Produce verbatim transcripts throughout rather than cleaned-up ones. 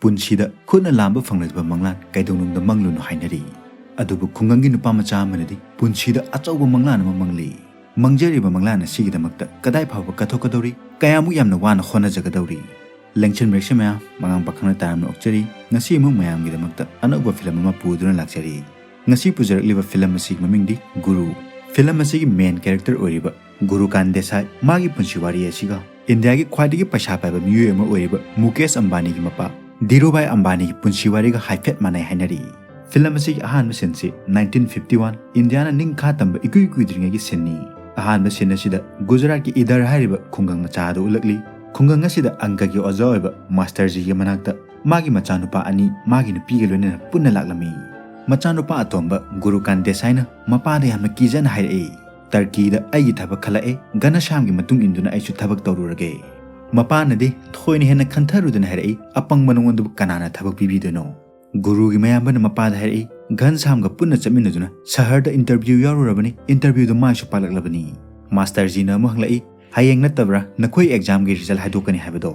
ꯄꯨꯟꯁꯤꯗ ꯈꯨꯠꯅ ꯂꯥꯝꯕ ꯐꯪꯂꯣꯏꯗꯕ ꯃꯪꯂꯥꯟ ꯀꯩꯗꯧꯅꯨꯡꯗ ꯃꯪꯂꯨꯅꯨ ꯍꯥꯏꯅꯔꯤ꯫ ꯑꯗꯨꯕꯨ ꯈꯨꯡꯒꯪꯒꯤ ꯅꯨꯄꯥ ꯃꯆꯥ ꯑꯃꯅꯗꯤ ꯄꯨꯟꯁꯤꯗ ꯑꯆꯧꯕ ꯃꯪꯂꯥꯟ ꯑꯃ ꯃꯪꯂꯤ꯫ ꯃꯪꯖꯔꯤꯕ ꯃꯪꯂꯥꯟ ꯑꯁꯤꯒꯤꯗꯃꯛꯇ ꯀꯗꯥꯏ ꯐꯥꯎꯕ ꯀꯠꯊꯣꯛꯀꯗꯧꯔꯤ? ꯀꯌꯥꯃꯨꯛ ꯌꯥꯝꯅ ꯋꯥꯅ ꯍꯣꯠꯅꯖꯒꯗꯧꯔꯤ? ꯂꯦꯡꯁꯟꯕꯤꯔꯛꯁꯤ ꯃꯌꯥꯝ, ꯃꯉꯥꯡ ꯄꯥꯈꯪꯅ ꯇꯥꯔꯝꯅ ꯑꯣꯛꯆꯔꯤ꯫ ꯉꯁꯤ ꯑꯃꯨꯛ ꯃꯌꯥꯝꯒꯤꯗꯃꯛꯇ ꯑꯅꯧꯕ ꯐꯤꯂꯝ ꯑꯃ ꯄꯨꯗꯨꯅ ꯂꯥꯛꯆꯔꯤ꯫ ꯉꯁꯤ ꯄꯨꯖꯔꯛꯂꯤꯕ ꯐꯤꯂꯝ ꯑꯁꯤꯒꯤ ꯃꯃꯤꯡꯗꯤ ꯒꯨꯔꯨ꯫ ꯐꯤꯂꯝ ꯑꯁꯤꯒꯤ ꯃꯦꯟ ꯀꯦꯔꯦꯛꯇꯔ ꯑꯣꯏꯔꯤꯕ ꯒꯨꯔꯨ ꯀꯥꯟ ꯗꯦꯁꯥꯏ, ꯃꯥꯒꯤ ꯄꯨꯟꯁꯤ ꯋꯥꯔꯤ ꯑꯁꯤꯒ ꯏꯟꯗꯤꯌꯥꯒꯤ ꯈ꯭ꯋꯥꯏꯗꯒꯤ ꯄꯩꯁꯥ ꯄꯥꯏꯕ ꯃꯤꯑꯣꯏ ꯑꯃ ꯑꯣꯏꯔꯤꯕ ꯃꯨꯀꯦꯁ ꯑꯝꯕꯥꯅꯤꯒꯤ ꯃꯄꯥ ꯙꯤꯔꯨꯚꯥꯏ ꯑꯝꯕꯥꯅꯤꯒꯤ ꯄꯨꯟꯁꯤ ꯋꯥꯔꯤꯒ ꯍꯥꯏꯐꯦꯠ ꯃꯥꯟꯅꯩ ꯍꯥꯏꯅꯔꯤ꯫ ꯐꯤꯂꯝ ꯑꯁꯤꯒꯤ ꯑꯍꯥꯟꯕ ꯁꯤꯟꯁꯤ nineteen fifty one, ꯏꯟꯗꯤꯌꯥꯅ ꯅꯤꯡꯈꯥ ꯇꯝꯕ ꯏꯀꯨꯏ ꯀꯨꯏꯗ꯭ꯔꯤꯉꯩꯒꯤ ꯁꯤꯟꯅꯤ꯫ ꯑꯍꯥꯟꯕ ꯁꯤꯟ ꯑꯁꯤꯗ ꯒꯨꯖꯔꯥꯠꯀꯤ ꯏꯗꯔ ꯍꯥꯏꯔꯤꯕ ꯈꯨꯡꯒꯪ ꯃꯆꯥ ꯑꯗꯨ ꯎꯠꯂꯛꯂꯤ꯫ ꯈꯨꯡꯒꯪ ꯑꯁꯤꯗ ꯑꯪꯀꯒꯤ ꯑꯣꯖꯥ ꯑꯣꯏꯕ ꯃꯥꯁꯇꯔꯖꯤꯒꯤ ꯃꯅꯥꯛꯇ ꯃꯥꯒꯤ ꯃꯆꯥꯅꯨꯄꯥ ꯑꯅꯤ ꯃꯥꯒꯤ ꯅꯨꯄꯤꯒ ꯂꯣꯏꯅꯅ ꯄꯨꯟꯅ ꯂꯥꯛꯂꯝꯃꯤ꯫ ꯃꯆꯥꯅꯨꯄꯥ ꯑꯇꯣꯝꯕ ꯒꯨꯔꯨ ꯀꯥꯟ ꯗꯦꯁꯥꯏꯅ ꯃꯄꯥꯗ ꯌꯥꯝꯅ ꯀꯤꯖꯅ ꯍꯥꯏꯔꯛꯏ, "ꯇꯔꯀꯤꯗ ꯑꯩꯒꯤ ꯊꯕꯛ ꯈꯜꯂꯛꯑꯦ, ꯘꯅꯁ꯭ꯌꯥꯝꯒꯤ ꯃꯇꯨꯡ ꯏꯟꯗꯨꯅ ꯑꯩꯁꯨ ꯊꯕꯛ ꯇꯧꯔꯨꯔꯒꯦ"꯫ ꯃꯄꯥꯅꯗꯤ ꯊꯣꯏꯅ ꯍꯦꯟꯅ ꯈꯟꯊꯔꯨꯗꯅ ꯍꯥꯏꯔꯛꯏ, "ꯑꯄꯪꯕ ꯅꯉꯣꯟꯗꯕꯨ ꯀꯅꯥꯅ ꯊꯕꯛ ꯄꯤꯕꯤꯗꯣꯏꯅꯣ?" ꯒꯨꯔꯨꯒꯤ ꯃꯌꯥꯝꯕꯅ ꯃꯄꯥꯗ ꯍꯥꯏꯔꯛꯏ, "ꯘꯟꯁ꯭ꯌꯥꯝꯒ ꯄꯨꯟꯅ ꯆꯠꯃꯤꯟꯅꯗꯨꯅ ꯁꯍꯔꯗ ꯏꯟꯇꯔꯚ꯭ꯌꯨ ꯌꯥꯎꯔꯨꯔꯕꯅꯤ, ꯏꯟꯇꯔꯚ꯭ꯌꯨꯗ ꯃꯥꯏꯁꯨ ꯄꯥꯛꯂꯛꯂꯕꯅꯤ"꯫ ꯃꯥꯁꯇꯔꯖꯤꯅ ꯑꯃꯨꯛ ꯍꯪꯂꯛꯏ, "ꯍꯌꯦꯡ ꯅꯠꯇꯕ꯭ꯔꯥ ꯅꯈꯣꯏ ꯑꯦꯛꯖꯥꯝꯒꯤ ꯔꯤꯖꯜ ꯍꯥꯏꯗꯣꯛꯀꯅꯤ ꯍꯥꯏꯕꯗꯣ?"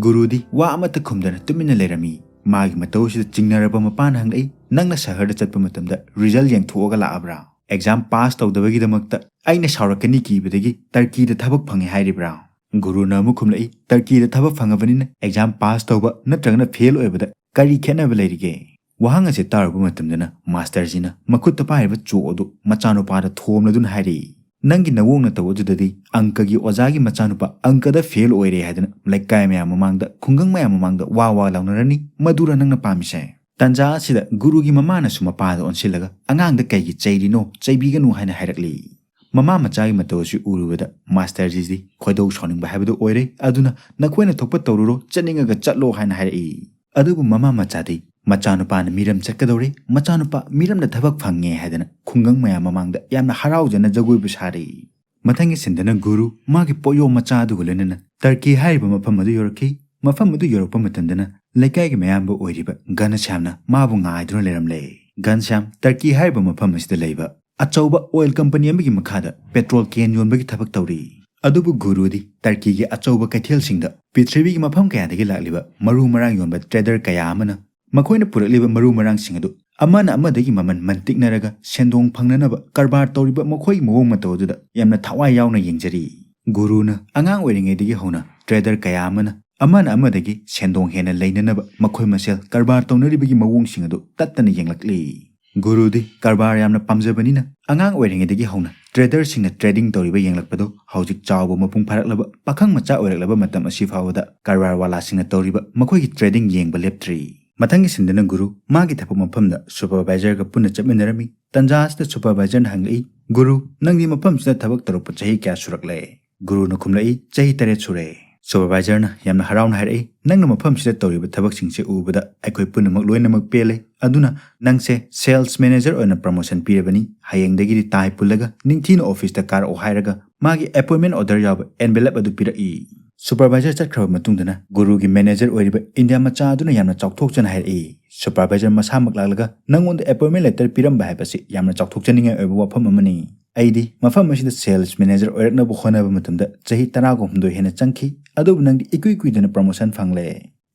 ꯒꯨꯔꯨꯗꯤ ꯋꯥ ꯑꯃꯠꯇ ꯈꯨꯝꯗꯅ ꯇꯨꯃꯤꯟꯅ ꯂꯩꯔꯝꯃꯤ꯫ ꯃꯥꯒꯤ ꯃꯇꯧ ꯑꯁꯤꯗ ꯆꯤꯡꯅꯔꯕ ꯃꯄꯥꯅ ꯍꯪꯂꯛꯏ, "ꯅꯪꯅ ꯁꯍꯔꯗ ꯆꯠꯄ ꯃꯇꯝꯗ ꯔꯤꯖꯜ ꯌꯦꯡꯊꯣꯛꯑꯒ ꯂꯥꯛꯑꯕ꯭ꯔꯥ? ꯑꯦꯛꯖꯥꯝ ꯄꯥꯁ ꯇꯧꯗꯕꯒꯤꯗꯃꯛꯇ ꯑꯩꯅ ꯁꯥꯎꯔꯛꯀꯅꯤ ꯀꯤꯕꯗꯒꯤ ꯇꯔꯀꯤꯗ ꯊꯕꯛ ꯐꯪꯉꯦ ꯍꯥꯏꯔꯤꯕ꯭ꯔꯥ?" ꯒꯨꯔꯨꯅ ꯑꯃꯨꯛ ꯈꯨꯝꯂꯛꯏ, "ꯇꯔꯀꯤꯗ ꯊꯕꯛ ꯐꯪꯉꯕꯅꯤꯅ ꯑꯦꯛꯖꯥꯝ ꯄꯥꯁ ꯇꯧꯕ ꯅꯠꯇ꯭ꯔꯒꯅ ꯐꯦꯜ ꯑꯣꯏꯕꯗ ꯀꯔꯤ ꯈꯦꯠꯅꯕ ꯂꯩꯔꯤꯒꯦ?" ꯋꯥꯍꯪ ꯑꯁꯤ ꯇꯥꯔꯨꯕ ꯃꯇꯝꯗꯅ ꯃꯥꯁꯇꯔꯖꯤꯅ ꯃꯈꯨꯠꯇ ꯄꯥꯏꯔꯤꯕ ꯆꯣ ꯑꯗꯨ ꯃꯆꯥꯅꯨꯄꯥꯗ ꯊꯣꯝꯂꯗꯨꯅ ꯍꯥꯏꯔꯛꯏ, "ꯅꯪꯒꯤ ꯅꯋꯣꯡ ꯅꯇꯧ ꯑꯗꯨꯗꯗꯤ ꯑꯪꯀꯒꯤ ꯑꯣꯖꯥꯒꯤ ꯃꯆꯥꯅꯨꯄꯥ ꯑꯪꯀꯗ ꯐꯦꯜ ꯑꯣꯏꯔꯦ ꯍꯥꯏꯗꯅ ꯂꯩꯀꯥꯏ ꯃꯌꯥꯝ ꯃꯃꯥꯡꯗ, ꯈꯨꯡꯒꯪ ꯃꯌꯥꯝ ꯃꯃꯥꯡꯗ ꯋꯥ ꯋꯥ ꯂꯥꯎꯅꯔꯅꯤ꯫ ꯃꯗꯨꯔ ꯅꯪꯅ ꯄꯥꯝꯃꯤꯁꯦ?" ꯇꯟꯖꯥ ꯑꯁꯤꯗ ꯒꯨꯔꯨꯒꯤ ꯃꯃꯥꯅꯁꯨ ꯃꯄꯥꯗ ꯑꯣꯟꯁꯤꯜꯂꯒ, "ꯑꯉꯥꯡꯗ ꯀꯩꯒꯤ ꯆꯩꯔꯤꯅꯣ? ꯆꯩꯕꯤꯒꯅꯨ" ꯍꯥꯏꯅ ꯍꯥꯏꯔꯛꯂꯤ꯫ ꯃꯃꯥ ꯃꯆꯥꯒꯤ ꯃꯇꯧ ꯑꯁꯤ ꯎꯔꯨꯕꯗ ꯃꯥꯁꯇꯔꯖꯤꯗꯤ ꯈꯣꯏꯗꯧ ꯁꯥꯎꯅꯤꯡꯕ ꯍꯥꯏꯕꯗꯨ ꯑꯣꯏꯔꯦ꯫ ꯑꯗꯨꯅ, "ꯅꯈꯣꯏꯅ ꯊꯣꯛꯄ ꯇꯧꯔꯨꯔꯣ, ꯆꯠꯅꯤꯡꯉꯒ ꯆꯠꯂꯣ" ꯍꯥꯏꯅ ꯍꯥꯏꯔꯛꯏ꯫ ꯑꯗꯨꯕꯨ ꯃꯃꯥ ꯃꯆꯥꯗꯤ ꯃꯆꯥꯅꯨꯄꯥꯅ ꯃꯤꯔꯝ ꯆꯠꯀꯗꯧꯔꯦ, ꯃꯆꯥꯅꯨꯄꯥ ꯃꯤꯔꯝꯗ ꯊꯕꯛ ꯐꯪꯉꯦ ꯍꯥꯏꯗꯅ ꯈꯨꯡꯒꯪ ꯃꯌꯥꯝ ꯃꯃꯥꯡꯗ ꯌꯥꯝꯅ ꯍꯔꯥꯎꯖꯅ ꯖꯒꯣꯏꯕꯨ ꯁꯥꯔꯤ꯫ ꯃꯊꯪꯒꯤ ꯁꯤꯟꯗꯅ ꯒꯨꯔꯨ ꯃꯥꯒꯤ ꯄꯣꯠꯌꯣꯝ ꯃꯆꯥ ꯑꯗꯨꯒ ꯂꯣꯏꯅꯅ ꯇꯔꯀꯤ ꯍꯥꯏꯔꯤꯕ ꯃꯐꯝ ꯑꯗꯨ ꯌꯧꯔꯛꯈꯤ꯫ ꯃꯐꯝ ꯑꯗꯨ ꯌꯧꯔꯛꯄ ꯃꯇꯝꯗꯅ ꯂꯩꯀꯥꯏꯒꯤ ꯃꯌꯥꯝꯕ ꯑꯣꯏꯔꯤꯕ ꯘꯅꯁ꯭ꯌꯥꯝꯅ ꯃꯥꯕꯨ ꯉꯥꯏꯗꯨꯅ ꯂꯩꯔꯝꯂꯦ꯫ ꯘꯅꯁ꯭ꯌꯥꯝ ꯇꯔꯀꯤ ꯍꯥꯏꯔꯤꯕ ꯃꯐꯝ ꯑꯁꯤꯗ ꯂꯩꯕ ꯑꯆꯧꯕ ꯑꯣꯏꯜ ꯀꯝꯄꯅꯤ ꯑꯃꯒꯤ ꯃꯈꯥꯗ ꯄꯦꯇ꯭ꯔꯣꯜ ꯀꯦꯟ ꯌꯣꯟꯕꯒꯤ ꯊꯕꯛ ꯇꯧꯔꯤ꯫ ꯑꯗꯨꯕꯨ ꯒꯨꯔꯨꯗꯤ ꯇꯔꯀꯤꯒꯤ ꯑꯆꯧꯕ ꯀꯩꯊꯦꯜꯁꯤꯡꯗ ꯄ꯭ꯔꯤꯊꯤꯕꯤꯒꯤ ꯃꯐꯝ ꯀꯌꯥꯗꯒꯤ ꯂꯥꯛꯂꯤꯕ ꯃꯔꯨ ꯃꯔꯥꯡ ꯌꯣꯟꯕ ꯇ꯭ꯔꯦꯗꯔ ꯀꯌꯥ ꯑꯃꯅ ꯃꯈꯣꯏꯅ ꯄꯨꯔꯛꯂꯤꯕ ꯃꯔꯨ ꯃꯔꯥꯡꯁꯤꯡ ꯑꯗꯨ ꯑꯃꯅ ꯑꯃꯗꯒꯤ ꯃꯃꯜ ꯃꯟꯇꯤꯛꯅꯔꯒ ꯁꯦꯟꯗꯣꯡ ꯐꯪꯅꯅꯕ ꯀꯔꯕꯥꯔ ꯇꯧꯔꯤꯕ ꯃꯈꯣꯏꯒꯤ ꯃꯑꯣꯡ ꯃꯇꯧ ꯑꯗꯨꯗ ꯌꯥꯝꯅ ꯊꯋꯥꯏ ꯌꯥꯎꯅ ꯌꯦꯡꯖꯔꯤ꯫ ꯒꯨꯔꯨꯅ ꯑꯉꯥꯡ ꯑꯣꯏꯔꯤꯉꯩꯗꯒꯤ ꯍꯧꯅ ꯇ꯭ꯔꯦꯗꯔ ꯀꯌꯥ ꯑꯃꯅ ꯑꯃꯅ ꯑꯃꯗꯒꯤ ꯁꯦꯟꯗꯣꯡ ꯍꯦꯟꯅ ꯂꯩꯅꯅꯕ ꯃꯈꯣꯏ ꯃꯁꯦꯜ ꯀꯔꯕꯥꯔ ꯇꯧꯅꯔꯤꯕꯒꯤ ꯃꯑꯣꯡꯁꯤꯡ ꯑꯗꯨ ꯇꯠꯇꯅ ꯌꯦꯡꯂꯛꯂꯤ꯫ ꯒꯨꯔꯨꯗꯤ ꯀꯔꯕꯥꯔ ꯌꯥꯝꯅ ꯄꯥꯝꯖꯕꯅꯤꯅ ꯑꯉꯥꯡ ꯑꯣꯏꯔꯤꯉꯩꯗꯒꯤ ꯍꯧꯅ ꯇ꯭ꯔꯦꯗꯔꯁꯤꯡꯅ ꯇ꯭ꯔꯦꯗꯤꯡ ꯇꯧꯔꯤꯕ ꯌꯦꯡꯂꯛꯄꯗꯨ ꯍꯧꯖꯤꯛ ꯆꯥꯎꯕ ꯃꯄꯨꯡ ꯐꯥꯔꯛꯂꯕ ꯄꯥꯈꯪ ꯃꯆꯥ ꯑꯣꯏꯔꯛꯂꯕ ꯃꯇꯝ ꯑꯁꯤ ꯐꯥꯎꯕꯗ ꯀꯔꯕꯥꯔ ꯋꯥꯂꯥꯁꯤꯡꯅ ꯇꯧꯔꯤꯕ ꯃꯈꯣꯏꯒꯤ ꯇ꯭ꯔꯦꯗꯤꯡ ꯌꯦꯡꯕ ꯂꯦꯞꯇ꯭ꯔꯤ꯫ ꯃꯊꯪꯒꯤ ꯁꯤꯟꯗꯨꯅ ꯒꯨꯔꯨ ꯃꯥꯒꯤ ꯊꯕꯛ ꯃꯐꯝꯗ ꯁꯨꯄꯔꯚꯥꯏꯖꯔꯒ ꯄꯨꯟꯅ ꯆꯠꯃꯤꯟꯅꯔꯝꯃꯤ꯫ ꯇꯟꯖꯥ ꯑꯁꯤꯗ ꯁꯨꯄꯔꯚꯥꯏꯖꯔꯅ ꯍꯪꯂꯛꯏ, "ꯒꯨꯔꯨ, ꯅꯪꯗꯤ ꯃꯐꯝꯁꯤꯗ ꯊꯕꯛ ꯇꯧꯔꯛꯄ ꯆꯍꯤ ꯀꯌꯥ ꯁꯨꯔꯛꯂꯦ?" ꯒꯨꯔꯨꯅ ꯈꯨꯝꯂꯛꯏ, "ꯆꯍꯤ ꯇꯔꯦꯠ ꯁꯨꯔꯦ꯫" ꯁꯨꯄꯔꯚꯥꯏꯖꯔꯅ ꯌꯥꯝꯅ ꯍꯔꯥꯎꯅ ꯍꯥꯏꯔꯛꯏ, "ꯅꯪꯅ ꯃꯐꯝꯁꯤꯗ ꯇꯧꯔꯤꯕ ꯊꯕꯛꯁꯤꯡꯁꯦ ꯎꯕꯗ ꯑꯩꯈꯣꯏ ꯄꯨꯝꯅꯃꯛ ꯂꯣꯏꯅꯃꯛ ꯄꯦꯜꯂꯦ꯫ ꯑꯗꯨꯅ ꯅꯪꯁꯦ ꯁꯦꯜꯁ ꯃꯦꯅꯦꯖꯔ ꯑꯣꯏꯅ ꯄ꯭ꯔꯃꯣꯁꯟ ꯄꯤꯔꯕꯅꯤ꯫ ꯍꯌꯦꯡꯗꯒꯤꯗꯤ ꯇꯥꯏ ꯄꯨꯜꯂꯒ ꯅꯤꯡꯊꯤꯅ ꯑꯣꯐꯤꯁꯇ ꯀꯥꯔꯛꯑꯣ" ꯍꯥꯏꯔꯒ ꯃꯥꯒꯤ ꯑꯦꯄꯣꯏꯟꯃꯦꯟ ꯑꯣꯔꯗꯔ ꯌꯥꯎꯕ ꯑꯦꯟꯚꯦꯂꯞ ꯑꯗꯨ ꯄꯤꯔꯛꯏ꯫ ꯁꯨꯄꯔꯚꯥꯏꯖꯔ ꯆꯠꯈ꯭ꯔꯕ ꯃꯇꯨꯡꯗꯅ ꯒꯨꯔꯨꯒꯤ ꯃꯦꯅꯦꯖꯔ ꯑꯣꯏꯔꯤꯕ ꯏꯟꯗꯤꯌꯥ ꯃꯆꯥ ꯑꯗꯨꯅ ꯌꯥꯝꯅ ꯆꯥꯎꯊꯣꯛꯆꯅ ꯍꯥꯏꯔꯛꯏ, "ꯁꯨꯄꯔꯚꯥꯏꯖꯔ ꯃꯁꯥꯃꯛ ꯂꯥꯛꯂꯒ ꯅꯪꯉꯣꯟꯗ ꯑꯦꯄꯣꯏꯟꯃꯦꯟ ꯂꯦꯇꯔ ꯄꯤꯔꯝꯕ ꯍꯥꯏꯕꯁꯤ ꯌꯥꯝꯅ ꯆꯥꯎꯊꯣꯛꯆꯅꯤꯡꯉꯥꯏ ꯑꯣꯏꯕ ꯋꯥꯐꯝ ꯑꯃꯅꯤ꯫ ꯑꯩꯗꯤ ꯃꯐꯝ ꯑꯁꯤꯗ ꯁꯦꯜꯁ ꯃꯦꯅꯦꯖꯔ ꯑꯣꯏꯔꯛꯅꯕ ꯍꯣꯠꯅꯕ ꯃꯇꯝꯗ ꯆꯍꯤ ꯇꯔꯥꯒ ꯍꯨꯝꯗꯣꯏ ꯍꯦꯟꯅ ꯆꯪꯈꯤ, ꯑꯗꯨꯕꯨ ꯅꯪꯗꯤ ꯏꯀꯨꯏ ꯀꯨꯏꯗꯅ ꯄ꯭ꯔꯃꯣꯁꯟ ꯐꯪꯂꯦ꯫"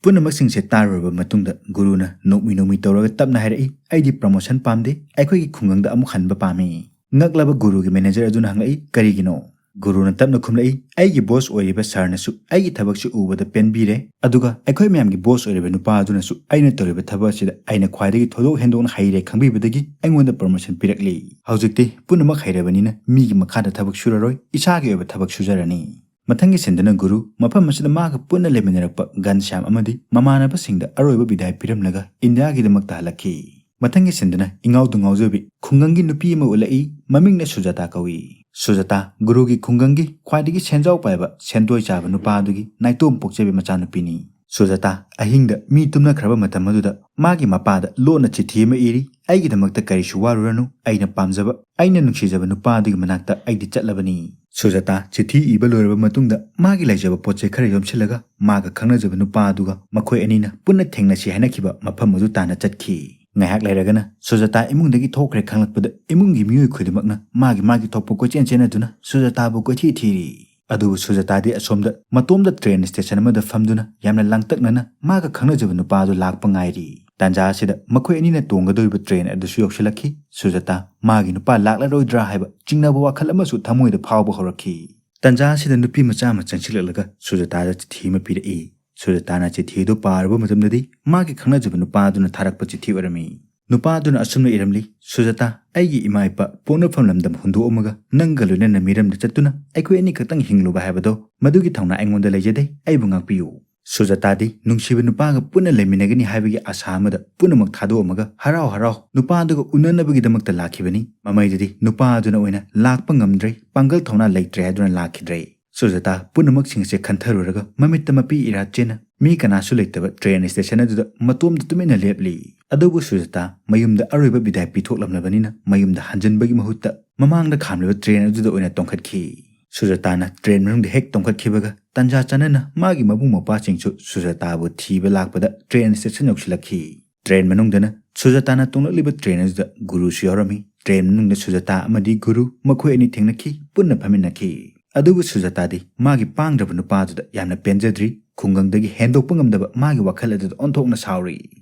ꯄꯨꯝꯅꯃꯛꯁꯤꯡꯁꯦ ꯇꯥꯔꯨꯔꯕ ꯃꯇꯨꯡꯗ ꯒꯨꯔꯨꯅ ꯅꯣꯛꯃꯤ ꯅꯣꯛꯃꯤ ꯇꯧꯔꯒ ꯇꯞꯅ ꯍꯥꯏꯔꯛꯏ, "ꯑꯩꯗꯤ ꯄ꯭ꯔꯃꯣꯁꯟ ꯄꯥꯝꯗꯦ, ꯑꯩꯈꯣꯏꯒꯤ ꯈꯨꯡꯒꯪꯗ ꯑꯃꯨꯛ ꯍꯟꯕ ꯄꯥꯝꯃꯤ꯫" ꯉꯛꯂꯕ ꯒꯨꯔꯨꯒꯤ ꯃꯦꯅꯦꯖꯔ ꯑꯗꯨꯅ ꯍꯪꯂꯛꯏ, "ꯀꯔꯤꯒꯤꯅꯣ?" ꯒꯨꯔꯨꯅ ꯇꯞꯅ ꯈꯨꯝꯂꯛꯏ, "ꯑꯩꯒꯤ ꯕꯣꯁ ꯑꯣꯏꯔꯤꯕ ꯁꯥꯔꯅꯁꯨ ꯑꯩꯒꯤ ꯊꯕꯛꯁꯤ ꯎꯕꯗ ꯄꯦꯟꯕꯤꯔꯦ, ꯑꯗꯨꯒ ꯑꯩꯈꯣꯏ ꯃꯌꯥꯝꯒꯤ ꯕꯣꯁ ꯑꯣꯏꯔꯤꯕ ꯅꯨꯄꯥ ꯑꯗꯨꯅꯁꯨ ꯑꯩꯅ ꯇꯧꯔꯤꯕ ꯊꯕꯛ ꯑꯁꯤꯗ ꯑꯩꯅ ꯈ꯭ꯋꯥꯏꯗꯒꯤ ꯊꯣꯏꯗꯣꯛ ꯍꯦꯟꯗꯣꯛꯅ ꯍꯩꯔꯦ ꯈꯪꯕꯤꯕꯗꯒꯤ ꯑꯩꯉꯣꯟꯗ ꯄ꯭ꯔꯃꯣꯁꯟ ꯄꯤꯔꯛꯂꯤ꯫ ꯍꯧꯖꯤꯛꯇꯤ ꯄꯨꯝꯅꯃꯛ ꯍꯩꯔꯕꯅꯤꯅ ꯃꯤꯒꯤ ꯃꯈꯥꯗ ꯊꯕꯛ ꯁꯨꯔꯔꯣꯏ, ꯏꯁꯥꯒꯤ ꯑꯣꯏꯕ ꯊꯕꯛ ꯁꯨꯖꯔꯅꯤ꯫" ꯃꯊꯪꯒꯤ ꯁꯤꯟꯗꯨꯅ ꯒꯨꯔꯨ ꯃꯐꯝ ꯑꯁꯤꯗ ꯃꯥꯒ ꯄꯨꯟꯅ ꯂꯩꯃꯤꯟꯅꯔꯛꯄ ꯘꯟꯁ꯭ꯌꯥꯝ ꯑꯃꯗꯤ ꯃꯃꯥꯟꯅꯕꯁꯤꯡꯗ ꯑꯔꯣꯏꯕ ꯕꯤꯗꯥꯏ ꯄꯤꯔꯝꯂꯒ ꯏꯟꯗꯤꯌꯥꯒꯤꯗꯃꯛꯇ ꯍꯜꯂꯛꯈꯤ꯫ ꯃꯊꯪꯒꯤ ꯁꯤꯟꯗꯨꯅ ꯏꯉꯥꯎꯗ ꯉꯥꯎꯖꯕꯤ ꯈꯨꯡꯒꯪꯒꯤ ꯅꯨꯄꯤ ꯑꯃ ꯎꯠꯂꯛꯏ, ꯃꯃꯤꯡꯅ ꯁꯨꯖꯥꯇꯥ ꯀꯧꯏ꯫ ꯁꯨꯖꯥꯇꯥ ꯒꯨꯔꯨꯒꯤ ꯈꯨꯡꯒꯪꯒꯤ ꯈ꯭ꯋꯥꯏꯗꯒꯤ ꯁꯦꯟꯖꯥꯎ ꯄꯥꯏꯕ ꯁꯦꯟꯗꯣꯏ ꯆꯥꯕ ꯅꯨꯄꯥ ꯑꯗꯨꯒꯤ ꯅꯥꯏꯇꯣꯝ ꯄꯣꯛꯆꯕꯤ ꯃꯆꯥꯅꯨꯄꯤꯅꯤ꯫ ꯁꯨꯖꯥꯇꯥ ꯑꯍꯤꯡꯗ ꯃꯤ ꯇꯨꯝꯅꯈ꯭ꯔꯕ ꯃꯇꯝ ꯑꯗꯨꯗ ꯃꯥꯒꯤ ꯃꯄꯥꯗ ꯂꯣꯟꯅ ꯆꯤꯊꯤ ꯑꯃ ꯏꯔꯤ, "ꯑꯩꯒꯤꯗꯃꯛꯇ ꯀꯔꯤꯁꯨ ꯋꯥꯔꯨꯔꯅꯨ, ꯑꯩꯅ ꯄꯥꯝꯖꯕ, ꯑꯩꯅ ꯅꯨꯡꯁꯤꯖꯕ ꯅꯨꯄꯥ ꯑꯗꯨꯒꯤ ꯃꯅꯥꯛꯇ ꯑꯩꯗꯤ ꯆꯠꯂꯕꯅꯤ꯫" ꯁꯨꯖꯥꯇꯥ ꯆꯤꯊꯤ ꯏꯕ ꯂꯣꯏꯔꯕ ꯃꯇꯨꯡꯗ ꯃꯥꯒꯤ ꯂꯩꯖꯕ ꯄꯣꯠ ꯆꯩ ꯈꯔ ꯌꯣꯝꯁꯤꯜꯂꯒ ꯃꯥꯒ ꯈꯪꯅꯖꯕ ꯅꯨꯄꯥ ꯑꯗꯨꯒ ꯃꯈꯣꯏ ꯑꯅꯤꯅ ꯄꯨꯟꯅ ꯊꯦꯡꯅꯁꯤ ꯍꯥꯏꯅꯈꯤꯕ ꯃꯐꯝ ꯑꯗꯨ ꯇꯥꯟꯅ ꯆꯠꯈꯤ꯫ ꯉꯥꯏꯍꯥꯛ ꯂꯩꯔꯒꯅ ꯁꯨꯖꯥꯇꯥ ꯏꯃꯨꯡꯗꯒꯤ ꯊꯣꯛꯈ꯭ꯔꯦ ꯈꯪꯂꯛꯄꯗ ꯏꯃꯨꯡꯒꯤ ꯃꯤꯑꯣꯏ ꯈꯨꯗꯤꯡꯃꯛꯅ ꯃꯥꯒꯤ ꯃꯥꯒꯤ ꯊꯣꯛꯄ ꯀꯣꯏꯆꯦꯟ ꯆꯦꯟꯅꯗꯨꯅ ꯁꯨꯖꯥꯇꯥꯕꯨ ꯀꯣꯏꯊꯤ ꯊꯤꯔꯤ꯫ ꯑꯗꯨꯕꯨ ꯁꯨꯖꯥꯇꯥꯗꯤ ꯑꯁꯣꯝꯗ ꯃꯇꯣꯝꯗ ꯇ꯭ꯔꯦꯟ ꯁ꯭ꯇꯦꯁꯟ ꯑꯃꯗ ꯐꯝꯗꯨꯅ ꯌꯥꯝꯅ ꯂꯥꯡꯇꯛꯅꯅ ꯃꯥꯒ ꯈꯪꯅꯖꯕ ꯅꯨꯄꯥ ꯑꯗꯨ ꯂꯥꯛꯄ ꯉꯥꯏꯔꯤ꯫ ꯇꯥꯟꯖꯥ ꯑꯁꯤꯗ ꯃꯈꯣꯏ ꯑꯅꯤꯅ ꯇꯣꯡꯒꯗꯧꯔꯤꯕ ꯇ꯭ꯔꯦꯟ ꯑꯗꯨꯁꯨ ꯌꯧꯁꯤꯜꯂꯛꯈꯤ꯫ ꯁꯨꯖꯥꯇꯥ ꯃꯥꯒꯤ ꯅꯨꯄꯥ ꯂꯥꯛꯂꯔꯣꯏꯗ꯭ꯔꯥ ꯍꯥꯏꯕ ꯆꯤꯡꯅꯕ ꯋꯥꯈꯜ ꯑꯃꯁꯨ ꯊꯃꯣꯏꯗ ꯐꯥꯎꯕ ꯍꯧꯔꯛꯈꯤ꯫ ꯇꯥꯟꯖꯥ ꯑꯁꯤꯗ ꯅꯨꯄꯤ ꯃꯆꯥ ꯑꯃ ꯆꯪꯁꯤꯜꯂꯛꯂꯒ ꯁꯨꯖꯥꯇꯥꯗ ꯆꯤꯊꯤ ꯑꯃ ꯄꯤꯔꯛꯏ꯫ ꯁꯨꯖꯥꯇꯥꯅ ꯆꯤꯊꯤ ꯑꯗꯨ ꯄꯥꯔꯨꯕ ꯃꯇꯝꯗꯗꯤ ꯃꯥꯒꯤ ꯈꯪꯅꯖꯕ ꯅꯨꯄꯥ ꯑꯗꯨꯅ ꯊꯥꯔꯛꯄ ꯆꯤꯊꯤ ꯑꯣꯏꯔꯝꯃꯤ꯫ ꯅꯨꯄꯥ ꯑꯗꯨꯅ ꯑꯁꯨꯝꯅ ꯏꯔꯝꯂꯤ: "ꯁꯨꯖꯥꯇꯥ, ꯑꯩꯒꯤ ꯏꯃꯥ ꯏꯄꯥ ꯄꯣꯛꯅꯐꯝ ꯂꯝꯗꯝ ꯍꯨꯟꯗꯣꯛꯂꯝꯃꯒ ꯅꯪꯒ ꯂꯣꯏꯅꯅ ꯃꯤꯔꯝꯗ ꯆꯠꯇꯨꯅ ꯑꯩꯈꯣꯏ ꯑꯅꯤ ꯈꯛꯇꯪ ꯍꯤꯡꯂꯨꯕ ꯍꯥꯏꯕꯗꯣ, ꯃꯗꯨꯒꯤ ꯊꯧꯅꯥ ꯑꯩꯉꯣꯟꯗ ꯂꯩꯖꯗꯦ꯫ ꯑꯩꯕꯨ ꯉꯥꯛꯄꯤꯌꯨ꯫" ꯁꯨꯖꯥꯇꯥꯗꯤ ꯅꯨꯡꯁꯤꯕ ꯅꯨꯄꯥꯒ ꯄꯨꯟꯅ ꯂꯩꯃꯤꯟꯅꯒꯅꯤ ꯍꯥꯏꯕꯒꯤ ꯑꯥꯁꯥ ꯑꯃꯗ ꯄꯨꯝꯅꯃꯛ ꯊꯥꯗꯣꯛꯂꯝꯃꯒ ꯍꯔꯥꯎ ꯍꯔꯥꯎ ꯅꯨꯄꯥ ꯑꯗꯨꯒ ꯎꯅꯅꯕꯒꯤꯗꯃꯛꯇ ꯂꯥꯛꯈꯤꯕꯅꯤ꯫ ꯃꯃꯩꯗꯗꯤ ꯅꯨꯄꯥ ꯑꯗꯨꯅ ꯑꯣꯏꯅ ꯂꯥꯛꯄ ꯉꯝꯗ꯭ꯔꯦ, ꯄꯥꯡꯒꯜ ꯊꯧꯅꯥ ꯂꯩꯇ꯭ꯔꯦ ꯍꯥꯏꯗꯨꯅ ꯂꯥꯛꯈꯤꯗ꯭ꯔꯦ꯫ ꯁꯨꯖꯥꯇꯥ ꯄꯨꯝꯅꯃꯛꯁꯤꯡ ꯑꯁꯦ ꯈꯟꯊꯔꯨꯔꯒ ꯃꯃꯤꯠꯇ ꯃꯄꯤ ꯏꯔꯥ ꯆꯦꯟꯅ ꯃꯤ ꯀꯅꯥꯁꯨ ꯂꯩꯇꯕ ꯇ꯭ꯔꯦꯟ ꯁ꯭ꯇꯦꯁꯟ ꯑꯗꯨꯗ ꯃꯇꯣꯝꯗ ꯇꯨꯃꯤꯟꯅ ꯂꯦꯞꯂꯤ꯫ ꯑꯗꯨꯕꯨ ꯁꯨꯖꯥꯇꯥ ꯃꯌꯨꯝꯗ ꯑꯔꯣꯏꯕ ꯕꯤꯗꯥꯏ ꯄꯤꯊꯣꯛꯂꯝꯂꯕꯅꯤꯅ ꯃꯌꯨꯝꯗ ꯍꯟꯖꯤꯟꯕꯒꯤ ꯃꯍꯨꯠꯇ ꯃꯃꯥꯡꯗ ꯈꯥꯝꯂꯤꯕ ꯇ꯭ꯔꯦꯟ ꯑꯗꯨꯗ ꯑꯣꯏꯅ ꯇꯣꯡꯈꯠꯈꯤ꯫ ꯁꯨꯖꯥꯇꯥꯅ ꯇ꯭ꯔꯦꯟ ꯃꯅꯨꯡꯗ ꯍꯦꯛ ꯇꯣꯡꯈꯠꯈꯤꯕꯒ ꯇꯥꯟꯖꯥ ꯆꯥꯅꯅ ꯃꯥꯒꯤ ꯃꯕꯨꯡ ꯃꯧꯄ꯭ꯋꯥꯁꯤꯡꯁꯨ ꯁꯨꯖꯥꯇꯥꯕꯨ ꯊꯤꯕ ꯂꯥꯛꯄꯗ ꯇ꯭ꯔꯦꯟ ꯁ꯭ꯇꯦꯁꯟ ꯌꯧꯁꯤꯜꯂꯛꯈꯤ꯫ ꯇ꯭ꯔꯦꯟ ꯃꯅꯨꯡꯗꯅ ꯁꯨꯖꯥꯇꯥꯅ ꯇꯣꯡꯂꯛꯂꯤꯕ ꯇ꯭ꯔꯦꯟ ꯑꯗꯨꯗ ꯒꯨꯔꯨꯁꯨ ꯌꯥꯎꯔꯝꯃꯤ꯫ ꯇ꯭ꯔꯦꯟ ꯃꯅꯨꯡꯗ ꯁꯨꯖꯥꯇꯥ ꯑꯃꯗꯤ ꯒꯨꯔꯨ ꯃꯈꯣꯏ ꯑꯅꯤ ꯊꯦꯡꯅꯈꯤ, ꯄꯨꯟꯅ ꯐꯝꯃꯤꯟꯅꯈꯤ꯫ ꯑꯗꯨꯕꯨ ꯁꯨꯖꯥꯇꯥꯗꯤ ꯃꯥꯒꯤ ꯄꯥꯡꯗ꯭ꯔꯕ ꯅꯨꯄꯥ ꯑꯗꯨꯗ ꯌꯥꯝꯅ ꯄꯦꯟꯖꯗ꯭ꯔꯤ꯫ ꯈꯨꯡꯒꯪꯗꯒꯤ ꯍꯦꯟꯗꯣꯛꯄ ꯉꯝꯗꯕ ꯃꯥꯒꯤ ꯋꯥꯈꯜ ꯑꯗꯨꯗ ꯑꯣꯟꯊꯣꯛꯅ ꯁꯥꯎꯔꯤ꯫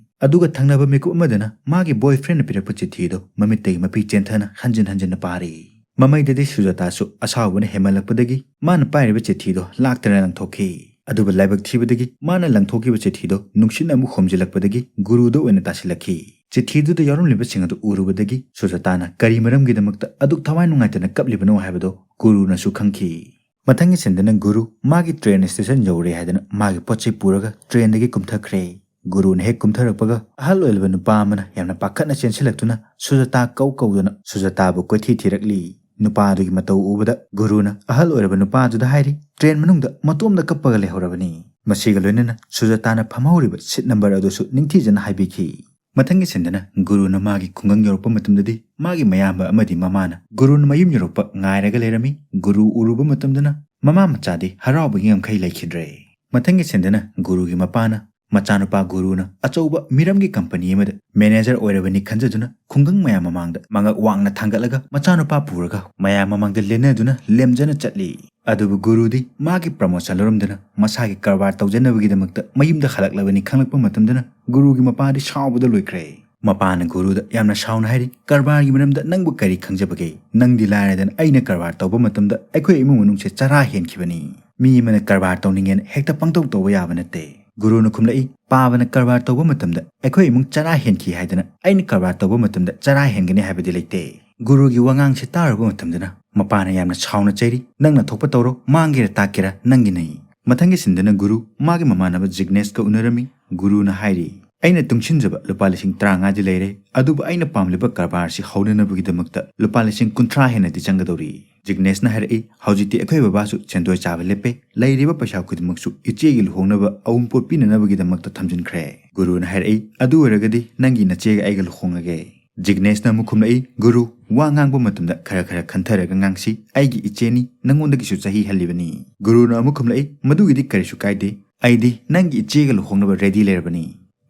ꯑꯗꯨꯒ ꯊꯪꯅꯕ ꯃꯤꯀꯨꯞ ꯑꯃꯗꯅ ꯃꯥꯒꯤ ꯕꯣꯏꯐ꯭ꯔꯦꯟꯅ ꯄꯤꯔꯛꯄ ꯆꯤꯊꯤ ꯑꯗꯨ ꯃꯃꯤꯠꯇꯒꯤ ꯃꯄꯤ ꯆꯦꯟꯊꯅ ꯍꯟꯖꯤꯟ ꯍꯟꯖꯤꯟꯅ ꯄꯥꯔꯤ꯫ ꯃꯃꯩꯗꯗꯤ ꯁꯨꯖꯥꯇꯥꯁꯨ ꯑꯁꯥꯎꯕꯅ ꯍꯦꯟꯃꯜꯂꯛꯄꯗꯒꯤ ꯃꯥꯅ ꯄꯥꯏꯔꯤꯕ ꯆꯤꯊꯤꯗꯣ ꯂꯥꯛꯇꯅ ꯂꯪꯊꯣꯛꯈꯤ꯫ ꯑꯗꯨꯕꯨ ꯂꯥꯏꯕꯛ ꯊꯤꯕꯗꯒꯤ ꯃꯥꯅ ꯂꯪꯊꯣꯛꯈꯤꯕ ꯆꯤꯊꯤꯗꯣ ꯅꯨꯡꯁꯤꯠꯅ ꯑꯃꯨꯛ ꯍꯣꯝꯖꯤꯜꯂꯛꯄꯗꯒꯤ ꯒꯨꯔꯨꯗ ꯑꯣꯏꯅ ꯇꯥꯁꯤꯜꯂꯛꯈꯤ꯫ ꯆꯤꯊꯤꯗꯨꯗ ꯌꯥꯎꯔꯝꯂꯤꯕꯁꯤꯡ ꯑꯗꯨ ꯎꯔꯨꯕꯗꯒꯤ ꯁꯨꯖꯥꯇꯥꯅ ꯀꯔꯤ ꯃꯔꯝꯒꯤꯗꯃꯛꯇ ꯑꯗꯨꯛ ꯊꯋꯥꯏ ꯅꯨꯡꯉꯥꯏꯇꯅ ꯀꯞꯂꯤꯕꯅꯣ ꯍꯥꯏꯕꯗꯨ ꯒꯨꯔꯨꯅꯁꯨ ꯈꯪꯈꯤ꯫ ꯃꯊꯪꯒꯤ ꯁꯤꯟꯗꯅ ꯒꯨꯔꯨ ꯃꯥꯒꯤ ꯇ꯭ꯔꯦꯟ ꯁ꯭ꯇꯦꯁꯟ ꯌꯧꯔꯦ ꯍꯥꯏꯗꯅ ꯃꯥꯒꯤ ꯄꯣꯠ ꯆꯩ ꯄꯨꯔꯒ ꯇ꯭ꯔꯦꯟꯗꯒꯤ ꯀꯨꯝꯊꯈ꯭ꯔꯦ꯫ ꯒꯨꯔꯨꯅ ꯍꯦꯛ ꯀꯨꯝꯊꯔꯛꯄꯒ ꯑꯍꯜ ꯑꯣꯏꯔꯕ ꯅꯨꯄꯥ ꯑꯃꯅ ꯌꯥꯝꯅ ꯄꯥꯈꯠꯅ ꯆꯦꯟꯁꯤꯜꯂꯛꯇꯨꯅ ꯁꯨꯖꯥꯇꯥ ꯀꯧ ꯀꯧꯗꯨꯅ ꯁꯨꯖꯥꯇꯥꯕꯨ ꯀꯣꯏꯊꯤ ꯊꯤꯔꯛꯂꯤ꯫ ꯅꯨꯄꯥ ꯑꯗꯨꯒꯤ ꯃꯇꯧ ꯎꯕꯗ ꯒꯨꯔꯨꯅ ꯑꯍꯜ ꯑꯣꯏꯔꯕ ꯅꯨꯄꯥ ꯑꯗꯨꯗ ꯍꯥꯏꯔꯤ, ꯇ꯭ꯔꯦꯟ ꯃꯅꯨꯡꯗ ꯃꯇꯣꯝꯗ ꯀꯞꯄꯒ ꯂꯩꯍꯧꯔꯕꯅꯤ꯫ ꯃꯁꯤꯒ ꯂꯣꯏꯅꯅ ꯁꯨꯖꯥꯇꯥꯅ ꯐꯝꯍꯧꯔꯤꯕ ꯁꯤꯠ ꯅꯝꯕꯔ ꯑꯗꯨꯁꯨ ꯅꯤꯡꯊꯤꯖꯅ ꯍꯥꯏꯕꯤꯈꯤ꯫ ꯃꯊꯪꯒꯤ ꯁꯤꯟꯗꯅ ꯒꯨꯔꯨꯅ ꯃꯥꯒꯤ ꯈꯨꯡꯒꯪ ꯌꯧꯔꯛꯄ ꯃꯇꯝꯗꯗꯤ ꯃꯥꯒꯤ ꯃꯌꯥꯝꯕ ꯑꯃꯗꯤ ꯃꯃꯥꯅ ꯒꯨꯔꯨꯅ ꯃꯌꯨꯝ ꯌꯧꯔꯛꯄ ꯉꯥꯏꯔꯒ ꯂꯩꯔꯝꯃꯤ꯫ ꯒꯨꯔꯨ ꯎꯔꯨꯕ ꯃꯇꯝꯗꯅ ꯃꯃꯥ ꯃꯆꯥꯗꯤ ꯍꯔꯥꯎꯕꯒꯤ ꯉꯝꯈꯩ ꯂꯩꯈꯤꯗ꯭ꯔꯦ꯫ ꯃꯊꯪꯒꯤ ꯁꯤꯟꯗꯅ ꯒꯨꯔꯨꯒꯤ ꯃꯄꯥꯅ ꯃꯆꯥꯅꯨꯄꯥ ꯒꯨꯔꯨꯅ ꯑꯆꯧꯕ ꯃꯤꯔꯝꯒꯤ ꯀꯝꯄꯅꯤ ꯑꯃꯗ ꯃꯦꯅꯦꯖꯔ ꯑꯣꯏꯔꯕꯅꯤ ꯈꯟꯖꯗꯨꯅ ꯈꯨꯡꯒꯪ ꯃꯌꯥꯝ ꯃꯃꯥꯡꯗ ꯃꯉꯛ ꯋꯥꯡꯅ ꯊꯥꯡꯒꯠꯂꯒ ꯃꯆꯥꯅꯨꯄꯥ ꯄꯨꯔꯒ ꯃꯌꯥꯝ ꯃꯃꯥꯡꯗ ꯂꯦꯟꯅꯗꯨꯅ ꯂꯦꯝꯖꯅ ꯆꯠꯂꯤ꯫ ꯑꯗꯨꯕꯨ ꯒꯨꯔꯨꯗꯤ ꯃꯥꯒꯤ ꯄ꯭ꯔꯃꯣꯁꯟ ꯂꯧꯔꯝꯗꯅ ꯃꯁꯥꯒꯤ ꯀꯔꯕꯥꯔ ꯇꯧꯖꯅꯕꯒꯤꯗꯃꯛꯇ ꯃꯌꯨꯝꯗ ꯍꯜꯂꯛꯂꯕꯅꯤ ꯈꯪꯂꯛꯄ ꯃꯇꯝꯗꯅ ꯒꯨꯔꯨꯒꯤ ꯃꯄꯥꯗꯤ ꯁꯥꯎꯕꯗ ꯂꯣꯏꯈ꯭ꯔꯦ꯫ ꯃꯄꯥꯅ ꯒꯨꯔꯨꯗ ꯌꯥꯝꯅ ꯁꯥꯎꯅ ꯍꯥꯏꯔꯤ, "ꯀꯔꯕꯥꯔꯒꯤ ꯃꯔꯝꯗ ꯅꯪꯕꯨ ꯀꯔꯤ ꯈꯪꯖꯕꯒꯦ? ꯅꯪꯗꯤ ꯂꯥꯏꯔꯗꯅ ꯑꯩꯅ ꯀꯔꯕꯥꯔ ꯇꯧꯕ ꯃꯇꯝꯗ ꯑꯩꯈꯣꯏ ꯏꯃꯨꯡ ꯃꯅꯨꯡꯁꯦ ꯆꯔꯥ ꯍꯦꯟꯈꯤꯕꯅꯤ꯫ ꯃꯤ ꯑꯃꯅ ꯀꯔꯕꯥꯔ ꯇꯧꯅꯤꯡꯉꯦꯅ ꯍꯦꯛꯇ ꯄꯪꯇꯧ ꯇꯧꯕ ꯌꯥꯕ ꯅꯠꯇꯦ꯫" ꯒꯨꯔꯨꯅ ꯈꯨꯝꯂꯛꯏ, "ꯄꯥꯕꯅ ꯀꯔꯕꯥꯔ ꯇꯧꯕ ꯃꯇꯝꯗ ꯑꯩꯈꯣꯏ ꯏꯃꯨꯡ ꯆꯔꯥ ꯍꯦꯟꯈꯤ ꯍꯥꯏꯗꯅ ꯑꯩꯅ ꯀꯔꯕꯥꯔ ꯇꯧꯕ ꯃꯇꯝꯗ ꯆꯔꯥ ꯍꯦꯟꯒꯅꯤ ꯍꯥꯏꯕꯗꯤ ꯂꯩꯇꯦ꯫" ꯒꯨꯔꯨꯒꯤ ꯋꯥꯉꯥꯡꯁꯤ ꯇꯥꯔꯨꯕ ꯃꯇꯝꯗꯅ ꯃꯄꯥꯅ ꯌꯥꯝꯅ ꯁꯥꯎꯅ ꯆꯩꯔꯤ, "ꯅꯪꯅ ꯊꯣꯛꯄ ꯇꯧꯔꯣ, ꯃꯥꯡꯒꯦꯔꯥ ꯇꯥꯛꯀꯦꯔꯥ ꯅꯪꯒꯤꯅꯤ꯫" ꯃꯊꯪꯒꯤ ꯁꯤꯟꯗꯅ ꯒꯨꯔꯨ ꯃꯥꯒꯤ ꯃꯃꯥꯟꯅꯕ ꯖꯤꯒꯅꯦꯁꯀ ꯎꯅꯔꯝꯃꯤ꯫ ꯒꯨꯔꯨꯅ ꯍꯥꯏꯔꯤ, "ꯑꯩꯅ ꯇꯨꯡꯁꯤꯟꯖꯕ ꯂꯨꯄꯥ ꯂꯤꯁꯤꯡ ꯇꯔꯥꯃꯉꯥꯗꯤ ꯂꯩꯔꯦ, ꯑꯗꯨꯕꯨ ꯑꯩꯅ ꯄꯥꯝꯂꯤꯕ ꯀꯔꯕꯥꯔꯁꯤ ꯍꯧꯅꯅꯕꯒꯤꯗꯃꯛꯇ ꯂꯨꯄꯥ ꯂꯤꯁꯤꯡ ꯀꯨꯟꯊ꯭ꯔꯥ ꯍꯦꯟꯅꯗꯤ ꯆꯪꯒꯗꯧꯔꯤ꯫" ꯖꯤꯒꯅꯦꯁꯅ ꯍꯥꯏꯔꯛꯏ, "ꯍꯧꯖꯤꯛꯇꯤ ꯑꯩꯈꯣꯏ ꯕꯕꯥꯁꯨ ꯁꯦꯟꯗꯣꯏ ꯆꯥꯕ ꯂꯦꯞꯄꯦ꯫ ꯂꯩꯔꯤꯕ ꯄꯩꯁꯥ ꯈꯨꯗꯤꯡꯃꯛꯁꯨ ꯏꯆꯦꯒꯤ ꯂꯨꯍꯣꯡꯅꯕ ꯑꯎꯟꯄꯣꯠ ꯄꯤꯅꯅꯕꯒꯤꯗꯃꯛꯇ ꯊꯝꯖꯤꯟꯈ꯭ꯔꯦ꯫" ꯒꯨꯔꯨꯅ ꯍꯥꯏꯔꯛꯏ, "ꯑꯗꯨ ꯑꯣꯏꯔꯒꯗꯤ ꯅꯪꯒꯤ ꯅꯆꯦꯒ ꯑꯩꯒ ꯂꯨꯍꯣꯡꯂꯒꯦ꯫" ꯖꯤꯒꯅꯦꯁꯅ ꯑꯃꯨꯛ ꯈꯨꯝꯂꯛꯏ, "ꯒꯨꯔꯨ, ꯋꯥ ꯉꯥꯡꯕ ꯃꯇꯝꯗ ꯈꯔ ꯈꯔ ꯈꯟꯊꯔꯒ ꯉꯥꯡꯁꯤ꯫ ꯑꯩꯒꯤ ꯏꯆꯦꯅꯤ, ꯅꯪꯉꯣꯟꯗꯒꯤꯁꯨ ꯆꯍꯤ ꯍꯜꯂꯤꯕꯅꯤ꯫" ꯒꯨꯔꯨꯅ ꯑꯃꯨꯛ ꯈꯨꯝꯂꯛꯏ, "ꯃꯗꯨꯒꯤꯗꯤ ꯀꯔꯤꯁꯨ ꯀꯥꯏꯗꯦ꯫ ꯑꯩꯗꯤ ꯅꯪꯒꯤ ꯏꯆꯦꯒ ꯂꯨꯍꯣꯡꯅꯕ ꯔꯦꯗꯤ ꯂꯩꯔꯕꯅꯤ꯫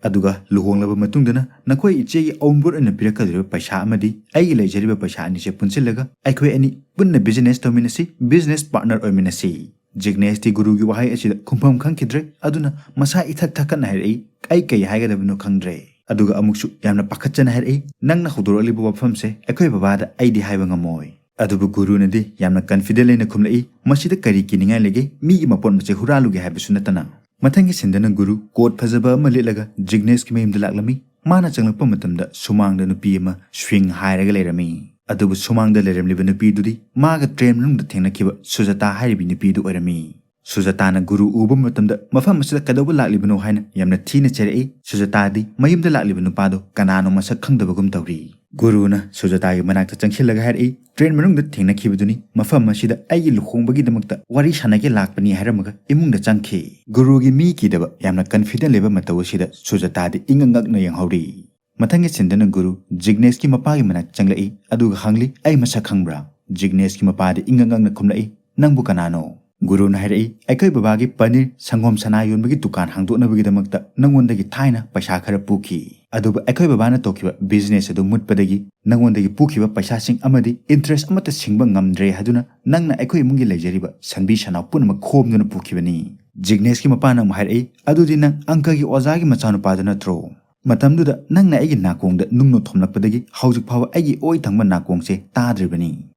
ꯑꯗꯨꯒ ꯂꯨꯍꯣꯡꯂꯕ ꯃꯇꯨꯡꯗꯅ ꯅꯈꯣꯏ ꯏꯆꯦꯒꯤ ꯑꯎꯟꯄꯣꯠ ꯑꯣꯏꯅ ꯄꯤꯔꯛꯀꯗꯧꯔꯤꯕ ꯄꯩꯁꯥ ꯑꯃꯗꯤ ꯑꯩꯒꯤ ꯂꯩꯖꯔꯤꯕ ꯄꯩꯁꯥ ꯑꯅꯤꯁꯦ ꯄꯨꯟꯁꯤꯜꯂꯒ ꯑꯩꯈꯣꯏ ꯑꯅꯤ ꯄꯨꯟꯅ ꯕꯤꯖꯤꯅꯦꯁ ꯇꯧꯃꯤꯟꯅꯁꯤ, ꯕꯤꯖꯤꯅꯦꯁ ꯄꯥꯔꯠꯅꯔ ꯑꯣꯏꯃꯤꯟꯅꯁꯤ꯫" ꯖꯤꯒꯅꯦꯁꯇꯤ ꯒꯨꯔꯨꯒꯤ ꯋꯥꯍꯩ ꯑꯁꯤꯗ ꯈꯨꯝꯐꯝ ꯈꯪꯈꯤꯗ꯭ꯔꯦ꯫ ꯑꯗꯨꯅ ꯃꯁꯥ ꯏꯊꯠ ꯊꯠꯀꯠꯅ ꯍꯥꯏꯔꯛꯏ, "ꯑꯩ ꯀꯩ ꯍꯥꯏꯒꯗꯕꯅꯣ ꯈꯪꯗ꯭ꯔꯦ꯫" ꯑꯗꯨꯒ ꯑꯃꯨꯛꯁꯨ ꯌꯥꯝꯅ ꯄꯥꯈꯠꯆꯅ ꯍꯥꯏꯔꯛꯏ, "ꯅꯪꯅ ꯍꯧꯗꯣꯔꯛꯂꯤꯕ ꯋꯥꯐꯝꯁꯦ ꯑꯩꯈꯣꯏ ꯕꯕꯥꯗ ꯑꯩꯗꯤ ꯍꯥꯏꯕ ꯉꯝꯃꯣꯏ꯫" ꯑꯗꯨꯕꯨ ꯒꯨꯔꯨꯅꯗꯤ ꯌꯥꯝꯅ ꯀꯟꯐꯤꯗꯦꯟ ꯂꯩꯅ ꯈꯨꯝꯂꯛꯏ, "ꯃꯁꯤꯗ ꯀꯔꯤ ꯀꯤꯅꯤꯡꯉꯥꯏ ꯂꯩꯒꯦ? ꯃꯤꯒꯤ ꯃꯄꯣꯠ ꯃꯆꯩ ꯍꯨꯔꯥꯜꯂꯨꯒꯦ ꯍꯥꯏꯕꯁꯨ ꯅꯠꯇꯅ꯫" ꯃꯊꯪꯒꯤ ꯁꯤꯟꯗꯅ ꯒꯨꯔꯨ ꯀꯣꯠ ꯐꯖꯕ ꯑꯃ ꯂꯤꯠꯂꯒ ꯖꯤꯒꯅꯦꯁꯀꯤ ꯃꯌꯨꯝꯗ ꯂꯥꯛꯂꯝꯃꯤ꯫ ꯃꯥꯅ ꯆꯪꯂꯛꯄ ꯃꯇꯝꯗ ꯁꯨꯃꯥꯡꯗ ꯅꯨꯄꯤ ꯑꯃ ꯁ꯭ꯋꯤꯡ ꯍꯥꯏꯔꯒ ꯂꯩꯔꯝꯃꯤ꯫ ꯑꯗꯨꯕꯨ ꯁꯨꯃꯥꯡꯗ ꯂꯩꯔꯝꯂꯤꯕ ꯅꯨꯄꯤꯗꯨꯗꯤ ꯃꯥꯒ ꯇ꯭ꯔꯦꯟ ꯃꯅꯨꯡꯗ ꯊꯦꯡꯅꯈꯤꯕ ꯁꯨꯖꯥꯇꯥ ꯍꯥꯏꯔꯤꯕꯤ ꯅꯨꯄꯤꯗꯨ ꯑꯣꯏꯔꯝꯃꯤ꯫ ꯁꯨꯖꯥꯇꯥꯅ ꯒꯨꯔꯨ ꯎꯕ ꯃꯇꯝꯗ ꯃꯐꯝ ꯑꯁꯤꯗ ꯀꯩꯗꯧꯕ ꯂꯥꯛꯂꯤꯕꯅꯣ ꯍꯥꯏꯅ ꯌꯥꯝꯅ ꯊꯤꯅ ꯆꯩꯔꯛꯏ꯫ ꯁꯨꯖꯥꯇꯥꯗꯤ ꯃꯌꯨꯝꯗ ꯂꯥꯛꯂꯤꯕ ꯅꯨꯄꯥꯗꯣ ꯀꯅꯥꯅꯣ ꯃꯁꯛ ꯈꯪꯗꯕꯒꯨꯝ ꯇꯧꯔꯤ꯫ ꯒꯨꯔꯨꯅ ꯁꯨꯖꯥꯇꯥꯒꯤ ꯃꯅꯥꯛꯇ ꯆꯪꯁꯤꯜꯂꯒ ꯍꯥꯏꯔꯛꯏ, "ꯇ꯭ꯔꯦꯟ ꯃꯅꯨꯡꯗ ꯊꯦꯡꯅꯈꯤꯕꯗꯨꯅꯤ, ꯃꯐꯝ ꯑꯁꯤꯗ ꯑꯩꯒꯤ ꯂꯨꯍꯣꯡꯕꯒꯤꯗꯃꯛꯇ ꯋꯥꯔꯤ ꯁꯥꯟꯅꯒꯦ ꯂꯥꯛꯄꯅꯤ" ꯍꯥꯏꯔꯝꯃꯒ ꯏꯃꯨꯡꯗ ꯆꯪꯈꯤ꯫ ꯒꯨꯔꯨꯒꯤ ꯃꯤ ꯀꯤꯗꯕ, ꯌꯥꯝꯅ ꯀꯟꯐꯤꯗꯦꯟ ꯂꯩꯕ ꯃꯇꯧ ꯑꯁꯤꯗ ꯁꯨꯖꯥꯇꯥꯗꯤ ꯏꯉꯛ ꯉꯛꯅ ꯌꯦꯡꯍꯧꯔꯤ꯫ ꯃꯊꯪꯒꯤ ꯁꯤꯟꯗꯅ ꯒꯨꯔꯨ ꯖꯤꯒꯅꯦꯁꯀꯤ ꯃꯄꯥꯒꯤ ꯃꯅꯥꯛꯇ ꯆꯪꯂꯛꯏ, ꯑꯗꯨꯒ ꯍꯪꯂꯤ, "ꯑꯩ ꯃꯁꯛ ꯈꯪꯕ꯭ꯔꯥ?" ꯖꯤꯒꯅꯦꯁꯀꯤ ꯃꯄꯥꯗꯤ ꯏꯉꯛ ꯉꯛꯅ ꯈꯨꯝꯂꯛꯏ, "ꯅꯪꯕꯨ ꯀꯅꯥꯅꯣ?" ꯒꯨꯔꯨꯅ ꯍꯥꯏꯔꯛꯏ, "ꯑꯩꯈꯣꯏ ꯕꯕꯥꯒꯤ ꯄꯅꯤꯔ, ꯁꯪꯒꯣꯝ, ꯁꯅꯥ ꯌꯣꯟꯕꯒꯤ ꯗꯨꯀꯥꯟ ꯍꯥꯡꯗꯣꯛꯅꯕꯒꯤꯗꯃꯛꯇ ꯅꯪꯉꯣꯟꯗꯒꯤ ꯊꯥꯏꯅ ꯄꯩꯁꯥ ꯈꯔ ꯄꯨꯈꯤ꯫ ꯑꯗꯨꯕꯨ ꯑꯩꯈꯣꯏ ꯕꯕꯥꯅ ꯇꯧꯈꯤꯕ ꯕꯤꯖꯤꯅꯦꯁ ꯑꯗꯨ ꯃꯨꯠꯄꯗꯒꯤ ꯅꯪꯉꯣꯟꯗꯒꯤ ꯄꯨꯈꯤꯕ ꯄꯩꯁꯥꯁꯤꯡ ꯑꯃꯗꯤ ꯏꯟꯇꯔꯦꯁ ꯑꯃꯠꯇ ꯁꯤꯡꯕ ꯉꯝꯗ꯭ꯔꯦ ꯍꯥꯏꯗꯨꯅ ꯅꯪꯅ ꯑꯩꯈꯣꯏ ꯏꯃꯨꯡꯒꯤ ꯂꯩꯖꯔꯤꯕ ꯁꯟꯕꯤ ꯁꯅꯥꯎ ꯄꯨꯝꯅꯃꯛ ꯈꯣꯝꯗꯨꯅ ꯄꯨꯈꯤꯕꯅꯤ꯫" ꯖꯤꯒꯅꯦꯁꯀꯤ ꯃꯄꯥꯅ ꯑꯃꯨꯛ ꯍꯥꯏꯔꯛꯏ, "ꯑꯗꯨꯗꯤ ꯅꯪ ꯑꯪꯀꯒꯤ ꯑꯣꯖꯥꯒꯤ ꯃꯆꯥꯅꯨꯄꯥꯗꯨ ꯅꯠꯇ꯭ꯔꯣ? ꯃꯇꯝꯗꯨꯗ ꯅꯪꯅ ꯑꯩꯒꯤ ꯅꯥꯀꯣꯡꯗ ꯅꯨꯡꯅ ꯊꯣꯝꯂꯛꯄꯗꯒꯤ ꯍꯧꯖꯤꯛ ꯐꯥꯎꯕ ꯑꯩꯒꯤ ꯑꯣꯏ ꯊꯪꯕ ꯅꯥꯀꯣꯡꯁꯦ ꯇꯥꯗ꯭ꯔꯤꯕꯅꯤ꯫"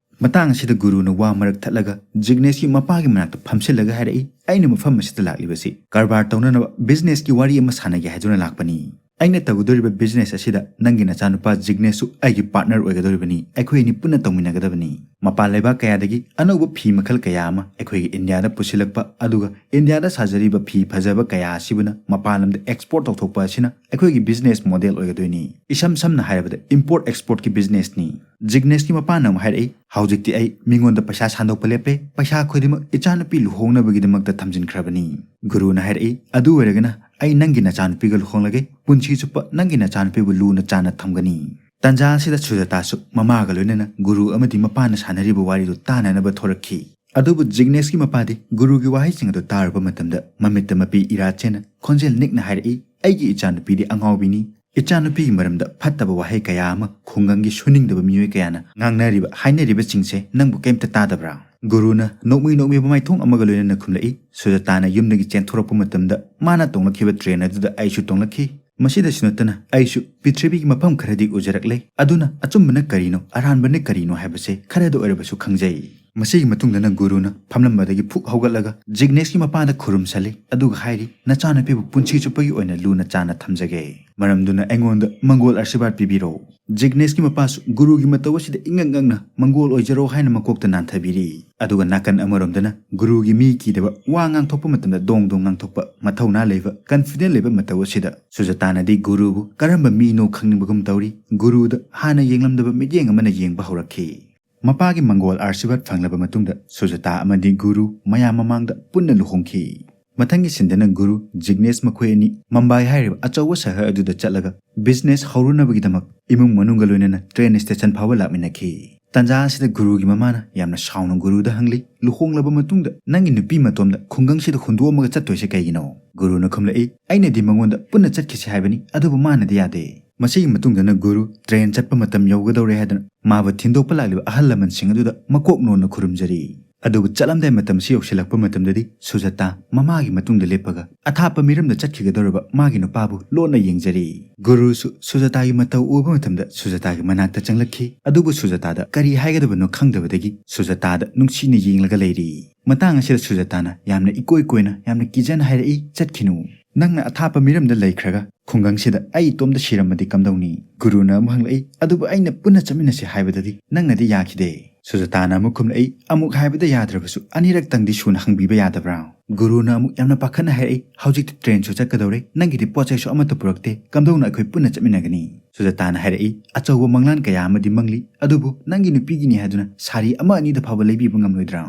ꯃꯇꯥꯡ ꯑꯁꯤꯗ ꯒꯨꯔꯨꯅ ꯋꯥ ꯃꯔꯛ ꯊꯠꯂꯒ ꯖꯤꯒꯅꯦꯁꯀꯤ ꯃꯄꯥꯒꯤ ꯃꯅꯥꯛꯇ ꯐꯝꯁꯤꯜꯂꯒ ꯍꯥꯏꯔꯛꯏ, "ꯑꯩꯅ ꯃꯐꯝ ꯑꯁꯤꯗ ꯂꯥꯛꯂꯤꯕꯁꯤ ꯀꯔꯕꯥꯔ ꯇꯧꯅꯅꯕ ꯕꯤꯖꯤꯅꯦꯁꯀꯤ ꯋꯥꯔꯤ ꯑꯃ ꯁꯥꯟꯅꯒꯦ ꯍꯥꯏꯗꯨꯅ ꯂꯥꯛꯄꯅꯤ꯫ ꯑꯩꯅ ꯇꯧꯒꯗꯧꯔꯤꯕ ꯕꯤꯖꯤꯅꯦꯁ ꯑꯁꯤꯗ ꯅꯪꯒꯤ ꯅꯆꯥꯅꯨꯄꯥ ꯖꯤꯒꯅꯦꯁꯁꯨ ꯑꯩꯒꯤ ꯄꯥꯔꯠꯅꯔ ꯑꯣꯏꯒꯗꯧꯔꯤꯕꯅꯤ꯫ ꯑꯩꯈꯣꯏ ꯑꯅꯤ ꯄꯨꯟꯅ ꯇꯧꯃꯤꯟꯅꯒꯗꯕꯅꯤ꯫ ꯃꯄꯥꯟ ꯂꯩꯕꯥꯛ ꯀꯌꯥꯗꯒꯤ ꯑꯅꯧꯕ ꯐꯤ ꯃꯈꯜ ꯀꯌꯥ ꯑꯃ ꯑꯩꯈꯣꯏꯒꯤ ꯏꯟꯗꯤꯌꯥꯗ ꯄꯨꯁꯤꯜꯂꯛꯄ, ꯑꯗꯨꯒ ꯏꯟꯗꯤꯌꯥꯗ ꯁꯥꯖꯔꯤꯕ ꯐꯤ ꯐꯖꯕ ꯀꯌꯥ ꯑꯁꯤꯕꯨꯅ ꯃꯄꯥꯟ ꯂꯝꯗ ꯑꯦꯛꯁꯄꯣꯔꯠ ꯇꯧꯊꯣꯛꯄ ꯑꯁꯤꯅ ꯑꯩꯈꯣꯏꯒꯤ ꯕꯤꯖꯤꯅꯦꯁ ꯃꯣꯗꯦꯜ ꯑꯣꯏꯒꯗꯣꯏꯅꯤ꯫ ꯏꯁꯝ ꯁꯝꯅ ꯍꯥꯏꯔꯕꯗ ꯏꯝꯄꯣꯔꯠ ꯑꯦꯛꯁꯄꯣꯔꯠꯀꯤ ꯕꯤꯖꯤꯅꯦꯁꯅꯤ꯫" ꯖꯤꯒꯅꯦꯁꯀꯤ ꯃꯄꯥꯅ ꯑꯃꯨꯛ ꯍꯥꯏꯔꯛꯏ, "ꯍꯧꯖꯤꯛꯇꯤ ꯑꯩ ꯃꯤꯉꯣꯟꯗ ꯄꯩꯁꯥ ꯁꯥꯟꯗꯣꯛꯄ ꯂꯦꯞꯄꯦ꯫ ꯄꯩꯁꯥ ꯈꯨꯗꯤꯡꯃꯛ ꯏꯆꯥꯅꯨꯄꯤ ꯂꯨꯍꯣꯡꯅꯕꯒꯤꯗꯃꯛꯇ ꯊꯝꯖꯤꯟꯈ꯭ꯔꯕꯅꯤ꯫" ꯒꯨꯔꯨꯅ ꯍꯥꯏꯔꯛꯏ, "ꯑꯗꯨ ꯑꯣꯏꯔꯒꯅ ꯑꯩ ꯅꯪꯒꯤ ꯅꯆꯥꯅꯨꯄꯤꯒ ꯂꯨꯍꯣꯡꯂꯒꯦ꯫ ꯄꯨꯟꯁꯤ ꯆꯨꯞꯄ ꯅꯪꯒꯤ ꯅꯆꯥꯅꯨꯄꯤꯕꯨ ꯂꯨꯅ ꯆꯥꯟꯅ ꯊꯝꯒꯅꯤ꯫" ꯇꯥꯟꯖꯥ ꯑꯁꯤꯗ ꯁꯨꯖꯥꯇꯥꯁꯨ ꯃꯃꯥꯒ ꯂꯣꯏꯅꯅ ꯒꯨꯔꯨ ꯑꯃꯗꯤ ꯃꯄꯥꯅ ꯁꯥꯟꯅꯔꯤꯕ ꯋꯥꯔꯤꯗꯨ ꯇꯥꯅꯅꯕ ꯊꯣꯔꯛꯈꯤ꯫ ꯑꯗꯨꯕꯨ ꯖꯤꯒꯅꯦꯁꯀꯤ ꯃꯄꯥꯗꯤ ꯒꯨꯔꯨꯒꯤ ꯋꯥꯍꯩꯁꯤꯡ ꯑꯗꯨ ꯇꯥꯔꯨꯕ ꯃꯇꯝꯗ ꯃꯃꯤꯠꯇ ꯃꯄꯤ ꯏꯔꯥ ꯆꯦꯟꯅ ꯈꯣꯟꯖꯦꯜ ꯅꯤꯛꯅ ꯍꯥꯏꯔꯛꯏ, "ꯑꯩꯒꯤ ꯏꯆꯥꯅꯨꯄꯤꯗꯤ ꯑꯉꯥꯎꯕꯤꯅꯤ꯫ ꯏꯆꯥꯅꯨꯄꯤꯒꯤ ꯃꯔꯝꯗ ꯐꯠꯇꯕ ꯋꯥꯍꯩ ꯀꯌꯥ ꯑꯃ ꯈꯨꯡꯒꯪꯒꯤ ꯁꯨꯅꯤꯡꯗꯕ ꯃꯤꯑꯣꯏ ꯀꯌꯥꯅ ꯉꯥꯡꯅꯔꯤꯕ ꯍꯥꯏꯅꯔꯤꯕꯁꯤꯡꯁꯦ ꯅꯪꯕꯨ ꯀꯩꯝꯇ ꯇꯥꯗꯕ꯭ꯔꯥ?" ꯒꯨꯔꯨꯅ ꯅꯣꯛꯃꯤ ꯅꯣꯛꯃꯤ ꯃꯃꯥꯏꯊꯣꯡ ꯑꯃꯒ ꯂꯣꯏꯅꯅ ꯈꯨꯝꯂꯛꯏ, "ꯁꯨꯖꯥꯇꯥꯅ ꯌꯨꯝꯗꯒꯤ ꯆꯦꯟꯊꯣꯔꯛꯄ ꯃꯇꯝꯗ ꯃꯥꯅ ꯇꯣꯡꯂꯛꯈꯤꯕ ꯇ꯭ꯔꯦꯟ ꯑꯗꯨꯗ ꯑꯩꯁꯨ ꯇꯣꯡꯂꯛꯈꯤ꯫ ꯃꯁꯤꯗꯁꯨ ꯅꯠꯇꯅ ꯑꯩꯁꯨ ꯄ꯭ꯔꯤꯊꯤꯕꯤꯒꯤ ꯃꯐꯝ ꯈꯔꯗꯤ ꯎꯖꯔꯛꯂꯦ꯫ ꯑꯗꯨꯅ ꯑꯆꯨꯝꯕꯅ ꯀꯔꯤꯅꯣ, ꯑꯔꯥꯟꯕꯅ ꯀꯔꯤꯅꯣ ꯍꯥꯏꯕꯁꯦ ꯈꯔꯗ ꯑꯣꯏꯔꯕꯁꯨ ꯈꯪꯖꯩ꯫" ꯃꯁꯤꯒꯤ ꯃꯇꯨꯡꯗꯅ ꯒꯨꯔꯨꯅ ꯐꯝꯂꯝꯕꯗꯒꯤ ꯐꯨꯛ ꯍꯧꯒꯠꯂꯒ ꯖꯤꯒꯅꯦꯁꯀꯤ ꯃꯄꯥꯗ ꯈꯨꯔꯨꯝꯁꯜꯂꯤ, ꯑꯗꯨꯒ ꯍꯥꯏꯔꯤ, "ꯅꯆꯥꯅꯨꯄꯤꯕꯨ ꯄꯨꯟꯁꯤ ꯆꯨꯞꯄꯒꯤ ꯑꯣꯏꯅ ꯂꯨꯅ ꯆꯥꯟꯅ ꯊꯝꯖꯒꯦ꯫ ꯃꯔꯝꯗꯨꯅ ꯑꯩꯉꯣꯟꯗ ꯃꯪꯒꯣꯜ ꯑꯥꯔꯁꯤꯕꯥꯗ ꯄꯤꯕꯤꯔꯣ꯫" ꯖꯤꯒꯅꯦꯁꯀꯤ ꯃꯄꯥꯁꯨ ꯒꯨꯔꯨꯒꯤ ꯃꯇꯧ ꯑꯁꯤꯗ ꯏꯉꯛ ꯉꯛꯅ ꯃꯪꯒꯣꯜ ꯑꯣꯏꯖꯔꯣ ꯍꯥꯏꯅ ꯃꯀꯣꯛꯇ ꯅꯥꯟꯊꯕꯤꯔꯤ꯫ ꯑꯗꯨꯒ ꯅꯥꯀꯟ ꯑꯃꯔꯣꯝꯗꯅ ꯒꯨꯔꯨꯒꯤ ꯃꯤ ꯀꯤꯗꯕ, ꯋꯥ ꯉꯥꯡꯊꯣꯛꯄ ꯃꯇꯝꯗ ꯗꯣꯡ ꯗꯣꯡ ꯉꯥꯡꯊꯣꯛꯄ, ꯃꯊꯧꯅꯥ ꯂꯩꯕ, ꯀꯟꯐꯤꯗꯦꯟ ꯂꯩꯕ ꯃꯇꯧ ꯑꯁꯤꯗ ꯁꯨꯖꯥꯇꯥꯅꯗꯤ ꯒꯨꯔꯨꯕꯨ ꯀꯔꯝꯕ ꯃꯤꯅꯣ ꯈꯪꯅꯤꯡꯕꯒꯨꯝ ꯇꯧꯔꯤ꯫ ꯒꯨꯔꯨꯗ ꯍꯥꯟꯅ ꯌꯦꯡꯂꯝꯗꯕ ꯃꯤꯠꯌꯦꯡ ꯑꯃꯅ ꯌꯦꯡꯕ ꯍꯧꯔꯛꯈꯤ꯫ ꯃꯄꯥꯒꯤ ꯃꯪꯒꯣꯜ ꯑꯥꯔꯁꯤꯕꯥꯗ ꯐꯪꯂꯕ ꯃꯇꯨꯡꯗ ꯁꯨꯖꯥꯇꯥ ꯑꯃꯗꯤ ꯒꯨꯔꯨ ꯃꯌꯥꯝ ꯃꯃꯥꯡꯗ ꯄꯨꯟꯅ ꯂꯨꯍꯣꯡꯈꯤ꯫ ꯃꯊꯪꯒꯤ ꯁꯤꯟꯗꯅ ꯒꯨꯔꯨ ꯖꯤꯒꯅꯦꯁ ꯃꯈꯣꯏ ꯑꯅꯤ ꯃꯝꯕꯥꯏ ꯍꯥꯏꯔꯤꯕ ꯑꯆꯧꯕ ꯁꯍꯔ ꯑꯗꯨꯗ ꯆꯠꯂꯒ ꯕꯤꯖꯤꯅꯦꯁ ꯍꯧꯔꯨꯅꯕꯒꯤꯗꯃꯛ ꯏꯃꯨꯡ ꯃꯅꯨꯡꯒ ꯂꯣꯏꯅꯅ ꯇ꯭ꯔꯦꯟ ꯁ꯭ꯇꯦꯁꯟ ꯐꯥꯎꯕ ꯂꯥꯛꯃꯤꯟꯅꯈꯤ꯫ ꯇꯥꯟꯖꯥ ꯑꯁꯤꯗ ꯒꯨꯔꯨꯒꯤ ꯃꯃꯥꯅ ꯌꯥꯝꯅ ꯁꯥꯎꯅ ꯒꯨꯔꯨꯗ ꯍꯪꯂꯤ, "ꯂꯨꯍꯣꯡꯂꯕ ꯃꯇꯨꯡꯗ ꯅꯪꯒꯤ ꯅꯨꯄꯤ ꯃꯇꯣꯝꯗ ꯈꯨꯡꯒꯪꯁꯤꯗ ꯍꯨꯟꯗꯣꯛꯑꯝꯃꯒ ꯆꯠꯇꯣꯏꯁꯦ ꯀꯩꯒꯤꯅꯣ?" ꯒꯨꯔꯨꯅ ꯈꯨꯝꯂꯛꯏ, "ꯑꯩꯅꯗꯤ ꯃꯉꯣꯟꯗ ꯄꯨꯟꯅ ꯆꯠꯈꯤꯁꯤ ꯍꯥꯏꯕꯅꯤ, ꯑꯗꯨꯕꯨ ꯃꯥꯅꯗꯤ ꯌꯥꯗꯦ"꯫ ꯃꯁꯤꯒꯤ ꯃꯇꯨꯡꯗꯅ ꯒꯨꯔꯨ ꯇ꯭ꯔꯦꯟ ꯆꯠꯄ ꯃꯇꯝ ꯌꯧꯒꯗꯧꯔꯦ ꯍꯥꯏꯗꯨꯅ ꯃꯥꯕꯨ ꯊꯤꯟꯗꯣꯛꯄ ꯂꯥꯛꯂꯤꯕ ꯑꯍꯜ ꯂꯃꯟꯁꯤꯡ ꯑꯗꯨꯗ ꯃꯀꯣꯛ ꯅꯣꯟꯅ ꯈꯨꯔꯨꯝꯖꯔꯤ꯫ ꯑꯗꯨꯕꯨ ꯆꯠꯂꯝꯗꯥꯏ ꯃꯇꯝꯁꯤ ꯌꯧꯁꯤꯜꯂꯛꯄ ꯃꯇꯝꯗꯗꯤ ꯁꯨꯖꯥꯇꯥ ꯃꯃꯥꯒꯤ ꯃꯇꯨꯡꯗ ꯂꯦꯞꯄꯒ ꯑꯊꯥꯞꯄ ꯃꯤꯔꯝꯗ ꯆꯠꯈꯤꯒꯗꯧꯔꯕ ꯃꯥꯒꯤ ꯅꯨꯄꯥꯕꯨ ꯂꯣꯟꯅ ꯌꯦꯡꯖꯔꯤ꯫ ꯒꯨꯔꯨꯁꯨ ꯁꯨꯖꯥꯇꯥꯒꯤ ꯃꯇꯧ ꯎꯕ ꯃꯇꯝꯗ ꯁꯨꯖꯥꯇꯥꯒꯤ ꯃꯅꯥꯛꯇ ꯆꯪꯂꯛꯈꯤ꯫ ꯑꯗꯨꯕꯨ ꯁꯨꯖꯥꯇꯥꯗ ꯀꯔꯤ ꯍꯥꯏꯒꯗꯕꯅꯣ ꯈꯪꯗꯕꯗꯒꯤ ꯁꯨꯖꯥꯇꯥꯗ ꯅꯨꯡꯁꯤꯅ ꯌꯦꯡꯂꯒ ꯂꯩꯔꯤ꯫ ꯃꯇꯥꯡ ꯑꯁꯤꯗ ꯁꯨꯖꯥꯇꯥꯅ ꯌꯥꯝꯅ ꯏꯀꯣꯏ ꯀꯣꯏꯅ, ꯌꯥꯝꯅ ꯀꯤꯖꯅ ꯍꯥꯏꯔꯛꯏ, "ꯆꯠꯈꯤꯅꯨ꯫ ꯅꯪꯅ ꯑꯊꯥꯞꯄ ꯃꯤꯔꯝꯗ ꯂꯩꯈ꯭ꯔꯒ ꯈꯨꯡꯒꯪꯁꯤꯗ ꯑꯩ ꯏꯇꯣꯝꯇ ꯁꯤꯔꯝꯃꯗꯤ ꯀꯝꯗꯧꯅꯤ?" ꯒꯨꯔꯨꯅ ꯑꯃꯨꯛ ꯍꯪꯂꯛꯏ, "ꯑꯗꯨꯕꯨ ꯑꯩꯅ ꯄꯨꯟꯅ ꯆꯠꯃꯤꯟꯅꯁꯤ ꯍꯥꯏꯕꯗꯗꯤ ꯅꯪꯅꯗꯤ ꯌꯥꯈꯤꯗꯦ"꯫ ꯁꯨꯖꯥꯇꯥꯅ ꯑꯃꯨꯛ ꯈꯨꯝꯂꯛꯏ, "ꯑꯃꯨꯛ ꯍꯥꯏꯕꯗ ꯌꯥꯗ꯭ꯔꯕꯁꯨ ꯑꯅꯤꯔꯛꯇꯪꯗꯤ ꯁꯨꯅ ꯍꯪꯕꯤꯕ ꯌꯥꯗꯕ꯭ꯔꯥ?" ꯒꯨꯔꯨꯅ ꯑꯃꯨꯛ ꯌꯥꯝꯅ ꯄꯥꯈꯠꯅ ꯍꯥꯏꯔꯛꯏ, "ꯍꯧꯖꯤꯛꯇꯤ ꯇ꯭ꯔꯦꯟꯁꯨ ꯆꯠꯀꯗꯧꯔꯦ, ꯅꯪꯒꯤꯗꯤ ꯄꯣꯠ ꯆꯩꯁꯨ ꯑꯃꯠꯇ ꯄꯨꯔꯛꯇꯦ, ꯀꯝꯗꯧꯅ ꯑꯩꯈꯣꯏ ꯄꯨꯟꯅ ꯆꯠꯃꯤꯟꯅꯒꯅꯤ?" ꯁꯨꯖꯥꯇꯥꯅ ꯍꯥꯏꯔꯛꯏ, "ꯑꯆꯧꯕ ꯃꯪꯂꯥꯟ ꯀꯌꯥ ꯑꯃꯗꯤ ꯃꯪꯂꯤ, ꯑꯗꯨꯕꯨ ꯅꯪꯒꯤ ꯅꯨꯄꯤꯒꯤꯅꯤ ꯍꯥꯏꯗꯨꯅ ꯁꯥꯔꯤ ꯑꯃ ꯑꯅꯤꯗ ꯐꯥꯎꯕ ꯂꯩꯕꯤꯕ ꯉꯝꯂꯣꯏꯗ꯭ꯔꯥ?"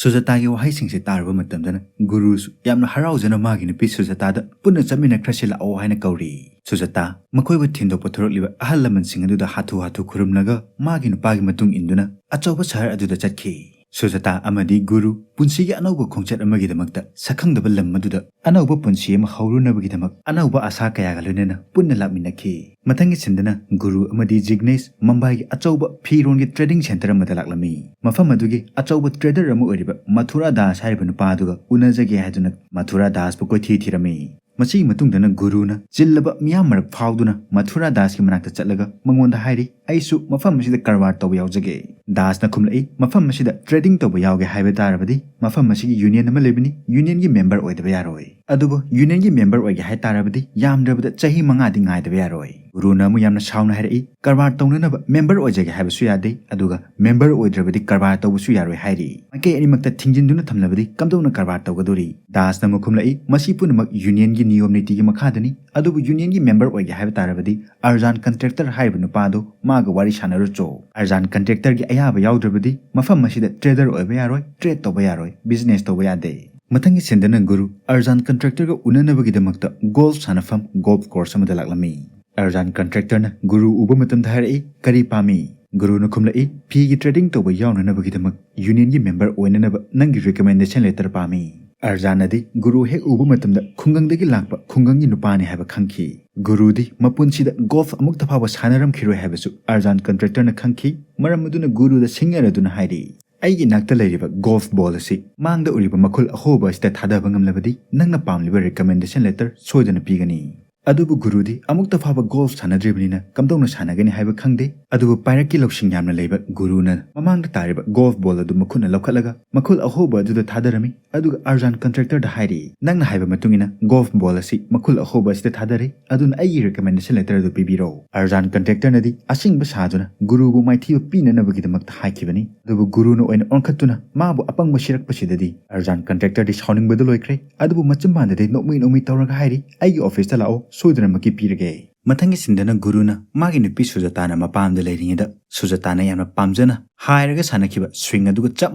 ꯁꯨꯖꯥꯇꯥꯒꯤ ꯋꯥꯍꯩꯁꯤꯡꯁꯦ ꯇꯥꯔꯨꯕ ꯃꯇꯝꯗꯅ ꯒꯨꯔꯨꯁꯨ ꯌꯥꯝꯅ ꯍꯔꯥꯎꯖꯅ ꯃꯥꯒꯤ ꯅꯨꯄꯤ ꯁꯨꯖꯥꯇꯥꯗ "ꯄꯨꯟꯅ ꯆꯠꯃꯤꯟꯅꯈ꯭ꯔꯁꯤ ꯂꯥꯛꯑꯣ" ꯍꯥꯏꯅ ꯀꯧꯔꯤ꯫ ꯁꯨꯖꯥꯇꯥ ꯃꯈꯣꯏꯕꯨ ꯊꯤꯟꯗꯣꯛꯄ ꯊꯣꯔꯛꯂꯤꯕ ꯑꯍꯜ ꯂꯃꯟꯁꯤꯡ ꯑꯗꯨꯗ ꯍꯥꯊꯨ ꯍꯥꯊꯨ ꯈꯨꯔꯨꯝꯂꯒ ꯃꯥꯒꯤ ꯅꯨꯄꯥꯒꯤ ꯃꯇꯨꯡ ꯏꯟꯗꯨꯅ ꯑꯆꯧꯕ ꯁꯍꯔ ꯑꯗꯨꯗ ꯆꯠꯈꯤ꯫ ꯁꯨꯖꯥꯇꯥ ꯑꯃꯗꯤ ꯒꯨꯔꯨ ꯄꯨꯟꯁꯤꯒꯤ ꯑꯅꯧꯕ ꯈꯣꯡꯆꯠ ꯑꯃꯒꯤꯗꯃꯛꯇ ꯁꯛꯈꯪꯗꯕ ꯂꯝ ꯑꯗꯨꯗ ꯑꯅꯧꯕ ꯄꯨꯟꯁꯤ ꯑꯃ ꯍꯧꯔꯨꯅꯕꯒꯤꯗꯃꯛ ꯑꯅꯧꯕ ꯑꯥꯁꯥ ꯀꯌꯥꯒ ꯂꯣꯏꯅꯅ ꯄꯨꯟꯅ ꯂꯥꯛꯃꯤꯟꯅꯈꯤ꯫ ꯃꯊꯪꯒꯤ ꯁꯤꯟꯗꯅ ꯒꯨꯔꯨ ꯑꯃꯗꯤ ꯖꯤꯒꯅꯦꯁ ꯃꯨꯝꯕꯥꯏꯒꯤ ꯑꯆꯧꯕ ꯐꯤꯔꯣꯟꯒꯤ ꯇ꯭ꯔꯦꯗꯤꯡ ꯁꯦꯟꯇꯔ ꯑꯃꯗ ꯂꯥꯛꯂꯝꯃꯤ꯫ ꯃꯐꯝ ꯑꯗꯨꯒꯤ ꯑꯆꯧꯕ ꯇ꯭ꯔꯦꯗꯔ ꯑꯃ ꯑꯣꯏꯔꯤꯕ ꯃꯊꯨꯔꯥ ꯗꯥꯁ ꯍꯥꯏꯔꯤꯕ ꯅꯨꯄꯥ ꯑꯗꯨꯒ ꯎꯅꯖꯒꯦ ꯍꯥꯏꯗꯨꯅ ꯃꯊꯨꯔꯥ ꯗꯥꯁꯄꯨ ꯀꯣꯏꯊꯤ ꯊꯤꯔꯝꯃꯤ꯫ ꯃꯁꯤꯒꯤ ꯃꯇꯨꯡꯗꯅ ꯒꯨꯔꯨꯅ ꯆꯤꯜꯂꯕ ꯃꯤꯌꯥꯝ ꯃꯔꯛ ꯐꯥꯎꯗꯨꯅ ꯃꯊꯨꯔꯥ ꯗꯥꯁꯀꯤ ꯃꯅꯥꯛꯇ ꯆꯠꯂꯒ ꯃꯉꯣꯟꯗ ꯍꯥꯏꯔꯤ, "ꯑꯩꯁꯨ ꯃꯐꯝ ꯑꯁꯤꯗ ꯀꯔꯕꯥꯔ ꯇꯧꯕ ꯌꯥꯎꯖꯒꯦ"꯫ ꯗꯥꯁꯅ ꯈꯨꯝꯂꯛꯏ, "ꯃꯐꯝ ꯑꯁꯤꯗ ꯇ꯭ꯔꯦꯗꯤꯡ ꯇꯧꯕ ꯌꯥꯎꯒꯦ ꯍꯥꯏꯕ ꯇꯥꯔꯕꯗꯤ ꯃꯐꯝ ꯑꯁꯤꯒꯤ ꯌꯨꯅꯤꯌꯟ ꯑꯃ ꯂꯩꯕꯅꯤ, ꯌꯨꯅꯤꯌꯟꯒꯤ ꯃꯦꯝꯕꯔ ꯑꯣꯏꯗꯕ ꯌꯥꯔꯣꯏ꯫ ꯑꯗꯨꯕꯨ ꯌꯨꯅꯤꯌꯟꯒꯤ ꯃꯦꯝꯕꯔ ꯑꯣꯏꯒꯦ ꯍꯥꯏ ꯇꯥꯔꯕꯗꯤ ꯌꯥꯝꯗ꯭ꯔꯕꯗ ꯆꯍꯤ ꯃꯉꯥꯗꯤ ꯉꯥꯏꯗꯕ ꯌꯥꯔꯣꯏ"꯫ ꯒꯨꯔꯨꯅ ꯑꯃꯨꯛ ꯌꯥꯝꯅ ꯁꯥꯎꯅ ꯍꯥꯏꯔꯛꯏ, "ꯀꯔꯕꯥꯔ ꯇꯧꯅꯅꯕ ꯃꯦꯝꯕꯔ ꯑꯣꯏꯖꯒꯦ ꯍꯥꯏꯕꯁꯨ ꯌꯥꯗꯦ, ꯑꯗꯨꯒ ꯃꯦꯝꯕꯔ ꯑꯣꯏꯗ꯭ꯔꯕꯗꯤ ꯀꯔꯕꯥꯔ ꯇꯧꯕꯁꯨ ꯌꯥꯔꯣꯏ" ꯍꯥꯏꯔꯤ꯫ ꯃꯥꯏꯀꯩ ꯑꯅꯤꯃꯛꯇ ꯊꯤꯡꯖꯤꯟꯗꯨꯅ ꯊꯝꯂꯕꯗꯤ ꯀꯝꯗꯧꯅ ꯀꯔꯕꯥꯔ ꯇꯧꯒꯗꯧꯔꯤ? ꯗꯥꯁꯅ ꯑꯃꯨꯛ ꯈꯨꯝꯂꯛꯏ, "ꯃꯁꯤ ꯄꯨꯝꯅꯃꯛ ꯌꯨꯅꯤꯌꯟꯒꯤ ꯅꯤꯌꯣꯝ ꯅꯤꯇꯤꯒꯤ ꯃꯈꯥꯗꯅꯤ, ꯑꯗꯨꯕꯨ ꯌꯨꯅꯤꯌꯟꯒꯤ ꯃꯦꯝꯕꯔ ꯑꯣꯏꯒꯦ ꯍꯥꯏꯕ ꯇꯥꯔꯕꯗꯤ ꯑꯔꯖꯥꯟ ꯀꯟꯇ꯭ꯔꯦꯛꯇꯔ ꯍꯥꯏꯔꯤꯕ ꯅꯨꯄꯥꯗꯨ ꯃꯥꯒ ꯋꯥꯔꯤ ꯁꯥꯟꯅꯔꯨꯆꯣ꯫ ꯑꯔꯖꯥꯟ ꯀꯟꯇ꯭ꯔꯦꯛꯇꯔꯒꯤ ꯑꯌꯥꯕ ꯌꯥꯎꯗ꯭ꯔꯕꯗꯤ ꯃꯐꯝ ꯑꯁꯤꯗ ꯇ꯭ꯔꯦꯗꯔ ꯑꯣꯏꯕ ꯌꯥꯔꯣꯏ, ꯇ꯭ꯔꯦꯗ ꯇꯧꯕ ꯌꯥꯔꯣꯏ, ꯕꯤꯖꯤꯅꯦꯁ ꯇꯧꯕ ꯌꯥꯗꯦ"꯫ ꯃꯊꯪꯒꯤ ꯁꯤꯟꯗꯅ ꯒꯨꯔꯨ ꯑꯔꯖꯥꯟ ꯀꯟꯇ꯭ꯔꯦꯛꯇꯔꯒ ꯎꯅꯅꯕꯒꯤꯗꯃꯛꯇ ꯒꯣꯜꯐ ꯁꯥꯟꯅꯐꯝ ꯒꯣꯜꯐ ꯀꯣꯔꯁ ꯑꯃꯗ ꯂꯥꯛꯂꯝꯃꯤ꯫ ꯑꯔꯖꯥꯟ ꯀꯟꯇ꯭ꯔꯦꯛꯇꯔꯅ ꯒꯨꯔꯨ ꯎꯕ ꯃꯇꯝꯗ ꯍꯥꯏꯔꯛꯏ, "ꯀꯔꯤ ꯄꯥꯝꯃꯤ?" ꯒꯨꯔꯨꯅ ꯈꯨꯝꯂꯛꯏ, "ꯐꯤꯒꯤ trading ꯇꯧꯕ ꯌꯥꯎꯅꯅꯕꯒꯤꯗꯃꯛ unionꯒꯤ member ꯑꯣꯏꯅꯅꯕ ꯅꯪꯒꯤ recommendation letter ꯄꯥꯝꯃꯤ"꯫ ꯑꯔꯖꯥꯟꯅꯗꯤ ꯒꯨꯔꯨ ꯍꯦꯛ ꯎꯕ ꯃꯇꯝꯗ ꯈꯨꯡꯒꯪꯗꯒꯤ ꯂꯥꯛꯄ ꯈꯨꯡꯒꯪꯒꯤ ꯅꯨꯄꯥꯅꯤ ꯍꯥꯏꯕ ꯈꯪꯈꯤ꯫ ꯒꯨꯔꯨꯗꯤ ꯃꯄꯨꯟꯁꯤꯗ golf ꯑꯃꯨꯛꯇ ꯐꯥꯎꯕ ꯁꯥꯟꯅꯔꯝꯈꯤꯔꯣꯏ ꯍꯥꯏꯕꯁꯨ ꯑꯔꯖꯥꯟ contractorꯅ ꯈꯪꯈꯤ꯫ ꯃꯔꯝ ꯑꯗꯨꯅ ꯒꯨꯔꯨꯗ ꯁꯤꯡꯅꯔꯗꯨꯅ ꯍꯥꯏꯔꯤ, "ꯑꯩꯒꯤ ꯏꯅꯥꯛꯇ ꯂꯩꯔꯤꯕ golf ball ꯑꯁꯤ ꯃꯥꯡꯗ ꯎꯔꯤꯕ ꯃꯈꯨꯜ ꯑꯍꯣꯕ ꯑꯁꯤꯗ ꯊꯥꯗꯕ ꯉꯝꯂꯕꯗꯤ ꯅꯪꯅ ꯄꯥꯝꯂꯤꯕ recommendation letter ꯁꯣꯏꯗꯅ ꯄꯤꯒꯅꯤ"꯫ ꯑꯗꯨꯕꯨ ꯒꯨꯔꯨꯗꯤ ꯑꯃꯨꯛꯇ ꯐꯥꯎꯕ golf ꯁꯥꯟꯅꯗ꯭ꯔꯤꯕꯅꯤꯅ ꯀꯝꯗꯧꯅ ꯁꯥꯟꯅꯒꯅꯤ ꯍꯥꯏꯕ ꯈꯪꯗꯦ꯫ ꯑꯗꯨꯕꯨ ꯄꯥꯏꯔꯛꯀꯤ ꯂꯧꯁꯤꯡ ꯌꯥꯝꯅ ꯂꯩꯕ ꯒꯨꯔꯨꯅ ꯃꯃꯥꯡꯗ ꯇꯥꯔꯤꯕ golf ball ꯑꯗꯨ ꯃꯈꯨꯠꯅ ꯂꯧꯈꯠꯂꯒ ꯃꯈꯨꯜ ꯑꯍꯣꯕ ꯑꯗꯨꯗ ꯊꯥꯗꯔꯝꯃꯤ꯫ ꯑꯗꯨꯒ ꯑꯔꯖꯥꯟ contractorꯗ ꯍꯥꯏꯔꯤ, "ꯅꯪꯅ ꯍꯥꯏꯕ ꯃꯇꯨꯡ ꯏꯟꯅ golf ball ꯑꯁꯤ ꯃꯈꯨꯜ ꯑꯍꯣꯕ ꯑꯁꯤꯗ ꯊꯥꯗꯔꯦ, ꯑꯗꯨꯅ ꯑꯩꯒꯤ recommendation letter ꯑꯗꯨ ꯄꯤꯕꯤꯔꯣ"꯫ ꯑꯔꯖꯥꯟ contractorꯅꯗꯤ ꯑꯁꯤꯡꯕ ꯁꯥꯗꯨꯅ ꯒꯨꯔꯨꯕꯨ ꯃꯥꯏꯊꯤꯕ ꯄꯤꯅꯅꯕꯒꯤꯗꯃꯛꯇ ꯍꯥꯏꯈꯤꯕꯅꯤ꯫ ꯑꯗꯨꯕꯨ ꯒꯨꯔꯨꯅ ꯑꯣꯏꯅ ꯑꯣꯟꯈꯠꯇꯨꯅ ꯃꯥꯕꯨ ꯑꯄꯪꯕ ꯁꯤꯔꯛꯄꯁꯤꯗꯗꯤ ꯑꯔꯖꯥꯟ contractorꯗꯤ ꯁꯥꯎꯅꯤꯡꯕꯗ ꯂꯣꯏꯈ꯭ꯔꯦ꯫ ꯑꯗꯨꯕꯨ ꯃꯆꯤꯟꯕꯥꯟꯗꯗꯤ ꯅꯣꯛꯃꯤ ꯅꯣꯛꯃꯤ ꯇꯧꯔꯒ ꯍꯥꯏꯔꯤ, "ꯑꯩꯒꯤ officeꯇ ꯂꯥꯛꯑꯣ, ꯁꯣꯏꯗꯅꯃꯛꯀꯤ ꯄꯤꯔꯒꯦ"꯫ ꯃꯊꯪꯒꯤ sceneꯗꯅ ꯒꯨꯔꯨꯅ ꯃꯥꯒꯤ ꯅꯨꯄꯤ ꯁꯨꯖꯥꯇꯥꯅ ꯃꯄꯥꯝꯗ ꯂꯩꯔꯤꯉꯩꯗ ꯁꯨꯖꯥꯇꯥꯅ ꯌꯥꯝꯅ ꯄꯥꯝꯖꯅ ꯍꯥꯏꯔꯒ ꯁꯥꯟꯅꯈꯤꯕ swing ꯑꯗꯨꯒ ꯆꯞ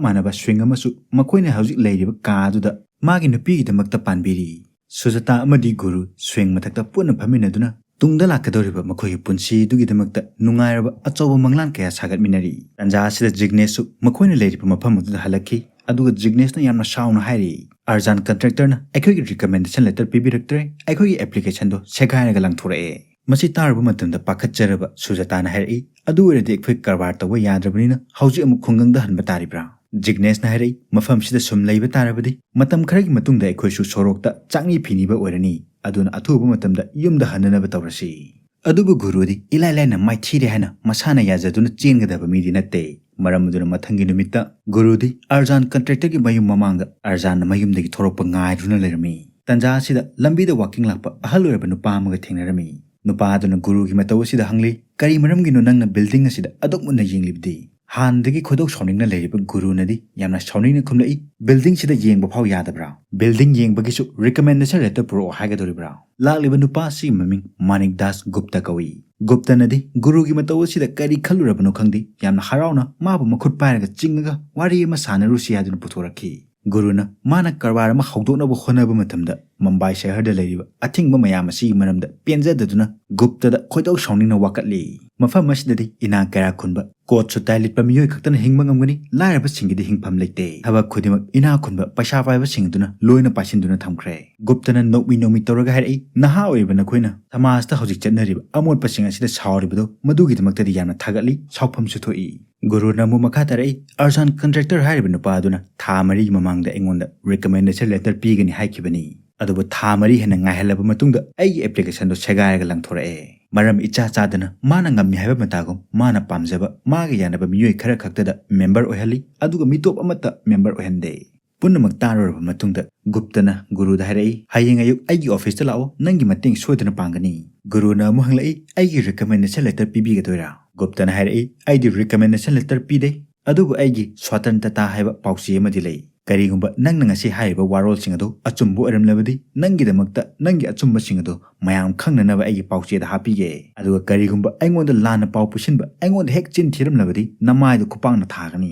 ꯃꯥꯟꯅꯕ swing ꯑꯃꯁꯨ ꯃꯈꯣꯏꯅ ꯍꯧꯖꯤꯛ ꯂꯩꯔꯤꯕ ꯀꯥ ꯑꯗꯨꯗ ꯃꯥꯒꯤ ꯅꯨꯄꯤꯒꯤꯗꯃꯛꯇ ꯄꯥꯟꯕꯤꯔꯤ꯫ ꯁꯨꯖꯥꯇꯥ ꯑꯃꯗꯤ ꯒꯨꯔꯨ swing ꯃꯊꯛꯇ ꯄꯨꯟꯅ ꯐꯝꯃꯤꯟꯅꯗꯨꯅ ꯇꯨꯡꯗ ꯂꯥꯛꯀꯗꯧꯔꯤꯕ ꯃꯈꯣꯏꯒꯤ ꯄꯨꯟꯁꯤꯗꯨꯒꯤꯗꯃꯛꯇ ꯅꯨꯡꯉꯥꯏꯔꯕ ꯑꯆꯧꯕ ꯃꯪꯂꯥꯟ ꯀꯌꯥ ꯁꯥꯒꯠꯃꯤꯟꯅꯔꯤ꯫ ꯇꯥꯟꯖꯥ ꯑꯁꯤꯗ ꯖꯤꯒꯅꯦꯁꯁꯨ ꯃꯈꯣꯏꯅ ꯂꯩꯔꯤꯕ ꯃꯐꯝ ꯑꯗꯨꯗ ꯍꯜꯂꯛꯈꯤ꯫ ꯑꯗꯨꯒ ꯖꯤꯒꯅꯦꯁꯅ ꯌꯥꯝꯅ ꯁꯥꯎꯅ ꯍꯥꯏꯔꯤ, "ꯑꯔꯖꯥꯟ contractorꯅ ꯑꯩꯈꯣꯏꯒꯤ recommendation letter ꯄꯤꯕꯤꯔꯛꯇ꯭ꯔꯦ, ꯑꯩꯈꯣꯏꯒꯤ applicationꯗꯣ ꯁꯦꯒꯥꯏꯔꯒ ꯂꯪꯊꯣꯔꯛꯑꯦ"꯫ ꯃꯁꯤ ꯇꯥꯔꯨꯕ ꯃꯇꯝꯗ ꯄꯥꯈꯠꯆꯔꯕ ꯁꯨꯖꯥꯇꯥꯅ ꯍꯥꯏꯔꯛꯏ, "ꯑꯗꯨ ꯑꯣꯏꯔꯗꯤ ꯑꯩꯈꯣꯏ ꯀꯔꯕꯥꯔ ꯇꯧꯕ ꯌꯥꯗ꯭ꯔꯕꯅꯤꯅ ꯍꯧꯖꯤꯛ ꯑꯃꯨꯛ ꯈꯨꯡꯒꯪꯗ ꯍꯟꯕ ꯇꯥꯔꯤꯕ꯭ꯔꯥ?" ꯖꯤꯒꯅꯦꯁꯅ ꯍꯥꯏꯔꯛꯏ, "ꯃꯐꯝꯁꯤꯗ ꯁꯨꯝ ꯂꯩꯕ ꯇꯥꯔꯕꯗꯤ ꯃꯇꯝ ꯈꯔꯒꯤ ꯃꯇꯨꯡꯗ ꯑꯩꯈꯣꯏꯁꯨ ꯁꯣꯔꯣꯛꯇ ꯆꯥꯛꯅꯤ ꯐꯤꯅꯤꯕ ꯑꯣꯏꯔꯅꯤ, ꯑꯗꯨꯅ ꯑꯊꯨꯕ ꯃꯇꯝꯗ ꯌꯨꯝꯗ ꯍꯟꯅꯅꯕ ꯇꯧꯔꯁꯤ"꯫ ꯑꯗꯨꯕꯨ ꯒꯨꯔꯨꯗꯤ ꯏꯂꯥꯏ ꯂꯥꯏꯅ ꯃꯥꯏꯊꯤꯔꯦ ꯍꯥꯏꯅ ꯃꯁꯥꯅ ꯌꯥꯖꯗꯨꯅ ꯆꯦꯟꯒꯗꯕ ꯃꯤꯗꯤ ꯅꯠꯇꯦ꯫ ꯃꯔꯝ ꯑꯗꯨꯅ ꯃꯊꯪꯒꯤ ꯅꯨꯃꯤꯠꯇ ꯒꯨꯔꯨꯗꯤ ꯑꯔꯖꯥꯟ contractorꯒꯤ ꯃꯌꯨꯝ ꯃꯃꯥꯡꯗ ꯑꯔꯖꯥꯟꯅ ꯃꯌꯨꯝꯗꯒꯤ ꯊꯣꯔꯛꯄ ꯉꯥꯏꯗꯨꯅ ꯂꯩꯔꯝꯃꯤ꯫ ꯇꯥꯟꯖꯥ ꯑꯁꯤꯗ ꯂꯝꯕꯤꯗ walking ꯂꯥꯛꯄ ꯑꯍꯜ ꯑꯣꯏꯔꯕ ꯅꯨꯄꯥ ꯑꯃꯒ ꯊꯦꯡꯅꯔꯝꯃꯤ꯫ ꯅꯨꯄꯥ ꯑꯗꯨꯅ ꯒꯨꯔꯨꯒꯤ ꯃꯇꯧ ꯑꯁꯤꯗ ꯍꯪꯂꯤ, "ꯀꯔꯤ ꯃꯔꯝꯒꯤꯅꯣ ꯅꯪꯅ building ꯑꯁꯤꯗ ꯑꯗꯨꯛ ꯃꯨꯟꯅ ꯌꯦꯡꯂꯤꯕꯗꯤ?" ꯍꯥꯟꯅꯗꯒꯤ ꯈꯣꯏꯗꯧ ꯁꯥꯎꯅꯤꯡꯅ ꯂꯩꯔꯤꯕ ꯒꯨꯔꯨꯅꯗꯤ ꯌꯥꯝꯅ ꯁꯥꯎꯅꯤꯡꯅ ꯈꯨꯝꯂꯛꯏ, "Buildingꯁꯤꯗ ꯌꯦꯡꯕ ꯐꯥꯎ ꯌꯥꯗꯕ꯭ꯔꯥ? Building ꯌꯦꯡꯕꯒꯤꯁꯨ recommendation letter ꯄꯨꯔꯛꯑꯣ ꯍꯥꯏꯒꯗꯧꯔꯤꯕ꯭ꯔꯥ?" ꯂꯥꯛꯂꯤꯕ ꯅꯨꯄꯥ ꯑꯁꯤꯒꯤ ꯃꯃꯤꯡ ꯃꯥꯅꯤꯛ ꯗꯥꯁ ꯒꯨꯞꯇ ꯀꯧꯏ꯫ ꯒꯨꯞꯇꯅꯗꯤ ꯒꯨꯔꯨꯒꯤ ꯃꯇꯧ ꯑꯁꯤꯗ ꯀꯔꯤ ꯈꯜꯂꯨꯔꯕꯅꯣ ꯈꯪꯗꯦ, ꯌꯥꯝꯅ ꯍꯔꯥꯎꯅ ꯃꯥꯕꯨ ꯃꯈꯨꯠ ꯄꯥꯏꯔꯒ ꯆꯤꯡꯉꯒ ꯋꯥꯔꯤ ꯑꯃ ꯁꯥꯟꯅꯔꯨꯁꯤ ꯍꯥꯏꯗꯨꯅ ꯄꯨꯊꯣꯔꯛꯈꯤ꯫ ꯒꯨꯔꯨꯅ ꯃꯥꯅ ꯀꯔꯕꯥꯔ ꯑꯃ ꯍꯧꯗꯣꯛꯅꯕ ꯍꯣꯠꯅꯕ ꯃꯇꯝꯗ ꯃꯨꯝꯕꯥꯏ ꯁꯍꯔꯗ ꯂꯩꯔꯤꯕ ꯑꯊꯤꯡꯕ ꯃꯌꯥꯝ ꯑꯁꯤꯒꯤ ꯃꯔꯝꯗ ꯄꯦꯟꯖꯗꯗꯨꯅ ꯒꯨꯞꯇꯗ ꯈꯣꯏꯗꯧ ꯁꯥꯎꯅꯤꯡꯅ ꯋꯥꯀꯠꯂꯤ꯫ ꯃꯐꯝ ꯑꯁꯤꯗꯗꯤ ꯏꯅꯥꯛ ꯀꯩꯔꯥꯛ ꯈꯨꯟꯕ, ꯀꯣꯠ ꯁꯨꯠ ꯇꯥꯏ ꯂꯤꯠꯄ ꯃꯤꯑꯣꯏ ꯈꯛꯇꯅ ꯍꯤꯡꯕ ꯉꯝꯒꯅꯤ, ꯂꯥꯏꯔꯕꯁꯤꯡꯒꯤꯗꯤ ꯍꯤꯡꯐꯝ ꯂꯩꯇꯦ꯫ ꯊꯕꯛ ꯈꯨꯗꯤꯡꯃꯛ ꯏꯅꯥꯛ ꯈꯨꯟꯕ, ꯄꯩꯁꯥ ꯄꯥꯏꯕꯁꯤꯡ ꯑꯗꯨꯅ ꯂꯣꯏꯅ ꯄꯥꯏꯁꯤꯟꯗꯨꯅ ꯊꯝꯈ꯭ꯔꯦ꯫ ꯒꯨꯞꯇꯅ ꯅꯣꯛꯃꯤ ꯅꯣꯛꯃꯤ ꯇꯧꯔꯒ ꯍꯥꯏꯔꯛꯏ, "ꯅꯍꯥ ꯑꯣꯏꯔꯤꯕ ꯅꯈꯣꯏꯅ ꯁꯃꯥꯖꯇ ꯍꯧꯖꯤꯛ ꯆꯠꯅꯔꯤꯕ ꯑꯃꯣꯠꯄꯁꯤꯡ ꯑꯁꯤꯗ ꯁꯥꯎꯔꯤꯕꯗꯣ ꯃꯗꯨꯒꯤꯗꯃꯛꯇꯗꯤ ꯌꯥꯝꯅ ꯊꯥꯒꯠꯂꯤ, ꯁꯥꯎꯐꯝꯁꯨ ꯊꯣꯛꯏ"꯫ ꯒꯨꯔꯨꯅ ꯑꯃꯨꯛ ꯃꯈꯥ ꯇꯥꯔꯛꯏ, "ꯑꯔꯖꯥꯟ ꯀꯟꯇ꯭ꯔꯦꯛꯇꯔ ꯍꯥꯏꯔꯤꯕ ꯅꯨꯄꯥ ꯑꯗꯨꯅ ꯊꯥ ꯃꯔꯤꯒꯤ ꯃꯃꯥꯡꯗ ꯑꯩꯉꯣꯟꯗ ꯔꯤꯀꯃꯦꯟꯗꯦꯁꯟ ꯂꯦꯇꯔ ꯄꯤꯒꯅꯤ ꯍꯥꯏꯈꯤꯕꯅꯤ꯫ ꯑꯗꯨꯕꯨ ꯊꯥ ꯃꯔꯤ ꯍꯦꯟꯅ ꯉꯥꯏꯍꯜꯂꯕ ꯃꯇꯨꯡꯗ ꯑꯩꯒꯤ ꯑꯦꯄ꯭ꯂꯤꯀꯦꯁꯟꯗꯣ ꯁꯦꯒꯥꯏꯔꯒ ꯂꯪꯊꯣꯔꯛꯑꯦ꯫ ꯃꯔꯝ ꯏꯆꯥ ꯆꯥꯗꯅ ꯃꯥꯅ ꯉꯝꯃꯤ ꯍꯥꯏꯕ ꯃꯇꯥꯒꯨꯝ ꯃꯥꯅ ꯄꯥꯝꯖꯕ, ꯃꯥꯒ ꯌꯥꯅꯕ ꯃꯤꯑꯣꯏ ꯈꯔ ꯈꯛꯇꯗ ꯃꯦꯝꯕꯔ ꯑꯣꯏꯍꯜꯂꯤ, ꯑꯗꯨꯒ ꯃꯤꯇꯣꯞ ꯑꯃꯠꯇ ꯃꯦꯝꯕꯔ ꯑꯣꯏꯍꯟꯗꯦ"꯫ ꯄꯨꯝꯅꯃꯛ ꯇꯥꯔꯨꯔꯕ ꯃꯇꯨꯡꯗ ꯒꯨꯞꯇꯅ ꯒꯨꯔꯨꯗ ꯍꯥꯏꯔꯛꯏ, "ꯍꯌꯦꯡ ꯑꯌꯨꯛ ꯑꯩꯒꯤ ꯑꯣꯐꯤꯁꯇ ꯂꯥꯛꯑꯣ, ꯅꯪꯒꯤ ꯃꯇꯦꯡ ꯁꯣꯏꯗꯅ ꯄꯥꯡꯒꯅꯤ"꯫ ꯒꯨꯔꯨꯅ ꯑꯃꯨꯛ ꯍꯪꯂꯛꯏ, "ꯑꯩꯒꯤ ꯔꯤꯀꯃꯦꯟꯗꯦꯁꯟ ꯂꯦꯇꯔ ꯄꯤꯕꯤꯒꯗꯣꯏꯔꯥ?" ꯒꯨꯞꯇꯅ ꯍꯥꯏꯔꯛꯏ, "ꯑꯩꯗꯤ ꯔꯤꯀꯃꯦꯟꯗꯦꯁꯟ ꯂꯦꯇꯔ ꯄꯤꯗꯦ, ꯑꯗꯨꯕꯨ ꯑꯩꯒꯤ ꯁ꯭ꯋꯥꯇꯟꯇ꯭ꯔꯇꯥ ꯍꯥꯏꯕ ꯄꯥꯎꯆꯦ ꯑꯃꯗꯤ ꯂꯩ꯫ ꯀꯔꯤꯒꯨꯝꯕ ꯅꯪꯅ ꯉꯁꯤ ꯍꯥꯏꯔꯤꯕ ꯋꯥꯔꯣꯜꯁꯤꯡ ꯑꯗꯨ ꯑꯆꯨꯝꯕ ꯑꯣꯏꯔꯝꯂꯕꯗꯤ, ꯅꯪꯒꯤꯗꯃꯛꯇ ꯅꯪꯒꯤ ꯑꯆꯨꯝꯕꯁꯤꯡ ꯑꯗꯨ ꯃꯌꯥꯝ ꯈꯪꯅꯅꯕ ꯑꯩꯒꯤ ꯄꯥꯎꯆꯦꯗ ꯍꯥꯞꯄꯤꯒꯦ꯫ ꯑꯗꯨꯒ ꯀꯔꯤꯒꯨꯝꯕ ꯑꯩꯉꯣꯟꯗ ꯂꯥꯟꯅ ꯄꯥꯎ ꯄꯨꯁꯤꯟꯕ, ꯑꯩꯉꯣꯟꯗ ꯍꯦꯛ ꯆꯤꯟ ꯊꯤꯔꯝꯂꯕꯗꯤ, ꯅꯃꯥꯏꯗꯨ ꯈꯨꯄꯥꯛꯅ ꯊꯥꯒꯅꯤ"꯫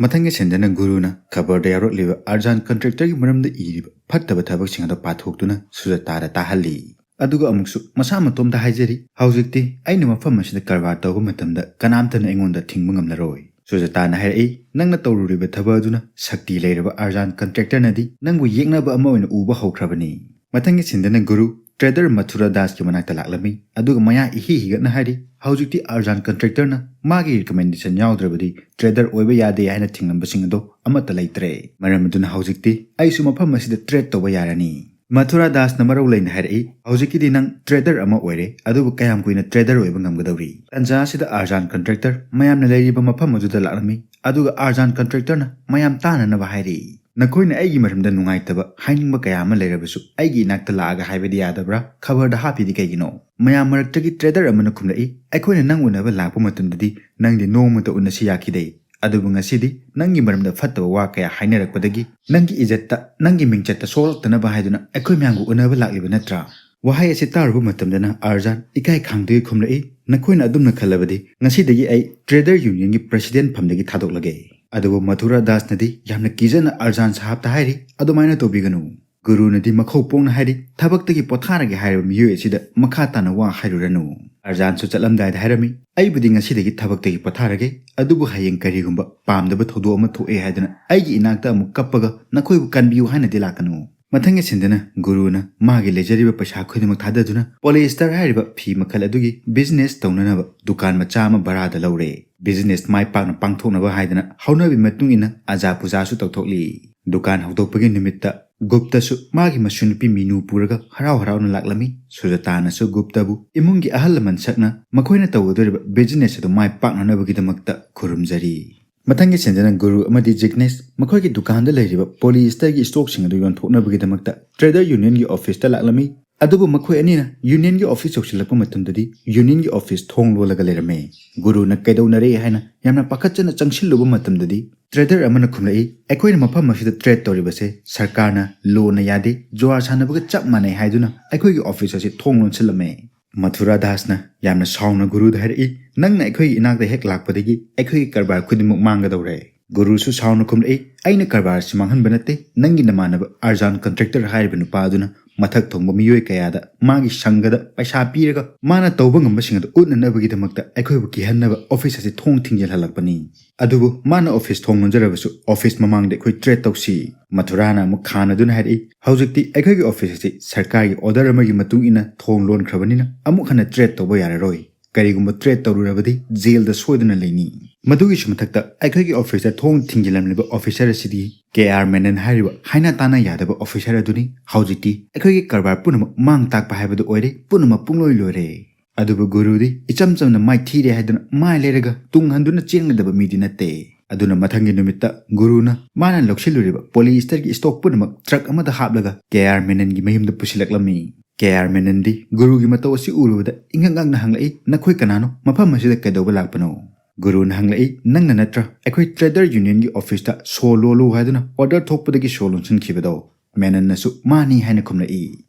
ꯃꯊꯪꯒꯤ ꯁꯤꯟꯗꯅ ꯒꯨꯔꯨꯅ ꯈꯕꯔꯗ ꯌꯥꯎꯔꯛꯂꯤꯕ ꯑꯔꯖꯥꯟ ꯀꯟꯇ꯭ꯔꯦꯛꯇꯔꯒꯤ ꯃꯔꯝꯗ ꯏꯔꯤꯕ ꯐꯠꯇꯕ ꯊꯕꯛꯁꯤꯡ ꯑꯗꯨ ꯄꯥꯊꯣꯛꯇꯨꯅ ꯁꯨꯖꯇꯥꯗ ꯇꯥꯍꯜꯂꯤ꯫ ꯑꯗꯨꯒ ꯑꯃꯨꯛꯁꯨ ꯃꯁꯥ ꯃꯇꯣꯝꯇ ꯍꯥꯏꯖꯔꯤ, "ꯍꯧꯖꯤꯛꯇꯤ ꯑꯩꯅ ꯃꯐꯝ ꯑꯁꯤꯗ ꯀꯔꯕꯥꯔ ꯇꯧꯕ ꯃꯇꯝꯗ ꯀꯅꯥꯝꯇꯅ ꯑꯩꯉꯣꯟꯗ ꯊꯤꯡꯕ ꯉꯝꯂꯔꯣꯏ"꯫ ꯁꯨꯖꯇꯥꯅ ꯍꯥꯏꯔꯛꯏ, "ꯅꯪꯅ ꯇꯧꯔꯨꯔꯤꯕ ꯊꯕꯛ ꯑꯗꯨꯅ ꯁꯛꯇꯤ ꯂꯩꯔꯕ ꯑꯔꯖꯥꯟ ꯀꯟꯇ꯭ꯔꯦꯛꯇꯔꯅꯗꯤ ꯅꯪꯕꯨ ꯌꯦꯛꯅꯕ ꯑꯃ ꯑꯣꯏꯅ ꯎꯕ ꯍꯧꯈ꯭ꯔꯕꯅꯤ"꯫ ꯃꯊꯪꯒꯤ ꯁꯤꯟꯗꯅ ꯒꯨꯔꯨ ꯇ꯭ꯔꯦꯗꯔ ꯃꯊꯨꯔꯥ ꯗꯥꯁꯀꯤ ꯃꯅꯥꯛꯇ ꯂꯥꯛꯂꯝꯃꯤ, ꯑꯗꯨꯒ ꯃꯌꯥ ꯏꯍꯤ ꯍꯤꯒꯠꯅ ꯍꯥꯏꯔꯤ, "ꯍꯧꯖꯤꯛꯇꯤ ꯑꯔꯖꯥꯟ ꯀꯟꯇ꯭ꯔꯦꯛꯇꯔꯅ ꯃꯥꯒꯤ ꯔꯤꯀꯃꯦꯟꯗꯦꯁꯟ ꯌꯥꯎꯗ꯭ꯔꯕꯗꯤ ꯇ꯭ꯔꯦꯗꯔ ꯑꯣꯏꯕ ꯌꯥꯗꯦ ꯍꯥꯏꯅ ꯊꯤꯡꯂꯝꯕꯁꯤꯡ ꯑꯗꯣ ꯑꯃꯠꯇ ꯂꯩꯇ꯭ꯔꯦ꯫ ꯃꯔꯝ ꯑꯗꯨꯅ ꯍꯧꯖꯤꯛꯇꯤ ꯑꯩꯁꯨ ꯃꯐꯝ ꯑꯁꯤꯗ ꯇ꯭ꯔꯦꯗ ꯇꯧꯕ ꯌꯥꯔꯅꯤ"꯫ ꯃꯊꯨꯔꯥ ꯗꯥꯁꯅ ꯃꯔꯧ ꯂꯩꯅ ꯍꯥꯏꯔꯛꯏ, "ꯍꯧꯖꯤꯛꯀꯤꯗꯤ ꯅꯪ ꯇ꯭ꯔꯦꯗꯔ ꯑꯃ ꯑꯣꯏꯔꯦ, ꯑꯗꯨꯕꯨ ꯀꯌꯥꯝ ꯀꯨꯏꯅ ꯇ꯭ꯔꯦꯗꯔ ꯑꯣꯏꯕ ꯉꯝꯒꯗꯧꯔꯤ?" ꯇꯟꯖꯥ ꯑꯁꯤꯗ ꯑꯔꯖꯥꯟ ꯀꯟꯇ꯭ꯔꯦꯛꯇꯔ ꯃꯌꯥꯝꯅ ꯂꯩꯔꯤꯕ ꯃꯐꯝ ꯑꯗꯨꯗ ꯂꯥꯛꯂꯝꯃꯤ, ꯑꯗꯨꯒ ꯑꯔꯖꯥꯟ ꯀꯟꯇ꯭ꯔꯦꯛꯇꯔꯅ ꯃꯌꯥꯝ ꯇꯥꯅꯅꯕ ꯍꯥꯏꯔꯤ, "ꯅꯈꯣꯏꯅ ꯑꯩꯒꯤ ꯃꯔꯝꯗ ꯅꯨꯡꯉꯥꯏꯇꯕ ꯍꯥꯏꯅꯤꯡꯕ ꯀꯌꯥ ꯑꯃ ꯂꯩꯔꯕꯁꯨ ꯑꯩꯒꯤ ꯏꯅꯥꯛꯇ ꯂꯥꯛꯑꯒ ꯍꯥꯏꯕꯗꯤ ꯌꯥꯗꯕ꯭ꯔꯥ? ꯈꯕꯔꯗ ꯍꯥꯞꯄꯤꯗꯤ ꯀꯩꯒꯤꯅꯣ?" ꯃꯌꯥꯝ ꯃꯔꯛꯇꯒꯤ ꯇ꯭ꯔꯦꯗꯔ ꯑꯃꯅ ꯈꯨꯝꯂꯛꯏ, "ꯑꯩꯈꯣꯏꯅ ꯅꯪ ꯎꯅꯕ ꯂꯥꯛꯄ ꯃꯇꯝꯗꯗꯤ ꯅꯪꯗꯤ ꯅꯣꯡꯃꯇ ꯎꯅꯁꯤ ꯌꯥꯈꯤꯗꯦ꯫ ꯑꯗꯨꯕꯨ ꯉꯁꯤꯗꯤ ꯅꯪꯒꯤ ꯃꯔꯝꯗ ꯐꯠꯇꯕ ꯋꯥ ꯀꯌꯥ ꯍꯥꯏꯅꯔꯛꯄꯗꯒꯤ ꯅꯪꯒꯤ ꯏꯖꯠꯇ, ꯅꯪꯒꯤ ꯃꯤꯡꯆꯠꯇ ꯁꯣꯛꯂꯛꯇꯅꯕ ꯍꯥꯏꯗꯨꯅ ꯑꯩꯈꯣꯏ ꯃꯌꯥꯝꯕꯨ ꯎꯅꯕ ꯂꯥꯛꯂꯤꯕ ꯅꯠꯇ꯭ꯔꯥ?" ꯋꯥꯍꯩ ꯑꯁꯤ ꯇꯥꯔꯨꯕ ꯃꯇꯝꯗꯅ ꯑꯔꯖꯥꯟ ꯏꯀꯥꯏ ꯈꯥꯡꯗꯒꯤ ꯈꯨꯝꯂꯛꯏ, "ꯅꯈꯣꯏꯅ ꯑꯗꯨꯝꯅ ꯈꯜꯂꯕꯗꯤ ꯉꯁꯤꯗꯒꯤ ꯑꯩ ꯇ꯭ꯔꯦꯗꯔ ꯌꯨꯅꯤꯌꯟꯒꯤ ꯄ꯭ꯔꯦꯁꯤꯗꯦꯟꯠ ꯐꯝꯗꯒꯤ ꯊꯥꯗꯣꯛꯂꯒꯦ"꯫ ꯑꯗꯨꯕꯨ ꯃꯊꯨꯔꯥ ꯗꯥꯁꯅꯗꯤ ꯌꯥꯝꯅ ꯀꯤꯖꯅ ꯑꯔꯖꯥꯟ ꯁꯥꯍꯕꯇ ꯍꯥꯏꯔꯤ, "ꯑꯗꯨꯃꯥꯏꯅ ꯇꯧꯕꯤꯒꯅꯨ"꯫ ꯒꯨꯔꯨꯅꯗꯤ ꯃꯈꯧ ꯄꯣꯡꯅ ꯍꯥꯏꯔꯤ, "ꯊꯕꯛꯇꯒꯤ ꯄꯣꯊꯥꯔꯒꯦ ꯍꯥꯏꯔꯤꯕ ꯃꯤꯑꯣꯏ ꯑꯁꯤꯗ ꯃꯈꯥ ꯇꯥꯅ ꯋꯥ ꯍꯥꯏꯔꯨꯔꯅꯨ"꯫ ꯑꯔꯖꯥꯟꯁꯨ ꯆꯠꯂꯝꯗꯥꯏꯗ ꯍꯥꯏꯔꯝꯃꯤ, "ꯑꯩꯕꯨꯗꯤ ꯉꯁꯤꯗꯒꯤ ꯊꯕꯛꯇꯒꯤ ꯄꯣꯊꯥꯔꯒꯦ, ꯑꯗꯨꯕꯨ ꯍꯌꯦꯡ ꯀꯔꯤꯒꯨꯝꯕ ꯄꯥꯝꯗꯕ ꯊꯧꯗꯣꯛ ꯑꯃ ꯊꯣꯛꯑꯦ ꯍꯥꯏꯗꯨꯅ ꯑꯩꯒꯤ ꯏꯅꯥꯛꯇ ꯑꯃꯨꯛ ꯀꯞꯄꯒ ꯅꯈꯣꯏꯕꯨ ꯀꯟꯕꯤꯌꯨ ꯍꯥꯏꯅꯗꯤ ꯂꯥꯛꯀꯅꯨ"꯫ ꯃꯊꯪꯒꯤ ꯁꯤꯟꯗꯅ ꯒꯨꯔꯨꯅ ꯃꯥꯒꯤ ꯂꯩꯖꯔꯤꯕ ꯄꯩꯁꯥ ꯈꯨꯗꯤꯡꯃꯛ ꯊꯥꯗꯗꯨꯅ ꯄꯣꯂꯤꯁꯇꯔ ꯍꯥꯏꯔꯤꯕ ꯐꯤ ꯃꯈꯜ ꯑꯗꯨꯒꯤ ꯕꯤꯖꯤꯅꯦꯁ ꯇꯧꯅꯅꯕ ꯗꯨꯀꯥꯟ ꯃꯆꯥ ꯑꯃ ꯚꯔꯥꯗ ꯂꯧꯔꯦ꯫ ꯕꯤꯖꯤꯅꯦꯁ ꯃꯥꯏ ꯄꯥꯛꯅ ꯄꯥꯡꯊꯣꯛꯅꯕ ꯍꯥꯏꯗꯅ ꯍꯧꯅꯕꯤ ꯃꯇꯨꯡ ꯏꯟꯅ ꯑꯖꯥ ꯄꯨꯖꯥꯁꯨ ꯇꯧꯊꯣꯛꯂꯤ꯫ ꯗꯨꯀꯥꯟ ꯍꯧꯗꯣꯛꯄꯒꯤ ꯅꯨꯃꯤꯠꯇ ꯒꯨꯞꯇꯁꯨ ꯃꯥꯒꯤ ꯃꯁꯨ ꯅꯨꯄꯤ ꯃꯤꯅꯨ ꯄꯨꯔꯒ ꯍꯔꯥꯎ ꯍꯔꯥꯎꯅ ꯂꯥꯛꯂꯝꯃꯤ꯫ ꯁꯨꯖꯇꯥꯅꯁꯨ ꯒꯨꯞꯇꯕꯨ ꯏꯃꯨꯡꯒꯤ ꯑꯍꯜ ꯂꯃꯟ ꯁꯛꯅ ꯃꯈꯣꯏꯅ ꯇꯧꯒꯗꯧꯔꯤꯕ ꯕꯤꯖꯤꯅꯦꯁ ꯑꯗꯨ ꯃꯥꯏ ꯄꯥꯛꯅꯅꯕꯒꯤꯗꯃꯛꯇ ꯈꯨꯔꯨꯝꯖꯔꯤ꯫ ꯃꯊꯪꯒꯤ ꯁꯤꯟꯗꯅ ꯒꯨꯔꯨ ꯑꯃꯗꯤ ꯖꯤꯒ꯭ꯅꯦꯁ ꯃꯈꯣꯏꯒꯤ ꯗꯨꯀꯥꯟꯗ ꯂꯩꯔꯤꯕ ꯄꯣꯂꯤꯏꯁꯇꯔꯒꯤ ꯁ꯭ꯇꯣꯛꯁꯤꯡ ꯑꯗꯨ ꯌꯣꯟꯊꯣꯛꯅꯕꯒꯤꯗꯃꯛꯇ ꯇ꯭ꯔꯦꯗꯔ ꯌꯨꯅꯤꯌꯟꯒꯤ ꯑꯣꯐꯤꯁꯇ ꯂꯥꯛꯂꯝꯃꯤ꯫ ꯑꯗꯨꯕꯨ ꯃꯈꯣꯏ ꯑꯅꯤꯅ ꯌꯨꯅꯤꯌꯟꯒꯤ ꯑꯣꯐꯤꯁ ꯌꯧꯁꯤꯜꯂꯛꯄ ꯃꯇꯝꯗꯗꯤ ꯌꯨꯅꯤꯌꯟꯒꯤ ꯑꯣꯐꯤꯁ ꯊꯣꯡ ꯂꯣꯜꯂꯒ ꯂꯩꯔꯝꯃꯦ꯫ ꯒꯨꯔꯨꯅ ꯀꯩꯗꯧꯅꯔꯦ ꯍꯥꯏꯅ ꯌꯥꯝꯅ ꯄꯥꯈꯠꯆꯅ ꯆꯪꯁꯤꯜꯂꯨꯕ ꯃꯇꯝꯗꯗꯤ ꯇ꯭ꯔꯦꯗꯔ ꯑꯃꯅ ꯈꯨꯝꯂꯛꯏ, "ꯑꯩꯈꯣꯏꯅ ꯃꯐꯝ ꯑꯁꯤꯗ ꯇ꯭ꯔꯦꯗ ꯇꯧꯔꯤꯕꯁꯦ ꯁꯔꯀꯥꯔꯅ ꯂꯣꯅ ꯌꯥꯗꯦ, ꯖꯨꯋꯥꯔ ꯁꯥꯟꯅꯕꯒ ꯆꯞ ꯃꯥꯟꯅꯩ" ꯍꯥꯏꯗꯨꯅ ꯑꯩꯈꯣꯏꯒꯤ ꯑꯣꯐꯤꯁ ꯑꯁꯤ ꯊꯣꯡ ꯂꯣꯟꯁꯤꯜꯂꯝꯃꯦ꯫ ꯃꯊꯨꯔꯥ ꯗꯥꯁꯅ ꯌꯥꯝꯅ ꯁꯥꯎꯅ ꯒꯨꯔꯨꯗ ꯍꯥꯏꯔꯛꯏ, "ꯅꯪꯅ ꯑꯩꯈꯣꯏꯒꯤ ꯏꯅꯥꯛꯇ ꯍꯦꯛ ꯂꯥꯛꯄꯗꯒꯤ ꯑꯩꯈꯣꯏꯒꯤ ꯀꯔꯕꯥꯔ ꯈꯨꯗꯤꯡꯃꯛ ꯃꯥꯡꯒꯗꯧꯔꯦ"꯫ ꯒꯨꯔꯨꯁꯨ ꯁꯥꯎꯅ ꯈꯨꯝꯂꯛꯏ, "ꯑꯩꯅ ꯀꯔꯕꯥꯔ ꯑꯁꯤ ꯃꯥꯡꯍꯟꯕ ꯅꯠꯇꯦ, ꯅꯪꯒꯤ ꯅꯃꯥꯟꯅꯕ ꯑꯔꯖꯥꯟ ꯀꯟꯇ꯭ꯔꯦꯛꯇꯔ ꯍꯥꯏꯔꯤꯕ ꯅꯨꯄꯥ ꯑꯗꯨꯅ ꯃꯊꯛ ꯊꯣꯡꯕ ꯃꯤꯑꯣꯏ ꯀꯌꯥꯗ ꯃꯥꯒꯤ ꯁꯪꯒꯗ ꯄꯩꯁꯥ ꯄꯤꯔꯒ ꯃꯥꯅ ꯇꯧꯕ ꯉꯝꯕꯁꯤꯡ ꯑꯗꯨ ꯎꯠꯅꯅꯕꯒꯤꯗꯃꯛꯇ ꯑꯩꯈꯣꯏꯕꯨ ꯀꯤꯍꯟꯅꯕ ꯑꯣꯐꯤꯁ ꯑꯁꯤ ꯊꯣꯡ ꯊꯤꯡꯖꯤꯜꯍꯜꯂꯛꯄꯅꯤ꯫ ꯑꯗꯨꯕꯨ ꯃꯥꯅ ꯑꯣꯐꯤꯁ ꯊꯣꯡ ꯂꯣꯟꯖꯔꯕꯁꯨ ꯑꯣꯐꯤꯁ ꯃꯃꯥꯡꯗ ꯑꯩꯈꯣꯏ ꯇ꯭ꯔꯦꯗ ꯇꯧꯁꯤ"꯫ ꯃꯊꯨꯔꯥꯅ ꯑꯃꯨꯛ ꯈꯥꯅꯗꯨꯅ ꯍꯥꯏꯔꯛꯏ, "ꯍꯧꯖꯤꯛꯇꯤ ꯑꯩꯈꯣꯏꯒꯤ ꯑꯣꯐꯤꯁ ꯑꯁꯤ ꯁꯔꯀꯥꯔꯒꯤ ꯑꯣꯔꯗꯔ ꯑꯃꯒꯤ ꯃꯇꯨꯡ ꯏꯟꯅ ꯊꯣꯡ ꯂꯣꯟꯈ꯭ꯔꯕꯅꯤꯅ ꯑꯃꯨꯛ ꯍꯟꯅ ꯇ꯭ꯔꯦꯗ ꯇꯧꯕ ꯌꯥꯔꯔꯣꯏ꯫ ꯀꯔꯤꯒꯨꯝꯕ ꯇ꯭ꯔꯦꯗ ꯇꯧꯔꯨꯔꯕꯗꯤ ꯖꯦꯜꯗ ꯁꯣꯏꯗꯅ ꯂꯩꯅꯤ"꯫ ꯃꯗꯨꯒꯤꯁꯨ ꯃꯊꯛꯇ ꯑꯩꯈꯣꯏꯒꯤ ꯑꯣꯐꯤꯁꯇ ꯊꯣꯡ ꯊꯤꯡꯖꯤꯜꯂꯝꯂꯤꯕ ꯑꯣꯐꯤꯁꯔ ꯑꯁꯤꯗꯤ ꯀꯦ ꯑꯥꯔ ꯃꯦꯅꯟ ꯍꯥꯏꯔꯤꯕ ꯍꯥꯏꯅ ꯇꯥꯅ ꯌꯥꯗꯕ ꯑꯣꯐꯤꯁꯔ ꯑꯗꯨꯅꯤ꯫ ꯍꯧꯖꯤꯛꯇꯤ ꯑꯩꯈꯣꯏꯒꯤ ꯀꯔꯕꯥꯔ ꯄꯨꯝꯅꯃꯛ ꯃꯥꯡ ꯇꯥꯛꯄ ꯍꯥꯏꯕꯗꯨ ꯑꯣꯏꯔꯦ, ꯄꯨꯝꯅꯃꯛ ꯄꯨꯡꯂꯣꯏ ꯂꯣꯏꯔꯦ꯫ ꯑꯗꯨꯕꯨ ꯒꯨꯔꯨꯗꯤ ꯏꯆꯝ ꯆꯝꯅ ꯃꯥꯏ ꯊꯤꯔꯦ ꯍꯥꯏꯗꯨꯅ ꯃꯥꯏ ꯂꯩꯔꯒ ꯇꯨꯡ ꯍꯟꯗꯨꯅ ꯆꯦꯟꯒꯗꯕ ꯃꯤꯗꯤ ꯅꯠꯇꯦ꯫ ꯑꯗꯨꯅ ꯃꯊꯪꯒꯤ ꯅꯨꯃꯤꯠꯇ ꯒꯨꯔꯨꯅ ꯃꯥꯅ ꯂꯧꯁꯤꯜꯂꯨꯔꯤꯕ ꯄꯣꯂꯤꯏꯁꯇꯔꯒꯤ ꯁ꯭ꯇꯣꯛ ꯄꯨꯝꯅꯃꯛ ꯇ꯭ꯔꯛ ꯑꯃꯗ ꯍꯥꯞꯂꯒ ꯀꯦ ꯑꯥꯔ ꯃꯦꯅꯟꯒꯤ ꯃꯌꯨꯝꯗ ꯄꯨꯁꯤꯜꯂꯛꯂꯝꯃꯤ꯫ ꯀꯦ ꯑꯥꯔ ꯃꯦꯅꯟꯗꯤ ꯒꯨꯔꯨꯒꯤ ꯃꯇꯧ ꯑꯁꯤ ꯎꯔꯨꯕꯗ ꯏꯉꯛ ꯉꯛꯅ ꯍꯪꯂꯛꯏ, "ꯅꯈꯣꯏ ꯀꯅꯥꯅꯣ? ꯃꯐꯝ ꯑꯁꯤꯗ ꯀꯩꯗꯧꯕ ꯂꯥꯛꯄꯅꯣ?" ꯒꯨꯔꯨꯅ ꯍꯪꯂꯛꯏ, "ꯅꯪꯅ ꯅꯠꯇ꯭ꯔꯥ ꯑꯩꯈꯣꯏ ꯇ꯭ꯔꯦꯗꯔ ꯌꯨꯅꯤꯌꯟꯒꯤ ꯑꯣꯐꯤꯁꯇ ꯁꯣ ꯂꯣꯜꯂꯨ ꯍꯥꯏꯗꯨꯅ ꯑꯣꯔꯗꯔ ꯊꯣꯛꯄꯗꯒꯤ ꯁꯣ ꯂꯣꯟꯁꯤꯟꯈꯤꯕꯗꯣ?" ꯃꯦꯅꯟꯅꯁꯨ ꯃꯥꯅꯤ ꯍꯥꯏꯅ ꯈꯨꯝꯂꯛꯏ꯫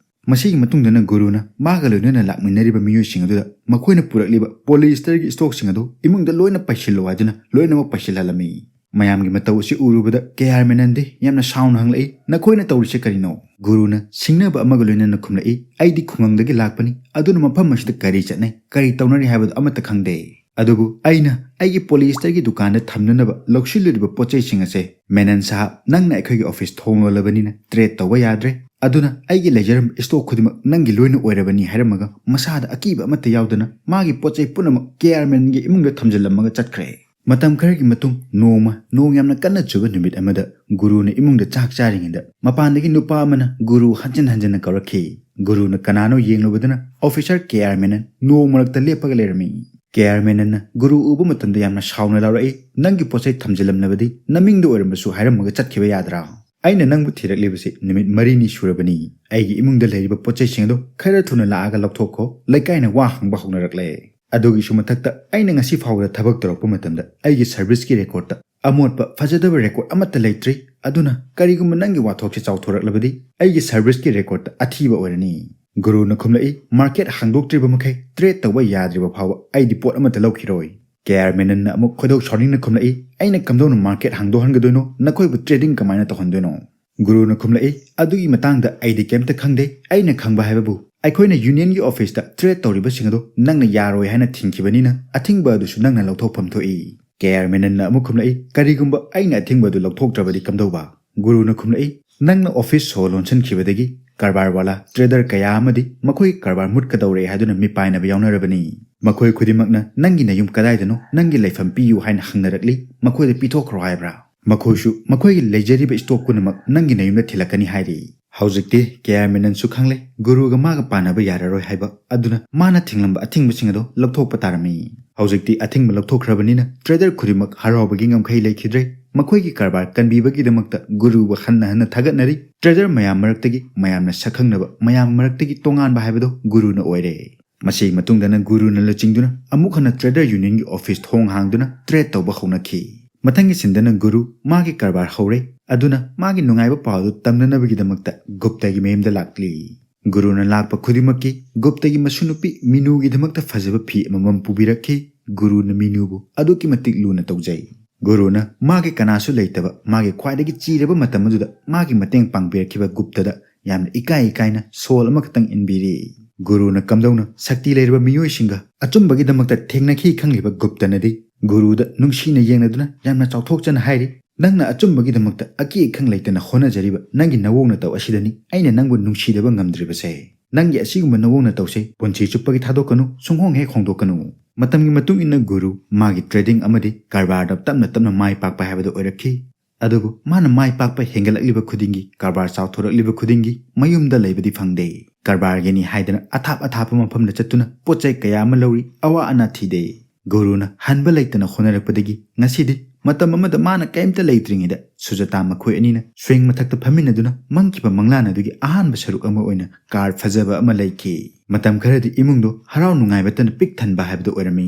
ꯃꯁꯤꯒꯤ ꯃꯇꯨꯡꯗꯅ ꯒꯨꯔꯨꯅ ꯃꯥꯒ ꯂꯣꯏꯅꯅ ꯂꯥꯛꯃꯤꯟꯅꯔꯤꯕ ꯃꯤꯑꯣꯏꯁꯤꯡ ꯑꯗꯨꯗ ꯃꯈꯣꯏꯅ ꯄꯨꯔꯛꯂꯤꯕ ꯄꯣꯂꯤꯏꯁꯇꯔꯒꯤ ꯁ꯭ꯇꯣꯛꯁꯤꯡ ꯑꯗꯨ ꯏꯃꯨꯡꯗ ꯂꯣꯏꯅ ꯄꯩꯁꯤꯜꯂꯨ ꯍꯥꯏꯗꯨꯅ ꯂꯣꯏꯅꯃꯛ ꯄꯩꯁꯤꯜꯍꯜꯂꯝꯃꯤ꯫ ꯃꯌꯥꯝꯒꯤ ꯃꯇꯧ ꯑꯁꯤ ꯎꯔꯨꯕꯗ ꯀꯦ ꯑꯥꯔ ꯃꯦꯅꯟꯗꯤ ꯌꯥꯝꯅ ꯁꯥꯎꯅ ꯍꯪꯂꯛꯏ, "ꯅꯈꯣꯏꯅ ꯇꯧꯔꯤꯁꯦ ꯀꯔꯤꯅꯣ?" ꯒꯨꯔꯨꯅ ꯁꯤꯡꯅꯕ ꯑꯃꯒ ꯂꯣꯏꯅꯅ ꯈꯨꯝꯂꯛꯏ, "ꯑꯩꯗꯤ ꯈꯨꯡꯒꯪꯗꯒꯤ ꯂꯥꯛꯄꯅꯤ, ꯑꯗꯨꯅ ꯃꯐꯝ ꯑꯁꯤꯗ ꯀꯔꯤ ꯆꯠꯅꯩ, ꯀꯔꯤ ꯇꯧꯅꯔꯤ ꯍꯥꯏꯕꯗꯨ ꯑꯃꯠꯇ ꯈꯪꯗꯦ꯫ ꯑꯗꯨꯕꯨ ꯑꯩꯅ ꯑꯩꯒꯤ ꯄꯣꯂꯤꯁꯇꯔꯒꯤ ꯗꯨꯀꯥꯟꯗ ꯊꯝꯅꯅꯕ ꯂꯧꯁꯤꯜꯂꯨꯔꯤꯕ ꯄꯣꯠ ꯆꯩꯁꯤꯡ ꯑꯁꯦ, ꯃꯦꯅꯟ ꯁꯥꯍꯕ, ꯅꯪꯅ ꯑꯩꯈꯣꯏꯒꯤ ꯑꯣꯐꯤꯁ ꯊꯣꯡ ꯂꯣꯜꯂꯕꯅꯤꯅ ꯇ꯭ꯔꯦꯠ ꯇꯧꯕ ꯌꯥꯗ꯭ꯔꯦ꯫ ꯑꯗꯨꯅ ꯑꯩꯒꯤ ꯂꯩꯖꯔꯝꯕ ꯏꯁꯇꯣꯛ ꯈꯨꯗꯤꯡꯃꯛ ꯅꯪꯒꯤ ꯂꯣꯏꯅ ꯑꯣꯏꯔꯕꯅꯤ" ꯍꯥꯏꯔꯝꯃꯒ ꯃꯁꯥꯗ ꯑꯀꯤꯕ ꯑꯃꯠꯇ ꯌꯥꯎꯗꯅ ꯃꯥꯒꯤ ꯄꯣꯠ ꯆꯩ ꯄꯨꯝꯅꯃꯛ ꯀꯦ ꯑꯥꯔ ꯃꯦꯅꯟꯒꯤ ꯏꯃꯨꯡꯗ ꯊꯝꯖꯤꯜꯂꯝꯃꯒ ꯆꯠꯈ꯭ꯔꯦ꯫ ꯃꯇꯝ ꯈꯔꯒꯤ ꯃꯇꯨꯡ ꯅꯣꯡꯃ ꯅꯣꯡ ꯌꯥꯝꯅ ꯀꯟꯅ ꯆꯨꯕ ꯅꯨꯃꯤꯠ ꯑꯃꯗ ꯒꯨꯔꯨꯅ ꯏꯃꯨꯡꯗ ꯆꯥꯛ ꯆꯥꯔꯤꯉꯩꯗ ꯃꯄꯥꯟꯗꯒꯤ ꯅꯨꯄꯥ ꯑꯃꯅ ꯒꯨꯔꯨ ꯍꯟꯖꯤꯟ ꯍꯟꯖꯤꯟꯅ ꯀꯧꯔꯛꯈꯤ꯫ ꯒꯨꯔꯨꯅ ꯀꯅꯥꯅꯣ ꯌꯦꯡꯂꯨꯕꯗꯅ ꯑꯣꯐꯤꯁꯔ ꯀꯦ ꯑꯥꯔ ꯃꯦꯅꯟ ꯅꯣꯡ ꯃꯔꯛꯇ ꯂꯦꯞꯄꯒ ꯂꯩꯔꯝꯃꯤ꯫ ꯀꯦ ꯑꯥꯔ ꯃꯦꯅꯟꯅ ꯒꯨꯔꯨ ꯎꯕ ꯃꯇꯝꯗ ꯌꯥꯝꯅ ꯁꯥꯎꯅ ꯂꯥꯎꯔꯛꯏ, "ꯅꯪꯒꯤ ꯄꯣꯠ ꯆꯩ ꯊꯝꯖꯤꯜꯂꯝꯂꯕꯗꯤ ꯅꯃꯤꯡꯗ ꯑꯣꯏꯔꯝꯕꯁꯨ ꯍꯥꯏꯔꯝꯃꯒ ꯆꯠꯈꯤꯕ ꯌꯥꯗ꯭ꯔꯥ? ꯑꯩꯅ ꯅꯪꯕꯨ ꯊꯤꯔꯛꯂꯤꯕꯁꯤ ꯅꯨꯃꯤꯠ ꯃꯔꯤꯅꯤ ꯁꯨꯔꯕꯅꯤ꯫ ꯑꯩꯒꯤ ꯏꯃꯨꯡꯗ ꯂꯩꯔꯤꯕ ꯄꯣꯠ ꯆꯩꯁꯤꯡ ꯑꯗꯨ ꯈꯔ ꯊꯨꯅ ꯂꯥꯛꯑꯒ ꯂꯧꯊꯣꯛꯈꯣ", ꯂꯩꯀꯥꯏꯅ ꯋꯥ ꯍꯪꯕ ꯍꯧꯅꯔꯛꯂꯦ꯫ ꯑꯗꯨꯒꯤꯁꯨ ꯃꯊꯛꯇ ꯑꯩꯅ ꯉꯁꯤ ꯐꯥꯎꯕꯗ ꯊꯕꯛ ꯇꯧꯔꯛꯄ ꯃꯇꯝꯗ ꯑꯩꯒꯤ ꯁꯔꯚꯤꯁꯀꯤ ꯔꯦꯀꯣꯔꯠꯇ ꯑꯃꯣꯠꯄ ꯐꯖꯗꯕ ꯔꯦꯀꯣꯔꯠ ꯑꯃꯠꯇ ꯂꯩꯇ꯭ꯔꯤ꯫ ꯑꯗꯨꯅ ꯀꯔꯤꯒꯨꯝꯕ ꯅꯪꯒꯤ ꯋꯥꯊꯣꯛꯁꯤ ꯆꯥꯎꯊꯣꯔꯛꯂꯕꯗꯤ ꯑꯩꯒꯤ ꯁꯔꯚꯤꯁꯀꯤ ꯔꯦꯀꯣꯔꯠꯇ ꯑꯊꯤꯕ ꯑꯣꯏꯔꯅꯤ꯫ ꯒꯨꯔꯨꯅ ꯈꯨꯝꯂꯛꯏ, "ꯃꯥꯔꯀꯦꯠ ꯍꯥꯡꯗꯣꯛꯇ꯭ꯔꯤꯕ ꯃꯈꯩ ꯇ꯭ꯔꯦꯠ ꯇꯧꯕ ꯌꯥꯗ꯭ꯔꯤꯕ ꯐꯥꯎꯕ ꯑꯩꯗꯤ ꯄꯣꯠ ꯑꯃꯠꯇ ꯂꯧꯈꯤꯔꯣꯏ"꯫ ꯀꯦ ꯑꯥꯔ ꯃꯦꯅꯟꯅ ꯑꯃꯨꯛ ꯈꯣꯏꯗꯧ ꯁꯥꯎꯅꯤꯡꯅ ꯈꯨꯝꯂꯛꯏ, "ꯑꯩꯅ ꯀꯝꯗꯧꯅ ꯃꯥꯔꯀꯦꯠ ꯍꯥꯡꯗꯣꯛꯍꯟꯒꯗꯣꯏꯅꯣ? ꯅꯈꯣꯏꯕꯨ ꯇ꯭ꯔꯦꯗꯤꯡ ꯀꯃꯥꯏꯅ ꯇꯧꯍꯟꯗꯣꯏꯅꯣ?" ꯒꯨꯔꯨꯅ ꯈꯨꯝꯂꯛꯏ, "ꯑꯗꯨꯒꯤ ꯃꯇꯥꯡꯗ ꯑꯩꯗꯤ ꯀꯩꯝꯇ ꯈꯪꯗꯦ꯫ ꯑꯩꯅ ꯈꯪꯕ ꯍꯥꯏꯕꯕꯨ ꯑꯩꯈꯣꯏꯅ ꯌꯨꯅꯤꯌꯟꯒꯤ ꯑꯣꯐꯤꯁꯇ ꯇ꯭ꯔꯦꯠ ꯇꯧꯔꯤꯕꯁꯤꯡ ꯑꯗꯨ ꯅꯪꯅ ꯌꯥꯔꯣꯏ ꯍꯥꯏꯅ ꯊꯤꯡꯈꯤꯕꯅꯤꯅ ꯑꯊꯤꯡꯕ ꯑꯗꯨꯁꯨ ꯅꯪꯅ ꯂꯧꯊꯣꯛꯐꯝ ꯊꯣꯛꯏ"꯫ ꯀꯦ ꯑꯥꯔ ꯃꯦꯅꯟꯅ ꯑꯃꯨꯛ ꯈꯨꯝꯂꯛꯏ, "ꯀꯔꯤꯒꯨꯝꯕ ꯑꯩꯅ ꯑꯊꯤꯡꯕ ꯑꯗꯨ ꯂꯧꯊꯣꯛꯇ꯭ꯔꯕꯗꯤ ꯀꯝꯗꯧꯕ?" ꯒꯨꯔꯨꯅ ꯈꯨꯝꯂꯛꯏ, "ꯅꯪꯅ ꯑꯣꯐꯤꯁ ꯁꯣ ꯂꯣꯟꯁꯤꯟꯈꯤꯕꯗꯒꯤ ꯀꯔꯕꯥꯔ ꯋꯥꯂꯥ, ꯇ꯭ꯔꯦꯗꯔ ꯀꯌꯥ ꯑꯃꯗꯤ ꯃꯈꯣꯏꯒꯤ ꯀꯔꯕꯥꯔ ꯃꯨꯠꯀꯗꯧꯔꯦ ꯍꯥꯏꯗꯨꯅ ꯃꯤꯄꯥꯏꯅꯕ ꯌꯥꯎꯅꯔꯕꯅꯤ꯫ ꯃꯈꯣꯏ ꯈꯨꯗꯤꯡꯃꯛꯅ ꯅꯪꯒꯤ ꯅꯌꯨꯝ ꯀꯗꯥꯏꯗꯅꯣ, ꯅꯪꯒꯤ ꯂꯩꯐꯝ ꯄꯤꯌꯨ ꯍꯥꯏꯅ ꯍꯪꯅꯔꯛꯂꯤ, ꯃꯈꯣꯏꯗ ꯄꯤꯊꯣꯛꯈ꯭ꯔꯣ ꯍꯥꯏꯕ꯭ꯔꯥ? ꯃꯈꯣꯏꯁꯨ ꯃꯈꯣꯏꯒꯤ ꯂꯩꯖꯔꯤꯕ ꯏꯁꯇꯣꯛ ꯄꯨꯝꯅꯃꯛ ꯅꯪꯒꯤ ꯅꯌꯨꯝꯗ ꯊꯤꯜꯂꯛꯀꯅꯤ ꯍꯥꯏꯔꯤ"꯫ ꯍꯧꯖꯤꯛꯇꯤ ꯀꯦ ꯑꯥꯔ ꯃꯦꯅꯟꯁꯨ ꯈꯪꯂꯦ, ꯒꯨꯔꯨꯒ ꯃꯥꯒ ꯄꯥꯟꯅꯕ ꯌꯥꯔꯔꯣꯏ ꯍꯥꯏꯕ꯫ ꯑꯗꯨꯅ ꯃꯥꯅ ꯊꯤꯡꯂꯝꯕ ꯑꯊꯤꯡꯕꯁꯤꯡ ꯑꯗꯣ ꯂꯧꯊꯣꯛꯄ ꯇꯥꯔꯝꯃꯤ꯫ ꯍꯧꯖꯤꯛꯇꯤ ꯑꯊꯤꯡꯕ ꯂꯧꯊꯣꯛꯈ꯭ꯔꯕꯅꯤꯅ ꯇ꯭ꯔꯦꯗꯔ ꯈꯨꯗꯤꯡꯃꯛ ꯍꯔꯥꯎꯕꯒꯤ ꯉꯝꯈꯩ ꯂꯩꯈꯤꯗ꯭ꯔꯦ꯫ ꯃꯈꯣꯏꯒꯤ ꯀꯔꯕꯥꯔ ꯀꯟꯕꯤꯕꯒꯤꯗꯃꯛꯇ ꯒꯨꯔꯨꯕꯨ ꯍꯟꯅ ꯍꯟꯅ ꯊꯥꯒꯠꯅꯔꯤ꯫ ꯇ꯭ꯔꯦꯗꯔ ꯃꯌꯥꯝ ꯃꯔꯛꯇꯒꯤ ꯃꯌꯥꯝꯅ ꯁꯛꯈꯪꯅꯕ, ꯃꯌꯥꯝ ꯃꯔꯛꯇꯒꯤ ꯇꯣꯉꯥꯟꯕ ꯍꯥꯏꯕꯗꯣ ꯒꯨꯔꯨꯅ ꯑꯣꯏꯔꯦ꯫ ꯃꯁꯤꯒꯤ ꯃꯇꯨꯡꯗꯅ ꯒꯨꯔꯨꯅ ꯂꯨꯆꯤꯡꯗꯨꯅ ꯑꯃꯨꯛ ꯍꯟꯅ ꯇ꯭ꯔꯦꯗꯔ ꯌꯨꯅꯤꯌꯟꯒꯤ ꯑꯣꯐꯤꯁ ꯊꯣꯡ ꯍꯥꯡꯗꯨꯅ ꯇ꯭ꯔꯦꯗ ꯇꯧꯕ ꯍꯧꯅꯈꯤ꯫ ꯃꯊꯪꯒꯤ ꯁꯤꯟꯗꯅ ꯒꯨꯔꯨ ꯃꯥꯒꯤ ꯀꯔꯕꯥꯔ ꯍꯧꯔꯦ꯫ ꯑꯗꯨꯅ ꯃꯥꯒꯤ ꯅꯨꯡꯉꯥꯏꯕ ꯄꯥꯎ ꯑꯗꯨ ꯇꯝꯅꯅꯕꯒꯤꯗꯃꯛꯇ ꯒꯨꯞꯇꯒꯤ ꯃꯌꯨꯝꯗ ꯂꯥꯛꯂꯤ꯫ ꯒꯨꯔꯨꯅ ꯂꯥꯛꯄ ꯈꯨꯗꯤꯡꯃꯛꯀꯤ ꯒꯨꯞꯇꯒꯤ ꯃꯁꯨ ꯅꯨꯄꯤ ꯃꯤꯅꯨꯒꯤꯗꯃꯛꯇ ꯐꯖꯕ ꯐꯤ ꯑꯃꯃꯝ ꯄꯨꯕꯤꯔꯛꯈꯤ꯫ ꯒꯨꯔꯨꯅ ꯃꯤꯅꯨꯕꯨ ꯑꯗꯨꯛꯀꯤ ꯃꯇꯤꯛ ꯂꯨꯅ ꯇꯧꯖꯩ꯫ ꯒꯨꯔꯨꯅ ꯃꯥꯒꯤ ꯀꯅꯥꯁꯨ ꯂꯩꯇꯕ, ꯃꯥꯒꯤ ꯈ꯭ꯋꯥꯏꯗꯒꯤ ꯆꯤꯔꯕ ꯃꯇꯝ ꯑꯗꯨꯗ ꯃꯥꯒꯤ ꯃꯇꯦꯡ ꯄꯥꯡꯕꯤꯔꯛꯈꯤꯕ ꯒꯨꯞꯇꯗ ꯌꯥꯝꯅ ꯏꯀꯥꯏ ꯏꯀꯥꯏꯅ ꯁꯣꯜ ꯑꯃꯈꯛꯇꯪ ꯏꯟꯕꯤꯔꯤ꯫ ꯒꯨꯔꯨꯅ ꯀꯝꯗꯧꯅ ꯁꯛꯇꯤ ꯂꯩꯔꯕ ꯃꯤꯑꯣꯏꯁꯤꯡꯒ ꯑꯆꯨꯝꯕꯒꯤꯗꯃꯛꯇ ꯊꯦꯡꯅꯈꯤ ꯈꯪꯂꯤꯕ ꯒꯨꯞꯇꯅꯗꯤ ꯒꯨꯔꯨꯗ ꯅꯨꯡꯁꯤꯅ ꯌꯦꯡꯂꯗꯨꯅ ꯌꯥꯝꯅ ꯆꯥꯎꯊꯣꯛꯆꯅ ꯍꯥꯏꯔꯤ, "ꯅꯪꯅ ꯑꯆꯨꯝꯕꯒꯤꯗꯃꯛꯇ ꯑꯀꯤ ꯑꯈꯪ ꯂꯩꯇꯅ ꯍꯣꯠꯅꯖꯔꯤꯕ ꯅꯪꯒꯤ ꯅꯋꯣꯡ ꯅꯇꯧ ꯑꯁꯤꯗꯅꯤ ꯑꯩꯅ ꯅꯪꯕꯨ ꯅꯨꯡꯁꯤꯗꯕ ꯉꯝꯗ꯭ꯔꯤꯕꯁꯦ꯫ ꯅꯪꯒꯤ ꯑꯁꯤꯒꯨꯝꯕ ꯅꯋꯣꯡ ꯅꯇꯧꯁꯦ ꯄꯨꯟꯁꯤ ꯆꯨꯞꯄꯒꯤ ꯊꯥꯗꯣꯛꯀꯅꯨ, ꯁꯨꯡꯍꯣꯡ ꯍꯦꯛ ꯍꯣꯡꯗꯣꯛꯀꯅꯨ꯫" ꯃꯇꯝꯒꯤ ꯃꯇꯨꯡ ꯏꯟꯅ ꯒꯨꯔꯨ ꯃꯥꯒꯤ ꯇ꯭ꯔꯦꯗꯤꯡ ꯑꯃꯗꯤ ꯀꯔꯕꯥꯔꯗ ꯇꯞꯅ ꯇꯞꯅ ꯃꯥꯏ ꯄꯥꯛꯄ ꯍꯥꯏꯕꯗꯨ ꯑꯣꯏꯔꯛꯈꯤ꯫ ꯑꯗꯨꯕꯨ ꯃꯥꯅ ꯃꯥꯏ ꯄꯥꯛꯄ ꯍꯦꯟꯒꯠꯂꯛꯂꯤꯕ ꯈꯨꯗꯤꯡꯒꯤ, ꯀꯔꯕꯥꯔ ꯆꯥꯎꯊꯣꯔꯛꯂꯤꯕ ꯈꯨꯗꯤꯡꯒꯤ ꯃꯌꯨꯝꯗ ꯂꯩꯕꯗꯤ ꯐꯪꯗꯦ꯫ ꯀꯔꯕꯥꯔꯒꯤꯅꯤ ꯍꯥꯏꯗꯅ ꯑꯊꯥꯞ ꯑꯊꯥꯞꯄ ꯃꯐꯝꯗ ꯆꯠꯇꯨꯅ ꯄꯣꯠ ꯆꯩ ꯀꯌꯥ ꯑꯃ ꯂꯧꯔꯤ, ꯑꯋꯥ ꯑꯅꯥ ꯊꯤꯗꯦ꯫ ꯒꯨꯔꯨꯅ ꯍꯟꯕ ꯂꯩꯇꯅ ꯍꯣꯠꯅꯔꯛꯄꯗꯒꯤ ꯉꯁꯤꯗꯤ ꯃꯇꯝ ꯑꯃꯗ ꯃꯥꯅ ꯀꯔꯤꯝꯇ ꯂꯩꯇ꯭ꯔꯤꯉꯩꯗ ꯁꯨꯖꯥꯇꯥ ꯃꯈꯣꯏ ꯑꯅꯤꯅ ꯁ꯭ꯋꯤꯡ ꯃꯊꯛꯇ ꯐꯝꯃꯤꯟꯅꯗꯨꯅ ꯃꯪꯈꯤꯕ ꯃꯪꯂꯥꯟ ꯑꯗꯨꯒꯤ ꯑꯍꯥꯟꯕ ꯁꯔꯨꯛ ꯑꯃ ꯑꯣꯏꯅ ꯀꯥꯔ ꯐꯖꯕ ꯑꯃ ꯂꯩꯈꯤ꯫ ꯃꯇꯝ ꯈꯔꯗꯤ ꯏꯃꯨꯡꯗꯣ ꯍꯔꯥꯎ ꯅꯨꯡꯉꯥꯏꯕꯇꯅ ꯄꯤꯛ ꯊꯟꯕ ꯍꯥꯏꯕꯗꯨ ꯑꯣꯏꯔꯝꯃꯤ꯫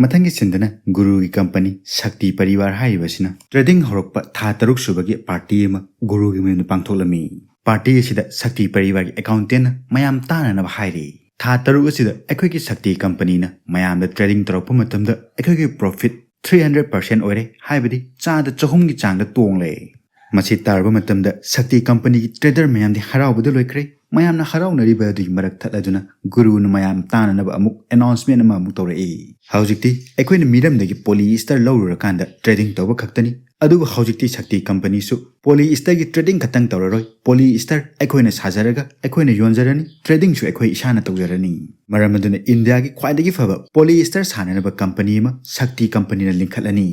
ꯃꯊꯪꯒꯤ ꯁꯤꯟꯗꯅ ꯒꯨꯔꯨꯒꯤ ꯀꯝꯄꯅꯤ ꯁꯛꯇꯤ ꯄꯔꯤꯋꯥꯔ ꯍꯥꯏꯔꯤꯕꯁꯤꯅ ꯇ꯭ꯔꯦꯗꯤꯡ ꯍꯧꯔꯛꯄ ꯊꯥ ꯇꯔꯨꯛ ꯁꯨꯕꯒꯤ ꯄꯥꯔꯇꯤ ꯑꯃ ꯒꯨꯔꯨꯒꯤ ꯃꯌꯨꯝꯗ ꯄꯥꯡꯊꯣꯛꯂꯝꯃꯤ꯫ ꯄꯥꯔꯇꯤ ꯑꯁꯤꯗ ꯁꯛꯇꯤ ꯄꯔꯤꯋꯥꯔꯒꯤ ꯑꯦꯀꯥꯎꯟꯇꯦꯟꯅ ꯃꯌꯥꯝ ꯇꯥꯅꯅꯕ ꯍꯥꯏꯔꯤ꯫ "ꯊꯥ ꯇꯔꯨꯛ ꯑꯁꯤꯗ ꯑꯩꯈꯣꯏꯒꯤ ꯁꯛꯇꯤ ꯀꯝꯄꯅꯤꯅ ꯃꯌꯥꯝꯗ ꯇ꯭ꯔꯦꯗꯤꯡ ꯇꯧꯔꯛꯄ ꯃꯇꯝꯗ ꯑꯩꯈꯣꯏꯒꯤ ꯄ꯭ꯔꯣꯐꯤꯠ ꯊ꯭ꯔꯤ ꯍꯟꯗ꯭ꯔꯦꯠ ꯄꯥꯔꯁꯦꯟ ꯑꯣꯏꯔꯦ, ꯍꯥꯏꯕꯗꯤ ꯆꯥꯗ ꯆꯍꯨꯝꯒꯤ ꯆꯥꯡꯗ ꯇꯣꯡꯂꯦ꯫" ꯃꯁꯤ ꯇꯥꯔꯕ ꯃꯇꯝꯗ ꯁꯛꯇꯤ ꯀꯝꯄꯅꯤꯒꯤ ꯇ꯭ꯔꯦꯗꯔ ꯃꯌꯥꯝꯗꯤ ꯍꯔꯥꯎꯕꯗ ꯂꯣꯏꯈ꯭ꯔꯦ꯫ ꯃꯌꯥꯝꯅ ꯍꯔꯥꯎꯅꯔꯤꯕ ꯑꯗꯨꯒꯤ ꯃꯔꯛ ꯊꯠꯂꯗꯨꯅ ꯒꯨꯔꯨꯅ ꯃꯌꯥꯝ ꯇꯥꯅꯅꯕ ꯑꯃꯨꯛ ꯑꯦꯅꯥꯎꯟꯁꯃꯦꯟ ꯑꯃ ꯑꯃꯨꯛ ꯇꯧꯔꯛꯏ꯫ "ꯍꯧꯖꯤꯛꯇꯤ ꯑꯩꯈꯣꯏꯅ ꯃꯤꯔꯝꯗꯒꯤ ꯄꯣꯂꯤ ꯏꯁꯇꯔ ꯂꯧꯔꯨꯔꯀꯥꯟꯗ ꯇ꯭ꯔꯦꯗꯤꯡ ꯇꯧꯕ ꯈꯛꯇꯅꯤ꯫ ꯑꯗꯨꯕꯨ ꯍꯧꯖꯤꯛꯇꯤ ꯁꯛꯇꯤ ꯀꯝꯄꯅꯤꯁꯨ ꯄꯣꯂꯤ ꯏꯁꯇꯔꯒꯤ ꯇ꯭ꯔꯦꯗꯤꯡ ꯈꯛꯇꯪ ꯇꯧꯔꯔꯣꯏ꯫ ꯄꯣꯂꯤ ꯏꯁꯇꯔ ꯑꯩꯈꯣꯏꯅ ꯁꯥꯖꯔꯒ ꯑꯩꯈꯣꯏꯅ ꯌꯣꯟꯖꯔꯅꯤ, ꯇ꯭ꯔꯦꯗꯤꯡꯁꯨ ꯑꯩꯈꯣꯏ ꯏꯁꯥꯅ ꯇꯧꯖꯔꯅꯤ꯫ ꯃꯔꯝ ꯑꯗꯨꯅ ꯏꯟꯗꯤꯌꯥꯒꯤ ꯈ꯭ꯋꯥꯏꯗꯒꯤ ꯐꯕ ꯄꯣꯂꯤ ꯏꯁꯇꯔ ꯁꯥꯅꯅꯕ ꯀꯝꯄꯅꯤ ꯑꯃ ꯁꯛꯇꯤ ꯀꯝꯄꯅꯤꯅ ꯂꯤꯡꯈꯠꯂꯅꯤ꯫"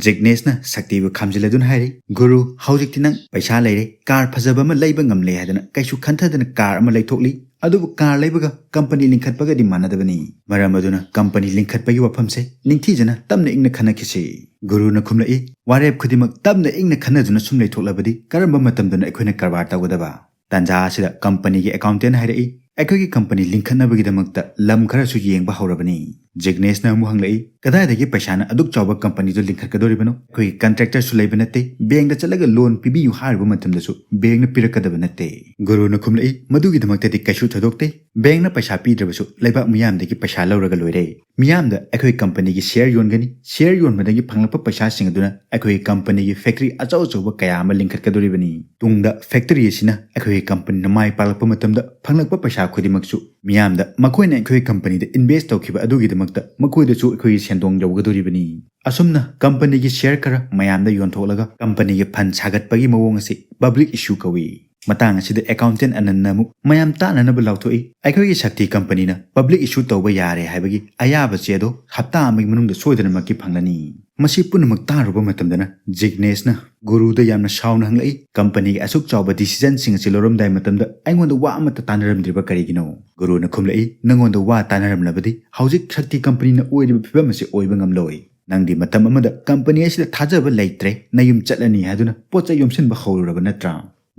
ꯖꯤꯒꯅꯦꯁꯅ ꯁꯛꯇꯤꯕꯨ ꯈꯥꯝꯖꯤꯜꯂꯗꯨꯅ ꯍꯥꯏꯔꯤ, "ꯒꯨꯔꯨ, ꯍꯧꯖꯤꯛꯇꯤ ꯅꯪ ꯄꯩꯁꯥ ꯂꯩꯔꯦ, ꯀꯥꯔ ꯐꯖꯕ ꯑꯃ ꯂꯩꯕ ꯉꯝꯂꯦ ꯍꯥꯏꯗꯅ ꯀꯩꯁꯨ ꯈꯟꯊꯗꯅ ꯀꯥꯔ ꯑꯃ ꯂꯩꯊꯣꯛꯂꯤ꯫ ꯑꯗꯨꯕꯨ ꯀꯥꯔ ꯂꯩꯕꯒ ꯀꯝꯄꯅꯤ ꯂꯤꯡꯈꯠꯄꯒꯗꯤ ꯃꯥꯟꯅꯗꯕꯅꯤ꯫ ꯃꯔꯝ ꯑꯗꯨꯅ ꯀꯝꯄꯅꯤ ꯂꯤꯡꯈꯠꯄꯒꯤ ꯋꯥꯐꯝꯁꯦ ꯅꯤꯡꯊꯤꯖꯅ ꯇꯞꯅ ꯏꯪꯅ ꯈꯟꯅꯈꯤꯁꯤ꯫" ꯒꯨꯔꯨꯅ ꯈꯨꯝꯂꯛꯏ, "ꯋꯥꯔꯦꯞ ꯈꯨꯗꯤꯡꯃꯛ ꯇꯞꯅ ꯏꯪꯅ ꯈꯟꯅꯗꯨꯅ ꯁꯨꯝ ꯂꯩꯊꯣꯛꯂꯕꯗꯤ ꯀꯔꯝꯕ ꯃꯇꯝꯗꯅ ꯑꯩꯈꯣꯏꯅ ꯀꯔꯕꯥꯔ ꯇꯧꯒꯗꯕ?" ꯇꯥꯟꯖꯥ ꯑꯁꯤꯗ ꯀꯝꯄꯅꯤꯒꯤ ꯑꯦꯀꯥꯎꯟꯇꯦꯟ ꯍꯥꯏꯔꯛꯏ, "ꯑꯩꯈꯣꯏꯒꯤ ꯀꯝꯄꯅꯤ ꯂꯤꯡꯈꯠꯅꯕꯒꯤꯗꯃꯛꯇ ꯂꯝ ꯈꯔꯁꯨ ꯌꯦꯡꯕ ꯍꯧꯔꯕꯅꯤ꯫" ꯖꯤꯒꯅꯦꯁꯅ ꯑꯃꯨꯛ ꯍꯪꯂꯛꯏ, "ꯀꯗꯥꯏꯗꯒꯤ ꯄꯩꯁꯥꯅ ꯑꯗꯨꯛ ꯆꯥꯎꯕ ꯀꯝꯄꯅꯤꯗꯨ ꯂꯤꯡꯈꯠꯀꯗꯧꯔꯤꯕꯅꯣ? ꯑꯩꯈꯣꯏꯒꯤ ꯀꯟꯇ꯭ꯔꯦꯛꯇꯔꯁꯨ ꯂꯩꯕ ꯅꯠꯇꯦ, ꯕꯦꯡꯗ ꯆꯠꯂꯒ ꯂꯣꯟ ꯄꯤꯕꯤꯌꯨ ꯍꯥꯏꯔꯨꯕ ꯃꯇꯝꯗꯁꯨ ꯕꯦꯡꯅ ꯄꯤꯔꯛꯀꯗꯕ ꯅꯠꯇꯦ"꯫ ꯒꯨꯔꯨꯅ ꯈꯨꯝꯂꯛꯏ, "ꯃꯗꯨꯒꯤꯗꯃꯛꯇꯗꯤ ꯀꯩꯁꯨ ꯊꯣꯏꯗꯣꯛꯇꯦ, ꯕꯦꯡꯅ ꯄꯩꯁꯥ ꯄꯤꯗ꯭ꯔꯕꯁꯨ ꯂꯩꯕꯥꯛ ꯃꯤꯌꯥꯝꯗꯒꯤ ꯄꯩꯁꯥ ꯂꯧꯔꯒ ꯂꯣꯏꯔꯦ꯫ ꯃꯤꯌꯥꯝꯗ ꯑꯩꯈꯣꯏ ꯀꯝꯄꯅꯤꯒꯤ ꯁꯤꯌꯔ ꯌꯣꯟꯒꯅꯤ, ꯁꯤꯌꯔ ꯌꯣꯟꯕꯗꯒꯤ ꯐꯪꯂꯛꯄ ꯄꯩꯁꯥꯁꯤꯡ ꯑꯗꯨꯅ ꯑꯩꯈꯣꯏꯒꯤ ꯀꯝꯄꯅꯤꯒꯤ ꯐꯦꯛꯇꯔꯤ ꯑꯆꯧ ꯑꯆꯧꯕ ꯀꯌꯥ ꯑꯃ ꯂꯤꯡꯈꯠꯀꯗꯧꯔꯤꯕꯅꯤ꯫ ꯇꯨꯡꯗ ꯐꯦꯛꯇꯔꯤ ꯑꯁꯤꯅ ꯑꯩꯈꯣꯏꯒꯤ ꯀꯝꯄꯅꯤꯅ ꯃꯥꯏ ꯄꯥꯛꯂꯛꯄ ꯃꯇꯝꯗ ꯐꯪꯂꯛꯄ ꯄꯩꯁꯥ ꯈꯨꯗꯤꯡꯃꯛꯁꯨ ꯃꯤꯌꯥꯝꯗ ꯃꯈꯣꯏꯅ ꯑꯩꯈꯣꯏꯒꯤ ꯀꯝꯄꯅꯤꯗ ꯏꯟꯚꯦꯁ ꯇꯧꯈꯤꯕ ꯑꯗꯨꯒꯤꯗꯃꯛꯇ ꯃꯈꯣꯏꯗꯁꯨ ꯑꯩꯈꯣꯏꯒꯤ ꯁꯦꯟꯗꯣꯡ ꯌꯧꯒꯗꯧꯔꯤꯕꯅꯤ꯫ ꯑꯁꯨꯝꯅ ꯀꯝꯄꯅꯤꯒꯤ ꯁꯤꯌꯔ ꯈꯔ ꯃꯌꯥꯝꯗ ꯌꯣꯟꯊꯣꯛꯂꯒ ꯀꯝꯄꯅꯤꯒꯤ ꯐꯟ ꯁꯥꯒꯠꯄꯒꯤ ꯃꯑꯣꯡ ꯑꯁꯤ ꯄꯕ꯭ꯂꯤꯛ ꯏꯁꯨ ꯀꯧꯏ"꯫ ꯃꯇꯥꯡ ꯑꯁꯤꯗ ꯑꯦꯀꯥꯎꯟꯇꯦꯟ ꯑꯅꯟꯅ ꯑꯃꯨꯛ ꯃꯌꯥꯝ ꯇꯥꯟꯅꯅꯕ ꯂꯥꯎꯊꯣꯛꯏ, "ꯑꯩꯈꯣꯏꯒꯤ ꯁꯛꯇꯤ ꯀꯝꯄꯅꯤꯅ ꯄꯕ꯭ꯂꯤꯛ ꯏꯁꯨ ꯇꯧꯕ ꯌꯥꯔꯦ ꯍꯥꯏꯕꯒꯤ ꯑꯌꯥꯕ ꯆꯦ ꯑꯗꯣ ꯍꯞꯇꯥ ꯑꯃꯒꯤ ꯃꯅꯨꯡꯗ ꯁꯣꯏꯗꯅꯃꯛꯀꯤ ꯐꯪꯂꯅꯤ"꯫ ꯃꯁꯤ ꯄꯨꯝꯅꯃꯛ ꯇꯥꯔꯨꯕ ꯃꯇꯝꯗꯅ ꯖꯤꯒꯅꯦꯁꯅ ꯒꯨꯔꯨꯗ ꯌꯥꯝꯅ ꯁꯥꯎꯅ ꯍꯪꯂꯛꯏ, "ꯀꯝꯄꯅꯤꯒꯤ ꯑꯁꯨꯛ ꯆꯥꯎꯕ ꯗꯤꯁꯤꯖꯟꯁꯤꯡ ꯑꯁꯤ ꯂꯧꯔꯝꯗꯥꯏ ꯃꯇꯝꯗ ꯑꯩꯉꯣꯟꯗ ꯋꯥ ꯑꯃꯠꯇ ꯇꯥꯟꯅꯔꯝꯗ꯭ꯔꯤꯕ ꯀꯔꯤꯒꯤꯅꯣ?" ꯒꯨꯔꯨꯅ ꯈꯨꯝꯂꯛꯏ, "ꯅꯉꯣꯟꯗ ꯋꯥ ꯇꯥꯟꯅꯔꯝꯂꯕꯗꯤ ꯍꯧꯖꯤꯛ ꯁꯛꯇꯤ ꯀꯝꯄꯅꯤꯅ ꯑꯣꯏꯔꯤꯕ ꯐꯤꯕꯝ ꯑꯁꯤ ꯑꯣꯏꯕ ꯉꯝꯂꯣꯏ꯫ ꯅꯪꯗꯤ ꯃꯇꯝ ꯑꯃꯗ ꯀꯝꯄꯅꯤ ꯑꯁꯤꯗ ꯊꯥꯖꯕ ꯂꯩꯇ꯭ꯔꯦ, ꯅꯌꯨꯝ ꯆꯠꯂꯅꯤ ꯍꯥꯏꯗꯨꯅ ꯄꯣꯠ ꯆꯩ ꯌꯣꯝꯁꯤꯟꯕ ꯍꯧꯔꯨꯔꯕ ꯅꯠꯇ꯭ꯔꯥ?"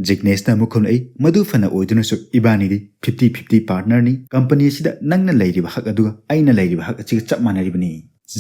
ꯖꯤꯒꯅꯦꯁꯅ ꯑꯃꯨꯛ ꯈꯨꯝꯂꯛꯏ, "ꯃꯗꯨ ꯐꯅ ꯑꯣꯏꯗꯨꯅꯁꯨ ꯏꯕꯥꯅꯤꯗꯤ ꯐꯤꯐꯇꯤ ꯐꯤꯐꯇꯤ ꯄꯥꯔꯠꯅꯔꯅꯤ꯫ ꯀꯝꯄꯅꯤ ꯑꯁꯤꯗ ꯅꯪꯅ ꯂꯩꯔꯤꯕ ꯍꯛ ꯑꯗꯨꯒ ꯑꯩꯅ ꯂꯩꯔꯤꯕ ꯍꯛ ꯑꯁꯤꯒ ꯆꯞ ꯃꯥꯟꯅꯔꯤꯕꯅꯤ"꯫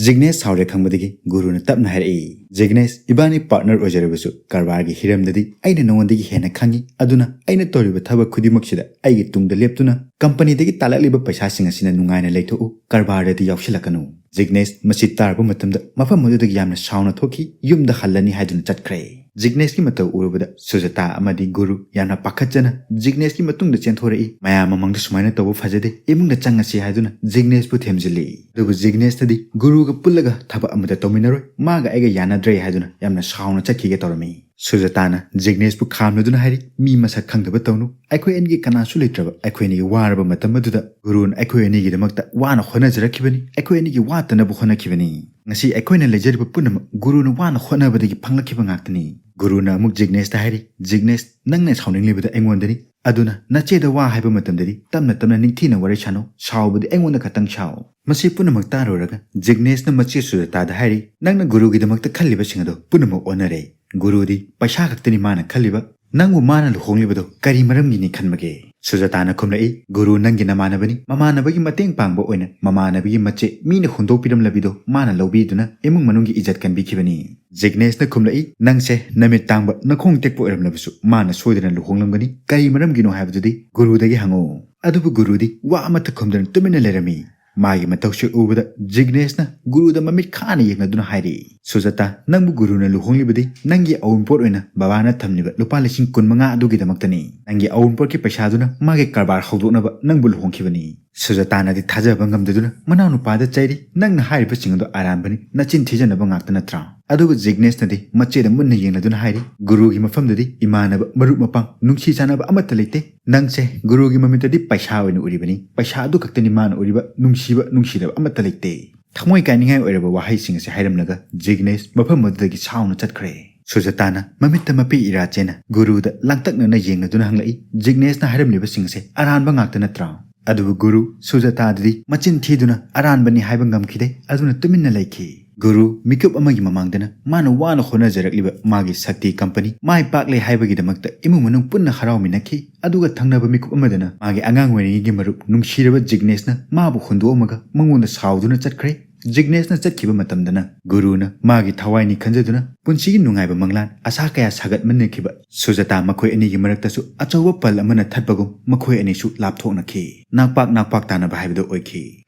ꯖꯤꯒꯅꯦꯁ ꯁꯥꯎꯔꯦ ꯈꯪꯕꯗꯒꯤ ꯒꯨꯔꯨꯅ ꯇꯞꯅ ꯍꯥꯏꯔꯛꯏ, "ꯖꯤꯒꯅꯦꯁ, ꯏꯕꯥꯅꯤ ꯄꯥꯔꯠꯅꯔ ꯑꯣꯏꯖꯔꯕꯁꯨ ꯀꯔꯕꯥꯔꯒꯤ ꯍꯤꯔꯝꯗꯗꯤ ꯑꯩꯅ ꯅꯉꯣꯟꯗꯒꯤ ꯍꯦꯟꯅ ꯈꯪꯉꯤ꯫ ꯑꯗꯨꯅ ꯑꯩꯅ ꯇꯧꯔꯤꯕ ꯊꯕꯛ ꯈꯨꯗꯤꯡꯃꯛꯁꯤꯗ ꯑꯩꯒꯤ ꯇꯨꯡꯗ ꯂꯦꯞꯇꯨꯅ ꯀꯝꯄꯅꯤꯗꯒꯤ ꯇꯥꯜꯂꯛꯂꯤꯕ ꯄꯩꯁꯥꯁꯤꯡ ꯑꯁꯤꯅ ꯅꯨꯡꯉꯥꯏꯅ ꯂꯩꯊꯣꯛꯎ, ꯀꯔꯕꯥꯔꯗꯗꯤ ꯌꯥꯎꯁꯤꯜꯂꯛꯀꯅꯨ"꯫ ꯖꯤꯒꯅꯦꯁ ꯃꯁꯤ ꯇꯥꯔꯕ ꯃꯇꯝꯗ ꯃꯐꯝ ꯑꯗꯨꯗꯒꯤ ꯌꯥꯝꯅ ꯁꯥꯎꯅ ꯊꯣꯛꯈꯤ, ꯌꯨꯝꯗ ꯍꯜꯂꯅꯤ ꯍꯥꯏꯗꯨꯅ ꯆꯠꯈ꯭ꯔꯦ꯫ ꯖꯤꯒꯅꯦꯁꯀꯤ ꯃꯇꯧ ꯎꯔꯨꯕꯗ ꯁꯨꯖꯥꯇꯥ ꯑꯃꯗꯤ ꯒꯨꯔꯨ ꯌꯥꯝꯅ ꯄꯥꯈꯠꯆꯅ ꯖꯤꯒꯅꯦꯁꯀꯤ ꯃꯇꯨꯡꯗ ꯆꯦꯟꯊꯣꯔꯛꯏ꯫ ꯃꯌꯥꯝ ꯃꯃꯥꯡꯗ ꯁꯨꯃꯥꯏꯅ ꯇꯧꯕ ꯐꯖꯗꯦ, ꯏꯃꯨꯡꯗ ꯆꯪꯉꯁꯤ ꯍꯥꯏꯗꯨꯅ ꯖꯤꯒꯅꯦꯁꯄꯨ ꯊꯦꯝꯖꯤꯜꯂꯤ꯫ ꯑꯗꯨꯕꯨ ꯖꯤꯒꯅꯦꯁꯅꯗꯤ ꯒꯨꯔꯨꯒ ꯄꯨꯜꯂꯒ ꯊꯕꯛ ꯑꯃꯠꯇ ꯇꯧꯃꯤꯟꯅꯔꯣꯏ, ꯃꯥꯒ ꯑꯩꯒ ꯌꯥꯅꯗ꯭ꯔꯦ ꯍꯥꯏꯗꯨꯅ ꯌꯥꯝꯅ ꯁꯥꯎꯅ ꯆꯠꯈꯤꯒꯦ ꯇꯧꯔꯝꯃꯤ꯫ ꯁꯨꯖꯥꯇꯥꯅ ꯖꯤꯒꯅꯦꯁꯄꯨ ꯈꯥꯝꯅꯗꯨꯅ ꯍꯥꯏꯔꯤ, "ꯃꯤ ꯃꯁꯛ ꯈꯪꯗꯕ ꯇꯧꯅꯨ꯫ ꯑꯩꯈꯣꯏ ꯑꯅꯤꯒꯤ ꯀꯅꯥꯁꯨ ꯂꯩꯇ꯭ꯔꯕ ꯑꯩꯈꯣꯏ ꯑꯅꯤꯒꯤ ꯋꯥꯔꯕ ꯃꯇꯝ ꯑꯗꯨꯗ ꯒꯨꯔꯨꯅ ꯑꯩꯈꯣꯏ ꯑꯅꯤꯒꯤꯗꯃꯛꯇ ꯋꯥꯅ ꯍꯣꯠꯅꯖꯔꯛꯈꯤꯕꯅꯤ, ꯑꯩꯈꯣꯏ ꯑꯅꯤꯒꯤ ꯋꯥꯠꯇꯅꯕ ꯍꯣꯠꯅꯈꯤꯕꯅꯤ꯫ ꯉꯁꯤ ꯑꯩꯈꯣꯏꯅ ꯂꯩꯖꯔꯤꯕ ꯄꯨꯝꯅꯃꯛ ꯒꯨꯔꯨꯅ ꯋꯥꯅ ꯍꯣꯠꯅꯕꯗꯒꯤ ꯐꯪꯂꯛꯈꯤꯕ ꯉꯥꯛꯇꯅꯤ"꯫ ꯒꯨꯔꯨꯅ ꯑꯃꯨꯛ ꯖꯤꯒꯅꯦꯁꯇ ꯍꯥꯏꯔꯤ, "ꯖꯤꯒꯅꯦꯁ, ꯅꯪꯅ ꯁꯥꯎꯅꯤꯡꯂꯤꯕꯗ ꯑꯩꯉꯣꯟꯗꯅꯤ, ꯑꯗꯨꯅ ꯅꯆꯦꯗ ꯋꯥ ꯍꯥꯏꯕ ꯃꯇꯝꯗꯗꯤ ꯇꯞꯅ ꯇꯞꯅ ꯅꯤꯡꯊꯤꯅ ꯋꯥꯔꯤ ꯁꯥꯅꯧ, ꯁꯥꯎꯕꯗꯤ ꯑꯩꯉꯣꯟꯗ ꯈꯛꯇꯪ ꯁꯥꯎ"꯫ ꯃꯁꯤ ꯄꯨꯝꯅꯃꯛ ꯇꯥꯔꯨꯔꯒ ꯖꯤꯒꯅꯦꯁꯅ ꯃꯆꯦ ꯁꯨꯖꯥꯇꯥꯗ ꯍꯥꯏꯔꯤ, "ꯅꯪꯅ ꯒꯨꯔꯨꯒꯤꯗꯃꯛꯇ ꯈꯜꯂꯤꯕꯁꯤꯡ ꯑꯗꯨ ꯄꯨꯝꯅꯃꯛ ꯑꯣꯟꯅꯔꯦ꯫ ꯒꯨꯔꯨꯗꯤ ꯄꯩꯁꯥ ꯈꯛꯇꯅꯤ ꯃꯥꯅ ꯈꯜꯂꯤꯕ꯫ ꯅꯪꯕꯨ ꯃꯥꯅ ꯂꯨꯍꯣꯡꯂꯤꯕꯗꯨ ꯀꯔꯤ ꯃꯔꯝꯒꯤꯅꯤ ꯈꯟꯕꯒꯦ?" ꯁꯨꯖꯥꯇꯥꯅ ꯈꯨꯝꯂꯛꯏ, "ꯒꯨꯔꯨ ꯅꯪꯒꯤ ꯅꯃꯥꯟꯅꯕꯅꯤ꯫ ꯃꯃꯥꯟꯅꯕꯒꯤ ꯃꯇꯦꯡ ꯄꯥꯡꯕ ꯑꯣꯏꯅ ꯃꯃꯥꯟꯅꯕꯒꯤ ꯃꯆꯦ ꯃꯤꯅ ꯍꯨꯟꯗꯣꯛꯄꯤꯔꯝꯂꯕꯤꯗꯣ ꯃꯥꯅ ꯂꯧꯕꯤꯗꯨꯅ ꯏꯃꯨꯡ ꯃꯅꯨꯡꯒꯤ ꯏꯖꯠ ꯀꯟꯕꯤꯈꯤꯕꯅꯤ꯫" ꯖꯤꯒꯅꯦꯁꯅ ꯈꯨꯝꯂꯛꯏ, "ꯅꯪꯁꯦ ꯅꯃꯤꯠ ꯇꯥꯡꯕ, ꯅꯈꯣꯡ ꯇꯦꯛꯄ ꯑꯣꯏꯔꯝꯂꯕꯁꯨ ꯃꯥꯅ ꯁꯣꯏꯗꯅ ꯂꯨꯍꯣꯡꯂꯝꯒꯅꯤ꯫ ꯀꯔꯤ ꯃꯔꯝꯒꯤꯅꯣ ꯍꯥꯏꯕꯗꯨꯗꯤ ꯒꯨꯔꯨꯗꯒꯤ ꯍꯪꯉꯨ꯫" ꯑꯗꯨꯕꯨ ꯒꯨꯔꯨꯗꯤ ꯋꯥ ꯑꯃꯠꯇ ꯈꯨꯝꯗꯅ ꯇꯨꯃꯤꯟꯅ ꯂꯩꯔꯝꯃꯤ꯫ ꯃꯥꯒꯤ ꯃꯇꯧꯁꯦ ꯎꯕꯗ ꯖꯤꯒꯅꯦꯁꯅ ꯒꯨꯔꯨꯗ ꯃꯃꯤꯠ ꯈꯥꯅ ꯌꯦꯡꯅꯗꯨꯅ ꯍꯥꯏꯔꯤ, "ꯁꯨꯖꯥꯇꯥ, ꯅꯪꯕꯨ ꯒꯨꯔꯨꯅ ꯂꯨꯍꯣꯡꯂꯤꯕꯗꯤ ꯅꯪꯒꯤ ꯑꯋꯨꯟꯄꯣꯠ ꯑꯣꯏꯅ ꯕꯕꯥꯅ ꯊꯝꯂꯤꯕ ꯂꯨꯄꯥ ꯂꯤꯁꯤꯡ ꯀꯨꯟ ꯃꯉꯥ ꯑꯗꯨꯒꯤꯗꯃꯛꯇꯅꯤ꯫ ꯅꯪꯒꯤ ꯑꯋꯨꯟꯄꯣꯠꯀꯤ ꯄꯩꯁꯥꯗꯨꯅ ꯃꯥꯒꯤ ꯀꯔꯕꯥꯔ ꯍꯧꯗꯣꯛꯅꯕ ꯅꯪꯕꯨ ꯂꯨꯍꯣꯡꯈꯤꯕꯅꯤ꯫" ꯁꯨꯖꯥꯇꯥꯅꯗꯤ ꯊꯥꯖꯕ ꯉꯝꯗꯗꯨꯅ, "ꯃꯅꯥꯎꯅꯨꯄꯥꯗ ꯆꯩꯔꯤ, ꯅꯪꯅ ꯍꯥꯏꯔꯤꯕꯁꯤꯡ ꯑꯗꯨ ꯑꯔꯥꯟꯕꯅꯤ, ꯅꯆꯤꯟ ꯊꯤꯖꯅꯕ ꯉꯥꯛꯇ ꯅꯠꯇ꯭ꯔꯥ?" ꯑꯗꯨꯒ ꯖꯤꯒꯅꯦꯁꯅꯗꯤ ꯃꯆꯦꯗ ꯃꯨꯟꯅ ꯌꯦꯡꯂꯗꯨꯅ ꯍꯥꯏꯔꯤ, "ꯒꯨꯔꯨꯒꯤ ꯃꯐꯝꯗꯗꯤ ꯏꯃꯥꯟꯅꯕ, ꯃꯔꯨꯞ ꯃꯄꯥꯡ, ꯅꯨꯡꯁꯤ ꯆꯥꯟꯅꯕ ꯑꯃꯠꯇ ꯂꯩꯇꯦ꯫ ꯅꯪꯁꯦ ꯒꯨꯔꯨꯒꯤ ꯃꯃꯤꯠꯇꯗꯤ ꯄꯩꯁꯥ ꯑꯣꯏꯅ ꯎꯔꯤꯕꯅꯤ꯫ ꯄꯩꯁꯥ ꯑꯗꯨ ꯈꯛꯇꯅꯤ ꯃꯥꯅ ꯎꯔꯤꯕ, ꯅꯨꯡꯁꯤꯕ, ꯅꯨꯡꯁꯤꯗꯕ ꯑꯃꯠꯇ ꯂꯩꯇꯦ꯫" ꯊꯃꯣꯏ ꯀꯥꯏꯅꯤꯡꯉꯥꯏ ꯑꯣꯏꯔꯕ ꯋꯥꯍꯩꯁꯤꯡ ꯑꯁꯤ ꯍꯥꯏꯔꯝꯂꯒ ꯖꯤꯒꯅꯦꯁ ꯃꯐꯝ ꯑꯗꯨꯗꯒꯤ ꯁꯥꯎꯅ ꯆꯠꯈ꯭ꯔꯦ꯫ ꯁꯨꯖꯥꯇꯥꯅ ꯃꯃꯤꯠꯇ ꯃꯄꯤ ꯏꯔꯥ ꯆꯦꯅ ꯒꯨꯔꯨꯗ ꯂꯥꯡꯇꯛꯅꯅ ꯌꯦꯡꯂꯗꯨꯅ ꯍꯪꯂꯛꯏ, "ꯖꯤꯒꯅꯦꯁꯅ ꯍꯥꯏꯔꯝꯂꯤꯕꯁꯤꯡꯁꯦ ꯑꯔꯥꯟꯕ ꯉꯥꯛꯇ ꯅꯠꯇ꯭ꯔꯥ?" ꯑꯗꯨꯕꯨ ꯒꯨꯔꯨ ꯁꯨꯖꯥꯇꯥꯗꯗꯤ ꯃꯆꯤꯟ ꯊꯤꯗꯨꯅ ꯑꯔꯥꯟꯕꯅꯤ ꯍꯥꯏꯕ ꯉꯝꯈꯤꯗꯦ꯫ ꯑꯗꯨꯅ ꯇꯨꯃꯤꯟꯅ ꯂꯩꯈꯤ꯫ ꯒꯨꯔꯨ ꯃꯤꯀꯨꯞ ꯑꯃꯒꯤ ꯃꯃꯥꯡꯗꯅ ꯃꯥꯅ ꯋꯥꯅ ꯍꯣꯠꯅꯖꯔꯛꯂꯤꯕ ꯃꯥꯒꯤ ꯁꯛꯇꯤ ꯀꯝꯄꯅꯤ ꯃꯥꯏ ꯄꯥꯛꯂꯦ ꯍꯥꯏꯕꯒꯤꯗꯃꯛꯇ ꯏꯃꯨꯡ ꯃꯅꯨꯡ ꯄꯨꯟꯅ ꯍꯔꯥꯎꯃꯤꯟꯅꯈꯤ꯫ ꯑꯗꯨꯒ ꯊꯪꯅꯕ ꯃꯤꯀꯨꯞ ꯑꯃꯗꯅ ꯃꯥꯒꯤ ꯑꯉꯥꯡ ꯑꯣꯏꯔꯤꯉꯩꯒꯤ ꯃꯔꯨꯞ ꯅꯨꯡꯁꯤꯔꯕ ꯖꯤꯒꯅꯦꯁꯅ ꯃꯥꯕꯨ ꯍꯨꯟꯗꯣꯛꯑꯝꯃꯒ ꯃꯉꯣꯟꯗ ꯁꯥꯎꯗꯨꯅ ꯆꯠꯈ꯭ꯔꯦ꯫ ꯖꯤꯒꯅꯦꯁꯅ ꯆꯠꯈꯤꯕ ꯃꯇꯝꯗꯅ ꯒꯨꯔꯨꯅ ꯃꯥꯒꯤ ꯊꯋꯥꯏꯅꯤ ꯈꯟꯖꯗꯨꯅ ꯄꯨꯟꯁꯤꯒꯤ ꯅꯨꯡꯉꯥꯏꯕ ꯃꯪꯂꯥꯟ ꯑꯁꯥ ꯀꯌꯥ ꯁꯥꯒꯠꯃꯤꯟꯅꯈꯤꯕ ꯁꯨꯖꯥꯇꯥ ꯃꯈꯣꯏ ꯑꯅꯤꯒꯤ ꯃꯔꯛꯇꯁꯨ ꯑꯆꯧꯕ ꯄꯜ ꯑꯃꯅ ꯊꯠꯄꯒꯨꯝ ꯃꯈꯣꯏ ꯑꯅꯤꯁꯨ ꯂꯥꯞꯊꯣꯛꯅꯈꯤ꯫ ꯅꯥꯛꯄꯥꯛ ꯅꯥꯛꯄꯥꯛ ꯇꯥꯅꯕ ꯍꯥꯏꯕꯗꯨ ꯑꯣꯏꯈꯤ꯫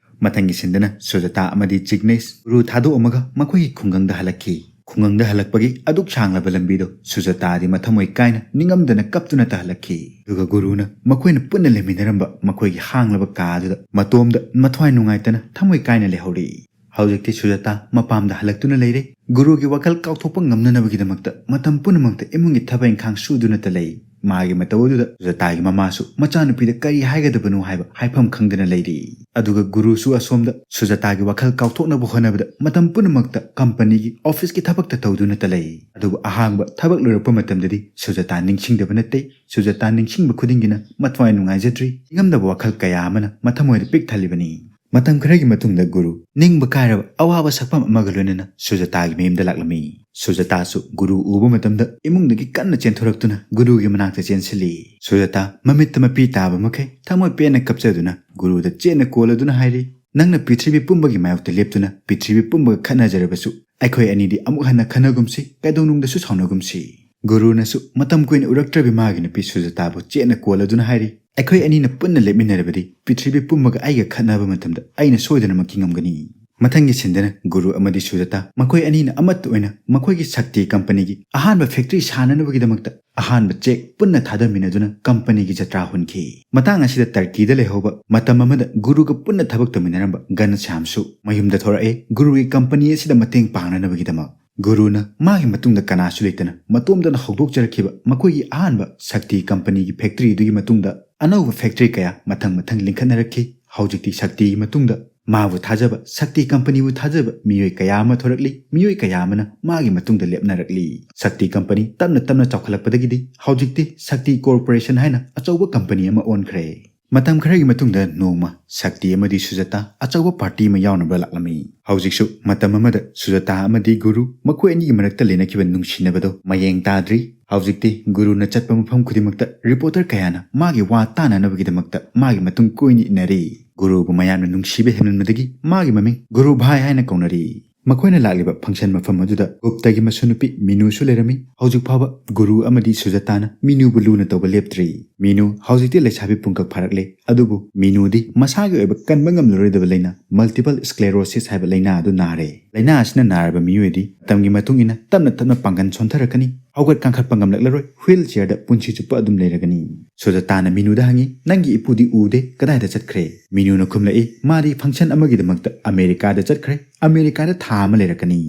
ꯃꯊꯪꯒꯤ ꯁꯤꯟꯗꯅ ꯁꯨꯖꯥꯇꯥ ꯑꯃꯗꯤ ꯖꯤꯒꯅꯦꯁ ꯒꯨꯔꯨ ꯊꯥꯗꯣꯛꯑꯝꯃꯒ ꯃꯈꯣꯏꯒꯤ ꯈꯨꯡꯒꯪꯗ ꯍꯜꯂꯛꯈꯤ꯫ ꯈꯨꯡꯒꯪꯗ ꯍꯜꯂꯛꯄꯒꯤ ꯑꯗꯨꯛ ꯁꯥꯡꯂꯕ ꯂꯝꯕꯤꯗꯣ ꯁꯨꯖꯥꯇꯥꯗꯤ ꯃꯊꯃꯣꯏ ꯀꯥꯏꯅ ꯅꯤꯡꯉꯝꯗꯅ ꯀꯞꯇꯨꯅꯇ ꯍꯜꯂꯛꯈꯤ꯫ ꯑꯗꯨꯒ ꯒꯨꯔꯨꯅ ꯃꯈꯣꯏꯅ ꯄꯨꯟꯅ ꯂꯩꯃꯤꯟꯅꯔꯝꯕ ꯃꯈꯣꯏꯒꯤ ꯍꯥꯡꯂꯕ ꯀꯥ ꯑꯗꯨꯗ ꯃꯇꯣꯝꯗ ꯃꯊ꯭ꯋꯥꯏ ꯅꯨꯡꯉꯥꯏꯇꯅ ꯊꯃꯣꯏ ꯀꯥꯏꯅ ꯂꯩꯍꯧꯔꯤ꯫ ꯍꯧꯖꯤꯛꯇꯤ ꯁꯨꯖꯥꯇꯥ ꯃꯄꯥꯝꯗ ꯍꯜꯂꯛꯇꯨꯅ ꯂꯩꯔꯦ꯫ ꯒꯨꯔꯨꯒꯤ ꯋꯥꯈꯜ ꯀꯥꯎꯊꯣꯛꯄ ꯉꯝꯅꯅꯕꯒꯤꯗꯃꯛꯇ ꯃꯇꯝ ꯄꯨꯝꯅꯃꯛꯇ ꯏꯃꯨꯡꯒꯤ ꯊꯕꯛ ꯏꯪꯈꯥꯡ ꯁꯨꯗꯨꯅꯇ ꯂꯩ꯫ ꯃꯥꯒꯤ ꯃꯇꯧ ꯑꯗꯨꯗ ꯁꯨꯖꯥꯇꯥꯒꯤ ꯃꯃꯥꯁꯨ ꯃꯆꯥꯅꯨꯄꯤꯗ ꯀꯔꯤ ꯍꯥꯏꯒꯗꯕꯅꯣ ꯍꯥꯏꯕ ꯍꯥꯏꯐꯝ ꯈꯪꯗꯅ ꯂꯩꯔꯤ꯫ ꯑꯗꯨꯒ ꯒꯨꯔꯨꯁꯨ ꯑꯁꯣꯝꯗ ꯁꯨꯖꯥꯇꯥꯒꯤ ꯋꯥꯈꯜ ꯀꯥꯎꯊꯣꯛꯅꯕ ꯍꯣꯠꯅꯕꯗ ꯃꯇꯝ ꯄꯨꯝꯅꯃꯛꯇ ꯀꯝꯄꯅꯤꯒꯤ ꯑꯣꯐꯤꯁꯀꯤ ꯊꯕꯛꯇ ꯇꯧꯗꯨꯅꯇ ꯂꯩ꯫ ꯑꯗꯨꯕꯨ ꯑꯍꯥꯡꯕ ꯊꯕꯛ ꯂꯣꯏꯔꯛꯄ ꯃꯇꯝꯗꯗꯤ ꯁꯨꯖꯥꯇꯥ ꯅꯤꯡꯁꯤꯡꯗꯕ ꯅꯠꯇꯦ꯫ ꯁꯨꯖꯥꯇꯥ ꯅꯤꯡꯁꯤꯡꯕ ꯈꯨꯗꯤꯡꯒꯤꯅ ꯃꯊ꯭ꯋꯥꯏ ꯅꯨꯡꯉꯥꯏꯖꯗ꯭ꯔꯤ꯫ ꯅꯤꯡꯉꯝꯗꯕ ꯋꯥꯈꯜ ꯀꯌꯥ ꯑꯃꯅ ꯃꯊꯃꯣꯏꯗ ꯄꯤꯛ ꯊꯜꯂꯤꯕꯅꯤ꯫ ꯃꯇꯝ ꯈꯔꯒꯤ ꯃꯇꯨꯡꯗ ꯒꯨꯔꯨ ꯅꯤꯡꯕ ꯀꯥꯏꯔꯕ ꯑꯋꯥꯕ ꯁꯛꯐꯝ ꯑꯃꯒ ꯂꯣꯏꯅꯅ ꯁꯨꯖꯥꯇꯥꯒꯤ ꯃꯌꯨꯝꯗ ꯂꯥꯛꯂꯝꯃꯤ꯫ ꯁꯨꯖꯥꯇꯥꯁꯨ ꯒꯨꯔꯨ ꯎꯕ ꯃꯇꯝꯗ ꯏꯃꯨꯡꯗꯒꯤ ꯀꯟꯅ ꯆꯦꯟꯊꯣꯔꯛꯇꯨꯅ ꯒꯨꯔꯨꯒꯤ ꯃꯅꯥꯛꯇ ꯆꯦꯟꯁꯤꯜꯂꯤ꯫ ꯁꯨꯖꯥꯇꯥ ꯃꯃꯤꯠꯇ ꯃꯄꯤ ꯇꯥꯕ ꯃꯈꯩ ꯊꯃꯣꯏ ꯄꯦꯟꯅ ꯀꯞꯆꯗꯨꯅ ꯒꯨꯔꯨꯗ ꯆꯦꯠꯅ ꯀꯣꯜꯂꯗꯨꯅ ꯍꯥꯏꯔꯤ, "ꯅꯪꯅ ꯄ꯭ꯔꯤꯊꯤꯕꯤ ꯄꯨꯝꯕꯒꯤ ꯃꯥꯌꯣꯛꯇ ꯂꯦꯞꯇꯨꯅ ꯄ꯭ꯔꯤꯊꯤꯕꯤ ꯄꯨꯝꯕꯒ ꯈꯠꯅꯖꯔꯕꯁꯨ ꯑꯩꯈꯣꯏ ꯑꯅꯤꯗꯤ ꯑꯃꯨꯛ ꯍꯟꯅ ꯈꯠꯅꯒꯨꯝꯁꯤ, ꯀꯩꯗꯧꯅꯨꯡꯗꯁꯨ ꯁꯥꯎꯅꯒꯨꯝꯁꯤ꯫" ꯒꯨꯔꯨꯅꯁꯨ ꯃꯇꯝ ꯀꯨꯏꯅ ꯎꯔꯛꯇ꯭ꯔꯕꯤ ꯃꯥꯒꯤ ꯅꯨꯄꯤ ꯁꯨꯖꯥꯇꯥꯕꯨ ꯆꯦꯠꯅ ꯀꯣꯜꯂꯗꯨꯅ ꯍꯥꯏꯔꯤ, "ꯑꯩꯈꯣꯏ ꯑꯅꯤꯅ ꯄꯨꯟꯅ ꯂꯦꯞꯃꯤꯟꯅꯔꯕꯗꯤ ꯄ꯭ꯔꯤꯊꯤꯕꯤ ꯄꯨꯝꯕꯒ ꯑꯩꯒ ꯈꯠꯅꯕ ꯃꯇꯝꯗ ꯑꯩꯅ ꯁꯣꯏꯗꯅꯃꯛꯀꯤ ꯉꯝꯒꯅꯤ꯫" ꯃꯊꯪꯒꯤ ꯁꯤꯟꯗꯅ ꯒꯨꯔꯨ ꯑꯃꯗꯤ ꯁꯨꯖꯥꯇꯥ ꯃꯈꯣꯏ ꯑꯅꯤꯅ ꯑꯃꯠꯇ ꯑꯣꯏꯅ ꯃꯈꯣꯏꯒꯤ ꯁꯛꯇꯤ ꯀꯝꯄꯅꯤꯒꯤ ꯑꯍꯥꯟꯕ ꯐꯦꯛꯇꯔꯤ ꯁꯥꯅꯅꯕꯒꯤꯗꯃꯛꯇ ꯑꯍꯥꯟꯕ ꯆꯦꯛ ꯄꯨꯟꯅ ꯊꯥꯗꯃꯤꯟꯅꯗꯨꯅ ꯀꯝꯄꯅꯤꯒꯤ ꯖꯇ꯭ꯔꯥ ꯍꯨꯟꯈꯤ꯫ ꯃꯇꯥꯡ ꯑꯁꯤꯗ ꯇꯔꯀꯤꯗ ꯂꯩꯍꯧꯕ ꯃꯇꯝ ꯑꯃꯗ ꯒꯨꯔꯨꯒ ꯄꯨꯟꯅ ꯊꯕꯛ ꯇꯧꯃꯤꯟꯅꯔꯝꯕ ꯘꯟꯁ꯭ꯌꯥꯝꯁꯨ ꯃꯌꯨꯝꯗ ꯊꯣꯔꯛꯏ, ꯒꯨꯔꯨꯒꯤ ꯀꯝꯄꯅꯤ ꯑꯁꯤꯗ ꯃꯇꯦꯡ ꯄꯥꯡꯅꯅꯕꯒꯤꯗꯃꯛ꯫ ꯒꯨꯔꯨꯅ ꯃꯥꯒꯤ ꯃꯇꯨꯡꯗ ꯀꯅꯥꯁꯨ ꯂꯩꯇꯅ ꯃꯇꯣꯝꯇꯅ ꯍꯧꯗꯣꯛꯆꯔꯛꯈꯤꯕ ꯃꯈꯣꯏꯒꯤ ꯑꯍꯥꯟꯕ ꯁꯛꯇꯤ ꯀꯝꯄꯅꯤꯒꯤ ꯐꯦꯛꯇꯔꯤꯗꯨꯒꯤ ꯃꯇꯨꯡꯗ ꯑꯅꯧꯕ ꯐꯦꯛꯇꯔꯤ ꯀꯌꯥ ꯃꯊꯪ ꯃꯊꯪ ꯂꯤꯡꯈꯠꯅꯔꯛꯈꯤ꯫ ꯍꯧꯖꯤꯛꯇꯤ ꯁꯛꯇꯤꯒꯤ ꯃꯇꯨꯡꯗ ꯃꯥꯕꯨ ꯊꯥꯖꯕ, ꯁꯛꯇꯤ ꯀꯝꯄꯅꯤꯕꯨ ꯊꯥꯖꯕ ꯃꯤꯑꯣꯏ ꯀꯌꯥ ꯑꯃ ꯊꯣꯔꯛꯂꯤ, ꯃꯤꯑꯣꯏ ꯀꯌꯥ ꯑꯃꯅ ꯃꯥꯒꯤ ꯃꯇꯨꯡꯗ ꯂꯦꯞꯅꯔꯛꯂꯤ꯫ ꯁꯛꯇꯤ ꯀꯝꯄꯅꯤ ꯇꯞꯅ ꯇꯞꯅ ꯆꯥꯎꯈꯠꯂꯛꯄꯗꯒꯤꯗꯤ ꯍꯧꯖꯤꯛꯇꯤ ꯁꯛꯇꯤ ꯀꯣꯔꯄꯣꯔꯦꯁꯟ ꯍꯥꯏꯅ ꯑꯆꯧꯕ ꯀꯝꯄꯅꯤ ꯑꯃ ꯑꯣꯟꯈ꯭ꯔꯦ꯫ ꯃꯇꯝ ꯈꯔꯒꯤ ꯃꯇꯨꯡꯗ ꯅꯣꯡꯃ ꯁꯛꯇꯤ ꯑꯃꯗꯤ ꯁꯨꯖꯥꯇꯥ ꯑꯆꯧꯕ ꯄꯥꯔꯇꯤ ꯑꯃ ꯌꯥꯎꯅꯕ ꯂꯥꯛꯂꯝꯃꯤ꯫ ꯍꯧꯖꯤꯛꯁꯨ ꯃꯇꯝ ꯑꯃꯗ ꯁꯨꯖꯥꯇꯥ ꯑꯃꯗꯤ ꯒꯨꯔꯨ ꯃꯈꯣꯏ ꯑꯅꯤꯒꯤ ꯃꯔꯛꯇ ꯂꯩꯅꯈꯤꯕ ꯅꯨꯡꯁꯤꯅꯕꯗꯣ ꯃꯌꯦꯡ ꯇꯥꯗ꯭ꯔꯤ꯫ ꯍꯧꯖꯤꯛꯇꯤ ꯒꯨꯔꯨꯅ ꯆꯠꯄ ꯃꯐꯝ ꯈꯨꯗꯤꯡꯃꯛꯇ ꯔꯤꯄꯣꯔꯇꯔ ꯀꯌꯥꯅ ꯃꯥꯒꯤ ꯋꯥ ꯇꯥꯅꯅꯕꯒꯤꯗꯃꯛꯇ ꯃꯥꯒꯤ ꯃꯇꯨꯡ ꯀꯣꯏꯅ ꯏꯟꯅꯔꯤ꯫ ꯒꯨꯔꯨꯕꯨ ꯃꯌꯥꯝꯅ ꯅꯨꯡꯁꯤꯕ ꯍꯦꯟꯃꯟꯕꯗꯒꯤ ꯃꯥꯒꯤ ꯃꯃꯤꯡ ꯒꯨꯔꯨ ꯚꯥꯏ ꯍꯥꯏꯅ ꯀꯧꯅꯔꯤ꯫ ꯃꯈꯣꯏꯅ ꯂꯥꯛꯂꯤꯕ ꯐꯪꯁꯟ ꯃꯐꯝ ꯑꯗꯨꯗ ꯒꯨꯞꯇꯒꯤ ꯃꯁꯨꯅꯨꯄꯤ ꯃꯤꯅꯨꯁꯨ ꯂꯩꯔꯝꯃꯤ꯫ ꯍꯧꯖꯤꯛ ꯐꯥꯎꯕ ꯒꯨꯔꯨ ꯑꯃꯗꯤ ꯁꯨꯖꯥꯇꯥꯅ ꯃꯤꯅꯨꯕꯨ ꯂꯨꯅ ꯇꯧꯕ ꯂꯦꯞꯇ꯭ꯔꯤ꯫ ꯃꯤꯅꯨ ꯍꯧꯖꯤꯛꯇꯤ ꯂꯩꯁꯥꯕꯤ ꯄꯨꯡꯀꯛ ꯐꯥꯔꯛꯂꯦ, ꯑꯗꯨꯕꯨ ꯃꯤꯅꯨꯗꯤ ꯃꯁꯥꯒꯤ ꯑꯣꯏꯕ ꯀꯟꯕ ꯉꯝꯂꯔꯣꯏꯗꯕ ꯂꯥꯏꯅꯥ multiple sclerosis ꯍꯥꯏꯕ ꯂꯥꯏꯅꯥ ꯑꯗꯨ ꯅꯥꯔꯦ꯫ ꯂꯥꯏꯅꯥ ꯑꯁꯤꯅ ꯅꯥꯔꯕ ꯃꯤꯑꯣꯏꯗꯤ ꯃꯇꯝꯒꯤ ꯃꯇꯨꯡ ꯏꯟꯅ ꯇꯞꯅ ꯇꯞꯅ ꯄꯥꯡꯒꯜ ꯁꯣꯟꯊꯔꯛꯀꯅꯤ, ꯍꯧꯒꯠ ꯀꯥꯡꯈꯠꯄ ꯉꯝꯂꯛꯂꯔꯣꯏ, ꯍ꯭ꯋꯤꯜ ꯆꯤꯌꯔꯗ ꯄꯨꯟꯁꯤ ꯆꯨꯞꯄ ꯑꯗꯨꯝ ꯂꯩꯔꯒꯅꯤ꯫ ꯁꯨꯖꯥꯇꯥꯅ ꯃꯤꯅꯨꯗ ꯍꯪꯉꯤ, "ꯅꯪꯒꯤ ꯏꯄꯨꯗꯤ ꯎꯗꯦ, ꯀꯗꯥꯏꯗ ꯆꯠꯈ꯭ꯔꯦ?" ꯃꯤꯅꯨꯅ ꯈꯨꯝꯂꯛꯏ, "ꯃꯥꯗꯤ ꯐꯪꯁꯟ ꯑꯃꯒꯤꯗꯃꯛꯇ ꯑꯃꯦꯔꯤꯀꯥꯗ ꯆꯠꯈ꯭ꯔꯦ, ꯑꯃꯦꯔꯤꯀꯥꯗ ꯊꯥ ꯑꯃ ꯂꯩꯔꯛꯀꯅꯤ꯫"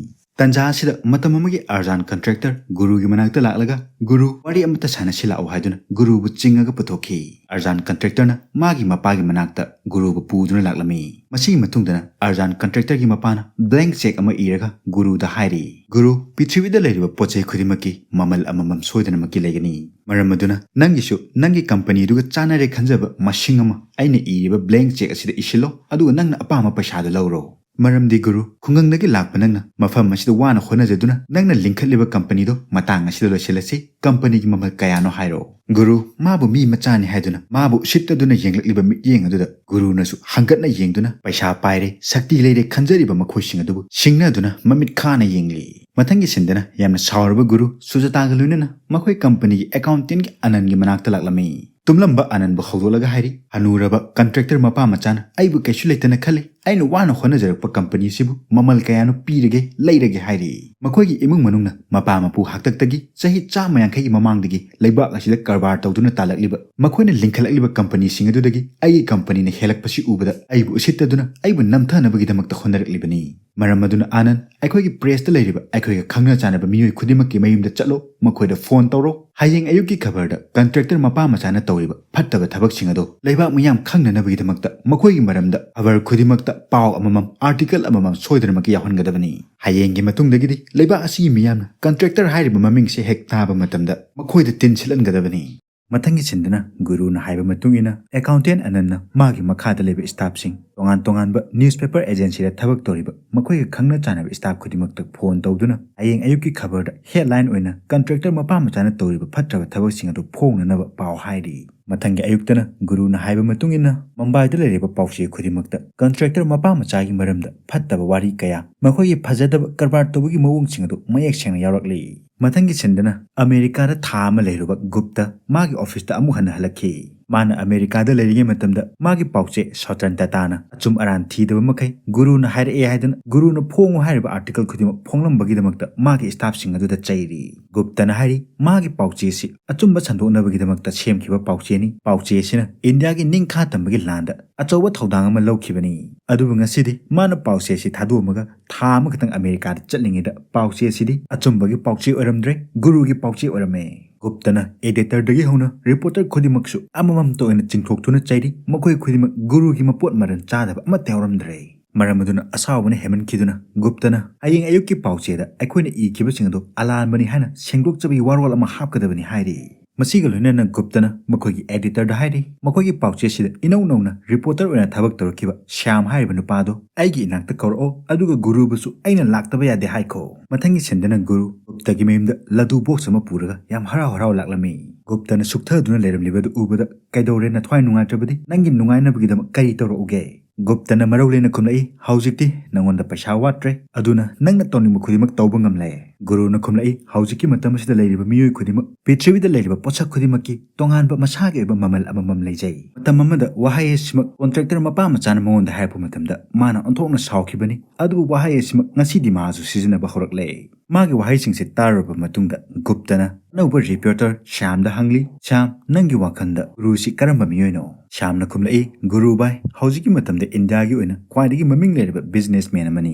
ꯇꯟꯖꯥ ꯑꯁꯤꯗ ꯃꯇꯝ ꯑꯃꯒꯤ ꯑꯔꯖꯥꯟ ꯀꯟꯇ꯭ꯔꯦꯛꯇꯔ ꯒꯨꯔꯨꯒꯤ ꯃꯅꯥꯛꯇ ꯂꯥꯛꯂꯒ, "ꯒꯨꯔꯨ, ꯋꯥꯔꯤ ꯑꯃꯇ ꯁꯥꯟꯅꯁꯤ ꯂꯥꯛꯎ" ꯍꯥꯏꯗꯨꯅ ꯒꯨꯔꯨꯕꯨ ꯆꯤꯡꯉꯒ ꯄꯨꯊꯣꯛꯈꯤ꯫ ꯑꯔꯖꯥꯟ ꯀꯟꯇ꯭ꯔꯦꯛꯇꯔꯅ ꯃꯥꯒꯤ ꯃꯄꯥꯒꯤ ꯃꯅꯥꯛꯇ ꯒꯨꯔꯨꯕꯨ ꯄꯨꯗꯨꯅ ꯂꯥꯛꯂꯝꯃꯤ꯫ ꯃꯁꯤꯒꯤ ꯃꯇꯨꯡꯗꯅ ꯑꯔꯖꯥꯟ ꯀꯟꯇ꯭ꯔꯦꯛꯇꯔꯒꯤ ꯃꯄꯥꯅ ꯕ꯭ꯂꯦꯡ ꯆꯦꯛ ꯑꯃ ꯏꯔꯒ ꯒꯨꯔꯨꯗ ꯍꯥꯏꯔꯤ, "ꯒꯨꯔꯨ, ꯄ꯭ꯔꯤꯊꯤꯕꯤꯗ ꯂꯩꯔꯤꯕ ꯄꯣꯠ ꯆꯩ ꯈꯨꯗꯤꯡꯃꯛꯀꯤ ꯃꯃꯜ ꯑꯃꯃꯝ ꯁꯣꯏꯗꯅꯃꯛꯀꯤ ꯂꯩꯒꯅꯤ꯫ ꯃꯔꯝ ꯑꯗꯨꯅ ꯅꯪꯒꯤꯁꯨ ꯅꯪꯒꯤ ꯀꯝꯄꯅꯤꯗꯨꯒ ꯆꯥꯟꯅꯔꯦ ꯈꯟꯖꯕ ꯃꯁꯤꯡ ꯑꯃ ꯑꯩꯅ ꯏꯔꯤꯕ ꯕ꯭ꯂꯦꯡ ꯆꯦꯛ ꯑꯁꯤꯗ ꯏꯁꯤꯜꯂꯣ, ꯑꯗꯨꯒ ꯅꯪꯅ ꯑꯄꯥꯝꯕ ꯄꯩꯁꯥꯗꯨ ꯂꯧꯔꯣ꯫ ꯃꯔꯝꯗꯤ ꯒꯨꯔꯨ, ꯈꯨꯡꯒꯪꯗꯒꯤ ꯂꯥꯛꯄ ꯅꯪꯅ ꯃꯐꯝ ꯑꯁꯤꯗ ꯋꯥꯅ ꯍꯣꯠꯅꯖꯗꯨꯅ ꯅꯪꯅ ꯂꯤꯡꯈꯠꯂꯤꯕ ꯀꯝꯄꯅꯤꯗꯣ ꯃꯇꯥꯡ ꯑꯁꯤꯗ ꯂꯣꯏꯁꯤꯜꯂꯁꯤ꯫ ꯀꯝꯄꯅꯤꯒꯤ ꯃꯃꯜ ꯀꯌꯥꯅꯣ ꯍꯥꯏꯔꯣ?" ꯒꯨꯔꯨ, ꯃꯥꯕꯨ ꯃꯤ ꯃꯆꯥꯅꯤ ꯍꯥꯏꯗꯨꯅ ꯃꯥꯕꯨ ꯎꯁꯤꯠꯇꯗꯨꯅ ꯌꯦꯡꯂꯛꯂꯤꯕ ꯃꯤꯠꯌꯦꯡ ꯑꯗꯨꯗ ꯒꯨꯔꯨꯅꯁꯨ ꯍꯪꯒꯠꯅ ꯌꯦꯡꯗꯨꯅ ꯄꯩꯁꯥ ꯄꯥꯏꯔꯦ, ꯁꯛꯇꯤ ꯂꯩꯔꯦ ꯈꯟꯖꯔꯤꯕ ꯃꯈꯣꯏꯁꯤꯡ ꯑꯗꯨꯕꯨ ꯁꯤꯡꯅꯗꯨꯅ ꯃꯃꯤꯠ ꯈꯥꯅ ꯌꯦꯡꯂꯤ꯫ ꯃꯊꯪꯒꯤ ꯁꯤꯟꯗꯅ ꯌꯥꯝꯅ ꯁꯥꯎꯔꯕ ꯒꯨꯔꯨ ꯁꯨꯖꯥꯇꯥꯒ ꯂꯣꯏꯅꯅ ꯃꯈꯣꯏ ꯀꯝꯄꯅꯤꯒꯤ ꯑꯦꯀꯥꯎꯟꯇꯦꯟꯒꯤ ꯑꯅꯟꯒꯤ ꯃꯅꯥꯛꯇ ꯂꯥꯛꯂꯝꯃꯤ꯫ ꯇꯨꯝꯂꯝꯕ ꯑꯅꯟꯕꯨ ꯍꯧꯗꯣꯛꯂꯒ ꯍꯥꯏꯔꯤ, "ꯍꯅꯨꯔꯕ ꯀꯟꯇ꯭ꯔꯦꯛꯇꯔ ꯃꯄꯥ ꯃꯆꯥꯅ ꯑꯩꯕꯨ ꯀꯩꯁꯨ ꯂꯩꯇꯅ ꯈꯜꯂꯤ꯫ ꯑꯩꯅ ꯋꯥꯅ ꯍꯣꯠꯅꯖꯔꯛꯄ ꯀꯝꯄꯅꯤ ꯑꯁꯤꯕꯨ ꯃꯃꯜ ꯀꯌꯥꯅꯣ ꯄꯤꯔꯒꯦ, ꯂꯩꯔꯒꯦ" ꯍꯥꯏꯔꯤ꯫ ꯃꯈꯣꯏꯒꯤ ꯏꯃꯨꯡ ꯃꯅꯨꯡꯅ ꯃꯄꯥ ꯃꯄꯨ ꯍꯥꯛꯇꯛꯇꯒꯤ ꯆꯍꯤ ꯆꯥꯝꯃ ꯌꯥꯡꯈꯩꯒꯤ ꯃꯃꯥꯡꯗꯒꯤ ꯂꯩꯕꯥꯛ ꯑꯁꯤꯗ ꯀꯔꯕꯥꯔ ꯇꯧꯗꯨꯅ ꯇꯥꯜꯂꯛꯂꯤꯕ, ꯃꯈꯣꯏꯅ ꯂꯤꯡꯈꯠꯂꯛꯂꯤꯕ ꯀꯝꯄꯅꯤꯁꯤꯡ ꯑꯗꯨꯗꯒꯤ ꯑꯩꯒꯤ ꯀꯝꯄꯅꯤꯅ ꯍꯦꯜꯂꯛꯄꯁꯤ ꯎꯕꯗ ꯑꯩꯕꯨ ꯎꯁꯤꯠꯇꯗꯨꯅ ꯑꯩꯕꯨ ꯅꯝꯊꯅꯕꯒꯤꯗꯃꯛꯇ ꯍꯣꯠꯅꯔꯛꯂꯤꯕꯅꯤ꯫ ꯃꯔꯝ ꯑꯗꯨꯅ ꯑꯅꯟ, ꯑꯩꯈꯣꯏꯒꯤ ꯄ꯭ꯔꯦꯁꯇ ꯂꯩꯔꯤꯕ ꯑꯩꯈꯣꯏꯒ ꯈꯪꯅ ꯆꯥꯟꯅꯕ ꯃꯤꯑꯣꯏ ꯈꯨꯗꯤꯡꯃꯛꯀꯤ ꯃꯌꯨꯝꯗ ꯆꯠꯂꯣ, ꯃꯈꯣꯏꯗ ꯐꯣꯟ ꯇꯧꯔꯣ꯫ ꯍꯌꯦꯡ ꯑꯌꯨꯛꯀꯤ ꯈꯕꯔꯗ ꯀꯟꯇ꯭ꯔꯦꯛꯇꯔ ꯃꯄꯥ ꯃꯆꯥꯅ ꯇꯧꯔꯤꯕ ꯐꯠꯇꯕ ꯊꯕꯛꯁꯤꯡ ꯑꯗꯣ ꯂꯩꯕꯥꯛ ꯃꯤꯌꯥꯝ ꯈꯪꯅꯅꯕꯒꯤꯗꯃꯛꯇ ꯃꯈꯣꯏꯒꯤ ꯃꯔꯝꯗ ꯈꯕꯔ ꯈꯨꯗꯤꯡꯃꯛꯇ ꯄꯥꯎ ꯑꯃꯃꯝ, ꯑꯥꯔꯇꯤꯀꯜ ꯑꯃꯃꯝ ꯁꯣꯏꯗꯅꯃꯛꯀꯤ ꯌꯥꯎꯍꯟꯒꯗꯕꯅꯤ꯫ ꯍꯌꯦꯡꯒꯤ ꯃꯇꯨꯡꯗꯒꯤꯗꯤ ꯂꯩꯕꯥꯛ ꯑꯁꯤꯒꯤ ꯃꯤꯌꯥꯝꯅ ꯀꯟꯇ꯭ꯔꯦꯛꯇꯔ ꯍꯥꯏꯔꯤꯕ ꯃꯃꯤꯡꯁꯦ ꯍꯦꯛ ꯇꯥꯕ ꯃꯇꯝꯗ ꯃꯈꯣꯏꯗ ꯇꯤꯟ ꯁꯤꯠꯍꯟꯒꯗꯕꯅꯤ꯫ ꯃꯊꯪꯒꯤ ꯁꯤꯟꯗꯅ ꯒꯨꯔꯨꯅ ꯍꯥꯏꯕ ꯃꯇꯨꯡ ꯏꯟꯅ ꯑꯦꯀꯥꯎꯟꯇꯦꯟ ꯑꯅꯟꯅ ꯃꯥꯒꯤ ꯃꯈꯥꯗ ꯂꯩꯕ ꯁ꯭ꯇꯥꯐꯁꯤꯡ, ꯇꯣꯉꯥꯟ ꯇꯣꯉꯥꯟꯕ ꯅ꯭ꯌꯨꯁꯄꯦꯄꯔ ꯑꯦꯖꯦꯟꯁꯤꯗ ꯊꯕꯛ ꯇꯧꯔꯤꯕ ꯃꯈꯣꯏꯒ ꯈꯪꯅ ꯆꯥꯟꯅꯕ ꯁ꯭ꯇꯥꯐ ꯈꯨꯗꯤꯡꯃꯛꯇ ꯐꯣꯟ ꯇꯧꯗꯨꯅ ꯍꯌꯦꯡ ꯑꯌꯨꯛꯀꯤ ꯈꯕꯔꯗ ꯍꯦꯗꯂꯥꯏꯟ ꯑꯣꯏꯅ ꯀꯟꯇ꯭ꯔꯦꯛꯇꯔ ꯃꯄꯥ ꯃꯆꯥꯅ ꯇꯧꯔꯤꯕ ꯐꯠꯇ꯭ꯔꯕ ꯊꯕꯛꯁꯤꯡ ꯑꯗꯨ ꯐꯣꯡꯅꯅꯕ ꯄꯥꯎ ꯍꯥꯏꯔꯤ꯫ ꯃꯊꯪꯒꯤ ꯑꯌꯨꯛꯇꯅ ꯒꯨꯔꯨꯅ ꯍꯥꯏꯕ ꯃꯇꯨꯡ ꯏꯟꯅ ꯃꯨꯝꯕꯥꯏꯗ ꯂꯩꯔꯤꯕ ꯄꯥꯎꯆꯦ ꯈꯨꯗꯤꯡꯃꯛꯇ ꯀꯟꯇ꯭ꯔꯦꯛꯇꯔ ꯃꯄꯥ ꯃꯆꯥꯒꯤ ꯃꯔꯝꯗ ꯐꯠꯇꯕ ꯋꯥꯔꯤ ꯀꯌꯥ, ꯃꯈꯣꯏꯒꯤ ꯐꯖꯗꯕ ꯀꯔꯕꯥꯔ ꯇꯧꯕꯒꯤ ꯃꯑꯣꯡꯁꯤꯡ ꯑꯗꯨ ꯃꯌꯦꯛ ꯁꯦꯡꯅ ꯌꯥꯎꯔꯛꯂꯤ꯫ ꯃꯊꯪꯒꯤ ꯁꯤꯟꯗꯅ ꯑꯃꯦꯔꯤꯀꯥꯗ ꯊꯥ ꯑꯃ ꯂꯩꯔꯨꯕ ꯒꯨꯞꯇ ꯃꯥꯒꯤ ꯑꯣꯐꯤꯁꯇ ꯑꯃꯨꯛ ꯍꯟꯅ ꯍꯜꯂꯛꯈꯤ꯫ ꯃꯥꯅ ꯑꯃꯦꯔꯤꯀꯥꯗ ꯂꯩꯔꯤꯉꯩ ꯃꯇꯝꯗ ꯃꯥꯒꯤ ꯄꯥꯎꯆꯦ ꯁꯣꯇꯟ ꯇꯥꯇꯥꯅ ꯑꯆꯨꯝ ꯑꯔꯥꯟ ꯊꯤꯗꯕ ꯃꯈꯩ ꯒꯨꯔꯨꯅ ꯍꯥꯏꯔꯛꯑꯦ ꯍꯥꯏꯗꯨꯅ ꯒꯨꯔꯨꯅ ꯐꯣꯡꯉꯨ ꯍꯥꯏꯔꯤꯕ ꯑꯥꯔꯇꯤꯀꯜ ꯈꯨꯗꯤꯡꯃꯛ ꯐꯣꯡꯂꯝꯕꯒꯤꯗꯃꯛꯇ ꯃꯥꯒꯤ ꯁ꯭ꯇꯥꯐꯁꯤꯡ ꯑꯗꯨꯗ ꯆꯩꯔꯤ꯫ ꯒꯨꯞꯇꯅ ꯍꯥꯏꯔꯤ, ꯃꯥꯒꯤ ꯄꯥꯎꯆꯦꯁꯤ ꯑꯆꯨꯝꯕ ꯁꯟꯗꯣꯛꯅꯕꯒꯤꯗꯃꯛꯇ ꯁꯦꯝꯈꯤꯕ ꯄꯥꯎꯆꯦꯅꯤ꯫ ꯄꯥꯎꯆꯦ ꯑꯁꯤꯅ ꯏꯟꯗꯤꯌꯥꯒꯤ ꯅꯤꯡꯈꯥ ꯇꯝꯕꯒꯤ ꯂꯥꯟꯗ ꯑꯆꯧꯕ ꯊꯧꯗꯥꯡ ꯑꯃ ꯂꯧꯈꯤꯕꯅꯤ꯫ ꯑꯗꯨꯕꯨ ꯉꯁꯤꯗꯤ ꯃꯥꯅ ꯄꯥꯎꯆꯦ ꯑꯁꯤ ꯊꯥꯗꯣꯛꯑꯝꯃꯒ ꯊꯥ ꯑꯃꯈꯛꯇꯪ ꯑꯃꯦꯔꯤꯀꯥꯗ ꯆꯠꯂꯤꯉꯩꯗ ꯄꯥꯎꯆꯦ ꯑꯁꯤꯗꯤ ꯑꯆꯨꯝꯕꯒꯤ ꯄꯥꯎꯆꯦ ꯑꯣꯏꯔꯝꯗ꯭ꯔꯦ, ꯒꯨꯔꯨꯒꯤ ꯄꯥꯎꯆꯦ ꯑꯣꯏꯔꯝꯃꯦ꯫ ꯒꯨꯞꯇꯅ editor ꯗꯒꯤ ꯍꯧꯅ reporter ꯈꯨꯗꯤꯡꯃꯛꯁꯨ ꯑꯃꯃꯝꯇ ꯑꯣꯏꯅ ꯆꯤꯡꯊꯣꯛꯇꯨꯅ ꯆꯩꯔꯤ꯫ ꯃꯈꯣꯏ ꯈꯨꯗꯤꯡꯃꯛ ꯒꯨꯔꯨꯒꯤ ꯃꯄꯣꯠ ꯃꯔꯜ ꯆꯥꯗꯕ ꯑꯃꯠꯇ ꯌꯥꯎꯔꯝꯗ꯭ꯔꯦ꯫ ꯃꯔꯝ ꯑꯗꯨꯅ ꯑꯁꯥꯎꯕꯅ ꯍꯦꯟꯃꯟꯈꯤꯗꯨꯅ ꯒꯨꯞꯇꯅ ꯍꯌꯦꯡ ꯑꯌꯨꯛꯀꯤ ꯄꯥꯎꯆꯦꯗ ꯑꯩꯈꯣꯏꯅ ꯏꯈꯤꯕꯁꯤꯡ ꯑꯗꯨ ꯑꯂꯥꯟꯕꯅꯤ ꯍꯥꯏꯅ ꯁꯦꯡꯗꯣꯛꯆꯕꯒꯤ ꯋꯥꯔꯣꯜ ꯑꯃ ꯍꯥꯞꯀꯗꯕꯅꯤ ꯍꯥꯏꯔꯤ꯫ ꯃꯁꯤꯒ ꯂꯣꯏꯅꯅ ꯒꯨꯞꯇꯅ ꯃꯈꯣꯏꯒꯤ editor ꯗ ꯍꯥꯏꯔꯤ, ꯃꯈꯣꯏꯒꯤ ꯄꯥꯎꯆꯦꯁꯤꯗ ꯏꯅꯧ ꯅꯧꯅ reporter ꯑꯣꯏꯅ ꯊꯕꯛ ꯇꯧꯔꯛꯈꯤꯕ ꯁ꯭ꯌꯥꯝ ꯍꯥꯏꯔꯤꯕ ꯅꯨꯄꯥꯗꯣ ꯑꯩꯒꯤ ꯏꯅꯥꯛꯇ ꯀꯧꯔꯛꯑꯣ, ꯑꯗꯨꯒ ꯒꯨꯔꯨꯕꯨꯁꯨ ꯑꯩꯅ ꯂꯥꯛꯇꯕ ꯌꯥꯗꯦ ꯍꯥꯏꯈꯣ꯫ ꯃꯊꯪꯒꯤ ꯁꯤꯟꯗꯅ ꯒꯨꯔꯨ ꯒꯨꯞꯇꯒꯤ ꯃꯌꯨꯝꯗ ꯂꯗꯨ box ꯑꯃ ꯄꯨꯔꯒ ꯌꯥꯝ ꯍꯔꯥꯎ ꯍꯔꯥꯎ ꯂꯥꯛꯂꯝꯃꯤ꯫ ꯒꯨꯞꯇꯅ ꯁꯨꯛꯊꯗꯨꯅ ꯂꯩꯔꯝꯂꯤꯕꯗꯨ ꯎꯕꯗ, "ꯀꯩꯗꯧꯔꯦ, ꯅꯊ꯭ꯋꯥꯏ ꯅꯨꯡꯉꯥꯏꯇ꯭ꯔꯕꯗꯤ? ꯅꯪꯒꯤ ꯅꯨꯡꯉꯥꯏꯅꯕꯒꯤꯗꯃꯛ ꯀꯔꯤ ꯇꯧꯔꯛꯎꯒꯦ?" ꯒꯨꯞꯇꯅ ꯃꯔꯧ ꯂꯩꯅ ꯈꯨꯝꯂꯛꯏ, "ꯍꯧꯖꯤꯛꯇꯤ ꯅꯉꯣꯟꯗ ꯄꯩꯁꯥ ꯋꯥꯠꯇ꯭ꯔꯦ, ꯑꯗꯨꯅ ꯅꯪꯅ ꯇꯧꯅꯤꯡꯕ ꯈꯨꯗꯤꯡꯃꯛ ꯇꯧꯕ ꯉꯝꯂꯦ꯫" ꯒꯨꯔꯨꯅ ꯈꯨꯝꯂꯛꯏ, "ꯍꯧꯖꯤꯛꯀꯤ ꯃꯇꯝ ꯑꯁꯤꯗ ꯂꯩꯔꯤꯕ ꯃꯤꯑꯣꯏ ꯈꯨꯗꯤꯡꯃꯛ, ꯄ꯭ꯔꯤꯊꯤꯕꯤꯗ ꯂꯩꯔꯤꯕ ꯄꯣꯠꯁꯛ ꯈꯨꯗꯤꯡꯃꯛꯀꯤ ꯇꯣꯉꯥꯟꯕ ꯃꯁꯥꯒꯤ ꯑꯣꯏꯕ ꯃꯃꯜ ꯑꯃꯃꯝ ꯂꯩꯖꯩ꯫ ꯃꯇꯝ ꯑꯃꯗ ꯋꯥꯍꯩ ꯑꯁꯤꯃꯛ contractor ꯃꯄꯥ ꯃꯆꯥꯅ ꯃꯉꯣꯟꯗ ꯍꯥꯏꯔꯛꯄ ꯃꯇꯝꯗ ꯃꯥꯅ ꯑꯣꯟꯊꯣꯛꯅ ꯁꯥꯎꯈꯤꯕꯅꯤ, ꯑꯗꯨꯕꯨ ꯋꯥꯍꯩ ꯑꯁꯤꯃꯛ ꯉꯁꯤꯗꯤ ꯃꯍꯥꯛꯁꯨ ꯁꯤꯖꯤꯟꯅꯕ ꯍꯧꯔꯛꯂꯦ꯫" ꯃꯥꯒꯤ ꯋꯥꯍꯩꯁꯤꯡꯁꯦ ꯇꯥꯔꯨꯔꯕ ꯃꯇꯨꯡꯗ ꯒꯨꯞꯇꯅ ꯑꯅꯧꯕ reporter ꯁ꯭ꯌꯥꯝꯗ ꯍꯪꯂꯤ, "ꯁ꯭ꯌꯥꯝ, ꯅꯪꯒꯤ ꯋꯥꯈꯜꯗ ꯒꯨꯔꯨꯁꯤ ꯀꯔꯝꯕ ꯃꯤꯑꯣꯏꯅꯣ?" ꯁ꯭ꯌꯥꯝꯅ ꯈꯨꯝꯂꯛꯏ, "ꯒꯨꯔꯨ ꯚꯥꯏ, ꯍꯧꯖꯤꯛꯀꯤ ꯃꯇꯝꯗ ꯏꯟꯗꯤꯌꯥꯒꯤ ꯑꯣꯏꯅ ꯈ꯭ꯋꯥꯏꯗꯒꯤ ꯃꯃꯤꯡ ꯂꯩꯔꯕ businessman ꯑꯃꯅꯤ꯫"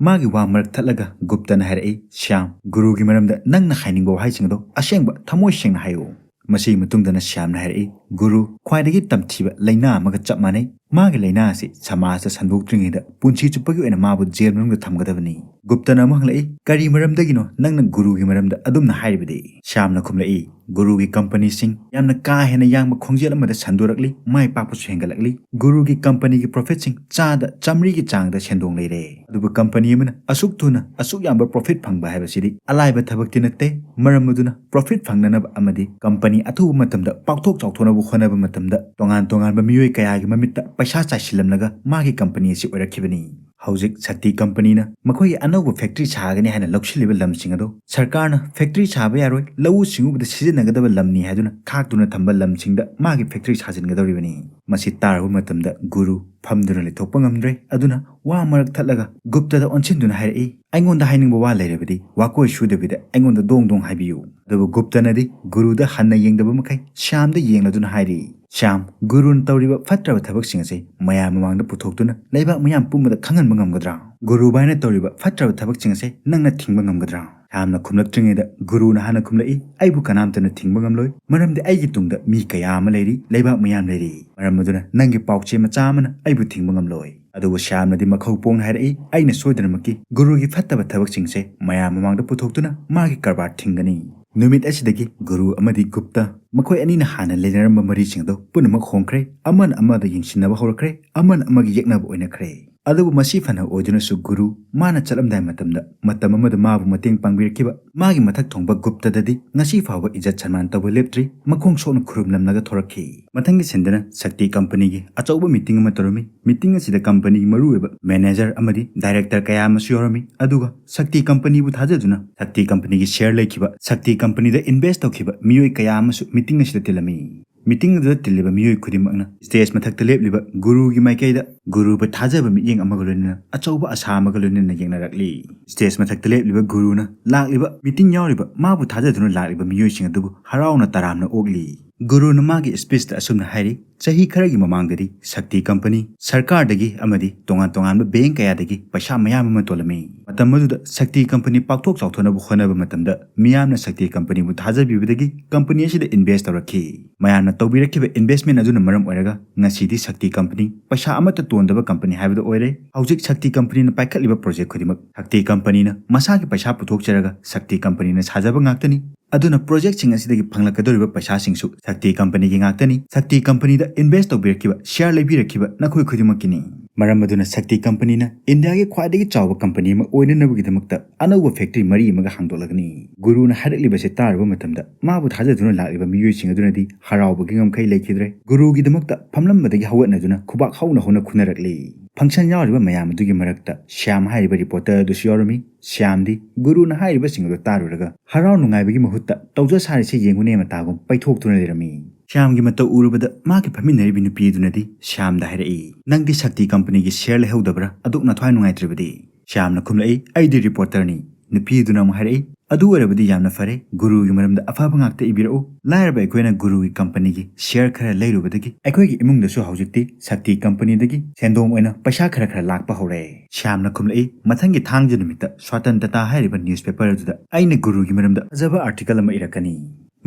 ꯃꯥꯒꯤ ꯋꯥ ꯃꯔꯛ ꯊꯠꯂꯒ ꯒꯨꯞꯇꯅ ꯍꯥꯏꯔꯛꯏ, "ꯁ꯭ꯌꯥꯝ, ꯒꯨꯔꯨꯒꯤ ꯃꯔꯝꯗ ꯅꯪꯅ ꯍꯥꯏꯅꯤꯡꯕ ꯋꯥꯍꯩꯁꯤꯡ ꯑꯗꯣ ꯑꯁꯦꯡꯕ ꯊꯃꯣꯏ ꯁꯦꯡꯅ ꯍꯥꯏꯌꯨ꯫" ꯃꯁꯤꯒꯤ ꯃꯇꯨꯡꯗꯅ ꯁ꯭ꯌꯥꯝꯅ ꯍꯥꯏꯔꯛꯏ, "ꯒꯨꯔꯨ, ꯈ꯭ꯋꯥꯏꯗꯒꯤ ꯇꯝꯊꯤꯕ ꯂꯥꯏꯅꯥ ꯑꯃꯒ ꯆꯞ ꯃꯥꯟꯅꯩ꯫ ꯃꯥꯒꯤ ꯂꯥꯏꯅꯥ ꯑꯁꯤ ꯁꯃꯥꯖꯇ ꯁꯟꯗꯣꯛꯇ꯭ꯔꯤꯉꯩꯗ ꯄꯨꯟꯁꯤ ꯆꯨꯞꯄꯒꯤ ꯑꯣꯏꯅ ꯃꯥꯕꯨ ꯖꯦꯜ ꯃꯅꯨꯡꯗ ꯊꯝꯒꯗꯕꯅꯤ꯫" ꯒꯨꯞꯇꯅ ꯑꯃꯨꯛ ꯍꯪꯂꯛꯏ, "ꯀꯔꯤ ꯃꯔꯝꯗꯒꯤꯅꯣ ꯅꯪꯅ ꯒꯨꯔꯨꯒꯤ ꯃꯔꯝꯗ ꯑꯗꯨꯝꯅ ꯍꯥꯏꯔꯤꯕꯗꯤ?" ꯁ꯭ꯌꯥꯝꯅ ꯈꯨꯝꯂꯛꯏ, "ꯒꯨꯔꯨꯒꯤ ꯀꯝꯄꯅꯤꯁꯤꯡ ꯌꯥꯝꯅ ꯀꯥ ꯍꯦꯟꯅ ꯌꯥꯡꯕ ꯈꯣꯡꯖꯦꯜ ꯑꯃꯗ ꯁꯟꯗꯣꯔꯛꯂꯤ, ꯃꯥꯏ ꯄꯥꯛꯄꯁꯨ ꯍꯦꯟꯒꯠꯂꯛꯂꯤ꯫ ꯒꯨꯔꯨꯒꯤ ꯀꯝꯄꯅꯤꯒꯤ profitꯁꯤꯡ ꯆꯥꯗ ꯆꯥꯃꯔꯤꯒꯤ ꯆꯥꯡꯗ ꯁꯦꯟꯗꯣꯡ ꯂꯩꯔꯦ꯫ ꯑꯗꯨꯕꯨ ꯀꯝꯄꯅꯤ ꯑꯃꯅ ꯑꯁꯨꯛ ꯊꯨꯅ ꯑꯁꯨꯛ ꯌꯥꯝꯕ profit ꯐꯪꯕ ꯍꯥꯏꯕꯁꯤꯗꯤ ꯑꯂꯥꯏꯕ ꯊꯕꯛꯇꯤ ꯅꯠꯇꯦ꯫ ꯃꯔꯝ ꯑꯗꯨꯅ profit ꯐꯪꯅꯅꯕ ꯑꯃꯗꯤ ꯀꯝꯄꯅꯤ ꯑꯊꯨꯕ ꯃꯇꯝꯗ ꯄꯥꯛꯊꯣꯛ ꯆꯥꯎꯊꯣꯛꯅꯕ ꯍꯣꯠꯅꯕ ꯃꯇꯝꯗ ꯇꯣꯉꯥꯟ ꯇꯣꯉꯥꯟꯕ ꯃꯤꯑꯣꯏ ꯀꯌꯥꯒꯤ ꯃꯃꯤꯠꯇ ꯄꯩꯁꯥ ꯆꯥꯏꯁꯤꯜꯂꯝꯂꯒ ꯃꯥꯒꯤ ꯀꯝꯄꯅꯤ ꯑꯁꯤ ꯑꯣꯏꯔꯛꯈꯤꯕꯅꯤ꯫" ꯍꯧꯖꯤꯛ ꯁꯛꯇꯤ ꯀꯝꯄꯅꯤꯅ ꯃꯈꯣꯏꯒꯤ ꯑꯅꯧꯕ ꯐꯦꯛꯇꯔꯤ ꯁꯥꯒꯅꯤ ꯍꯥꯏꯅ ꯂꯧꯁꯤꯜꯂꯤꯕ ꯂꯝꯁꯤꯡ ꯑꯗꯣ ꯁꯔꯀꯥꯔꯅ ꯐꯦꯛꯇꯔꯤ ꯁꯥꯕ ꯌꯥꯔꯣꯏ, ꯂꯧꯎ ꯁꯤꯡꯎꯕꯗ ꯁꯤꯖꯤꯟꯅꯒꯗꯕ ꯂꯝꯅꯤ ꯍꯥꯏꯗꯨꯅ ꯈꯥꯛꯇꯨꯅ ꯊꯝꯕ ꯂꯝꯁꯤꯡꯗ ꯃꯥꯒꯤ ꯐꯦꯛꯇꯔꯤ ꯁꯥꯖꯤꯟꯒꯗꯧꯔꯤꯕꯅꯤ꯫ ꯃꯁꯤ ꯇꯥꯔꯨꯕ ꯃꯇꯝꯗ ꯒꯨꯔꯨ ꯐꯝꯗꯨꯅ ꯂꯩꯊꯣꯛꯄ ꯉꯝꯗ꯭ꯔꯦ꯫ ꯑꯗꯨꯅ ꯋꯥ ꯃꯔꯛ ꯊꯠꯂꯒ ꯒꯨꯞꯇꯗ ꯑꯣꯟꯁꯤꯟꯗꯨꯅ ꯍꯥꯏꯔꯛꯏ, "ꯑꯩꯉꯣꯟꯗ ꯍꯥꯏꯅꯤꯡꯕ ꯋꯥ ꯂꯩꯔꯕꯗꯤ ꯋꯥꯀꯣꯏ ꯁꯨꯗꯕꯤꯗ ꯑꯩꯉꯣꯟꯗ ꯗꯣꯡ ꯗꯣꯡ ꯍꯥꯏꯕꯤꯌꯨ"꯫ ꯑꯗꯨꯕꯨ ꯒꯨꯞꯇꯅꯗꯤ ꯒꯨꯔꯨꯗ ꯍꯟꯅ ꯌꯦꯡꯗꯕ ꯃꯈꯩ ꯁ꯭ꯌꯥꯝꯗ ꯌꯦꯡꯂꯗꯨꯅ ꯍꯥꯏꯔꯤ, "ꯁ꯭ꯌꯥꯝ, ꯒꯨꯔꯨꯅ ꯇꯧꯔꯤꯕ ꯐꯠꯇ꯭ꯔꯕ ꯊꯕꯛꯁꯤꯡ ꯑꯁꯤ ꯃꯌꯥꯝ ꯃꯃꯥꯡꯗ ꯄꯨꯊꯣꯛꯇꯨꯅ ꯂꯩꯕꯥꯛ ꯃꯤꯌꯥꯝ ꯄꯨꯝꯕꯗ ꯈꯪꯍꯟꯕ ꯉꯝꯒꯗ꯭ꯔꯥ? ꯒꯨꯔꯨ ꯚꯥꯏꯅ ꯇꯧꯔꯤꯕ ꯐꯠꯇ꯭ꯔꯕ ꯊꯕꯛꯁꯤꯡ ꯑꯁꯤ ꯅꯪꯅ ꯊꯤꯡꯕ ꯉꯝꯒꯗ꯭ꯔꯥ?" ꯁ꯭ꯌꯥꯝꯅ ꯈꯨꯝꯂꯛꯇ꯭ꯔꯤꯉꯩꯗ ꯒꯨꯔꯨꯅ ꯍꯥꯟꯅ ꯈꯨꯝꯂꯛꯏ, "ꯑꯩꯕꯨ ꯀꯅꯥꯝꯇꯅ ꯊꯤꯡꯕ ꯉꯝꯂꯣꯏ, ꯃꯔꯝꯗꯤ ꯑꯩꯒꯤ ꯇꯨꯡꯗ ꯃꯤ ꯀꯌꯥ ꯑꯃ ꯂꯩꯔꯤ, ꯂꯩꯕꯥꯛ ꯃꯤꯌꯥꯝ ꯂꯩꯔꯤ꯫ ꯃꯔꯝ ꯑꯗꯨꯅ ꯅꯪꯒꯤ ꯄꯥꯎꯆꯦ ꯃꯆꯥ ꯑꯃꯅ ꯑꯩꯕꯨ ꯊꯤꯡꯕ ꯉꯝꯂꯣꯏ"꯫ ꯑꯗꯨꯕꯨ ꯁ꯭ꯌꯥꯝꯅꯗꯤ ꯃꯈꯧ ꯄꯣꯡꯅ ꯍꯥꯏꯔꯛꯏ, "ꯑꯩꯅ ꯁꯣꯏꯗꯅꯃꯛꯀꯤ ꯒꯨꯔꯨꯒꯤ ꯐꯠꯇꯕ ꯊꯕꯛꯁꯤꯡꯁꯦ ꯃꯌꯥꯝ ꯃꯃꯥꯡꯗ ꯄꯨꯊꯣꯛꯇꯨꯅ ꯃꯥꯒꯤ ꯀꯔꯕꯥꯔ ꯊꯤꯡꯒꯅꯤ"꯫ ꯅꯨꯃꯤꯠ ꯑꯁꯤꯗꯒꯤ ꯒꯨꯔꯨ ꯑꯃꯗꯤ ꯒꯨꯞꯇ ꯃꯈꯣꯏ ꯑꯅꯤꯅ ꯍꯥꯟꯅ ꯂꯩꯅꯔꯝꯕ ꯃꯔꯤꯁꯤꯡ ꯑꯗꯨ ꯄꯨꯝꯅꯃꯛ ꯍꯣꯡꯈ꯭ꯔꯦ, ꯑꯃꯅ ꯑꯃꯗ ꯌꯦꯡꯁꯤꯟꯅꯕ ꯍꯧꯔꯛꯈ꯭ꯔꯦ, ꯑꯃꯅ ꯑꯃꯒꯤ ꯌꯦꯛꯅꯕ ꯑꯣꯏꯅꯈ꯭ꯔꯦ꯫ ꯑꯗꯨꯕꯨ ꯃꯁꯤ ꯐꯅ ꯑꯣꯏꯗꯨꯅꯁꯨ ꯒꯨꯔꯨ ꯃꯥꯅ ꯆꯠꯂꯝꯗꯥꯏ ꯃꯇꯝꯗ ꯃꯇꯝ ꯑꯃꯗ ꯃꯥꯕꯨ ꯃꯇꯦꯡ ꯄꯥꯡꯕꯤꯔꯛꯈꯤꯕ ꯃꯥꯒꯤ ꯃꯊꯛ ꯊꯣꯡꯕ ꯒꯨꯞꯇꯗꯗꯤ ꯉꯁꯤ ꯐꯥꯎꯕ ꯏꯖꯠ ꯁꯟꯃꯥꯟ ꯇꯧꯕ ꯂꯦꯞꯇ꯭ꯔꯤ, ꯃꯈꯣꯡ ꯁꯣꯛꯅ ꯈꯨꯔꯨꯝꯂꯝꯂꯒ ꯊꯣꯔꯛꯈꯤ꯫ ꯃꯊꯪꯒꯤ ꯁꯤꯟꯗꯅ ꯁꯛꯇꯤ ꯀꯝꯄꯅꯤꯒꯤ ꯑꯆꯧꯕ ꯃꯤꯇꯤꯡ ꯑꯃ ꯇꯧꯔꯝꯃꯤ꯫ ꯃꯤꯇꯤꯡ ꯑꯁꯤꯗ ꯀꯝꯄꯅꯤꯒꯤ ꯃꯔꯨꯑꯣꯏꯕ ꯃꯦꯅꯦꯖꯔ ꯑꯃꯗꯤ ꯗꯥꯏꯔꯦꯛꯇꯔ ꯀꯌꯥ ꯑꯃꯁꯨ ꯌꯥꯎꯔꯝꯃꯤ꯫ ꯑꯗꯨꯒ ꯁꯛꯇꯤ ꯀꯝꯄꯅꯤꯕꯨ ꯊꯥꯖꯗꯨꯅ ꯁꯛꯇꯤ ꯀꯝꯄꯅꯤꯒꯤ ꯁꯦꯌꯔ ꯂꯩꯈꯤꯕ, ꯁꯛꯇꯤ ꯀꯝꯄꯅꯤꯗ ꯏꯟꯚꯦꯁ ꯇꯧꯈꯤꯕ ꯃꯤꯑꯣꯏ ꯀꯌꯥ ꯑꯃꯁꯨ ꯃꯤꯇꯤꯡ ꯑꯁꯤꯗ ꯇꯤꯜꯂꯝꯃꯤ꯫ ꯃꯤꯇꯤꯡ ꯑꯗꯨꯗ ꯇꯤꯜꯂꯤꯕ ꯃꯤꯑꯣꯏ ꯈꯨꯗꯤꯡꯃꯛꯅ ꯁ꯭ꯇꯦꯖ ꯃꯊꯛꯇ ꯂꯦꯞꯂꯤꯕ ꯒꯨꯔꯨꯒꯤ ꯃꯥꯏꯀꯩꯗ ꯒꯨꯔꯨꯕꯨ ꯊꯥꯖꯕ ꯃꯤꯠꯌꯦꯡ ꯑꯃꯒ ꯂꯣꯏꯅꯅ ꯑꯆꯧꯕ ꯑꯁꯥ ꯑꯃꯒ ꯂꯣꯏꯅꯅ ꯌꯦꯡꯅꯔꯛꯂꯤ꯫ ꯁ꯭ꯇꯦꯖ ꯃꯊꯛꯇ ꯂꯦꯞꯂꯤꯕ ꯒꯨꯔꯨꯅ ꯂꯥꯛꯂꯤꯕ ꯃꯤꯇꯤꯡ ꯌꯥꯎꯔꯤꯕ ꯃꯥꯕꯨ ꯊꯥꯖꯗꯨꯅ ꯂꯥꯛꯂꯤꯕ ꯃꯤꯑꯣꯏꯁꯤꯡ ꯑꯗꯨꯕꯨ ꯍꯔꯥꯎꯅ ꯇꯔꯥꯝꯅ ꯑꯣꯛꯂꯤ꯫ ꯒꯨꯔꯨꯅ ꯃꯥꯒꯤ ꯁ꯭ꯄꯤꯆꯇ ꯑꯁꯨꯝꯅ ꯍꯥꯏꯔꯤ, "ꯆꯍꯤ ꯈꯔꯒꯤ ꯃꯃꯥꯡꯗꯗꯤ ꯁꯛꯇꯤ ꯀꯝꯄꯅꯤ ꯁꯔꯀꯥꯔꯗꯒꯤ ꯑꯃꯗꯤ ꯇꯣꯉꯥꯟ ꯇꯣꯉꯥꯟꯕ ꯕꯦꯡꯛ ꯀꯌꯥꯗꯒꯤ ꯄꯩꯁꯥ ꯃꯌꯥꯝ ꯑꯃ ꯇꯣꯜꯂꯝꯃꯤ꯫ ꯃꯇꯝ ꯑꯗꯨꯗ ꯁꯛꯇꯤ ꯀꯝꯄꯅꯤ ꯄꯥꯛꯊꯣꯛ ꯆꯥꯎꯊꯣꯛꯅꯕ ꯍꯣꯠꯅꯕ ꯃꯇꯝꯗ ꯃꯤꯌꯥꯝꯅ ꯁꯛꯇꯤ ꯀꯝꯄꯅꯤꯕꯨ ꯊꯥꯖꯕꯤꯕꯗꯒꯤ ꯀꯝꯄꯅꯤ ꯑꯁꯤꯗ ꯏꯟꯚꯦꯁ ꯇꯧꯔꯛꯈꯤ꯫ ꯃꯌꯥꯝꯅ ꯇꯧꯕꯤꯔꯛꯈꯤꯕ ꯏꯟꯚꯦꯁꯃꯦꯟ ꯑꯗꯨꯅ ꯃꯔꯝ ꯑꯣꯏꯔꯒ ꯉꯁꯤꯗꯤ ꯁꯛꯇꯤ ꯀꯝꯄꯅꯤ ꯄꯩꯁꯥ ꯑꯃꯠꯇ ꯇꯣꯟꯗꯕ ꯀꯝꯄꯅꯤ ꯍꯥꯏꯕꯗꯨ ꯑꯣꯏꯔꯦ꯫ ꯍꯧꯖꯤꯛ ꯁꯛꯇꯤ ꯀꯝꯄꯅꯤꯅ ꯄꯥꯏꯈꯠꯂꯤꯕ ꯄ꯭ꯔꯣꯖꯦꯛ ꯈꯨꯗꯤꯡꯃꯛ ꯁꯛꯇꯤ ꯀꯝꯄꯅꯤꯅ ꯃꯁꯥꯒꯤ ꯄꯩꯁꯥ ꯄꯨꯊꯣꯛꯆꯔꯒ ꯁꯛꯇꯤ ꯀꯝꯄꯅꯤꯅ ꯁꯥꯖꯕ ꯉꯥꯛꯇꯅꯤ꯫ ꯑꯗꯨꯅ ꯄ꯭ꯔꯣꯖꯦꯛꯁꯤꯡ ꯑꯁꯤꯗꯒꯤ ꯐꯪꯂꯛꯀꯗꯧꯔꯤꯕ ꯄꯩꯁꯥꯁꯤꯡꯁꯨ ꯁꯛꯇꯤ ꯀꯝꯄꯅꯤꯒꯤ ꯉꯥꯛꯇꯅꯤ꯫ ꯁꯛꯇꯤ ꯀꯝꯄꯅꯤꯗ ꯏꯟꯚꯦꯁ ꯇꯧꯕꯤꯔꯛꯈꯤꯕ, ꯁꯤꯌꯥꯔ ꯂꯩꯕꯤꯔꯛꯈꯤꯕ ꯅꯈꯣꯏ ꯈꯨꯗꯤꯡꯃꯛꯀꯤꯅꯤ"꯫ ꯃꯔꯝ ꯑꯗꯨꯅ ꯁꯛꯇꯤ ꯀꯝꯄꯅꯤꯅ ꯏꯟꯗꯤꯌꯥꯒꯤ ꯈ꯭ꯋꯥꯏꯗꯒꯤ ꯆꯥꯎꯕ ꯀꯝꯄꯅꯤ ꯑꯃ ꯑꯣꯏꯅꯅꯕꯒꯤꯗꯃꯛꯇ ꯑꯅꯧꯕ ꯐꯦꯛꯇꯔꯤ ꯃꯔꯤ ꯑꯃꯒ ꯍꯥꯡꯗꯣꯛꯂꯒꯅꯤ꯫ ꯒꯨꯔꯨꯅ ꯍꯥꯏꯔꯛꯂꯤꯕꯁꯦ ꯇꯥꯔꯨꯕ ꯃꯇꯝꯗ ꯃꯥꯕꯨ ꯊꯥꯖꯗꯨꯅ ꯂꯥꯛꯂꯤꯕ ꯃꯤꯑꯣꯏꯁꯤꯡ ꯑꯗꯨꯅꯗꯤ ꯍꯔꯥꯎꯕꯒꯤ ꯉꯝꯈꯩ ꯂꯩꯈꯤꯗ꯭ꯔꯦ꯫ ꯒꯨꯔꯨꯒꯤꯗꯃꯛꯇ ꯐꯝꯂꯝꯕꯗꯒꯤ ꯍꯧꯒꯠꯅꯗꯨꯅ ꯈꯨꯕꯥꯛ ꯍꯧꯅ ꯍꯧꯅ ꯈꯨꯅꯔꯛꯂꯤ꯫ ꯐꯪꯁꯟ ꯌꯥꯎꯔꯤꯕ ꯃꯌꯥꯝ ꯑꯗꯨꯒꯤ ꯃꯔꯛꯇ ꯁ꯭ꯌꯥꯝ ꯍꯥꯏꯔꯤꯕ ꯔꯤꯄꯣꯔꯇꯔ ꯑꯗꯨꯁꯨ ꯌꯥꯎꯔꯝꯃꯤ꯫ ꯁ꯭ꯌꯥꯝꯗꯤ ꯒꯨꯔꯨꯅ ꯍꯥꯏꯔꯤꯕꯁꯤꯡ ꯑꯗꯨ ꯇꯥꯔꯨꯔꯒ ꯍꯔꯥꯎ ꯅꯨꯡꯉꯥꯏꯕꯒꯤ ꯃꯍꯨꯠꯇ ꯇꯧꯖ ꯁꯥꯔꯤꯁꯦ ꯌꯦꯡꯉꯨꯅꯦ ꯃꯇꯥꯒꯨꯝ ꯄꯩꯊꯣꯛꯇꯨꯅ ꯂꯩꯔꯝꯃꯤ꯫ ꯁ꯭ꯌꯥꯝꯒꯤ ꯃꯇꯧ ꯎꯔꯨꯕꯗ ꯃꯥꯒꯤ ꯐꯝꯃꯤꯟꯅꯔꯤꯕ ꯅꯨꯄꯤ ꯑꯗꯨꯅꯗꯤ ꯁ꯭ꯌꯥꯝꯗ ꯍꯥꯏꯔꯛꯏ, "ꯅꯪꯗꯤ ꯁꯛꯇꯤ ꯀꯝꯄꯅꯤꯒꯤ ꯁꯤꯌꯔ ꯂꯩꯍꯧꯗꯕ꯭ꯔꯥ? ꯑꯗꯨꯛ ꯅꯊ꯭ꯋꯥꯏ ꯅꯨꯡꯉꯥꯏꯇ꯭ꯔꯤꯕꯗꯤ?" ꯁ꯭ꯌꯥꯝꯅ ꯈꯨꯝꯂꯛꯏ, "ꯑꯩꯗꯤ ꯔꯤꯄꯣꯔꯇꯔꯅꯤ꯫" ꯅꯨꯄꯤ ꯑꯗꯨꯅ ꯑꯃꯨꯛ ꯍꯥꯏꯔꯛꯏ, "ꯑꯗꯨ ꯑꯣꯏꯔꯕꯗꯤ ꯌꯥꯝꯅ ꯐꯔꯦ, ꯒꯨꯔꯨꯒꯤ ꯃꯔꯝꯗ ꯑꯐꯕ ꯉꯥꯛꯇ ꯏꯕꯤꯔꯛꯎ꯫ ꯂꯥꯏꯔꯕ ꯑꯩꯈꯣꯏꯅ ꯒꯨꯔꯨꯒꯤ ꯀꯝꯄꯅꯤꯒꯤ ꯁꯤꯌꯔ ꯈꯔ ꯂꯩꯔꯨꯕꯗꯒꯤ ꯑꯩꯈꯣꯏꯒꯤ ꯏꯃꯨꯡꯗꯁꯨ ꯍꯧꯖꯤꯛꯇꯤ ꯁꯛꯇꯤ ꯀꯝꯄꯅꯤꯗꯒꯤ ꯁꯦꯟꯗꯣꯡ ꯑꯣꯏꯅ ꯄꯩꯁꯥ ꯈꯔ ꯈꯔ ꯂꯥꯛꯄ ꯍꯧꯔꯦ꯫" ꯁ꯭ꯌꯥꯝꯅ ꯈꯨꯝꯂꯛꯏ, "ꯃꯊꯪꯒꯤ ꯊꯥꯡꯖ ꯅꯨꯃꯤꯠꯇ ꯁ꯭ꯋꯥꯇꯟꯇꯇꯥ ꯍꯥꯏꯔꯤꯕ ꯅ꯭ꯌꯨꯁꯄꯦꯄꯔ ꯑꯗꯨꯗ ꯑꯩꯅ ꯒꯨꯔꯨꯒꯤ ꯃꯔꯝꯗ ꯐꯖꯕ ꯑꯥꯔꯇꯤꯀꯜ ꯑꯃ ꯏꯔꯛꯀꯅꯤ꯫"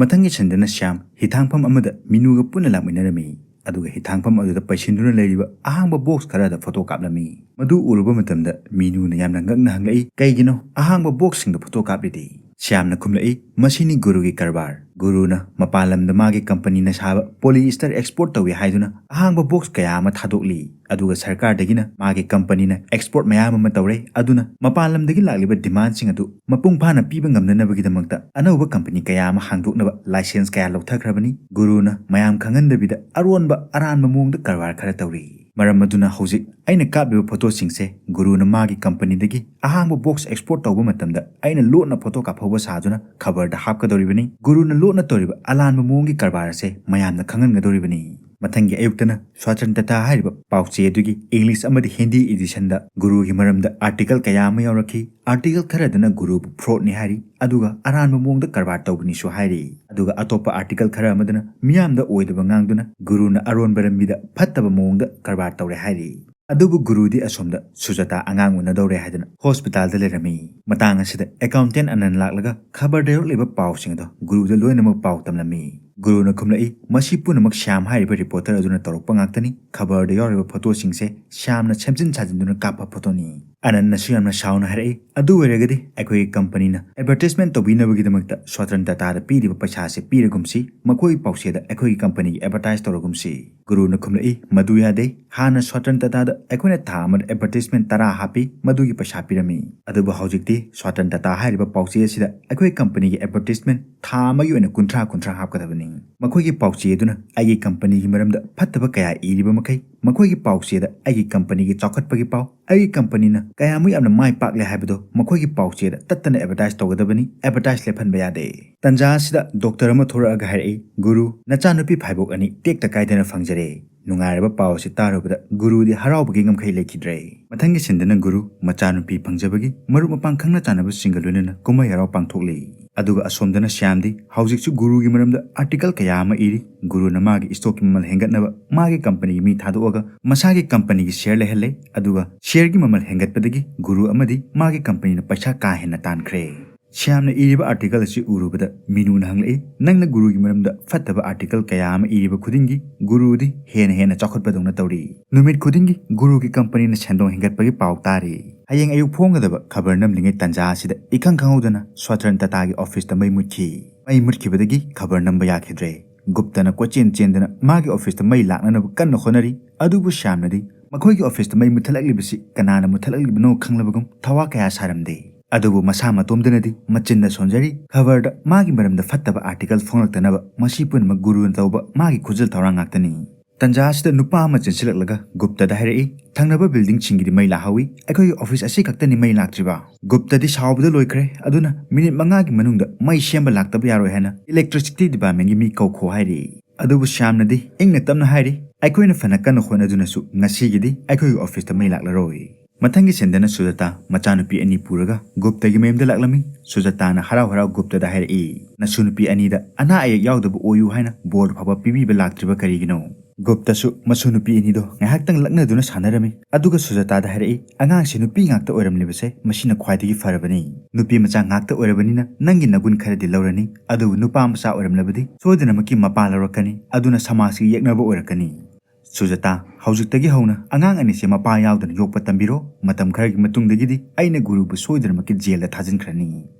ꯃꯊꯪꯒꯤ ꯁꯟꯗꯅ ꯁ꯭ꯌꯥꯝ ꯍꯤꯊꯥꯡꯐꯝ ꯑꯃꯗ ꯃꯤꯅꯨꯒ ꯄꯨꯟꯅ ꯂꯥꯛꯃꯤꯟꯅꯔꯝꯃꯤ꯫ ꯑꯗꯨꯒ ꯍꯤꯊꯥꯡꯐꯝ ꯑꯗꯨꯗ ꯄꯩꯁꯤꯟꯗꯨꯅ ꯂꯩꯔꯤꯕ ꯑꯍꯥꯡꯕ ꯕꯣꯛꯁ ꯈꯔꯗ ꯐꯣꯇꯣ ꯀꯥꯞꯂꯝꯃꯤ꯫ ꯃꯗꯨ ꯎꯔꯨꯕ ꯃꯇꯝꯗ ꯃꯤꯅꯨꯅ ꯌꯥꯝꯅ ꯉꯛꯅ ꯍꯪꯂꯛꯏ, "ꯀꯩꯒꯤꯅꯣ ꯑꯍꯥꯡꯕ ꯕꯣꯛꯁꯁꯤꯡꯗ ꯐꯣꯇꯣ ꯀꯥꯞꯂꯤꯗꯤ?" ꯁ꯭ꯌꯥꯝꯅ ꯈꯨꯝꯂꯛꯏ, "ꯃꯁꯤꯅꯤ ꯒꯨꯔꯨꯒꯤ ꯀꯔꯕꯥꯔ꯫ ꯒꯨꯔꯨꯅ ꯃꯄꯥꯟ ꯂꯝꯗ ꯃꯥꯒꯤ ꯀꯝꯄꯅꯤꯅ ꯁꯥꯕ ꯄꯣꯂꯤꯏꯁꯇꯔ ꯑꯦꯛꯁꯄꯣꯔꯠ ꯇꯧꯏ ꯍꯥꯏꯗꯨꯅ ꯑꯍꯥꯡꯕ ꯕꯣꯛꯁ ꯀꯌꯥ ꯑꯃ ꯊꯥꯗꯣꯛꯂꯤ꯫ ꯑꯗꯨꯒ ꯁꯔꯀꯥꯔꯗꯒꯤꯅ ꯃꯥꯒꯤ ꯀꯝꯄꯅꯤꯅ ꯑꯦꯛꯁꯄꯣꯔꯠ ꯃꯌꯥꯝ ꯑꯃ ꯇꯧꯔꯦ꯫ ꯑꯗꯨꯅ ꯃꯄꯥꯟ ꯂꯝꯗꯒꯤ ꯂꯥꯛꯂꯤꯕ ꯗꯤꯃꯥꯟꯁꯤꯡ ꯑꯗꯨ ꯃꯄꯨꯡ ꯐꯥꯅ ꯄꯤꯕ ꯉꯝꯅꯅꯕꯒꯤꯗꯃꯛꯇ ꯑꯅꯧꯕ ꯀꯝꯄꯅꯤ ꯀꯌꯥ ꯑꯃ ꯍꯥꯡꯗꯣꯛꯅꯕ ꯂꯥꯏꯁꯦꯟꯁ ꯀꯌꯥ ꯂꯧꯊꯈ꯭ꯔꯕꯅꯤ꯫ ꯒꯨꯔꯨꯅ ꯃꯌꯥꯝ ꯈꯪꯍꯟꯗꯕꯤꯗ ꯑꯔꯣꯟꯕ ꯑꯔꯥꯟꯕ ꯃꯑꯣꯡꯗ ꯀꯔꯕꯥꯔ ꯈꯔ ꯇꯧꯔꯤ꯫ ꯃꯔꯝ ꯑꯗꯨꯅ ꯍꯧꯖꯤꯛ ꯑꯩꯅ ꯀꯥꯞꯂꯤꯕ ꯐꯣꯇꯣꯁꯤꯡꯁꯦ ꯒꯨꯔꯨꯅ ꯃꯥꯒꯤ ꯀꯝꯄꯅꯤꯗꯒꯤ ꯑꯍꯥꯡꯕ ꯕꯣꯛꯁ ꯑꯦꯛꯁꯄꯣꯔꯠ ꯇꯧꯕ ꯃꯇꯝꯗ ꯑꯩꯅ ꯂꯣꯠꯅ ꯐꯣꯇꯣ ꯀꯥꯞꯍꯧꯕ ꯁꯥꯗꯨꯅ ꯈꯕꯔꯗ ꯍꯥꯞꯀꯗꯧꯔꯤꯕꯅꯤ꯫ ꯒꯨꯔꯨꯅ ꯂꯣꯠꯅ ꯇꯧꯔꯤꯕ ꯑꯂꯥꯟꯕ ꯃꯑꯣꯡꯒꯤ ꯀꯔꯕꯥꯔ ꯑꯁꯦ ꯃꯌꯥꯝꯅ ꯈꯪꯍꯟꯒꯗꯧꯔꯤꯕꯅꯤ꯫" ꯃꯊꯪꯒꯤ ꯑꯌꯨꯛꯇꯅ ꯁ꯭ꯋꯥꯇꯟꯇ꯭ꯔꯇꯥ ꯍꯥꯏꯔꯤꯕ ꯄꯥꯎꯆꯦ ꯑꯗꯨꯒꯤ ꯏꯪꯂꯤꯁ ꯑꯃꯗꯤ ꯍꯤꯟꯗꯤ ꯏꯗꯤꯁꯟꯗ ꯒꯨꯔꯨꯒꯤ ꯃꯔꯝꯗ ꯑꯥꯔꯇꯤꯀꯜ ꯀꯌꯥ ꯑꯃ ꯌꯥꯎꯔꯛꯈꯤ꯫ ꯑꯥꯔꯇꯤꯀꯜ ꯈꯔꯗꯅ ꯒꯨꯔꯨꯕꯨ ꯐ꯭ꯔꯣꯗꯅꯤ ꯍꯥꯏꯔꯤ, ꯑꯗꯨꯒ ꯑꯔꯥꯟꯕ ꯃꯑꯣꯡꯗ ꯀꯔꯕꯥꯔ ꯇꯧꯕꯅꯤꯁꯨ ꯍꯥꯏꯔꯤ꯫ ꯑꯗꯨꯒ ꯑꯇꯣꯞꯄ ꯑꯥꯔꯇꯤꯀꯜ ꯈꯔ ꯑꯃꯗꯅ ꯃꯤꯌꯥꯝꯗ ꯑꯣꯏꯗꯕ ꯉꯥꯡꯗꯨꯅ ꯒꯨꯔꯨꯅ ꯑꯔꯣꯟꯕ ꯂꯝꯕꯤꯗ ꯐꯠꯇꯕ ꯃꯑꯣꯡꯗ ꯀꯔꯕꯥꯔ ꯇꯧꯔꯦ ꯍꯥꯏꯔꯤ꯫ ꯑꯗꯨꯕꯨ ꯒꯨꯔꯨꯗꯤ ꯑꯁꯣꯝꯗ ꯁꯨꯖꯥꯇꯥ ꯑꯉꯥꯡ ꯎꯅꯗꯧꯔꯦ ꯍꯥꯏꯗꯨꯅ ꯍꯣꯁꯄꯤꯇꯥꯜꯗ ꯂꯩꯔꯝꯃꯤ꯫ ꯃꯇꯥꯡ ꯑꯁꯤꯗ ꯑꯦꯀꯥꯎꯟꯇꯦꯟ ꯑꯅꯟ ꯂꯥꯛꯂꯒ ꯈꯕꯔꯗ ꯌꯧꯔꯛꯂꯤꯕ ꯄꯥꯎꯁꯤꯡ ꯑꯗꯨ ꯒꯨꯔꯨꯗ ꯂꯣꯏꯅꯃꯛ ꯄꯥꯎ ꯇꯝꯂꯝꯃꯤ꯫ ꯒꯨꯔꯨꯅ ꯈꯨꯝꯂꯛꯏ, "ꯃꯁꯤ ꯄꯨꯝꯅꯃꯛ ꯁ꯭ꯌꯥꯝ ꯍꯥꯏꯔꯤꯕ ꯔꯤꯄꯣꯔꯇꯔ ꯑꯗꯨꯅ ꯇꯧꯔꯛꯄ ꯉꯥꯛꯇꯅꯤ꯫ ꯈꯕꯔꯗ ꯌꯥꯎꯔꯤꯕ ꯐꯣꯇꯣꯁꯤꯡꯁꯦ ꯁ꯭ꯌꯥꯝꯅ ꯁꯦꯝꯖꯤꯟ ꯁꯥꯖꯤꯟꯗꯨꯅ ꯀꯥꯞꯄ ꯐꯣꯇꯣꯅꯤ꯫" ꯑꯅꯟꯅꯁꯨ ꯌꯥꯝꯅ ꯁꯥꯎꯅ ꯍꯥꯏꯔꯛꯏ, "ꯑꯗꯨ ꯑꯣꯏꯔꯒꯗꯤ ꯑꯩꯈꯣꯏꯒꯤ ꯀꯝꯄꯅꯤꯅ ꯑꯦꯗꯚꯔꯇꯤꯁꯃꯦꯟ ꯇꯧꯕꯤꯅꯕꯒꯤꯗꯃꯛꯇ ꯁ꯭ꯋꯥꯇꯟ ꯇꯥꯇꯥꯗ ꯄꯤꯔꯤꯕ ꯄꯩꯁꯥ ꯑꯁꯤ ꯄꯤꯔꯒꯨꯝꯁꯤ, ꯃꯈꯣꯏꯒꯤ ꯄꯥꯎꯆꯦꯗ ꯑꯩꯈꯣꯏꯒꯤ ꯀꯝꯄꯅꯤꯒꯤ ꯑꯦꯗꯚꯔꯇꯥꯏꯁ ꯇꯧꯔꯒꯨꯝꯁꯤ"꯫ ꯒꯨꯔꯨꯅ ꯈꯨꯝꯂꯛꯏ, "ꯃꯗꯨ ꯌꯥꯗꯦ꯫ ꯍꯥꯟꯅ ꯁ꯭ꯋꯥꯇꯟ ꯇꯥꯇꯥꯗ ꯑꯩꯈꯣꯏꯅ ꯊꯥ ꯑꯃꯗ ꯑꯦꯗꯚꯔꯇꯤꯁꯃꯦꯟ ꯇꯔꯥ ꯍꯥꯞꯄꯤ, ꯃꯗꯨꯒꯤ ꯄꯩꯁꯥ ꯄꯤꯔꯝꯃꯤ꯫ ꯑꯗꯨꯕꯨ ꯍꯧꯖꯤꯛꯇꯤ ꯁ꯭ꯋꯥꯇꯟ ꯇꯥꯇꯥ ꯍꯥꯏꯔꯤꯕ ꯄꯥꯎꯆꯦ ꯑꯁꯤꯗ ꯑꯩꯈꯣꯏ ꯀꯝꯄꯅꯤꯒꯤ ꯑꯦꯗꯚꯔꯇꯤꯁꯃꯦꯟ ꯊꯥ ꯑꯃꯒꯤ ꯑꯣꯏꯅ ꯀꯨꯟꯊ꯭ꯔꯥ ꯀꯨꯟꯊ꯭ꯔꯥ ꯍꯥꯞꯀꯗꯕꯅꯤ꯫ ꯃꯈꯣꯏꯒꯤ ꯄꯥꯎꯆꯦ ꯑꯗꯨꯅ ꯑꯩꯒꯤ ꯀꯝꯄꯅꯤꯒꯤ ꯃꯔꯝꯗ ꯐꯠꯇꯕ ꯀꯌꯥ ꯏꯔꯤꯕ ꯃꯈꯩ, ꯃꯈꯣꯏꯒꯤ ꯄꯥꯎꯆꯦꯗ ꯑꯩꯒꯤ ꯀꯝꯄꯅꯤꯒꯤ ꯆꯥꯎꯈꯠꯄꯒꯤ ꯄꯥꯎ, ꯑꯩꯒꯤ ꯀꯝꯄꯅꯤꯅ ꯀꯌꯥꯃꯨꯛ ꯌꯥꯝꯅ ꯃꯥꯏ ꯄꯥꯛꯂꯦ ꯍꯥꯏꯕꯗꯣ ꯃꯈꯣꯏꯒꯤ ꯄꯥꯎꯆꯦꯗ ꯇꯠꯇꯅ ꯑꯦꯗꯚꯔꯇꯥꯏꯁ ꯇꯧꯒꯗꯕꯅꯤ꯫ ꯑꯦꯗꯚꯔꯇꯥꯏꯁ ꯂꯦꯞꯍꯟꯕ ꯌꯥꯗꯦ"꯫ ꯇꯟꯖꯥ ꯑꯁꯤꯗ ꯗꯣꯛꯇꯔ ꯑꯃ ꯊꯣꯔꯛꯑꯒ ꯍꯥꯏꯔꯛꯏ, "ꯒꯨꯔꯨ, ꯅꯆꯥꯅꯨꯄꯤ ꯐꯥꯏꯕꯣꯛ ꯑꯅꯤ ꯇꯦꯛꯇ ꯀꯥꯏꯗꯅ ꯐꯪꯖꯔꯦ"꯫ ꯅꯨꯡꯉꯥꯏꯔꯕ ꯄꯥꯎ ꯑꯁꯤ ꯇꯥꯔꯨꯕꯗ ꯒꯨꯔꯨꯗꯤ ꯍꯔꯥꯎꯕꯒꯤ ꯉꯝꯈꯩ ꯂꯩꯈꯤꯗ꯭ꯔꯦ꯫ ꯃꯊꯪꯒꯤ ꯁꯤꯟꯗꯅ ꯒꯨꯔꯨ ꯃꯆꯥꯅꯨꯄꯤ ꯐꯪꯖꯕꯒꯤ ꯃꯔꯨꯞ ꯃꯄꯥꯡ ꯈꯪꯅ ꯆꯥꯟꯅꯕꯁꯤꯡꯒ ꯂꯣꯏꯅꯅ ꯀꯨꯝꯍꯩ ꯍꯔꯥꯎ ꯄꯥꯡꯊꯣꯛꯂꯤ꯫ ꯑꯗꯨꯒ ꯑꯁꯣꯝꯗꯅ ꯁ꯭ꯌꯥꯝꯗꯤ ꯍꯧꯖꯤꯛꯁꯨ ꯒꯨꯔꯨꯒꯤ ꯃꯔꯝꯗ ꯑꯥꯔꯇꯤꯀꯜ ꯀꯌꯥ ꯑꯃ ꯏꯔꯤ꯫ ꯒꯨꯔꯨꯅ ꯃꯥꯒꯤ ꯏꯁꯇꯣꯛꯀꯤ ꯃꯃꯜ ꯍꯦꯟꯒꯠꯅꯕ ꯃꯥꯒꯤ ꯀꯝꯄꯅꯤꯒꯤ ꯃꯤ ꯊꯥꯗꯣꯛꯑꯒ ꯃꯁꯥꯒꯤ ꯀꯝꯄꯅꯤꯒꯤ ꯁꯤꯌꯔ ꯂꯩꯍꯜꯂꯦ꯫ ꯑꯗꯨꯒ ꯁꯤꯌꯔꯒꯤ ꯃꯃꯜ ꯍꯦꯟꯒꯠꯄꯗꯒꯤ ꯒꯨꯔꯨ ꯑꯃꯗꯤ ꯃꯥꯒꯤ ꯀꯝꯄꯅꯤꯅ ꯄꯩꯁꯥ ꯀꯥ ꯍꯦꯟꯅ ꯇꯥꯟꯈ꯭ꯔꯦ꯫ ꯁ꯭ꯌꯥꯝꯅ ꯏꯔꯤꯕ ꯑꯥꯔꯇꯤꯀꯜ ꯑꯁꯤ ꯎꯔꯨꯕꯗ ꯃꯤꯅꯨꯅ ꯍꯪꯂꯛꯏ, "ꯅꯪꯅ ꯒꯨꯔꯨꯒꯤ ꯃꯔꯝꯗ ꯐꯠꯇꯕ ꯑꯥꯔꯇꯤꯀꯜ ꯀꯌꯥ ꯑꯃ ꯏꯔꯤꯕ ꯈꯨꯗꯤꯡꯒꯤ ꯒꯨꯔꯨꯗꯤ ꯍꯦꯟꯅ ꯍꯦꯟꯅ ꯆꯥꯎꯈꯠꯄꯗꯧꯅ ꯇꯧꯔꯤ꯫ ꯅꯨꯃꯤꯠ ꯈꯨꯗꯤꯡꯒꯤ ꯒꯨꯔꯨꯒꯤ ꯀꯝꯄꯅꯤꯅ ꯁꯦꯟꯗꯣꯡ ꯍꯦꯟꯒꯠꯄꯒꯤ ꯄꯥꯎ ꯇꯥꯔꯤ"꯫ ꯍꯌꯦꯡ ꯑꯌꯨꯛ ꯐꯣꯡꯒꯗꯕ ꯈꯕꯔ ꯅꯝꯂꯤꯉꯩ ꯇꯟꯖꯥ ꯑꯁꯤꯗ ꯏꯈꯪ ꯈꯪꯍꯧꯗꯅ ꯁ꯭ꯋꯥꯇꯟ ꯇꯥꯇꯥꯒꯤ ꯑꯣꯐꯤꯁꯇ ꯃꯩ ꯃꯨꯠꯈꯤ꯫ ꯃꯩ ꯃꯨꯠꯈꯤꯕꯗꯒꯤ ꯈꯕꯔ ꯅꯝꯕ ꯌꯥꯈꯤꯗ꯭ꯔꯦ꯫ ꯒꯨꯞꯇꯅ ꯀꯣꯏꯆꯦꯟ ꯆꯦꯟꯗꯅ ꯃꯥꯒꯤ ꯑꯣꯐꯤꯁꯇ ꯃꯩ ꯂꯥꯛꯅꯅꯕ ꯀꯟꯅ ꯍꯣꯠꯅꯔꯤ꯫ ꯑꯗꯨꯕꯨ ꯁ꯭ꯌꯥꯝꯅꯗꯤ ꯃꯈꯣꯏꯒꯤ ꯑꯣꯐꯤꯁꯇ ꯃꯩ ꯃꯨꯠꯊꯠꯂꯛꯂꯤꯕꯁꯤ ꯀꯅꯥꯅ ꯃꯨꯠꯊꯠꯂꯛꯂꯤꯕꯅꯣ ꯈꯪꯂꯕꯒꯨꯝ ꯊꯋꯥ ꯀꯌꯥ ꯁꯥꯔꯝꯗꯦ꯫ ꯑꯗꯨꯕꯨ ꯃꯁꯥ ꯃꯇꯣꯝꯗꯅꯗꯤ ꯃꯆꯤꯟꯗ ꯁꯣꯟꯖꯔꯤ, ꯈꯕꯔꯗ ꯃꯥꯒꯤ ꯃꯔꯝꯗ ꯐꯠꯇꯕ ꯑꯥꯔꯇꯤꯀꯜ ꯐꯣꯡꯂꯛꯇꯅꯕ꯫ ꯃꯁꯤ ꯄꯨꯝꯅꯃꯛ ꯒꯨꯔꯨꯅ ꯇꯧꯕ ꯃꯥꯒꯤ ꯈꯨꯖꯤꯜ ꯊꯧꯔꯥꯡ ꯉꯥꯛꯇꯅꯤ꯫ ꯇꯟꯖꯥ ꯑꯁꯤꯗ ꯅꯨꯄꯥ ꯑꯃ ꯆꯦꯟꯁꯤꯜꯂꯛꯂꯒ ꯒꯨꯞꯇꯗ ꯍꯥꯏꯔꯛꯏ, "ꯊꯪꯅꯕ ꯕꯤꯜꯗꯤꯡꯁꯤꯡꯒꯤꯗꯤ ꯃꯩ ꯂꯥꯛꯍꯧꯋꯤ, ꯑꯩꯈꯣꯏꯒꯤ ꯑꯣꯐꯤꯁ ꯑꯁꯤ ꯈꯛꯇꯅꯤ ꯃꯩ ꯂꯥꯛꯇ꯭ꯔꯤꯕ"꯫ ꯒꯨꯞꯇꯗꯤ ꯁꯥꯎꯕꯗ ꯂꯣꯏꯈ꯭ꯔꯦ꯫ ꯑꯗꯨꯅ ꯃꯤꯅꯤꯠ ꯃꯉꯥꯒꯤ ꯃꯅꯨꯡꯗ ꯃꯩ ꯁꯦꯝꯕ ꯂꯥꯛꯇꯕ ꯌꯥꯔꯣꯏ ꯍꯥꯏꯅ ꯏꯂꯦꯛꯇ꯭ꯔꯤꯁꯤꯇꯤ ꯗꯤꯄꯥꯔꯠꯃꯦꯟꯒꯤ ꯃꯤ ꯀꯧꯈꯣ ꯍꯥꯏꯔꯤ꯫ ꯑꯗꯨꯕꯨ ꯁ꯭ꯌꯥꯝꯅꯗꯤ ꯏꯪꯅ ꯇꯞꯅ ꯍꯥꯏꯔꯤ, "ꯑꯩꯈꯣꯏꯅ ꯐꯅ ꯀꯟꯅ ꯍꯣꯠꯅꯗꯨꯅꯁꯨ ꯉꯁꯤꯒꯤꯗꯤ ꯑꯩꯈꯣꯏꯒꯤ ꯑꯣꯐꯤꯁꯇ ꯃꯩ ꯂꯥꯛꯂꯔꯣꯏ"꯫ ꯃꯊꯪꯒꯤ ꯁꯤꯟꯗꯅ ꯁꯨꯖꯥꯇꯥ ꯃꯆꯥꯅꯨꯄꯤ ꯑꯅꯤ ꯄꯨꯔꯒ ꯒꯨꯞꯇꯒꯤ ꯃꯌꯨꯝꯗ ꯂꯥꯛꯂꯝꯃꯤ꯫ ꯁꯨꯖꯥꯇꯥꯅ ꯍꯔꯥꯎ ꯍꯔꯥꯎ ꯒꯨꯞꯇꯗ ꯍꯥꯏꯔꯛꯏ, "ꯅꯁꯨ ꯅꯨꯄꯤ ꯑꯅꯤꯗ ꯑꯅꯥ ꯑꯌꯦꯛ ꯌꯥꯎꯗꯕ ꯑꯣꯏꯌꯨ ꯍꯥꯏꯅ ꯕꯣꯔ ꯐꯥꯎꯕ ꯄꯤꯕꯤꯕ ꯂꯥꯛꯇ꯭ꯔꯤꯕ ꯀꯔꯤꯒꯤꯅꯣ?" ꯒꯨꯞꯇꯁꯨ ꯃꯁꯨ ꯅꯨꯄꯤ ꯑꯅꯤꯗꯣ ꯉꯥꯏꯍꯥꯛꯇꯪ ꯂꯛꯅꯗꯨꯅ ꯁꯥꯟꯅꯔꯝꯃꯤ꯫ ꯑꯗꯨꯒ ꯁꯨꯖꯥꯇꯥꯗ ꯍꯥꯏꯔꯛꯏ, "ꯑꯉꯥꯡꯁꯦ ꯅꯨꯄꯤ ꯉꯥꯛꯇ ꯑꯣꯏꯔꯝꯂꯤꯕꯁꯦ ꯃꯁꯤꯅ ꯈ꯭ꯋꯥꯏꯗꯒꯤ ꯐꯔꯕꯅꯤ꯫ ꯅꯨꯄꯤ ꯃꯆꯥ ꯉꯥꯛꯇ ꯑꯣꯏꯔꯕꯅꯤꯅ ꯅꯪꯒꯤ ꯅꯒꯨꯟ ꯈꯔꯗꯤ ꯂꯧꯔꯅꯤ, ꯑꯗꯨꯕꯨ ꯅꯨꯄꯥ ꯃꯆꯥ ꯑꯣꯏꯔꯝꯂꯕꯗꯤ ꯁꯣꯏꯗꯅꯃꯛꯀꯤ ꯃꯄꯥ ꯂꯧꯔꯛꯀꯅꯤ, ꯑꯗꯨꯅ ꯁꯃꯥꯖꯀꯤ ꯌꯦꯛꯅꯕ ꯑꯣꯏꯔꯛꯀꯅꯤ"꯫ "ꯁꯨꯖꯥꯇꯥ, ꯍꯧꯖꯤꯛꯇꯒꯤ ꯍꯧꯅ ꯑꯉꯥꯡ ꯑꯅꯤꯁꯦ ꯃꯄꯥ ꯌꯥꯎꯗꯅ ꯌꯣꯛꯄ ꯇꯝꯕꯤꯔꯣ꯫ ꯃꯇꯝ ꯈꯔꯒꯤ ꯃꯇꯨꯡꯗꯒꯤꯗꯤ ꯑꯩꯅ ꯒꯨꯔꯨꯕꯨ ꯁꯣꯏꯗꯅꯃꯛꯀꯤ ꯖꯦꯜꯗ ꯊꯥꯖꯤꯟꯈ꯭ꯔꯅꯤ"꯫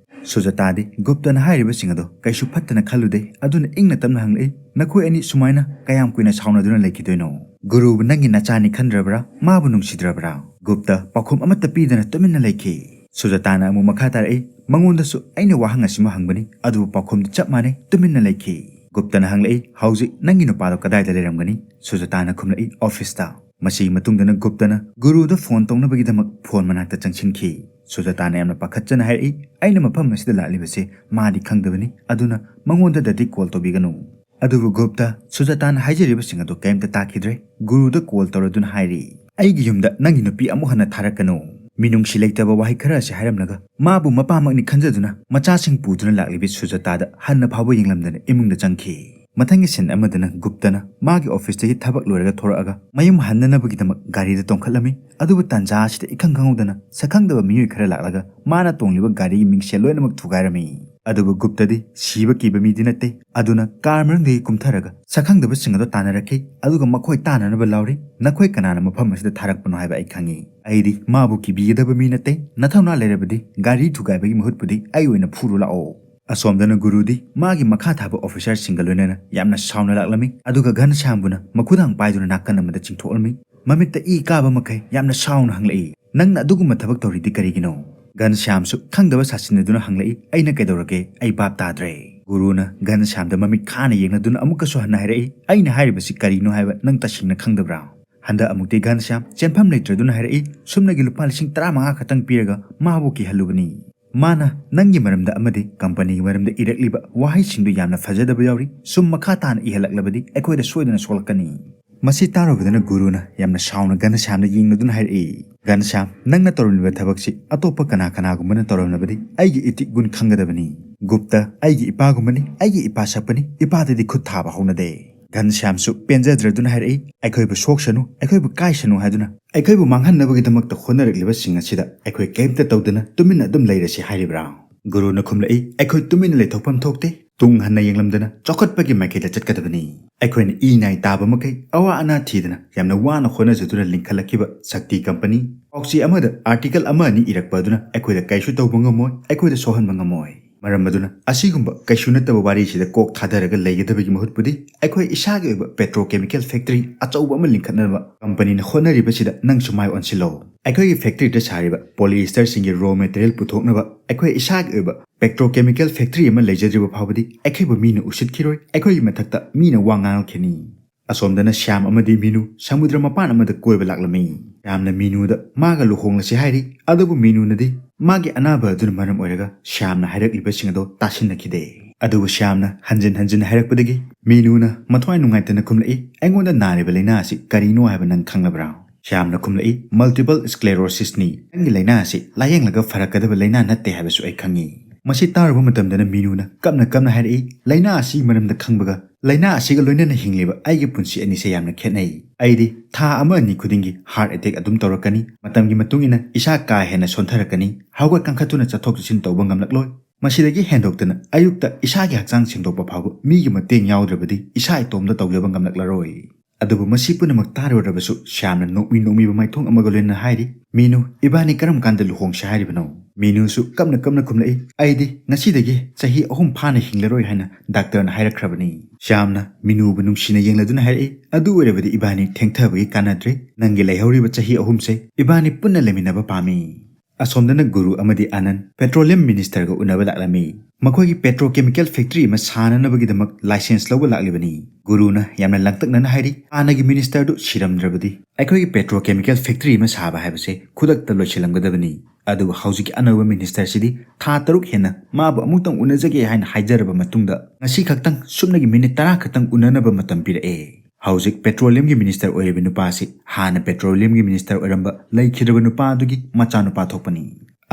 ꯁꯨꯖꯥꯇꯥꯗꯤ ꯒꯨꯞꯇꯅ ꯍꯥꯏꯔꯤꯕꯁꯤꯡ ꯑꯗꯣ ꯀꯩꯁꯨ ꯐꯠꯇꯅ ꯈꯜꯂꯨꯗꯦ꯫ ꯑꯗꯨꯅ ꯏꯪꯅ ꯇꯞꯅ ꯍꯪꯂꯛꯏ, "ꯅꯈꯣꯏ ꯑꯅꯤ ꯁꯨꯃꯥꯏꯅ ꯀꯌꯥꯝ ꯀꯨꯏꯅ ꯁꯥꯎꯅꯗꯨꯅ ꯂꯩꯈꯤꯗꯣꯏꯅꯣ? ꯒꯨꯔꯨꯕꯨ ꯅꯪꯒꯤ ꯅꯆꯥꯅꯤ ꯈꯟꯗ꯭ꯔꯕ꯭ꯔꯥ? ꯃꯥꯕꯨ ꯅꯨꯡꯁꯤꯗ꯭ꯔꯕ꯭ꯔꯥ?" ꯒꯨꯞꯇ ꯄꯥꯎꯈꯨꯝ ꯑꯃꯠꯇ ꯄꯤꯗꯅ ꯇꯨꯃꯤꯟꯅ ꯂꯩꯈꯤ꯫ ꯁꯨꯖꯥꯇꯥꯅ ꯑꯃꯨꯛ ꯃꯈꯥ ꯇꯥꯔꯛꯏ, "ꯃꯉꯣꯟꯗꯁꯨ ꯑꯩꯅ ꯋꯥꯍꯪ ꯑꯁꯤꯃ ꯍꯪꯕꯅꯤ, ꯑꯗꯨꯕꯨ ꯄꯥꯎꯈꯨꯝꯗꯤ ꯆꯞ ꯃꯥꯟꯅꯩ, ꯇꯨꯃꯤꯟꯅ ꯂꯩꯈꯤ"꯫ ꯒꯨꯞꯇꯅ ꯍꯪꯂꯛꯏ, "ꯍꯧꯖꯤꯛ ꯅꯪꯒꯤ ꯅꯨꯄꯥꯗꯣ ꯀꯗꯥꯏꯗ ꯂꯩꯔꯝꯒꯅꯤ?" ꯁꯨꯖꯥꯇꯥꯅ ꯈꯨꯝꯂꯛꯏ, "ꯑꯣꯐꯤꯁꯇ"꯫ ꯃꯁꯤꯒꯤ ꯃꯇꯨꯡꯗꯅ ꯒꯨꯞꯇꯅ ꯒꯨꯔꯨꯗ ꯐꯣꯟ ꯇꯧꯅꯕꯒꯤꯗꯃꯛ ꯐꯣꯟ ꯃꯅꯥꯛꯇ ꯆꯪꯁꯤꯟꯈꯤ꯫ ꯁꯨꯖꯥꯇꯥꯅ ꯌꯥꯝꯅ ꯄꯥꯈꯠꯆꯅ ꯍꯥꯏꯔꯛꯏ, "ꯑꯩꯅ ꯃꯐꯝ ꯑꯁꯤꯗ ꯂꯥꯛꯂꯤꯕꯁꯦ ꯃꯥꯗꯤ ꯈꯪꯗꯕꯅꯤ, ꯑꯗꯨꯅ ꯃꯉꯣꯟꯗꯗꯤ ꯀꯣꯜ ꯇꯧꯕꯤꯒꯅꯨ"꯫ ꯑꯗꯨꯕꯨ ꯒꯨꯞꯇ ꯁꯨꯖꯥꯇꯥꯅ ꯍꯥꯏꯖꯔꯤꯕꯁꯤꯡ ꯑꯗꯨ ꯀꯔꯤꯝꯇ ꯇꯥꯈꯤꯗ꯭ꯔꯦ꯫ ꯒꯨꯔꯨꯗ ꯀꯣꯜ ꯇꯧꯔꯗꯨꯅ ꯍꯥꯏꯔꯤ, "ꯑꯩꯒꯤ ꯌꯨꯝꯗ ꯅꯪꯒꯤ ꯅꯨꯄꯤ ꯑꯃꯨꯛ ꯍꯟꯅ ꯊꯥꯔꯛꯀꯅꯨ꯫ ꯃꯤꯅꯨꯡꯁꯤ ꯂꯩꯇꯕ ꯋꯥꯍꯩ ꯈꯔ ꯑꯁꯤ ꯍꯥꯏꯔꯝꯂꯒ ꯃꯥꯕꯨ ꯃꯄꯥꯃꯛꯅꯤ ꯈꯟꯖꯗꯨꯅ ꯃꯆꯥꯁꯤꯡ ꯄꯨꯗꯨꯅ ꯂꯥꯛꯂꯤꯕꯤ ꯁꯨꯖꯥꯇꯥꯗ ꯍꯟꯅ ꯐꯥꯎꯕ ꯌꯦꯡꯂꯝꯗꯅ ꯏꯃꯨꯡꯗ ꯆꯪꯈꯤ"꯫ ꯃꯊꯪꯒꯤ ꯁꯤꯟ ꯑꯃꯗꯅ ꯒꯨꯞꯇꯅ ꯃꯥꯒꯤ ꯑꯣꯐꯤꯁꯇꯒꯤ ꯊꯕꯛ ꯂꯣꯏꯔꯒ ꯊꯣꯔꯛꯑꯒ ꯃꯌꯨꯝ ꯍꯟꯅꯅꯕꯒꯤꯗꯃꯛ ꯒꯥꯔꯤꯗ ꯇꯣꯡꯈꯠꯂꯝꯃꯤ꯫ ꯑꯗꯨꯕꯨ ꯇꯥꯟꯖꯥ ꯑꯁꯤꯗ ꯏꯈꯪ ꯈꯪꯍꯧꯗꯅ ꯁꯛꯈꯪꯗꯕ ꯃꯤꯑꯣꯏ ꯈꯔ ꯂꯥꯛꯂꯒ ꯃꯥꯅ ꯇꯣꯡꯂꯤꯕ ꯒꯥꯔꯤꯒꯤ ꯃꯤꯡꯁꯦꯜ ꯂꯣꯏꯅꯃꯛ ꯊꯨꯒꯥꯏꯔꯝꯃꯤ꯫ ꯑꯗꯨꯕꯨ ꯒꯨꯞꯇꯗꯤ ꯁꯤꯕ ꯀꯤꯕ ꯃꯤꯗꯤ ꯅꯠꯇꯦ꯫ ꯑꯗꯨꯅ ꯀꯥꯔ ꯃꯅꯨꯡꯗꯒꯤ ꯀꯨꯝꯊꯔꯒ ꯁꯛꯈꯪꯗꯕꯁꯤꯡ ꯑꯗꯣ ꯇꯥꯟꯅꯔꯛꯈꯤ, ꯑꯗꯨꯒ ꯃꯈꯣꯏ ꯇꯥꯟꯅꯅꯕ ꯂꯥꯎꯔꯤ, "ꯅꯈꯣꯏ ꯀꯅꯥꯅ ꯃꯐꯝ ꯑꯁꯤꯗ ꯊꯥꯔꯛꯄꯅꯣ ꯍꯥꯏꯕ ꯑꯩ ꯈꯪꯏ꯫ ꯑꯩꯗꯤ ꯃꯥꯕꯨ ꯀꯤꯕꯤꯒꯗꯕ ꯃꯤ ꯅꯠꯇꯦ꯫ ꯅꯊꯧꯅꯥ ꯂꯩꯔꯕꯗꯤ ꯒꯥꯔꯤ ꯊꯨꯒꯥꯏꯕꯒꯤ ꯃꯍꯨꯠꯄꯨꯗꯤ ꯑꯩ ꯑꯣꯏꯅ ꯐꯨꯔꯨ ꯂꯥꯛꯑꯣ"꯫ ꯑꯁꯣꯝꯗꯅ ꯒꯨꯔꯨꯗꯤ ꯃꯥꯒꯤ ꯃꯈꯥ ꯊꯥꯕ ꯑꯣꯐꯤꯁꯥꯔꯁꯤꯡꯒ ꯂꯣꯏꯅꯅ ꯌꯥꯝꯅ ꯁꯥꯎꯅ ꯂꯥꯛꯂꯝꯃꯤ, ꯑꯗꯨꯒ ꯘꯟꯁ꯭ꯌꯥꯝꯕꯨꯅ ꯃꯈꯨꯗꯥꯡ ꯄꯥꯏꯗꯨꯅ ꯅꯥꯀꯟ ꯑꯃꯗ ꯆꯤꯡꯊꯣꯛꯂꯝꯃꯤ꯫ ꯃꯃꯤꯠꯇ ꯏ ꯀꯥꯕ ꯃꯈꯩ ꯌꯥꯝꯅ ꯁꯥꯎꯅ ꯍꯪꯂꯛꯏ, "ꯅꯪꯅ ꯑꯗꯨꯒꯨꯝꯕ ꯊꯕꯛ ꯇꯧꯔꯤꯗꯤ ꯀꯔꯤꯒꯤꯅꯣ?" ꯘꯟꯁ꯭ꯌꯥꯝꯁꯨ ꯈꯪꯗꯕ ꯁꯥꯁꯤꯟꯅꯗꯨꯅ ꯍꯪꯂꯛꯏ, "ꯑꯩꯅ ꯀꯩꯗꯧꯔꯒꯦ? ꯑꯩ ꯚꯥꯞ ꯇꯥꯗ꯭ꯔꯦ"꯫ ꯒꯨꯔꯨꯅ ꯘꯟꯁ꯭ꯌꯥꯝꯗ ꯃꯃꯤꯠ ꯈꯥꯅ ꯌꯦꯡꯂꯗꯨꯅ ꯑꯃꯨꯛꯀꯁꯨ ꯍꯟꯅ ꯍꯥꯏꯔꯛꯏ, "ꯑꯩꯅ ꯍꯥꯏꯔꯤꯕꯁꯤ ꯀꯔꯤꯅꯣ ꯍꯥꯏꯕ ꯅꯪ ꯇꯁꯦꯡꯅ ꯈꯪꯗꯕ꯭ꯔꯥ?" ꯍꯟꯗꯛ ꯑꯃꯨꯛꯇꯤ ꯘꯟꯁ꯭ꯌꯥꯝ ꯆꯦꯟꯐꯝ ꯂꯩꯇ꯭ꯔꯗꯨꯅ ꯍꯥꯏꯔꯛꯏ, "ꯁꯨꯞꯅꯒꯤ ꯂꯨꯄꯥ ꯂꯤꯁꯤꯡ ꯇꯔꯥꯃꯉꯥ ꯈꯛꯇꯪ ꯄꯤꯔꯒ ꯃꯥꯕꯨ ꯀꯤꯍꯜꯂꯨꯕꯅꯤ꯫ ꯃꯥꯅ ꯅꯪꯒꯤ ꯃꯔꯝꯗ ꯑꯃꯗꯤ ꯀꯝꯄꯅꯤꯒꯤ ꯃꯔꯝꯗ ꯏꯔꯛꯂꯤꯕ ꯋꯥꯍꯩꯁꯤꯡꯗꯨ ꯌꯥꯝꯅ ꯐꯖꯗꯕ ꯌꯥꯎꯔꯤ꯫ ꯁꯨꯝ ꯃꯈꯥ ꯇꯥꯅ ꯏꯍꯜꯂꯛꯂꯕꯗꯤ ꯑꯩꯈꯣꯏꯗ ꯁꯣꯏꯗꯅ ꯁꯣꯛꯂꯛꯀꯅꯤ"꯫ ꯃꯁꯤ ꯇꯥꯔꯨꯕꯗꯅ ꯒꯨꯔꯨꯅ ꯌꯥꯝꯅ ꯁꯥꯎꯅ ꯘꯟꯁ꯭ꯌꯥꯝꯗ ꯌꯦꯡꯂꯗꯨꯅ ꯍꯥꯏꯔꯛꯏ, "ꯘꯟꯁ꯭ꯌꯥꯝ, ꯅꯪꯅ ꯇꯧꯔꯝꯂꯤꯕ ꯊꯕꯛꯁꯤ ꯑꯇꯣꯞꯄ ꯀꯅꯥ ꯀꯅꯥꯒꯨꯝꯕꯅ ꯇꯧꯔꯝꯂꯕꯗꯤ ꯑꯩꯒꯤ ꯏꯊꯤꯛ ꯒꯨꯟ ꯈꯪꯒꯗꯕꯅꯤ꯫ ꯒꯨꯞꯇ ꯑꯩꯒꯤ ꯏꯄꯥꯒꯨꯝꯕꯅꯤ, ꯑꯩꯒꯤ ꯏꯄꯥ ꯁꯛꯄꯅꯤ, ꯏꯄꯥꯗꯗꯤ ꯈꯨꯠ ꯊꯥꯕ ꯍꯧꯅꯗꯦ"꯫ ꯘꯟꯁ꯭ꯌꯥꯝꯁꯨ ꯄꯦꯟꯖꯗ꯭ꯔꯗꯨꯅ ꯍꯥꯏꯔꯛꯏ, "ꯑꯩꯈꯣꯏꯕꯨ ꯁꯣꯛꯁꯅꯨ, ꯑꯩꯈꯣꯏꯕꯨ ꯀꯥꯏꯁꯅꯨ ꯍꯥꯏꯗꯨꯅ ꯑꯩꯈꯣꯏꯕꯨ ꯃꯥꯡꯍꯟꯅꯕꯒꯤꯗꯃꯛꯇ ꯍꯣꯠꯅꯔꯛꯂꯤꯕꯁꯤꯡ ꯑꯁꯤꯗ ꯑꯩꯈꯣꯏ ꯀꯔꯤꯝꯇ ꯇꯧꯗꯅ ꯇꯨꯃꯤꯟꯅ ꯑꯗꯨꯝ ꯂꯩꯔꯁꯤ ꯍꯥꯏꯔꯤꯕ꯭ꯔꯥ?" ꯒꯨꯔꯨꯅ ꯈꯨꯝꯂꯛꯏ, "ꯑꯩꯈꯣꯏ ꯇꯨꯃꯤꯟꯅ ꯂꯩꯊꯣꯛꯐꯝ ꯊꯣꯛꯇꯦ꯫ ꯇꯨꯡ ꯍꯟꯅ ꯌꯦꯡꯂꯝꯗꯅ ꯆꯥꯎꯈꯠꯄꯒꯤ ꯃꯥꯏꯀꯩꯗ ꯆꯠꯀꯗꯕꯅꯤ꯫ ꯑꯩꯈꯣꯏꯅ ꯏ ꯅꯥꯏ ꯇꯥꯕ ꯃꯈꯩ ꯑꯋꯥ ꯑꯅꯥ ꯊꯤꯗꯅ ꯌꯥꯝꯅ ꯋꯥꯅ ꯍꯣꯠꯅꯖꯗꯨꯅ ꯂꯤꯡꯈꯠꯂꯛꯈꯤꯕ ꯁꯛꯇꯤ ꯀꯝꯄꯅꯤ꯫ ꯄꯥꯎꯆꯦ ꯑꯃꯗ ꯑꯥꯔꯇꯤꯀꯜ ꯑꯃ ꯑꯅꯤ ꯏꯔꯛꯄ ꯑꯗꯨꯅ ꯑꯩꯈꯣꯏꯗ ꯀꯩꯁꯨ ꯇꯧꯕ ꯉꯝꯃꯣꯏ, ꯑꯩꯈꯣꯏꯗ ꯁꯣꯛꯍꯟꯕ ꯉꯝꯃꯣꯏ꯫ ꯃꯔꯝ ꯑꯗꯨꯅ ꯑꯁꯤꯒꯨꯝꯕ ꯀꯩꯁꯨ ꯅꯠꯇꯕ ꯋꯥꯔꯤꯁꯤꯗ ꯀꯣꯛ ꯊꯥꯗꯔꯒ ꯂꯩꯒꯗꯕꯒꯤ ꯃꯍꯨꯠꯄꯨꯗꯤ ꯑꯩꯈꯣꯏ ꯏꯁꯥꯒꯤ ꯑꯣꯏꯕ petrochemical factory ꯑꯆꯧꯕ ꯑꯃ ꯂꯤꯡꯈꯠꯅꯕ ꯀꯝꯄꯅꯤꯅ ꯍꯣꯠꯅꯔꯤꯕꯁꯤꯗ ꯅꯪꯁꯨ ꯃꯥꯏ ꯑꯣꯟꯁꯤꯜꯂꯣ꯫ ꯑꯩꯈꯣꯏꯒꯤ factoryꯗ ꯁꯥꯔꯤꯕ polyester ꯁꯤꯡꯒꯤ raw material ꯄꯨꯊꯣꯛꯅꯕ ꯑꯩꯈꯣꯏ ꯏꯁꯥꯒꯤ ꯑꯣꯏꯕ petrochemical factory ꯑꯃ ꯂꯩꯖꯗ꯭ꯔꯤꯕ ꯐꯥꯎꯕꯗꯤ ꯑꯩꯈꯣꯏꯕꯨ ꯃꯤꯅ ꯎꯁꯤꯠꯈꯤꯔꯣꯏ, ꯑꯩꯈꯣꯏꯒꯤ ꯃꯊꯛꯇ ꯃꯤꯅ ꯋꯥ ꯉꯥꯡꯂꯛꯈꯤꯅꯤ꯫ ꯑꯁꯣꯝꯗꯅ ꯁ꯭ꯌꯥꯝ ꯑꯃꯗꯤ ꯃꯤꯅꯨ ꯁꯃꯨꯗ꯭ꯔ ꯃꯄꯥꯟ ꯑꯃꯗ ꯀꯣꯏꯕ ꯂꯥꯛꯂꯝꯃꯤ꯫ ꯁ꯭ꯌꯥꯝꯅ ꯃꯤꯅꯨꯗ ꯃꯥꯒ ꯂꯨꯍꯣꯡꯂꯁꯤ ꯍꯥꯏꯔꯤ, ꯑꯗꯨꯕꯨ ꯃꯤꯅꯨꯅꯗꯤ ꯃꯥꯒꯤ ꯑꯅꯥꯕ ꯑꯗꯨꯅ ꯃꯔꯝ ꯑꯣꯏꯔꯒ ꯁ꯭ꯌꯥꯝꯅ ꯍꯥꯏꯔꯛꯂꯤꯕꯁꯤꯡ ꯑꯗꯨ ꯇꯥꯁꯤꯟꯅꯈꯤꯗꯦ꯫ ꯑꯗꯨꯕꯨ ꯁ꯭ꯌꯥꯝꯅ ꯍꯟꯖꯤꯟ ꯍꯟꯖꯤꯟ ꯍꯥꯏꯔꯛꯄꯗꯒꯤ ꯃꯤꯅꯨꯅ ꯃꯊ꯭ꯋꯥꯏ ꯅꯨꯡꯉꯥꯏꯇꯅ ꯈꯨꯝꯂꯛꯏ, "ꯑꯩꯉꯣꯟꯗ ꯅꯥꯔꯤꯕ ꯂꯥꯏꯅꯥ ꯑꯁꯤ ꯀꯔꯤꯅꯣ ꯍꯥꯏꯕ ꯅꯪ ꯈꯪꯂꯕ꯭ꯔꯥ?" ꯁ꯭ꯌꯥꯝꯅ ꯈꯨꯝꯂꯛꯏ, "Multiple sclerosisꯅꯤ꯫ ꯅꯪꯒꯤ ꯂꯥꯏꯅꯥ ꯑꯁꯤ ꯂꯥꯌꯦꯡꯂꯒ ꯐꯔꯛꯀꯗꯕ ꯂꯥꯏꯅꯥ ꯅꯠꯇꯦ ꯍꯥꯏꯕꯁꯨ ꯑꯩ ꯈꯪꯉꯤ꯫" ꯃꯁꯤ ꯇꯥꯔꯨꯕ ꯃꯇꯝꯗꯅ ꯃꯤꯅꯨꯅ ꯀꯞꯅ ꯀꯞꯅ ꯍꯥꯏꯔꯛꯏ, "ꯂꯥꯏꯅꯥ ꯑꯁꯤꯒꯤ ꯃꯔꯝꯗ ꯈꯪꯕꯒ ꯂꯥꯏꯅꯥ ꯑꯁꯤꯒ ꯂꯣꯏꯅꯅ ꯍꯤꯡꯂꯤꯕ ꯑꯩꯒꯤ ꯄꯨꯟꯁꯤ ꯑꯅꯤꯁꯦ ꯌꯥꯝꯅ ꯈꯦꯠꯅꯩ꯫ ꯑꯩꯗꯤ ꯊꯥ ꯑꯃ ꯑꯅꯤ ꯈꯨꯗꯤꯡꯒꯤ heart attack ꯑꯗꯨꯝ ꯇꯧꯔꯛꯀꯅꯤ꯫ ꯃꯇꯝꯒꯤ ꯃꯇꯨꯡ ꯏꯟꯅ ꯏꯁꯥ ꯀꯥ ꯍꯦꯟꯅ ꯁꯣꯟꯊꯔꯛꯀꯅꯤ꯫ ꯍꯧꯒꯠ ꯀꯥꯡꯈꯠꯇꯨꯅ ꯆꯠꯊꯣꯛ ꯆꯠꯁꯤꯟ ꯇꯧꯕ ꯉꯝꯂꯛꯂꯣꯏ꯫ ꯃꯁꯤꯗꯒꯤ ꯍꯦꯟꯗꯣꯛꯇꯅ ꯑꯌꯨꯛꯇ ꯏꯁꯥꯒꯤ ꯍꯛꯆꯥꯡ ꯁꯦꯡꯗꯣꯛꯄ ꯐꯥꯎꯕ ꯃꯤꯒꯤ ꯃꯇꯦꯡ ꯌꯥꯎꯗ꯭ꯔꯕꯗꯤ ꯏꯁꯥ ꯏꯇꯣꯝꯇ ꯇꯧꯖꯕ ꯉꯝꯂꯛꯂꯔꯣꯏ꯫" ꯑꯗꯨꯕꯨ ꯃꯁꯤ ꯄꯨꯝꯅꯃꯛ ꯇꯥꯔꯨꯔꯕꯁꯨ ꯁ꯭ꯌꯥꯝꯅ ꯅꯣꯛꯃꯤ ꯅꯣꯛꯃꯤꯕ ꯃꯥꯏꯊꯣꯡ ꯑꯃꯒ ꯂꯣꯏꯅꯅ ꯍꯥꯏꯔꯤ, "ꯃꯤꯅꯨ, ꯏꯕꯥꯅꯤ ꯀꯔꯝ ꯀꯥꯟꯗ ꯂꯨꯍꯣꯡꯁꯤ ꯍꯥꯏꯔꯤꯕꯅꯣ?" ꯃꯤꯅꯨꯁꯨ ꯀꯞꯅ ꯀꯞꯅ ꯈꯨꯝꯂꯛꯏ, "ꯑꯩꯗꯤ ꯉꯁꯤꯗꯒꯤ ꯆꯍꯤ ꯑꯍꯨꯝ ꯐꯥꯅ ꯍꯤꯡꯂꯔꯣꯏ ꯍꯥꯏꯅ ꯗꯥꯛꯇꯔꯅ ꯍꯥꯏꯔꯛꯈ꯭ꯔꯕꯅꯤ꯫" ꯁ꯭ꯌꯥꯝꯅ ꯃꯤꯅꯨꯕꯨ ꯅꯨꯡꯁꯤꯅ ꯌꯦꯡꯂꯗꯨꯅ ꯍꯥꯏꯔꯛꯏ, "ꯑꯗꯨ ꯑꯣꯏꯔꯕꯗꯤ ꯏꯕꯥꯅꯤ ꯊꯦꯡꯊꯕꯒꯤ ꯀꯥꯟꯅꯗ꯭ꯔꯦ꯫ ꯅꯪꯒꯤ ꯂꯩꯍꯧꯔꯤꯕ ꯆꯍꯤ ꯑꯍꯨꯝꯁꯦ ꯏꯕꯥꯅꯤ ꯄꯨꯟꯅ ꯂꯩꯃꯤꯟꯅꯕ ꯄꯥꯝꯃꯤ꯫" ꯑꯁꯣꯝꯗꯅ ꯒꯨꯔꯨ ꯑꯃꯗꯤ ꯑꯅꯟ petroleum ministerꯒ ꯎꯅꯕ ꯂꯥꯛꯂꯝꯃꯤ꯫ ꯃꯈꯣꯏꯒꯤ petrochemical factory ꯑꯃ ꯁꯥꯅꯅꯕꯒꯤꯗꯃꯛ license ꯂꯧꯕ ꯂꯥꯛꯂꯤꯕꯅꯤ꯫ ꯒꯨꯔꯨꯅ ꯌꯥꯝꯅ ꯂꯥꯡꯇꯛꯅꯅ ꯍꯥꯏꯔꯤ, "ꯍꯥꯟꯅꯒꯤ ministerꯗꯨ ꯁꯤꯔꯝꯗ꯭ꯔꯕꯗꯤ ꯑꯩꯈꯣꯏꯒꯤ petrochemical factory ꯑꯃ ꯁꯥꯕ ꯍꯥꯏꯕꯁꯦ ꯈꯨꯗꯛꯇ ꯂꯣꯏꯁꯤꯜꯂꯝꯒꯗꯕꯅꯤ꯫ ꯑꯗꯨꯕꯨ ꯍꯧꯖꯤꯛꯀꯤ ꯑꯅꯧꯕ ministerꯁꯤꯗꯤ ꯊꯥ ꯇꯔꯨꯛ ꯍꯦꯟꯅ ꯃꯥꯕꯨ ꯑꯃꯨꯛꯇꯪ ꯎꯅꯖꯒꯦ ꯍꯥꯏꯅ ꯍꯥꯏꯖꯔꯕ ꯃꯇꯨꯡꯗ ꯉꯁꯤ ꯈꯛꯇꯪ ꯁꯨꯞꯅꯒꯤ minute ꯇꯔꯥ ꯈꯛꯇꯪ ꯎꯅꯅꯕ ꯃꯇꯝ ꯄꯤꯔꯛꯑꯦ꯫" ꯍꯧꯖꯤꯛ petroleumꯒꯤ minister ꯑꯣꯏꯔꯤꯕ ꯅꯨꯄꯥꯁꯤ ꯍꯥꯟꯅ petroleumꯒꯤ minister ꯑꯣꯏꯔꯝꯕ ꯂꯩꯈꯤꯗ꯭ꯔꯕ ꯅꯨꯄꯥ ꯑꯗꯨꯒꯤ ꯃꯆꯥꯅꯨꯄꯥ ꯊꯣꯛꯄꯅꯤ꯫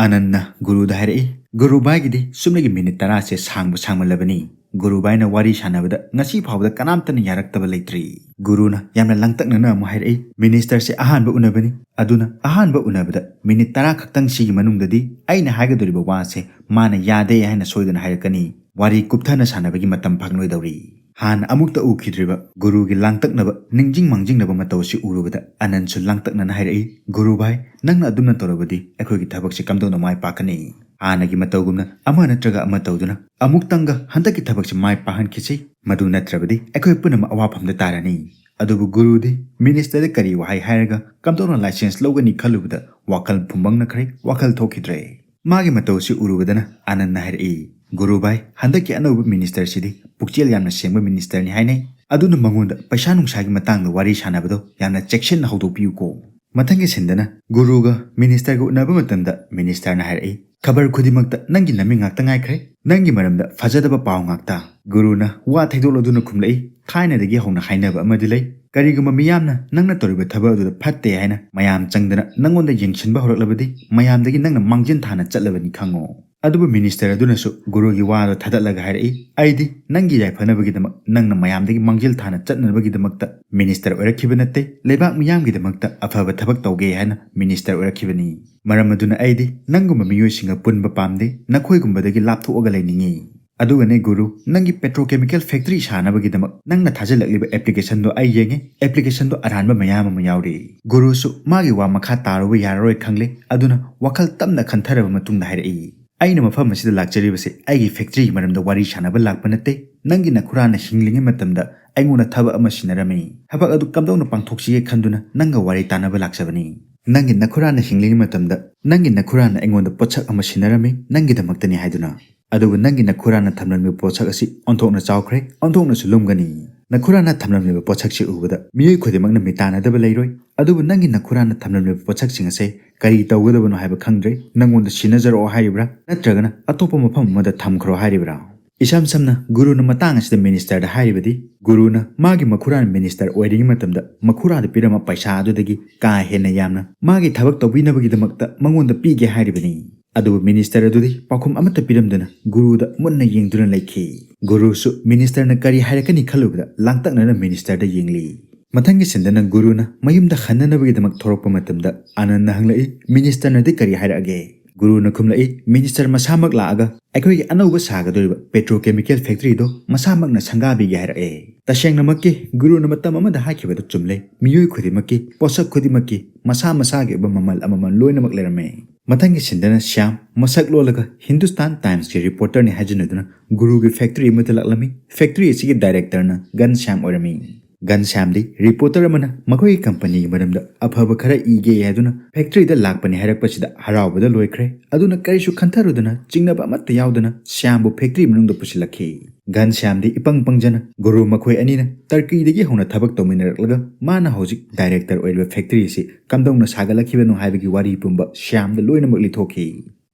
ꯑꯅꯟꯅ ꯒꯨꯔꯨꯗ ꯍꯥꯏꯔꯛꯏ, "ꯒꯨꯔꯨ ꯚꯥꯏꯒꯤꯗꯤ ꯁꯨꯞꯅꯒꯤ minute ꯇꯔꯥꯁꯦ ꯁꯥꯡꯕ ꯁꯥꯡꯃꯜꯂꯕꯅꯤ꯫ ꯒꯨꯔꯨ ꯚꯥꯏꯅ ꯋꯥꯔꯤ ꯁꯥꯟꯅꯕꯗ ꯉꯁꯤ ꯐꯥꯎꯕꯗ ꯀꯅꯥꯝꯇꯅ ꯌꯥꯔꯛꯇꯕ ꯂꯩꯇ꯭ꯔꯤ꯫ ꯒꯨꯔꯨꯅ ꯌꯥꯝꯅ ꯂꯥꯡꯇꯛꯅꯅ ꯑꯃꯨꯛ ꯍꯥꯏꯔꯛꯏ, "ꯃꯤꯅꯤꯁꯇꯔꯁꯦ ꯑꯍꯥꯟꯕ ꯎꯅꯕꯅꯤ, ꯑꯗꯨꯅ ꯑꯍꯥꯟꯕ ꯎꯅꯕꯗ ꯃꯤꯅꯤꯠ ꯇꯔꯥ ꯈꯛꯇꯪ ꯁꯤꯒꯤ ꯃꯅꯨꯡꯗꯗꯤ ꯑꯩꯅ ꯍꯥꯏꯒꯗꯧꯔꯤꯕ ꯋꯥꯁꯦ ꯃꯥꯅ ꯌꯥꯗꯦ ꯍꯥꯏꯅ ꯁꯣꯏꯗꯅ ꯍꯥꯏꯔꯛꯀꯅꯤ꯫ ꯋꯥꯔꯤ ꯀꯨꯞꯊꯅ ꯁꯥꯟꯅꯕꯒꯤ ꯃꯇꯝ ꯐꯪꯂꯣꯏꯗꯧꯔꯤ"꯫ ꯍꯥꯟꯅ ꯑꯃꯨꯛꯇ ꯎꯈꯤꯗ꯭ꯔꯤꯕ ꯒꯨꯔꯨꯒꯤ ꯂꯥꯡꯇꯛꯅꯕ, ꯅꯤꯡꯖꯤꯡ ꯃꯥꯡꯖꯤꯡꯅꯕ ꯃꯇꯧ ꯑꯁꯤ ꯎꯔꯨꯕꯗ ꯑꯅꯟꯁꯨ ꯂꯥꯡꯇꯛꯅꯅ ꯍꯥꯏꯔꯛꯏ, "ꯒꯨꯔꯨ ꯚꯥꯏ, ꯅꯪꯅ ꯑꯗꯨꯝꯅ ꯇꯧꯔꯕꯗꯤ ꯑꯩꯈꯣꯏꯒꯤ ꯊꯕꯛꯁꯤ ꯀꯝꯗꯧꯅ ꯃꯥꯏ ꯄꯥꯛꯀꯅꯤ?" ꯍꯥꯟꯅꯒꯤ ꯃꯇꯧꯒꯨꯝꯅ ꯑꯃ ꯅꯠꯇ꯭ꯔꯒ ꯑꯃ ꯇꯧꯗꯨꯅ ꯑꯃꯨꯛꯇꯪꯒ ꯍꯟꯗꯛꯀꯤ ꯊꯕꯛꯁꯤ ꯃꯥꯏ ꯄꯥꯛꯍꯟꯈꯤꯁꯤ, ꯃꯗꯨ ꯅꯠꯇ꯭ꯔꯕꯗꯤ ꯑꯩꯈꯣꯏ ꯄꯨꯝꯅꯃꯛ ꯑꯋꯥꯐꯝꯗ ꯇꯥꯔꯅꯤ꯫ ꯑꯗꯨꯕꯨ ꯒꯨꯔꯨꯗꯤ ꯃꯤꯅꯤꯁꯇꯔꯗ ꯀꯔꯤ ꯋꯥꯍꯩ ꯍꯥꯏꯔꯒ ꯀꯝꯗꯧꯅ ꯂꯥꯏꯁꯦꯟꯁ ꯂꯧꯒꯅꯤ ꯈꯜꯂꯨꯕꯗ ꯋꯥꯈꯜ ꯐꯨꯝꯕꯪꯅꯈ꯭ꯔꯦ, ꯋꯥꯈꯜ ꯊꯣꯛꯈꯤꯗ꯭ꯔꯦ꯫ ꯃꯥꯒꯤ ꯃꯇꯧ ꯑꯁꯤ ꯎꯔꯨꯕꯗꯅ ꯑꯅꯟꯅ ꯍꯥꯏꯔꯛꯏ, "ꯒꯨꯔꯨ ꯚꯥꯏ, ꯍꯟꯗꯛꯀꯤ ꯑꯅꯧꯕ ꯃꯤꯅꯤꯁꯇꯔꯁꯤꯗꯤ ꯄꯨꯛꯆꯦꯜ ꯌꯥꯝꯅ ꯁꯦꯡꯕ ꯃꯤꯅꯤꯁꯇꯔꯅꯤ ꯍꯥꯏꯅꯩ, ꯑꯗꯨꯅ ꯃꯉꯣꯟꯗ ꯄꯩꯁꯥ ꯅꯨꯡꯁꯥꯒꯤ ꯃꯇꯥꯡꯗ ꯋꯥꯔꯤ ꯁꯥꯟꯅꯕꯗꯣ ꯌꯥꯝꯅ ꯆꯦꯛꯁꯤꯟꯅ ꯍꯧꯗꯣꯛꯄꯤꯌꯨꯀꯣ"꯫ ꯃꯊꯪꯒꯤ ꯁꯤꯟꯗꯅ ꯒꯨꯔꯨꯒ ꯃꯤꯅꯤꯁꯇꯔꯒ ꯎꯅꯕ ꯃꯇꯝꯗ ꯃꯤꯅꯤꯁꯇꯔꯅ ꯍꯥꯏꯔꯛꯏ, "ꯈꯕꯔ ꯈꯨꯗꯤꯡꯃꯛꯇ ꯅꯪꯒꯤ ꯅꯃꯤꯡ ꯉꯥꯛꯇ ꯉꯥꯏꯈ꯭ꯔꯦ, ꯅꯪꯒꯤ ꯃꯔꯝꯗ ꯐꯖꯗꯕ ꯄꯥꯎ ꯉꯥꯛꯇ"꯫ ꯒꯨꯔꯨꯅ ꯋꯥ ꯊꯩꯗꯣꯛꯂꯗꯨꯅ ꯈꯨꯝꯂꯛꯏ, "ꯊꯥꯏꯅꯗꯒꯤ ꯍꯧꯅ ꯍꯥꯏꯅꯕ ꯑꯃꯗꯤ ꯂꯩ, ꯀꯔꯤꯒꯨꯝꯕ ꯃꯤꯌꯥꯝꯅ ꯅꯪꯅ ꯇꯧꯔꯤꯕ ꯊꯕꯛ ꯑꯗꯨꯗ ꯐꯠꯇꯦ ꯍꯥꯏꯅ ꯃꯌꯥꯝ ꯆꯪꯗꯅ ꯅꯪꯉꯣꯟꯗ ꯌꯦꯡꯁꯤꯟꯕ ꯍꯧꯔꯛꯂꯕꯗꯤ ꯃꯌꯥꯝꯗꯒꯤ ꯅꯪꯅ ꯃꯥꯡꯖꯤꯟ ꯊꯥꯅ ꯆꯠꯂꯕꯅꯤ ꯈꯪꯉꯣ"꯫ ꯑꯗꯨꯕꯨ ꯃꯤꯅꯤꯁꯇꯔ ꯑꯗꯨꯅꯁꯨ ꯒꯨꯔꯨꯒꯤ ꯋꯥꯗꯣ ꯊꯥꯗꯠꯂꯒ ꯍꯥꯏꯔꯛꯏ, "ꯑꯩꯗꯤ ꯅꯪꯒꯤ ꯌꯥꯏꯐꯅꯕꯒꯤꯗꯃꯛ, ꯅꯪꯅ ꯃꯌꯥꯝꯗꯒꯤ ꯃꯥꯡꯖꯤꯜ ꯊꯥꯅ ꯆꯠꯅꯕꯒꯤꯗꯃꯛꯇ ꯃꯤꯅꯤꯁꯇꯔ ꯑꯣꯏꯔꯛꯈꯤꯕ ꯅꯠꯇꯦ, ꯂꯩꯕꯥꯛ ꯃꯤꯌꯥꯝꯒꯤꯗꯃꯛꯇ ꯑꯐꯕ ꯊꯕꯛ ꯇꯧꯒꯦ ꯍꯥꯏꯅ ꯃꯤꯅꯤꯁꯇꯔ ꯑꯣꯏꯔꯛꯈꯤꯕꯅꯤ꯫ ꯃꯔꯝ ꯑꯗꯨꯅ ꯑꯩꯗꯤ ꯅꯪꯒꯨꯝꯕ ꯃꯤꯑꯣꯏꯁꯤꯡꯒ ꯄꯨꯟꯕ ꯄꯥꯝꯗꯦ, ꯅꯈꯣꯏꯒꯨꯝꯕꯗꯒꯤ ꯂꯥꯞꯊꯣꯛꯑꯒ ꯂꯩꯅꯤꯡꯉꯤ꯫ ꯑꯗꯨꯒꯅꯦ ꯒꯨꯔꯨ, ꯅꯪꯒꯤ ꯄꯦꯇ꯭ꯔꯣꯀꯦꯃꯤꯀꯦꯜ ꯐꯦꯛꯇꯔꯤ ꯁꯥꯅꯕꯒꯤꯗꯃꯛ ꯅꯪꯅ ꯊꯥꯖꯤꯜꯂꯛꯂꯤꯕ ꯑꯦꯄ꯭ꯂꯤꯀꯦꯁꯟꯗꯣ ꯑꯩ ꯌꯦꯡꯉꯦ, ꯑꯦꯄ꯭ꯂꯤꯀꯦꯁꯟꯗꯣ ꯑꯔꯥꯟꯕ ꯃꯌꯥꯝ ꯑꯃ ꯌꯥꯎꯔꯤ"꯫ ꯒꯨꯔꯨꯁꯨ ꯃꯥꯒꯤ ꯋꯥ ꯃꯈꯥ ꯇꯥꯔꯨꯕ ꯌꯥꯔꯔꯣꯏ ꯈꯪꯂꯦ, ꯑꯗꯨꯅ ꯋꯥꯈꯜ ꯇꯞꯅ ꯈꯟꯊꯔꯕ ꯃꯇꯨꯡꯗ ꯍꯥꯏꯔꯛꯏ, "ꯑꯩꯅ ꯃꯐꯝ ꯑꯁꯤꯗ ꯂꯥꯛꯆꯔꯤꯕꯁꯦ ꯑꯩꯒꯤ ꯐꯦꯛꯇꯔꯤꯒꯤ ꯃꯔꯝꯗ ꯋꯥꯔꯤ ꯁꯥꯟꯅꯕ ꯂꯥꯛꯄ ꯅꯠꯇꯦ꯫ ꯅꯪꯒꯤ ꯅꯈꯨꯔꯥꯅ ꯍꯤꯡꯂꯤꯉꯩ ꯃꯇꯝꯗ ꯑꯩꯉꯣꯟꯗ ꯊꯕꯛ ꯑꯃ ꯁꯤꯟꯅꯔꯝꯃꯤ꯫ ꯊꯕꯛ ꯑꯗꯨ ꯀꯝꯗꯧꯅ ꯄꯥꯡꯊꯣꯛꯁꯤꯒꯦ ꯈꯟꯗꯨꯅ ꯅꯪꯒ ꯋꯥꯔꯤ ꯇꯥꯟꯅꯕ ꯂꯥꯛꯆꯕꯅꯤ꯫ ꯅꯪꯒꯤ ꯅꯈꯨꯔꯥꯅ ꯍꯤꯡꯂꯤꯉꯩ ꯃꯇꯝꯗ ꯅꯪꯒꯤ ꯅꯈꯨꯔꯥꯅ ꯑꯩꯉꯣꯟꯗ ꯄꯣꯠꯁꯛ ꯑꯃ ꯁꯤꯟꯅꯔꯝꯃꯤ, ꯅꯪꯒꯤꯗꯃꯛꯇꯅꯤ ꯍꯥꯏꯗꯨꯅ꯫ ꯑꯗꯨꯕꯨ ꯅꯪꯒꯤ ꯅꯈꯨꯔꯥꯅ ꯊꯝꯂꯝꯂꯤꯕ ꯄꯣꯠꯁꯛ ꯑꯁꯤ ꯑꯣꯟꯊꯣꯛꯅ ꯆꯥꯎꯈ꯭ꯔꯦ, ꯑꯣꯟꯊꯣꯛꯅꯁꯨ ꯂꯨꯝꯒꯅꯤ꯫ ꯅꯈꯨꯔꯥꯅ ꯊꯝꯂꯝꯂꯤꯕ ꯄꯣꯠꯁꯛꯁꯤ ꯎꯕꯗ ꯃꯤꯑꯣꯏ ꯈꯨꯗꯤꯡꯃꯛꯅ ꯃꯤꯇꯥꯟꯅꯗꯕ ꯂꯩꯔꯣꯏ꯫ ꯑꯗꯨꯕꯨ ꯅꯪꯒꯤ ꯅꯈꯨꯔꯥꯅ ꯊꯝꯂꯝꯂꯤꯕ ꯄꯣꯠꯁꯛꯁꯤꯡ ꯑꯁꯤ ꯀꯔꯤ ꯇꯧꯒꯗꯕꯅꯣ ꯍꯥꯏꯕ ꯈꯪꯗ꯭ꯔꯦ꯫ ꯅꯪꯉꯣꯟꯗ ꯁꯤꯟꯅꯖꯔꯛꯑꯣ ꯍꯥꯏꯔꯤꯕ꯭ꯔꯥ, ꯅꯠꯇ꯭ꯔꯒꯅ ꯑꯇꯣꯞꯄ ꯃꯐꯝ ꯑꯃꯗ ꯊꯝꯈ꯭ꯔꯣ ꯍꯥꯏꯔꯤꯕ꯭ꯔꯥ?" ꯏꯁꯝ ꯁꯝꯅ ꯒꯨꯔꯨꯅ ꯃꯇꯥꯡ ꯑꯁꯤꯗ ꯃꯤꯅꯤꯁꯇꯔꯗ ꯍꯥꯏꯔꯤꯕꯗꯤ, ꯒꯨꯔꯨꯅ ꯃꯥꯒꯤ ꯃꯈꯨꯔꯥꯅ ꯃꯤꯅꯤꯁꯇꯔ ꯑꯣꯏꯔꯤꯉꯩ ꯃꯇꯝꯗ ꯃꯈꯨꯔꯥꯗ ꯄꯤꯔꯝꯕ ꯄꯩꯁꯥ ꯑꯗꯨꯗꯒꯤ ꯀꯥ ꯍꯦꯟꯅ ꯌꯥꯝꯅ ꯃꯥꯒꯤ ꯊꯕꯛ ꯇꯧꯕꯤꯅꯕꯒꯤꯗꯃꯛꯇ ꯃꯉꯣꯟꯗ ꯄꯤꯒꯦ ꯍꯥꯏꯔꯤꯕꯅꯤ꯫ ꯑꯗꯨꯕꯨ ꯃꯤꯅꯤꯁꯇꯔ ꯑꯗꯨꯗꯤ ꯄꯥꯎꯈꯨꯝ ꯑꯃꯠꯇ ꯄꯤꯔꯝꯗꯅ ꯒꯨꯔꯨꯗ ꯃꯨꯟꯅ ꯌꯦꯡꯗꯨꯅ ꯂꯩꯈꯤ꯫ ꯒꯨꯔꯨꯁꯨ ministerꯅ ꯀꯔꯤ ꯍꯥꯏꯔꯛꯀꯅꯤ ꯈꯜꯂꯨꯕꯗ ꯂꯥꯡꯇꯛꯅꯅ ministerꯗ ꯌꯦꯡꯂꯤ꯫ ꯃꯊꯪꯒꯤ ꯁꯤꯟꯗꯅ ꯒꯨꯔꯨꯅ ꯃꯌꯨꯝꯗ ꯍꯟꯅꯅꯕꯒꯤꯗꯃꯛ ꯊꯣꯔꯛꯄ ꯃꯇꯝꯗ ꯑꯅꯟꯅ ꯍꯪꯂꯛꯏ, ministerꯅꯗꯤ ꯀꯔꯤ ꯍꯥꯏꯔꯛꯑꯒꯦ? ꯒꯨꯔꯨꯅ ꯈꯨꯝꯂꯛꯏ, minister ꯃꯁꯥꯃꯛ ꯂꯥꯛꯑꯒ ꯑꯩꯈꯣꯏꯒꯤ ꯑꯅꯧꯕ ꯁꯥꯒꯗꯧꯔꯤꯕ petrochemical factoryꯗꯣ ꯃꯁꯥꯃꯛꯅ ꯁꯪꯒꯥꯕꯤꯒꯦ ꯍꯥꯏꯔꯛꯑꯦ꯫ ꯇꯁꯦꯡꯅꯃꯛꯀꯤ ꯒꯨꯔꯨꯅ ꯃꯇꯝ ꯑꯃꯗ ꯍꯥꯏꯈꯤꯕꯗ ꯆꯨꯝꯂꯦ, ꯃꯤꯑꯣꯏ ꯈꯨꯗꯤꯡꯃꯛꯀꯤ, ꯄꯣꯠꯁꯛ ꯈꯨꯗꯤꯡꯃꯛꯀꯤ ꯃꯁꯥ ꯃꯁꯥꯒꯤ ꯑꯣꯏꯕ ꯃꯃꯜ ꯑꯃꯃꯝ ꯂꯣꯏꯅꯃꯛ ꯂꯩꯔꯝꯃꯦ꯫ ꯃꯊꯪꯒꯤ ꯁꯤꯟꯗꯅ ꯁ꯭ꯌꯥꯝ ꯃꯁꯛ ꯂꯣꯜꯂꯒ Hindustan Timesꯀꯤ reporterꯅꯤ ꯍꯥꯏꯖꯤꯟꯅꯗꯨꯅ ꯒꯨꯔꯨꯒꯤ factory ꯑꯃꯗ ꯂꯥꯛꯂꯝꯃꯤ꯫ Factory ꯑꯁꯤꯒꯤ directorꯅ ꯘꯟꯁ꯭ꯌꯥꯝ ꯑꯣꯏꯔꯝꯃꯤ꯫ ꯘꯟꯁ꯭ꯌꯥꯝꯗꯤ reporter ꯑꯃꯅ ꯃꯈꯣꯏꯒꯤ companyꯒꯤ ꯃꯔꯝꯗ ꯑꯐꯕ ꯈꯔ ꯏꯒꯦ ꯍꯥꯏꯗꯨꯅ factoryꯗ ꯂꯥꯛꯄꯅꯤ ꯍꯥꯏꯔꯛꯄꯁꯤꯗ ꯍꯔꯥꯎꯕꯗ ꯂꯣꯏꯈ꯭ꯔꯦ꯫ ꯑꯗꯨꯅ ꯀꯔꯤꯁꯨ ꯈꯟꯊꯔꯨꯗꯅ ꯆꯤꯡꯅꯕ ꯑꯃꯠꯇ ꯌꯥꯎꯗꯅ ꯁ꯭ꯌꯥꯝꯕꯨ factory ꯃꯅꯨꯡꯗ ꯄꯨꯁꯤꯜꯂꯛꯈꯤ꯫ ꯘꯟꯁ꯭ꯌꯥꯝꯗꯤ ꯏꯄꯪ ꯄꯪꯖꯅ ꯒꯨꯔꯨ ꯃꯈꯣꯏ ꯑꯅꯤꯅ ꯇꯔꯀꯤꯗꯒꯤ ꯍꯧꯅ ꯊꯕꯛ ꯇꯧꯃꯤꯟꯅꯔꯛꯂꯒ ꯃꯥꯅ ꯍꯧꯖꯤꯛ director ꯑꯣꯏꯔꯤꯕ factory ꯑꯁꯤ ꯀꯝꯗꯧꯅ ꯁꯥꯒꯠꯂꯛꯈꯤꯕꯅꯣ ꯍꯥꯏꯕꯒꯤ ꯋꯥꯔꯤ ꯄꯨꯝꯕ ꯁ꯭ꯌꯥꯝꯗ ꯂꯣꯏꯅꯃꯛ ꯂꯤꯊꯣꯛꯈꯤ꯫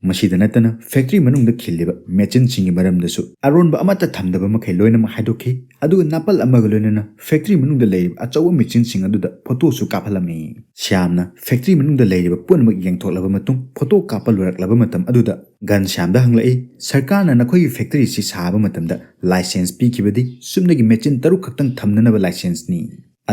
ꯃꯁꯤꯗ ꯅꯠꯇꯅ factory ꯃꯅꯨꯡꯗ ꯈꯤꯜꯂꯤꯕ machineꯁꯤꯡꯒꯤ ꯃꯔꯝꯗꯁꯨ ꯑꯔꯣꯟꯕ ꯑꯃꯠꯇ ꯊꯝꯗꯕ ꯃꯈꯩ ꯂꯣꯏꯅꯃꯛ ꯍꯥꯏꯗꯣꯛꯈꯤ꯫ ꯑꯗꯨꯒ ꯅꯥꯄꯜ ꯑꯃꯒ ꯂꯣꯏꯅꯅ factory ꯃꯅꯨꯡꯗ ꯂꯩꯔꯤꯕ ꯑꯆꯧꯕ machineꯁꯤꯡ ꯑꯗꯨꯗ photoꯁꯨ ꯀꯥꯞꯍꯜꯂꯝꯃꯤ꯫ ꯁ꯭ꯌꯥꯝꯅ factory ꯃꯅꯨꯡꯗ ꯂꯩꯔꯤꯕ ꯄꯨꯝꯅꯃꯛ ꯌꯦꯡꯊꯣꯛꯂꯕ ꯃꯇꯨꯡ photo ꯀꯥꯞꯄ ꯂꯣꯏꯔꯛꯂꯕ ꯃꯇꯝ ꯑꯗꯨꯗ ꯘꯟꯁ꯭ꯌꯥꯝꯗ ꯍꯪꯂꯛꯏ, "ꯁꯔꯀꯥꯔꯅ ꯅꯈꯣꯏꯒꯤ factoryꯁꯤ ꯁꯥꯕ ꯃꯇꯝꯗ license ꯄꯤꯈꯤꯕꯗꯤ ꯆꯨꯞꯅꯒꯤ machine ꯇꯔꯨꯛ ꯈꯛꯇꯪ ꯊꯝꯅꯅꯕ licenseꯅꯤ꯫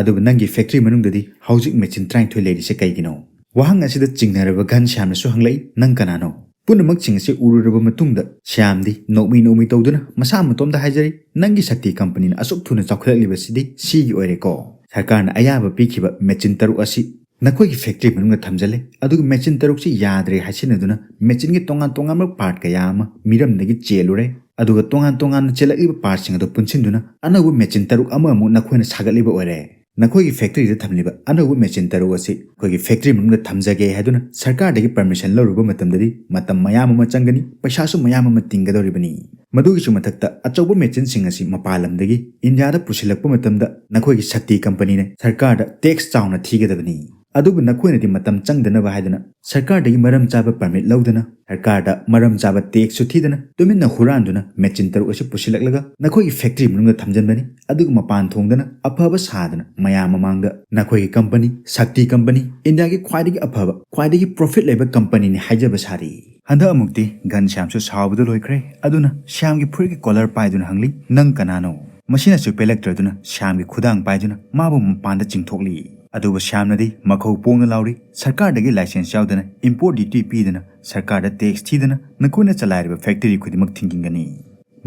ꯑꯗꯨꯕꯨ ꯅꯪꯒꯤ factory ꯃꯅꯨꯡꯗꯗꯤ ꯍꯧꯖꯤꯛ machine ꯇꯔꯥꯅꯤꯊꯣꯏ ꯂꯩꯔꯤꯁꯦ ꯀꯩꯒꯤꯅꯣ?" ꯋꯥꯍꯪ ꯑꯁꯤꯗ ꯆꯤꯡꯅꯔꯕ ꯘꯟꯁ꯭ꯌꯥꯝꯅꯁꯨ ꯍꯪꯂꯛꯏ, "ꯅꯪ ꯀꯅꯥꯅꯣ?" ꯄꯨꯝꯅꯃꯛꯁꯤꯡ ꯑꯁꯤ ꯎꯔꯨꯔꯕ ꯃꯇꯨꯡꯗ ꯁ꯭ꯌꯥꯝꯗꯤ ꯅꯣꯛꯃꯤ ꯅꯣꯛꯃꯤ ꯇꯧꯗꯨꯅ ꯃꯁꯥ ꯃꯇꯣꯝꯗ ꯍꯥꯏꯖꯔꯤ, "ꯅꯪꯒꯤ ꯁꯛꯇꯤ companyꯅ ꯑꯁꯨꯛ ꯊꯨꯅ ꯆꯥꯎꯈꯠꯂꯛꯂꯤꯕꯁꯤꯗꯤ ꯁꯤꯒꯤ ꯑꯣꯏꯔꯦꯀꯣ꯫ ꯁꯔꯀꯥꯔꯅ ꯑꯌꯥꯕ ꯄꯤꯈꯤꯕ machine ꯇꯔꯨꯛ ꯑꯁꯤ ꯅꯈꯣꯏꯒꯤ factory ꯃꯅꯨꯡꯗ ꯊꯝꯖꯜꯂꯦ, ꯑꯗꯨꯒ machine ꯇꯔꯨꯛꯁꯤ ꯌꯥꯗ꯭ꯔꯦ ꯍꯥꯏꯁꯤꯟꯅꯗꯨꯅ machineꯒꯤ ꯇꯣꯉꯥꯟ ꯇꯣꯉꯥꯟꯕ part ꯀꯌꯥ ꯑꯃ ꯃꯤꯔꯝꯗꯒꯤ ꯆꯦꯜꯂꯨꯔꯦ, ꯑꯗꯨꯒ ꯇꯣꯉꯥꯟ ꯇꯣꯉꯥꯟꯅ ꯆꯦꯜꯂꯛꯂꯤꯕ partꯁꯤꯡ ꯑꯗꯨ ꯄꯨꯟꯁꯤꯟꯗꯨꯅ ꯑꯅꯧꯕ machine ꯇꯔꯨꯛ ꯑꯃꯃꯨꯛ ꯅꯈꯣꯏꯅ ꯁꯥꯒꯠꯂꯤꯕ ꯑꯣꯏꯔꯦ꯫ ꯅꯈꯣꯏꯒꯤ factoryꯗ ꯊꯝꯂꯤꯕ ꯑꯅꯧꯕ machine ꯇꯔꯨꯛ ꯑꯁꯤ ꯑꯩꯈꯣꯏꯒꯤ factory ꯃꯅꯨꯡꯗ ꯊꯝꯖꯒꯦ ꯍꯥꯏꯗꯨꯅ ꯁꯔꯀꯥꯔꯗꯒꯤ permission ꯂꯧꯔꯨꯕ ꯃꯇꯝꯗꯗꯤ ꯃꯇꯝ ꯃꯌꯥꯝ ꯑꯃ ꯆꯪꯒꯅꯤ, ꯄꯩꯁꯥꯁꯨ ꯃꯌꯥꯝ ꯑꯃ ꯇꯤꯡꯒꯗꯧꯔꯤꯕꯅꯤ꯫ ꯃꯗꯨꯒꯤꯁꯨ ꯃꯊꯛꯇ ꯑꯆꯧꯕ machineꯁꯤꯡ ꯑꯁꯤ ꯃꯄꯥꯟ ꯂꯝꯗꯒꯤ ꯏꯟꯗꯤꯌꯥꯗ ꯄꯨꯁꯤꯜꯂꯛꯄ ꯃꯇꯝꯗ ꯅꯈꯣꯏꯒꯤ ꯁꯛꯇꯤ companyꯅ ꯁꯔꯀꯥꯔꯗ tax ꯆꯥꯎꯅ ꯊꯤꯒꯗꯕꯅꯤ꯫ ꯑꯗꯨꯕꯨ ꯅꯈꯣꯏꯅꯗꯤ ꯃꯇꯝ ꯆꯪꯗꯅꯕ ꯍꯥꯏꯗꯨꯅ ꯁꯔꯀꯥꯔꯗꯒꯤ ꯃꯔꯝ ꯆꯥꯕ permit ꯂꯧꯗꯅ, ꯁꯔꯀꯥꯔꯗ ꯃꯔꯝ ꯆꯥꯕ taxꯁꯨ ꯊꯤꯗꯅ, ꯇꯨꯃꯤꯟꯅ ꯍꯨꯔꯥꯟꯗꯨꯅ machine ꯇꯔꯨꯛ ꯑꯁꯤ ꯄꯨꯁꯤꯜꯂꯛꯂꯒ ꯅꯈꯣꯏꯒꯤ factory ꯃꯅꯨꯡꯗ ꯊꯝꯖꯤꯟꯕꯅꯤ꯫ ꯑꯗꯨꯒ ꯃꯄꯥꯟ ꯊꯣꯡꯗꯅ ꯑꯐꯕ ꯁꯥꯗꯅ ꯃꯌꯥꯝ ꯃꯃꯥꯡꯗ ꯅꯈꯣꯏꯒꯤ company, ꯁꯛꯇꯤ company, ꯏꯟꯗꯤꯌꯥꯒꯤ ꯈ꯭ꯋꯥꯏꯗꯒꯤ ꯑꯐꯕ, ꯈ꯭ꯋꯥꯏꯗꯒꯤ profit ꯂꯩꯕ companyꯅꯤ ꯍꯥꯏꯖꯕ ꯁꯥꯔꯤ꯫ ꯍꯟꯗꯛ ꯑꯃꯨꯛꯇꯤ ꯘꯟꯁ꯭ꯌꯥꯝꯁꯨ ꯁꯥꯎꯕꯗ ꯂꯣꯏꯈ꯭ꯔꯦ꯫ ꯑꯗꯨꯅ ꯁ꯭ꯌꯥꯝꯒꯤ ꯐꯨꯔꯤꯠꯀꯤ ꯀꯣꯂꯔ ꯄꯥꯏꯗꯨꯅ ꯍꯪꯂꯤ, "ꯅꯪ ꯀꯅꯥꯅꯣ?" ꯃꯁꯤꯅꯁꯨ ꯄꯦꯜꯂꯛꯇ꯭ꯔꯗꯨꯅ ꯁ꯭ꯌꯥꯝꯒꯤ ꯈꯨꯗꯥꯡ ꯄꯥꯏꯗꯨꯅ ꯃꯥꯕꯨ ꯃꯄꯥꯟꯗ ꯆꯤꯡꯊꯣꯛꯂꯤ꯫ ꯑꯗꯨꯕꯨ ꯁ꯭ꯌꯥꯝꯅꯗꯤ ꯃꯈꯧ ꯄꯣꯡꯅ ꯂꯥꯎꯔꯤ, "ꯁꯔꯀꯥꯔꯗꯒꯤ ꯂꯥꯏꯁꯦꯟꯁ ꯌꯥꯎꯗꯅ, ꯏꯝꯄꯣꯔꯠ ꯗ꯭ꯌꯨꯇꯤ ꯄꯤꯗꯅ, ꯁꯔꯀꯥꯔꯗ ꯇꯦꯛꯁ ꯊꯤꯗꯅ ꯅꯈꯣꯏꯅ ꯆꯂꯥꯏꯔꯤꯕ ꯐꯦꯛꯇꯔꯤ ꯈꯨꯗꯤꯡꯃꯛ ꯊꯤꯡꯖꯤꯟꯒꯅꯤ"꯫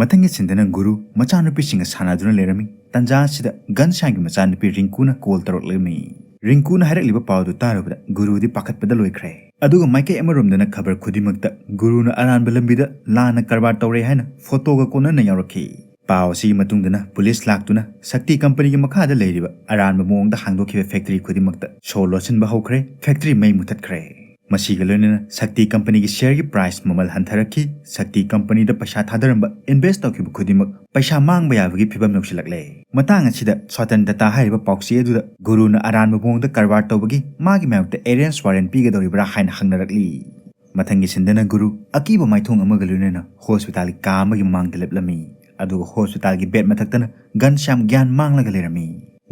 ꯃꯊꯪꯒꯤ ꯁꯤꯟꯗꯅ ꯒꯨꯔꯨ ꯃꯆꯥꯅꯨꯄꯤꯁꯤꯡꯒ ꯁꯥꯟꯅꯗꯨꯅ ꯂꯩꯔꯝꯃꯤ꯫ ꯇꯟꯖꯥ ꯑꯁꯤꯗ ꯘꯟꯁ꯭ꯌꯥꯝꯒꯤ ꯃꯆꯥꯅꯨꯄꯤ ꯔꯤꯡꯀꯨꯅ ꯀꯣꯜ ꯇꯧꯔꯛꯂꯝꯃꯤ꯫ ꯔꯤꯡꯀꯨꯅ ꯍꯥꯏꯔꯛꯂꯤꯕ ꯄꯥꯎꯗꯨ ꯇꯥꯔꯨꯕꯗ ꯒꯨꯔꯨꯗꯤ ꯄꯥꯈꯠꯄꯗ ꯂꯣꯏꯈ꯭ꯔꯦ꯫ ꯑꯗꯨꯒ ꯃꯥꯏꯀꯩ ꯑꯃꯔꯣꯝꯗꯅ ꯈꯕꯔ ꯈꯨꯗꯤꯡꯃꯛꯇ ꯒꯨꯔꯨꯅ ꯑꯔꯥꯟꯕ ꯂꯝꯕꯤꯗ ꯂꯥꯟꯅ ꯀꯔꯕꯥꯔ ꯇꯧꯔꯦ ꯍꯥꯏꯅ ꯐꯣꯇꯣꯒ ꯀꯣꯟꯅꯅ ꯌꯥꯎꯔꯛꯈꯤ꯫ ꯄꯥꯎ ꯑꯁꯤꯒꯤ ꯃꯇꯨꯡꯗꯅ ꯄꯨꯂꯤꯁ ꯂꯥꯛꯇꯨꯅ ꯁꯛꯇꯤ ꯀꯝꯄꯅꯤꯒꯤ ꯃꯈꯥꯗ ꯂꯩꯔꯤꯕ ꯑꯔꯥꯟꯕ ꯃꯑꯣꯡꯗ ꯍꯥꯡꯗꯣꯛꯈꯤꯕ ꯐꯦꯛꯇꯔꯤ ꯈꯨꯗꯤꯡꯃꯛꯇ ꯁꯣ ꯂꯣꯠꯁꯤꯟꯕ ꯍꯧꯈ꯭ꯔꯦ꯫ ꯐꯦꯛꯇꯔꯤ ꯃꯩ ꯃꯨꯊꯠꯈ꯭ꯔꯦ꯫ ꯃꯁꯤꯒ ꯂꯣꯏꯅꯅ ꯁꯛꯇꯤ ꯀꯝꯄꯅꯤꯒꯤ ꯁꯤꯌꯔꯒꯤ ꯄ꯭ꯔꯥꯏꯁ ꯃꯃꯜ ꯍꯟꯊꯔꯛꯈꯤ꯫ ꯁꯛꯇꯤ ꯀꯝꯄꯅꯤꯗ ꯄꯩꯁꯥ ꯊꯥꯗꯔꯝꯕ, ꯏꯟꯚꯦꯁ ꯇꯧꯈꯤꯕ ꯈꯨꯗꯤꯡꯃꯛ ꯄꯩꯁꯥ ꯃꯥꯡꯕ ꯌꯥꯕꯒꯤ ꯐꯤꯕꯝ ꯌꯧꯁꯤꯜꯂꯛꯂꯦ꯫ ꯃꯇꯥꯡ ꯑꯁꯤꯗ ꯁ꯭ꯋꯥꯇꯟ ꯗꯠꯇꯥ ꯍꯥꯏꯔꯤꯕ ꯄꯥꯎꯆꯦ ꯑꯗꯨꯗ ꯒꯨꯔꯨꯅ ꯑꯔꯥꯟꯕ ꯃꯑꯣꯡꯗ ꯀꯔꯕꯥꯔ ꯇꯧꯕꯒꯤ ꯃꯥꯒꯤ ꯃꯥꯌꯣꯛꯇ ꯑꯦꯔꯦꯁ ꯋꯥꯔꯦꯟ ꯄꯤꯒꯗꯧꯔꯤꯕ꯭ꯔꯥ ꯍꯥꯏꯅ ꯍꯪꯅꯔꯛꯂꯤ꯫ ꯃꯊꯪꯒꯤ ꯁꯤꯟꯗꯅ ꯒꯨꯔꯨ ꯑꯀꯤꯕ ꯃꯥꯏꯊꯣꯡ ꯑꯃꯒ ꯂꯣꯏꯅꯅ ꯍꯣꯁꯄꯤꯇꯥꯜꯒꯤ ꯀꯥ ꯑꯃꯒꯤ ꯃꯃꯥꯡꯗ ꯂꯦꯞꯂꯝꯃꯤ꯫ ꯑꯗꯨꯒ ꯍꯣꯁꯄꯤꯇꯥꯜꯒꯤ ꯕꯦꯗ ꯃꯊꯛꯇꯅ ꯘꯟꯁ꯭ꯌꯥꯝ ꯒ꯭ꯌꯥꯟ ꯃꯥꯡꯂꯒ ꯂꯩꯔꯝꯃꯤ꯫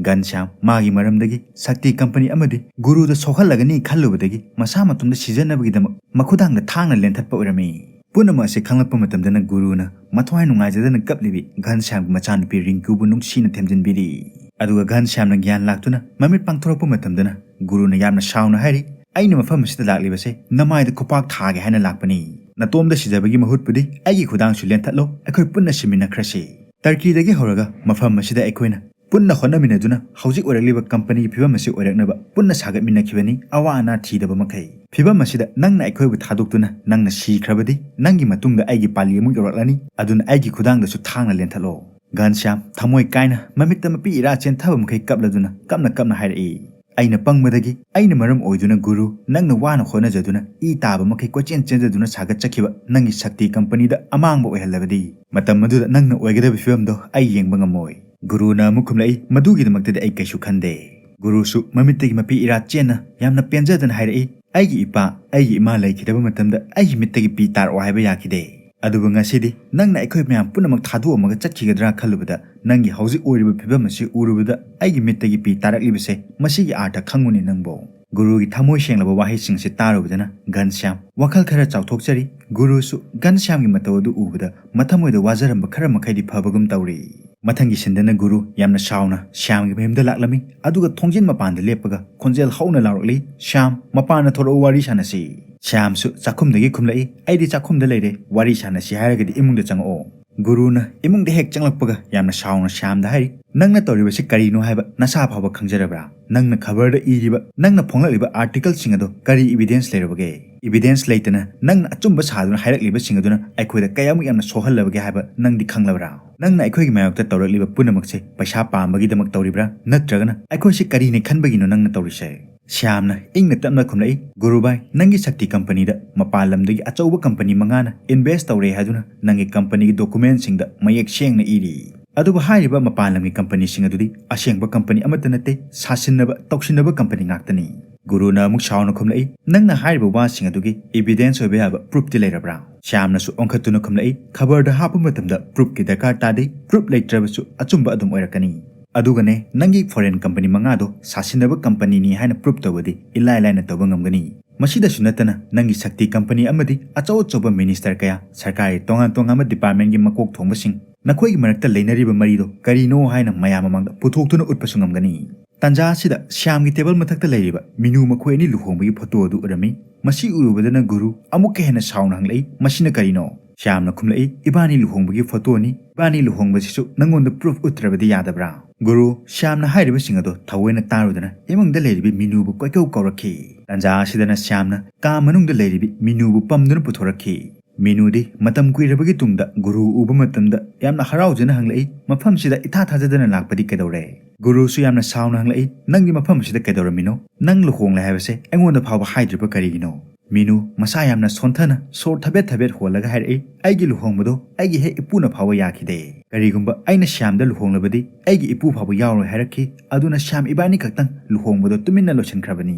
ꯘꯟꯁ꯭ꯌꯥꯝ ꯃꯥꯒꯤ ꯃꯔꯝꯗꯒꯤ ꯁꯛꯇꯤ ꯀꯝꯄꯅꯤ ꯑꯃꯗꯤ ꯒꯨꯔꯨꯗ ꯁꯣꯛꯍꯜꯂꯒꯅꯤ ꯈꯜꯂꯨꯕꯗꯒꯤ ꯃꯁꯥ ꯃꯇꯣꯝꯗ ꯁꯤꯖꯅꯕꯒꯤꯗꯃꯛ ꯃꯈꯨꯗꯥꯡꯗ ꯊꯥꯡꯅ ꯂꯦꯟꯊꯠꯄ ꯑꯣꯏꯔꯝꯃꯤ꯫ ꯄꯨꯝꯅꯃꯛ ꯑꯁꯤ ꯈꯪꯂꯛꯄ ꯃꯇꯝꯗꯅ ꯒꯨꯔꯨꯅ ꯃꯊ꯭ꯋꯥꯏ ꯅꯨꯡꯉꯥꯏꯖꯗꯅ ꯀꯞꯂꯤꯕꯤ ꯘꯟꯁ꯭ꯌꯥꯝꯒꯤ ꯃꯆꯥꯅꯨꯄꯤ ꯔꯤꯡꯀꯨꯕꯨ ꯅꯨꯡꯁꯤꯅ ꯊꯦꯝꯖꯤꯟꯕꯤꯔꯤ꯫ ꯑꯗꯨꯒ ꯘꯟꯁ꯭ꯌꯥꯝꯅ ꯒ꯭ꯌꯥꯟ ꯂꯥꯛꯇꯨꯅ ꯃꯃꯤꯠ ꯄꯥꯡꯊꯣꯔꯛꯄ ꯃꯇꯝꯗꯅ ꯒꯨꯔꯨꯅ ꯌꯥꯝꯅ ꯁꯥꯎꯅ ꯍꯥꯏꯔꯤ, "ꯑꯩꯅ ꯃꯐꯝ ꯑꯁꯤꯗ ꯂꯥꯛꯂꯤꯕꯁꯦ ꯅꯃꯥꯏꯗ ꯈꯨꯄꯥꯛ ꯊꯥꯒꯦ ꯍꯥꯏꯅ ꯂꯥꯛꯄꯅꯤ꯫ ꯅꯇꯣꯝꯗ ꯁꯤꯖꯕꯒꯤ ꯃꯍꯨꯠꯄꯨꯗꯤ ꯑꯩꯒꯤ ꯈꯨꯗꯥꯡꯁꯨ ꯂꯦꯟꯊꯠꯂꯣ, ꯑꯩꯈꯣꯏ ꯄꯨꯟꯅ ꯁꯤꯃꯤꯟꯅꯈ꯭ꯔꯁꯤ꯫ ꯇꯔꯀꯤꯗꯒꯤ ꯍꯧꯔꯒ ꯃꯐꯝ ꯑꯁꯤꯗ ꯑꯩꯈꯣꯏꯅ ꯄꯨꯟꯅ ꯍꯣꯠꯅꯃꯤꯟꯅꯗꯨꯅ ꯍꯧꯖꯤꯛ ꯑꯣꯏꯔꯛꯂꯤꯕ ꯀꯝꯄꯅꯤꯒꯤ ꯐꯤꯕꯝ ꯑꯁꯤ ꯑꯣꯏꯔꯛꯅꯕ ꯄꯨꯟꯅ ꯁꯥꯒꯠꯃꯤꯟꯅꯈꯤꯕꯅꯤ, ꯑꯋꯥ ꯑꯅꯥ ꯊꯤꯗꯕ ꯃꯈꯩ꯫ ꯐꯤꯕꯝ ꯑꯁꯤꯗ ꯅꯪꯅ ꯑꯩꯈꯣꯏꯕꯨ ꯊꯥꯗꯣꯛꯇꯨꯅ ꯅꯪꯅ ꯁꯤꯈ꯭ꯔꯕꯗꯤ ꯅꯪꯒꯤ ꯃꯇꯨꯡꯗ ꯑꯩꯒꯤ ꯄꯥꯜꯂꯤ ꯑꯃꯨꯛ ꯌꯧꯔꯛꯂꯅꯤ, ꯑꯗꯨꯅ ꯑꯩꯒꯤ ꯈꯨꯗꯥꯡꯗꯁꯨ ꯊꯥꯡꯅ ꯂꯦꯟꯊꯠꯂꯣ"꯫ ꯘꯟꯁ꯭ꯌꯥꯝ ꯊꯃꯣꯏ ꯀꯥꯏꯅ ꯃꯃꯤꯠꯇ ꯃꯄꯤ ꯏꯔꯥ ꯆꯦꯟꯊꯕ ꯃꯈꯩ ꯀꯞꯂꯗꯨꯅ ꯀꯞꯅ ꯀꯞꯅ ꯍꯥꯏꯔꯛꯏ, "ꯑꯩꯅ ꯄꯪꯕꯗꯒꯤ, ꯑꯩꯅ ꯃꯔꯝ ꯑꯣꯏꯗꯨꯅ ꯒꯨꯔꯨ, ꯅꯪꯅ ꯋꯥꯅ ꯍꯣꯠꯅꯖꯗꯨꯅ ꯏ ꯇꯥꯕ ꯃꯈꯩ ꯀꯣꯏꯆꯦꯟ ꯆꯦꯟꯖꯗꯨꯅ ꯁꯥꯒꯠꯆꯈꯤꯕ ꯅꯪꯒꯤ ꯁꯛꯇꯤ ꯀꯝꯄꯅꯤꯗ ꯑꯃꯥꯡꯕ ꯑꯣꯏꯍꯜꯂꯕꯗꯤ, ꯃꯇꯝ ꯑꯗꯨꯗ ꯅꯪꯅ ꯑꯣꯏꯒꯗꯕ ꯐꯤꯕꯝꯗꯣ ꯑꯩ ꯌꯦꯡꯕ ꯉꯝꯃꯣꯏ"꯫ ꯒꯨꯔꯨꯅ ꯑꯃꯨꯛ ꯈꯨꯝꯂꯛꯏ, "ꯃꯗꯨꯒꯤꯗꯃꯛꯇꯗꯤ ꯑꯩ ꯀꯩꯁꯨ ꯈꯟꯗꯦ"꯫ ꯒꯨꯔꯨꯁꯨ ꯃꯃꯤꯠꯇꯒꯤ ꯃꯄꯤ ꯏꯔꯥ ꯆꯦꯟꯅ ꯌꯥꯝꯅ ꯄꯦꯟꯖꯗꯅ ꯍꯥꯏꯔꯛꯏ, "ꯑꯩꯒꯤ ꯏꯄꯥ, ꯑꯩꯒꯤ ꯏꯃꯥ ꯂꯩꯈꯤꯗꯕ ꯃꯇꯝꯗ ꯑꯩꯒꯤ ꯃꯤꯠꯇꯒꯤ ꯄꯤ ꯇꯥꯔꯛꯑꯣ ꯍꯥꯏꯕ ꯌꯥꯈꯤꯗꯦ꯫ ꯑꯗꯨꯕꯨ ꯉꯁꯤꯗꯤ ꯅꯪꯅ ꯑꯩꯈꯣꯏ ꯃꯌꯥꯝ ꯄꯨꯝꯅꯃꯛ ꯊꯥꯗꯣꯛꯑꯝꯃꯒ ꯆꯠꯈꯤꯒꯗ꯭ꯔꯥ ꯈꯜꯂꯨꯕꯗ, ꯅꯪꯒꯤ ꯍꯧꯖꯤꯛ ꯑꯣꯏꯔꯤꯕ ꯐꯤꯕꯝ ꯑꯁꯤ ꯎꯔꯨꯕꯗ ꯑꯩꯒꯤ ꯃꯤꯠꯇꯒꯤ ꯄꯤ ꯇꯥꯔꯛꯂꯤꯕꯁꯦ, ꯃꯁꯤꯒꯤ ꯑꯥꯔꯊ ꯈꯪꯉꯨꯅꯦ ꯅꯪꯕꯣ"꯫ ꯒꯨꯔꯨꯒꯤ ꯊꯃꯣꯏ ꯁꯦꯡꯂꯕ ꯋꯥꯍꯩꯁꯤꯡ ꯑꯁꯤ ꯇꯥꯔꯨꯕꯗꯅ ꯘꯟꯁ꯭ꯌꯥꯝ ꯋꯥꯈꯜ ꯈꯔ ꯆꯥꯎꯊꯣꯛꯆꯔꯤ꯫ ꯒꯨꯔꯨꯁꯨ ꯘꯟꯁ꯭ꯌꯥꯝꯒꯤ ꯃꯇꯧ ꯑꯗꯨ ꯎꯕꯗ ꯃꯊꯃꯣꯏꯗ ꯋꯥꯖꯔꯝꯕ ꯈꯔ ꯃꯈꯩꯗꯤ ꯐꯕꯒꯨꯝ ꯇꯧꯔꯤ꯫ ꯃꯊꯪꯒꯤ ꯁꯤꯟꯗꯅ ꯒꯨꯔꯨ ꯌꯥꯝꯅ ꯁꯥꯎꯅ ꯁ꯭ꯌꯥꯝꯒꯤ ꯃꯌꯨꯝꯗ ꯂꯥꯛꯂꯝꯃꯤ꯫ ꯑꯗꯨꯒ ꯊꯣꯡꯖꯤꯟ ꯃꯄꯥꯟꯗ ꯂꯦꯞꯄꯒ ꯈꯣꯟꯖꯦꯜ ꯍꯧꯅ ꯂꯥꯎꯔꯛꯂꯤ, "ꯁ꯭ꯌꯥꯝ, ꯃꯄꯥꯟꯗ ꯊꯣꯔꯛꯎ, ꯋꯥꯔꯤ ꯁꯥꯟꯅꯁꯤ꯫" ꯁ꯭ꯌꯥꯝꯁꯨ ꯆꯥꯛꯈꯨꯝꯗꯒꯤ ꯈꯨꯝꯂꯛꯏ, "ꯑꯩꯗꯤ ꯆꯥꯛꯈꯨꯝꯗ ꯂꯩꯔꯦ, ꯋꯥꯔꯤ ꯁꯥꯟꯅꯁꯤ ꯍꯥꯏꯔꯒꯗꯤ ꯏꯃꯨꯡꯗ ꯆꯪꯉꯛꯑꯣ꯫" ꯒꯨꯔꯨꯅ ꯏꯃꯨꯡꯗ ꯍꯦꯛ ꯆꯪꯂꯛꯄꯒ ꯌꯥꯝꯅ ꯁꯥꯎꯅ ꯁ꯭ꯌꯥꯝꯗ ꯍꯥꯏꯔꯤ, "ꯅꯪꯅ ꯇꯧꯔꯤꯕꯁꯤ ꯀꯔꯤꯅꯣ ꯍꯥꯏꯕ ꯅꯁꯥ ꯐꯥꯎꯕ ꯈꯪꯖꯔꯕ꯭ꯔꯥ? ꯅꯪꯅ ꯈꯕꯔꯗ ꯏꯔꯤꯕ, ꯅꯪꯅ ꯐꯣꯡꯂꯛꯂꯤꯕ ꯑꯥꯔꯇꯤꯀꯜꯁꯤꯡ ꯑꯗꯣ ꯀꯔꯤ ꯏꯕꯤꯗꯦꯟꯁ ꯂꯩꯔꯕꯒꯦ? ꯏꯕꯤꯗꯦꯟꯁ ꯂꯩꯇꯅ ꯅꯪꯅ ꯑꯆꯨꯝꯕ ꯁꯥꯗꯨꯅ ꯍꯥꯏꯔꯛꯂꯤꯕꯁꯤꯡ ꯑꯗꯨꯅ ꯑꯩꯈꯣꯏꯗ ꯀꯌꯥꯃꯨꯛ ꯌꯥꯝꯅ ꯁꯣꯛꯍꯜꯂꯕꯒꯦ ꯍꯥꯏꯕ ꯅꯪꯗꯤ ꯈꯪꯂꯕ꯭ꯔꯥ? ꯅꯪꯅ ꯑꯩꯈꯣꯏꯒꯤ ꯃꯥꯌꯣꯛꯇ ꯇꯧꯔꯛꯂꯤꯕ ꯄꯨꯝꯅꯃꯛꯁꯦ ꯄꯩꯁꯥ ꯄꯥꯝꯕꯒꯤꯗꯃꯛ ꯇꯧꯔꯤꯕ꯭ꯔꯥ? ꯅꯠꯇ꯭ꯔꯒꯅ ꯑꯩꯈꯣꯏꯁꯤ ꯀꯔꯤꯅꯤ ꯈꯟꯕꯒꯤꯅꯣ ꯅꯪꯅ ꯇꯧꯔꯤꯁꯦ?" ꯁ꯭ꯌꯥꯝꯅ ꯏꯪꯅ ꯇꯞꯅ ꯈꯨꯝꯂꯛꯏ, "ꯒꯨꯔꯨ ꯚꯥꯏ, ꯅꯪꯒꯤ ꯁꯛꯇꯤ ꯀꯝꯄꯅꯤꯗ ꯃꯄꯥꯟ ꯂꯝꯗꯒꯤ ꯑꯆꯧꯕ ꯀꯝꯄꯅꯤ ꯃꯉꯥꯅ ꯏꯟꯚꯦꯁ ꯇꯧꯔꯦ ꯍꯥꯏꯗꯨꯅ ꯅꯪꯒꯤ ꯀꯝꯄꯅꯤꯒꯤ ꯗꯣꯀꯨꯃꯦꯟꯁꯤꯡꯗ ꯃꯌꯦꯛ ꯁꯦꯡꯅ ꯏꯔꯤ꯫ ꯑꯗꯨꯕꯨ ꯍꯥꯏꯔꯤꯕ ꯃꯄꯥꯟ ꯂꯝꯒꯤ ꯀꯝꯄꯅꯤꯁꯤꯡ ꯑꯗꯨꯗꯤ ꯑꯁꯦꯡꯕ ꯀꯝꯄꯅꯤ ꯑꯃꯠꯇ ꯅꯠꯇꯦ, ꯁꯥꯁꯤꯟꯅꯕ, ꯇꯧꯁꯤꯟꯅꯕ ꯀꯝꯄꯅꯤ ꯉꯥꯛꯇꯅꯤ꯫" ꯒꯨꯔꯨꯅ ꯑꯃꯨꯛ ꯁꯥꯎꯅ ꯈꯨꯝꯂꯛꯏ, "ꯅꯪꯅ ꯍꯥꯏꯔꯤꯕ ꯋꯥꯁꯤꯡ ꯑꯗꯨꯒꯤ ꯏꯕꯤꯗꯦꯟꯁ ꯑꯣꯏꯕ ꯌꯥꯕ ꯄ꯭ꯔꯨꯐꯇꯤ ꯂꯩꯔꯕ꯭ꯔꯥ?" ꯁ꯭ꯌꯥꯝꯅꯁꯨ ꯑꯣꯟꯈꯠꯇꯨꯅ ꯈꯨꯝꯂꯛꯏ, "ꯈꯕꯔꯗ ꯍꯥꯞꯄ ꯃꯇꯝꯗ ꯄ꯭ꯔꯨꯐꯀꯤ ꯗꯔꯀꯥꯔ ꯇꯥꯗꯦ, ꯄ꯭ꯔꯨꯐ ꯂꯩꯇ꯭ꯔꯕꯁꯨ ꯑꯆꯨꯝꯕ ꯑꯗꯨꯝ ꯑꯣꯏꯔꯛꯀꯅꯤ꯫ ꯑꯗꯨꯒꯅꯦ, ꯅꯪꯒꯤ ꯐꯣꯔꯦꯟ ꯀꯝꯄꯅꯤ ꯃꯉꯥꯗꯣ ꯁꯥꯁꯤꯟꯅꯕ ꯀꯝꯄꯅꯤꯅꯤ ꯍꯥꯏꯅ ꯄ꯭ꯔꯨꯐ ꯇꯧꯕꯗꯤ ꯏꯂꯥꯏ ꯂꯥꯏꯅ ꯇꯧꯕ ꯉꯝꯒꯅꯤ꯫ ꯃꯁꯤꯗꯁꯨ ꯅꯠꯇꯅ ꯅꯪꯒꯤ ꯁꯛꯇꯤ ꯀꯝꯄꯅꯤ ꯑꯃꯗꯤ ꯑꯆꯧ ꯑꯆꯧꯕ ꯃꯤꯅꯤꯁꯇꯔ ꯀꯌꯥ, ꯁꯔꯀꯥꯔꯒꯤ ꯇꯣꯉꯥꯟ ꯇꯣꯉꯥꯟꯕ ꯗꯤꯄꯥꯔꯠꯃꯦꯟꯒꯤ ꯃꯀꯣꯛ ꯊꯣꯡꯕꯁꯤꯡ, ꯅꯈꯣꯏꯒꯤ ꯃꯔꯛꯇ ꯂꯩꯅꯔꯤꯕ ꯃꯔꯤꯗꯣ ꯀꯔꯤꯅꯣ ꯍꯥꯏꯅ ꯃꯌꯥꯝ ꯃꯃꯥꯡꯗ ꯄꯨꯊꯣꯛꯇꯨꯅ ꯎꯠꯄꯁꯨ ꯉꯝꯒꯅꯤ꯫" ꯇꯥꯟꯖꯥ ꯑꯁꯤꯗ ꯁ꯭ꯌꯥꯝꯒꯤ ꯇꯦꯕꯜ ꯃꯊꯛꯇ ꯂꯩꯔꯤꯕ ꯃꯤꯅꯨ ꯃꯈꯣꯏ ꯑꯅꯤ ꯂꯨꯍꯣꯡꯕꯒꯤ ꯐꯣꯇꯣ ꯑꯗꯨ ꯎꯔꯝꯃꯤ꯫ ꯃꯁꯤ ꯎꯔꯨꯕꯗꯅ ꯒꯨꯔꯨ ꯑꯃꯨꯛꯀ ꯍꯦꯟꯅ ꯁꯥꯎꯅ ꯍꯪꯂꯛꯏ, "ꯃꯁꯤꯅ ꯀꯔꯤꯅꯣ?" ꯁ꯭ꯌꯥꯝꯅ ꯈꯨꯝꯂꯛꯏ, "ꯏꯕꯥꯅꯤ ꯂꯨꯍꯣꯡꯕꯒꯤ ꯐꯣꯇꯣꯅꯤ꯫ ꯏꯕꯥꯅꯤ ꯂꯨꯍꯣꯡꯕꯁꯤꯁꯨ ꯅꯪꯉꯣꯟꯗ ꯄ꯭ꯔꯨꯐ ꯎꯠꯇ꯭ꯔꯕꯗꯤ ꯌꯥꯗꯕ꯭ꯔꯥ?" ꯒꯨꯔꯨ ꯁ꯭ꯌꯥꯝꯅ ꯍꯥꯏꯔꯤꯕꯁꯤꯡ ꯑꯗꯣ ꯊꯑꯣꯏꯅ ꯇꯥꯔꯨꯗꯅ ꯏꯃꯨꯡꯗ ꯂꯩꯔꯤꯕꯤ ꯃꯤꯅꯨꯕꯨ ꯀꯣꯏꯀꯧ ꯀꯧꯔꯛꯈꯤ꯫ ꯇꯥꯟꯖꯥ ꯑꯁꯤꯗꯅ ꯁ꯭ꯌꯥꯝꯅ ꯀꯥ ꯃꯅꯨꯡꯗ ꯂꯩꯔꯤꯕꯤ ꯃꯤꯅꯨꯕꯨ ꯄꯝꯗꯨꯅ ꯄꯨꯊꯣꯔꯛꯈꯤ꯫ ꯃꯤꯅꯨꯗꯤ ꯃꯇꯝ ꯀꯨꯏꯔꯕꯒꯤ ꯇꯨꯡꯗ ꯒꯨꯔꯨ ꯎꯕ ꯃꯇꯝꯗ ꯌꯥꯝꯅ ꯍꯔꯥꯎꯖꯅ ꯍꯪꯂꯛꯏ, "ꯃꯐꯝꯁꯤꯗ ꯏꯊꯥ ꯊꯥꯖꯗꯅ ꯂꯥꯛꯄꯗꯤ ꯀꯩꯗꯧꯔꯦ?" ꯒꯨꯔꯨꯁꯨ ꯌꯥꯝꯅ ꯁꯥꯎꯅ ꯍꯪꯂꯛꯏ, "ꯅꯪꯗꯤ ꯃꯐꯝ ꯑꯁꯤꯗ ꯀꯩꯗꯧꯔꯝꯃꯤꯅꯣ? ꯅꯪ ꯂꯨꯍꯣꯡꯂꯦ ꯍꯥꯏꯕꯁꯦ ꯑꯩꯉꯣꯟꯗ ꯐꯥꯎꯕ ꯍꯥꯏꯗ꯭ꯔꯤꯕ ꯀꯔꯤꯒꯤꯅꯣ?" ꯃꯤꯅꯨ ꯃꯁꯥ ꯌꯥꯝꯅ ꯁꯣꯟꯊꯅ ꯁꯣꯔ ꯊꯕꯦꯠ ꯊꯕꯦꯠ ꯍꯣꯜꯂꯒ ꯍꯥꯏꯔꯛꯏ, "ꯑꯩꯒꯤ ꯂꯨꯍꯣꯡꯕꯗꯣ ꯑꯩꯒꯤ ꯍꯦꯛ ꯏꯄꯨꯅ ꯐꯥꯎꯕ ꯌꯥꯈꯤꯗꯦ꯫ ꯀꯔꯤꯒꯨꯝꯕ ꯑꯩꯅ ꯁ꯭ꯌꯥꯝꯗ ꯂꯨꯍꯣꯡꯂꯕꯗꯤ ꯑꯩꯒꯤ ꯏꯄꯨ ꯐꯥꯎꯕ ꯌꯥꯎꯔꯣꯏ ꯍꯥꯏꯔꯛꯈꯤ꯫ ꯑꯗꯨꯅ ꯁ꯭ꯌꯥꯝ ꯏꯕꯥꯅꯤ ꯈꯛꯇꯪ ꯂꯨꯍꯣꯡꯕꯗꯣ ꯇꯨꯃꯤꯟꯅ ꯂꯣꯏꯁꯤꯟꯈ꯭ꯔꯕꯅꯤ꯫"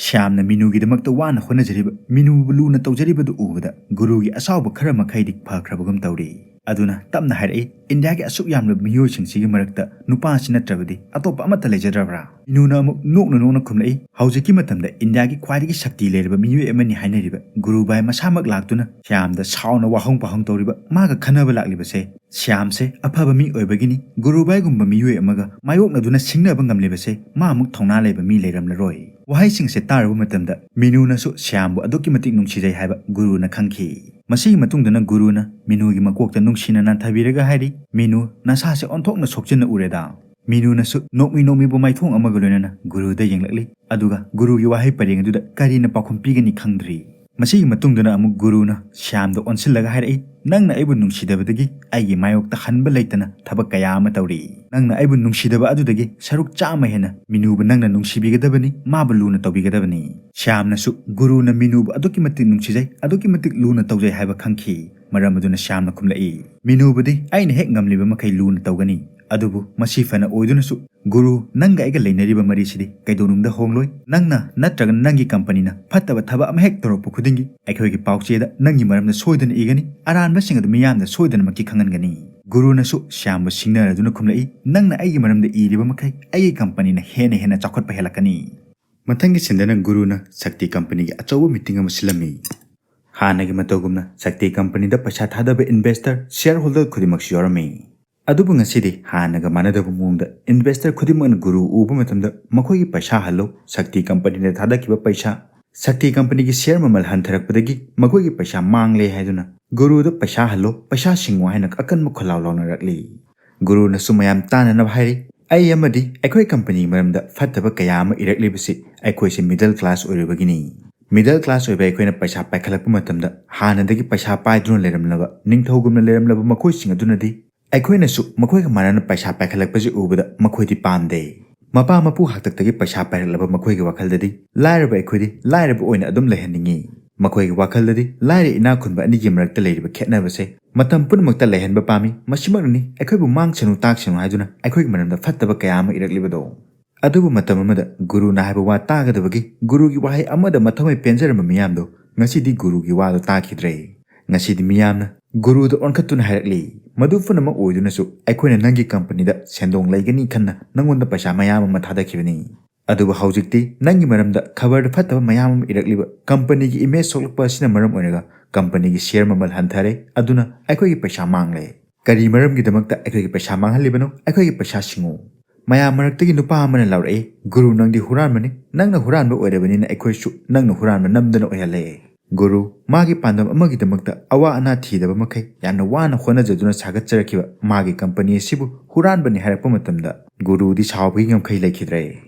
ꯁ꯭ꯌꯥꯝꯅ ꯃꯤꯅꯨꯒꯤꯗꯃꯛꯇ ꯋꯥꯅ ꯍꯣꯠꯅꯖꯔꯤꯕ, ꯃꯤꯅꯨꯕꯨ ꯂꯨꯅ ꯇꯧꯖꯔꯤꯕꯗꯨ ꯎꯕꯗ ꯒꯨꯔꯨꯒꯤ ꯑꯁꯥꯎꯕ ꯈꯔ ꯃꯈꯩꯗꯤ ꯐꯈ꯭ꯔꯕꯒꯨꯝ ꯇꯧꯔꯤ꯫ ꯑꯗꯨꯅ ꯇꯞꯅ ꯍꯥꯏꯔꯛꯏ, "ꯏꯟꯗꯤꯌꯥꯒꯤ ꯑꯁꯨꯛ ꯌꯥꯝꯂꯕ ꯃꯤꯑꯣꯏꯁꯤꯡꯁꯤꯒꯤ ꯃꯔꯛꯇ ꯅꯨꯄꯥꯁꯤ ꯅꯠꯇ꯭ꯔꯕꯗꯤ ꯑꯇꯣꯞꯄ ꯑꯃꯠꯇ ꯂꯩꯖꯗ꯭ꯔꯕ꯭ꯔꯥ?" ꯃꯤꯅꯨꯅ ꯑꯃꯨꯛ ꯅꯣꯛꯅ ꯅꯣꯛꯅ ꯈꯨꯝꯂꯛꯏ, "ꯍꯧꯖꯤꯛꯀꯤ ꯃꯇꯝꯗ ꯏꯟꯗꯤꯌꯥꯒꯤ ꯈ꯭ꯋꯥꯏꯗꯒꯤ ꯁꯛꯇꯤ ꯂꯩꯔꯕ ꯃꯤꯑꯣꯏ ꯑꯃꯅꯤ ꯍꯥꯏꯅꯔꯤꯕ ꯒꯨꯔꯨ ꯚꯥꯏ ꯃꯁꯥꯃꯛ ꯂꯥꯛꯇꯨꯅ ꯁ꯭ꯌꯥꯝꯗ ꯁꯥꯎꯅ ꯋꯥꯍꯪ ꯄꯥꯍꯪ ꯇꯧꯔꯤꯕ, ꯃꯥꯒ ꯈꯟꯅꯕ ꯂꯥꯛꯂꯤꯕꯁꯦ ꯁ꯭ꯌꯥꯝꯁꯦ ꯑꯐꯕ ꯃꯤ ꯑꯣꯏꯕꯒꯤꯅꯤ, ꯒꯨꯔꯨ ꯚꯥꯏꯒꯨꯝꯕ ꯃꯤꯑꯣꯏ ꯑꯃꯒ ꯃꯥꯌꯣꯛꯅꯗꯨꯅ ꯁꯤꯡꯅꯕ ꯉꯝꯂꯤꯕꯁꯦ ꯃꯥꯃꯨꯛ ꯊꯧꯅꯥ ꯂꯩꯕ ꯃꯤ ꯂꯩꯔꯝꯂꯔꯣꯏ." ꯋꯥꯍꯩꯁꯤꯡꯁꯦ ꯇꯥꯔꯨꯕ ꯃꯇꯝꯗ ꯃꯤꯅꯨꯅꯁꯨ ꯁ꯭ꯌꯥꯝꯕꯨ ꯑꯗꯨꯛꯀꯤ ꯃꯇꯤꯛ ꯅꯨꯡꯁꯤꯖꯩ ꯍꯥꯏꯕ ꯒꯨꯔꯨꯅ ꯈꯪꯈꯤ꯫ ꯃꯁꯤꯒꯤ ꯃꯇꯨꯡꯗꯅ ꯒꯨꯔꯨꯅ ꯃꯤꯅꯨꯒꯤ ꯃꯀꯣꯛꯇ ꯅꯨꯡꯁꯤꯅ ꯅꯥꯟꯊꯕꯤꯔꯒ ꯍꯥꯏꯔꯤ, "ꯃꯤꯅꯨ, ꯅꯁꯥꯁꯦ ꯑꯣꯟꯊꯣꯛꯅ ꯁꯣꯛꯆꯤꯟꯅ ꯎꯔꯦꯗ!" ꯃꯤꯅꯨꯅꯁꯨ ꯅꯣꯛꯃꯤ ꯅꯣꯛꯃꯤꯕꯨ ꯃꯥꯏꯊꯣꯡ ꯑꯃꯒ ꯂꯣꯏꯅꯅ ꯒꯨꯔꯨꯗ ꯌꯦꯡꯂꯛꯂꯤ, ꯑꯗꯨꯒ ꯒꯨꯔꯨꯒꯤ ꯋꯥꯍꯩ ꯄꯔꯦꯡ ꯑꯗꯨꯗ ꯀꯔꯤꯅ ꯄꯥꯎꯈꯨꯝ ꯄꯤꯒꯅꯤ ꯈꯪꯗ꯭ꯔꯤ꯫ ꯃꯁꯤꯒꯤ ꯃꯇꯨꯡꯗꯅ ꯑꯃꯨꯛ ꯒꯨꯔꯨꯅ ꯁ꯭ꯌꯥꯝꯗ ꯑꯣꯟꯁꯤꯜꯂꯒ ꯍꯥꯏꯔꯛꯏ, "ꯅꯪꯅ ꯑꯩꯕꯨ ꯅꯨꯡꯁꯤꯗꯕꯗꯒꯤ ꯑꯩꯒꯤ ꯃꯥꯌꯣꯛꯇ ꯍꯟꯕ ꯂꯩꯇꯅ ꯊꯕꯛ ꯀꯌꯥ ꯑꯃ ꯇꯧꯔꯤ꯫ ꯅꯪꯅ ꯑꯩꯕꯨ ꯅꯨꯡꯁꯤꯗꯕ ꯑꯗꯨꯗꯒꯤ ꯁꯔꯨꯛ ꯆꯥꯝꯃ ꯍꯦꯟꯅ ꯃꯤꯅꯨꯕꯨ ꯅꯪꯅ ꯅꯨꯡꯁꯤꯕꯤꯒꯗꯕꯅꯤ, ꯃꯥꯕꯨ ꯂꯨꯅ ꯇꯧꯕꯤꯒꯗꯕꯅꯤ꯫" ꯁ꯭ꯌꯥꯝꯅꯁꯨ ꯒꯨꯔꯨꯅ ꯃꯤꯅꯨꯕꯨ ꯑꯗꯨꯛꯀꯤ ꯃꯇꯤꯛ ꯅꯨꯡꯁꯤꯖꯩ, ꯑꯗꯨꯛꯀꯤ ꯃꯇꯤꯛ ꯂꯨꯅ ꯇꯧꯖꯩ ꯍꯥꯏꯕ ꯈꯪꯈꯤ꯫ ꯃꯔꯝ ꯑꯗꯨꯅ ꯁ꯭ꯌꯥꯝꯅ ꯈꯨꯝꯂꯛꯏ, "ꯃꯤꯅꯨꯕꯨꯗꯤ ꯑꯩꯅ ꯍꯦꯛ ꯉꯝꯂꯤꯕ ꯃꯈꯩ ꯂꯨꯅ ꯇꯧꯒꯅꯤ, ꯑꯗꯨꯕꯨ ꯃꯁꯤ ꯐꯅ ꯑꯣꯏꯗꯨꯅꯁꯨ ꯒꯨꯔꯨ, ꯅꯪꯒ ꯑꯩꯒ ꯂꯩꯅꯔꯤꯕ ꯃꯔꯤꯁꯤꯗꯤ ꯀꯩꯗꯧꯅꯨꯡꯗ ꯍꯣꯡꯂꯣꯏ꯫ ꯅꯪꯅ ꯅꯠꯇ꯭ꯔꯒ ꯅꯪꯒꯤ ꯀꯝꯄꯅꯤꯅ ꯐꯠꯇꯕ ꯊꯕꯛ ꯑꯃ ꯍꯦꯛ ꯇꯧꯔꯛꯄ ꯈꯨꯗꯤꯡꯒꯤ ꯑꯩꯈꯣꯏꯒꯤ ꯄꯥꯎꯆꯦꯗ ꯅꯪꯒꯤ ꯃꯔꯝꯗ ꯁꯣꯏꯗꯅ ꯏꯒꯅꯤ, ꯑꯔꯥꯟꯕꯁꯤꯡ ꯑꯗꯨ ꯃꯤꯌꯥꯝꯗ ꯁꯣꯏꯗꯅꯃꯛꯀꯤ ꯈꯪꯍꯟꯒꯅꯤ꯫" ꯒꯨꯔꯨꯅꯁꯨ ꯁ꯭ꯌꯥꯝꯕꯨ ꯁꯤꯡꯅꯔꯗꯨꯅ ꯈꯨꯝꯂꯛꯏ, "ꯅꯪꯅ ꯑꯩꯒꯤ ꯃꯔꯝꯗ ꯏꯔꯤꯕ ꯃꯈꯩ ꯑꯩꯒꯤ ꯀꯝꯄꯅꯤꯅ ꯍꯦꯟꯅ ꯍꯦꯟꯅ ꯆꯥꯎꯈꯠꯄ ꯍꯦꯜꯂꯛꯀꯅꯤ꯫" ꯃꯊꯪꯒꯤ ꯁꯤꯟꯗꯅ ꯒꯨꯔꯨꯅ ꯁꯛꯇꯤ ꯀꯝꯄꯅꯤꯒꯤ ꯑꯆꯧꯕ ꯃꯤꯇꯤꯡ ꯑꯃ ꯁꯤꯜꯂꯝꯃꯤ꯫ ꯍꯥꯟꯅꯒꯤ ꯃꯇꯧꯒꯨꯝꯅ ꯁꯛꯇꯤ ꯀꯝꯄꯅꯤꯗ ꯄꯩꯁꯥ ꯊꯥꯗꯕ ꯏꯟꯚꯦꯁꯇꯔ, ꯁꯤꯌꯔ ꯍꯣꯜꯗꯔ ꯈꯨꯗꯤꯡꯃꯛꯁꯨ ꯌꯥꯎꯔꯝꯃꯤ꯫ ꯑꯗꯨꯕꯨ ꯉꯁꯤꯗꯤ ꯍꯥꯟꯅꯒ ꯃꯥꯟꯅꯗꯕ ꯃꯑꯣꯡꯗ ꯏꯟꯚꯦꯁꯇꯔ ꯈꯨꯗꯤꯡꯃꯛꯅ ꯒꯨꯔꯨ ꯎꯕ ꯃꯇꯝꯗ ꯃꯈꯣꯏꯒꯤ ꯄꯩꯁꯥ ꯍꯜꯂꯣ, ꯁꯛꯇꯤ ꯀꯝꯄꯅꯤꯗ ꯊꯥꯗꯈꯤꯕ ꯄꯩꯁꯥ, ꯁꯛꯇꯤ ꯀꯝꯄꯅꯤꯒꯤ ꯁꯤꯌꯔ ꯃꯃꯜ ꯍꯟꯊꯔꯛꯄꯗꯒꯤ ꯃꯈꯣꯏꯒꯤ ꯄꯩꯁꯥ ꯃꯥꯡꯂꯦ ꯍꯥꯏꯗꯨꯅ ꯒꯨꯔꯨꯗ ꯄꯩꯁꯥ ꯍꯜꯂꯣ, ꯄꯩꯁꯥ ꯁꯤꯡꯉꯣ ꯍꯥꯏꯅ ꯑꯀꯟꯕ ꯈꯣꯜꯂꯥꯎ ꯂꯥꯎꯅꯔꯛꯂꯤ꯫ ꯒꯨꯔꯨꯅꯁꯨ ꯃꯌꯥꯝ ꯇꯥꯅꯅꯕ ꯍꯥꯏꯔꯤ, "ꯑꯩ ꯑꯃꯗꯤ ꯑꯩꯈꯣꯏ ꯀꯝꯄꯅꯤꯒꯤ ꯃꯔꯝꯗ ꯐꯠꯇꯕ ꯀꯌꯥ ꯑꯃ ꯏꯔꯛꯂꯤꯕꯁꯤ ꯑꯩꯈꯣꯏꯁꯦ ꯃꯤꯗꯜ ꯀ꯭ꯂꯥꯁ ꯑꯣꯏꯔꯨꯕꯒꯤꯅꯤ꯫ ꯃꯤꯗꯜ ꯀ꯭ꯂꯥꯁ ꯑꯣꯏꯕ ꯑꯩꯈꯣꯏꯅ ꯄꯩꯁꯥ ꯄꯥꯏꯈꯠꯂꯛꯄ ꯃꯇꯝꯗ ꯍꯥꯟꯅꯗꯒꯤ ꯄꯩꯁꯥ ꯄꯥꯏꯗꯨꯅ ꯂꯩꯔꯝꯂꯕ, ꯅꯤꯡꯊꯧꯒꯨꯝꯅ ꯂꯩꯔꯝꯂꯕ ꯃꯈꯣꯏꯁꯤꯡ ꯑꯗꯨꯅꯗꯤ ꯑꯩꯈꯣꯏꯅꯁꯨ ꯃꯈꯣꯏꯒ ꯃꯥꯟꯅꯅ ꯄꯩꯁꯥ ꯄꯥꯏꯈꯠꯂꯛꯄꯁꯤ ꯎꯕꯗ ꯃꯈꯣꯏꯗꯤ ꯄꯥꯝꯗꯦ꯫ ꯃꯄꯥ ꯃꯄꯨ ꯍꯥꯛꯇꯛꯇꯒꯤ ꯄꯩꯁꯥ ꯄꯥꯏꯔꯛꯂꯕ ꯃꯈꯣꯏꯒꯤ ꯋꯥꯈꯜꯗꯗꯤ ꯂꯥꯏꯔꯕ ꯑꯩꯈꯣꯏꯗꯤ ꯂꯥꯏꯔꯕ ꯑꯣꯏꯅ ꯑꯗꯨꯝ ꯂꯩꯍꯟꯅꯤꯡꯉꯤ꯫ ꯃꯈꯣꯏꯒꯤ ꯋꯥꯈꯜꯗꯗꯤ ꯂꯥꯏꯔ ꯏꯅꯥꯛ ꯈꯨꯟꯕ ꯑꯅꯤꯒꯤ ꯃꯔꯛꯇ ꯂꯩꯔꯤꯕ ꯈꯦꯠꯅꯕꯁꯦ ꯃꯇꯝ ꯄꯨꯝꯅꯃꯛꯇ ꯂꯩꯍꯟꯕ ꯄꯥꯝꯃꯤ꯫ ꯃꯁꯤꯃꯛꯅꯅꯤ ꯑꯩꯈꯣꯏꯕꯨ ꯃꯥꯡꯁꯅꯨ ꯇꯥꯛꯁꯅꯨ ꯍꯥꯏꯗꯨꯅ ꯑꯩꯈꯣꯏꯒꯤ ꯃꯔꯝꯗ ꯐꯠꯇꯕ ꯀꯌꯥ ꯑꯃ ꯏꯔꯛꯂꯤꯕꯗꯣ꯫" ꯑꯗꯨꯕꯨ ꯃꯇꯝ ꯑꯃꯗ ꯒꯨꯔꯨꯅ ꯍꯥꯏꯕ ꯋꯥ ꯇꯥꯒꯗꯕꯒꯤ ꯒꯨꯔꯨꯒꯤ ꯋꯥꯍꯩ ꯑꯃꯗ ꯃꯊꯃꯣꯏ ꯄꯦꯟꯖꯔꯝꯕ ꯃꯤꯌꯥꯝꯗꯣ ꯉꯁꯤꯗꯤ ꯒꯨꯔꯨꯒꯤ ꯋꯥꯗꯣ ꯇꯥꯈꯤꯗ꯭ꯔꯦ꯫ ꯉꯁꯤꯗꯤ ꯃꯤꯌꯥꯝꯅ ꯒꯨꯔꯨꯗ ꯑꯣꯟꯈꯠꯇꯨꯅ ꯍꯥꯏꯔꯛꯂꯤ, "ꯃꯗꯨ ꯄꯨꯝꯅꯃꯛ ꯑꯣꯏꯗꯨꯅꯁꯨ ꯑꯩꯈꯣꯏꯅ ꯅꯪꯒꯤ ꯀꯝꯄꯅꯤꯗ ꯁꯦꯟꯗꯣꯡ ꯂꯩꯒꯅꯤ ꯈꯟꯅ ꯅꯪꯉꯣꯟꯗ ꯄꯩꯁꯥ ꯃꯌꯥꯝ ꯑꯃ ꯊꯥꯗꯈꯤꯕꯅꯤ꯫ ꯑꯗꯨꯕꯨ ꯍꯧꯖꯤꯛꯇꯤ ꯅꯪꯒꯤ ꯃꯔꯝꯗ ꯈꯕꯔꯗ ꯐꯠꯇꯕ ꯃꯌꯥꯝ ꯑꯃ ꯏꯔꯛꯂꯤꯕ ꯀꯝꯄꯅꯤꯒꯤ ꯏꯃꯦꯖ ꯁꯣꯛꯂꯛꯄ ꯑꯁꯤꯅ ꯃꯔꯝ ꯑꯣꯏꯔꯒ ꯀꯝꯄꯅꯤꯒꯤ ꯁꯤꯌꯔ ꯃꯃꯜ ꯍꯟꯊꯔꯦ, ꯑꯗꯨꯅ ꯑꯩꯈꯣꯏꯒꯤ ꯄꯩꯁꯥ ꯃꯥꯡꯂꯦ꯫ ꯀꯔꯤ ꯃꯔꯝꯒꯤꯗꯃꯛꯇ ꯑꯩꯈꯣꯏꯒꯤ ꯄꯩꯁꯥ ꯃꯥꯡꯍꯜꯂꯤꯕꯅꯣ? ꯑꯩꯈꯣꯏꯒꯤ ꯄꯩꯁꯥ ꯁꯤꯡꯉꯨ"꯫ ꯃꯌꯥꯝ ꯃꯔꯛꯇꯒꯤ ꯅꯨꯄꯥ ꯑꯃꯅ ꯂꯥꯎꯔꯛꯏ, "ꯒꯨꯔꯨ, ꯅꯪꯗꯤ ꯍꯨꯔꯥꯟꯕꯅꯤ꯫ ꯅꯪꯅ ꯍꯨꯔꯥꯟꯕ ꯑꯣꯏꯔꯕꯅꯤꯅ ꯑꯩꯈꯣꯏꯁꯨ ꯅꯪꯅ ꯍꯨꯔꯥꯟꯕ ꯅꯝꯗꯅ ꯑꯣꯏꯍꯜꯂꯦ"꯫ ꯒꯨꯔꯨ, ꯃꯥꯒꯤ ꯄꯥꯟꯗꯝ ꯑꯃꯒꯤꯗꯃꯛꯇ ꯑꯋꯥ ꯑꯅꯥ ꯊꯤꯗꯕ ꯃꯈꯩ ꯌꯥꯝꯅ ꯋꯥꯅ ꯍꯣꯠꯅꯖꯗꯨꯅ ꯁꯥꯒꯠꯆꯔꯛꯈꯤꯕ ꯃꯥꯒꯤ ꯀꯝꯄꯅꯤ ꯑꯁꯤꯕꯨ ꯍꯨꯔꯥꯟꯕꯅꯤ ꯍꯥꯏꯔꯛꯄ ꯃꯇꯝꯗ ꯒꯨꯔꯨꯗꯤ ꯁꯥꯎꯕꯒꯤ ꯉꯝꯈꯩ ꯂꯩꯈꯤꯗ꯭ꯔꯦ꯫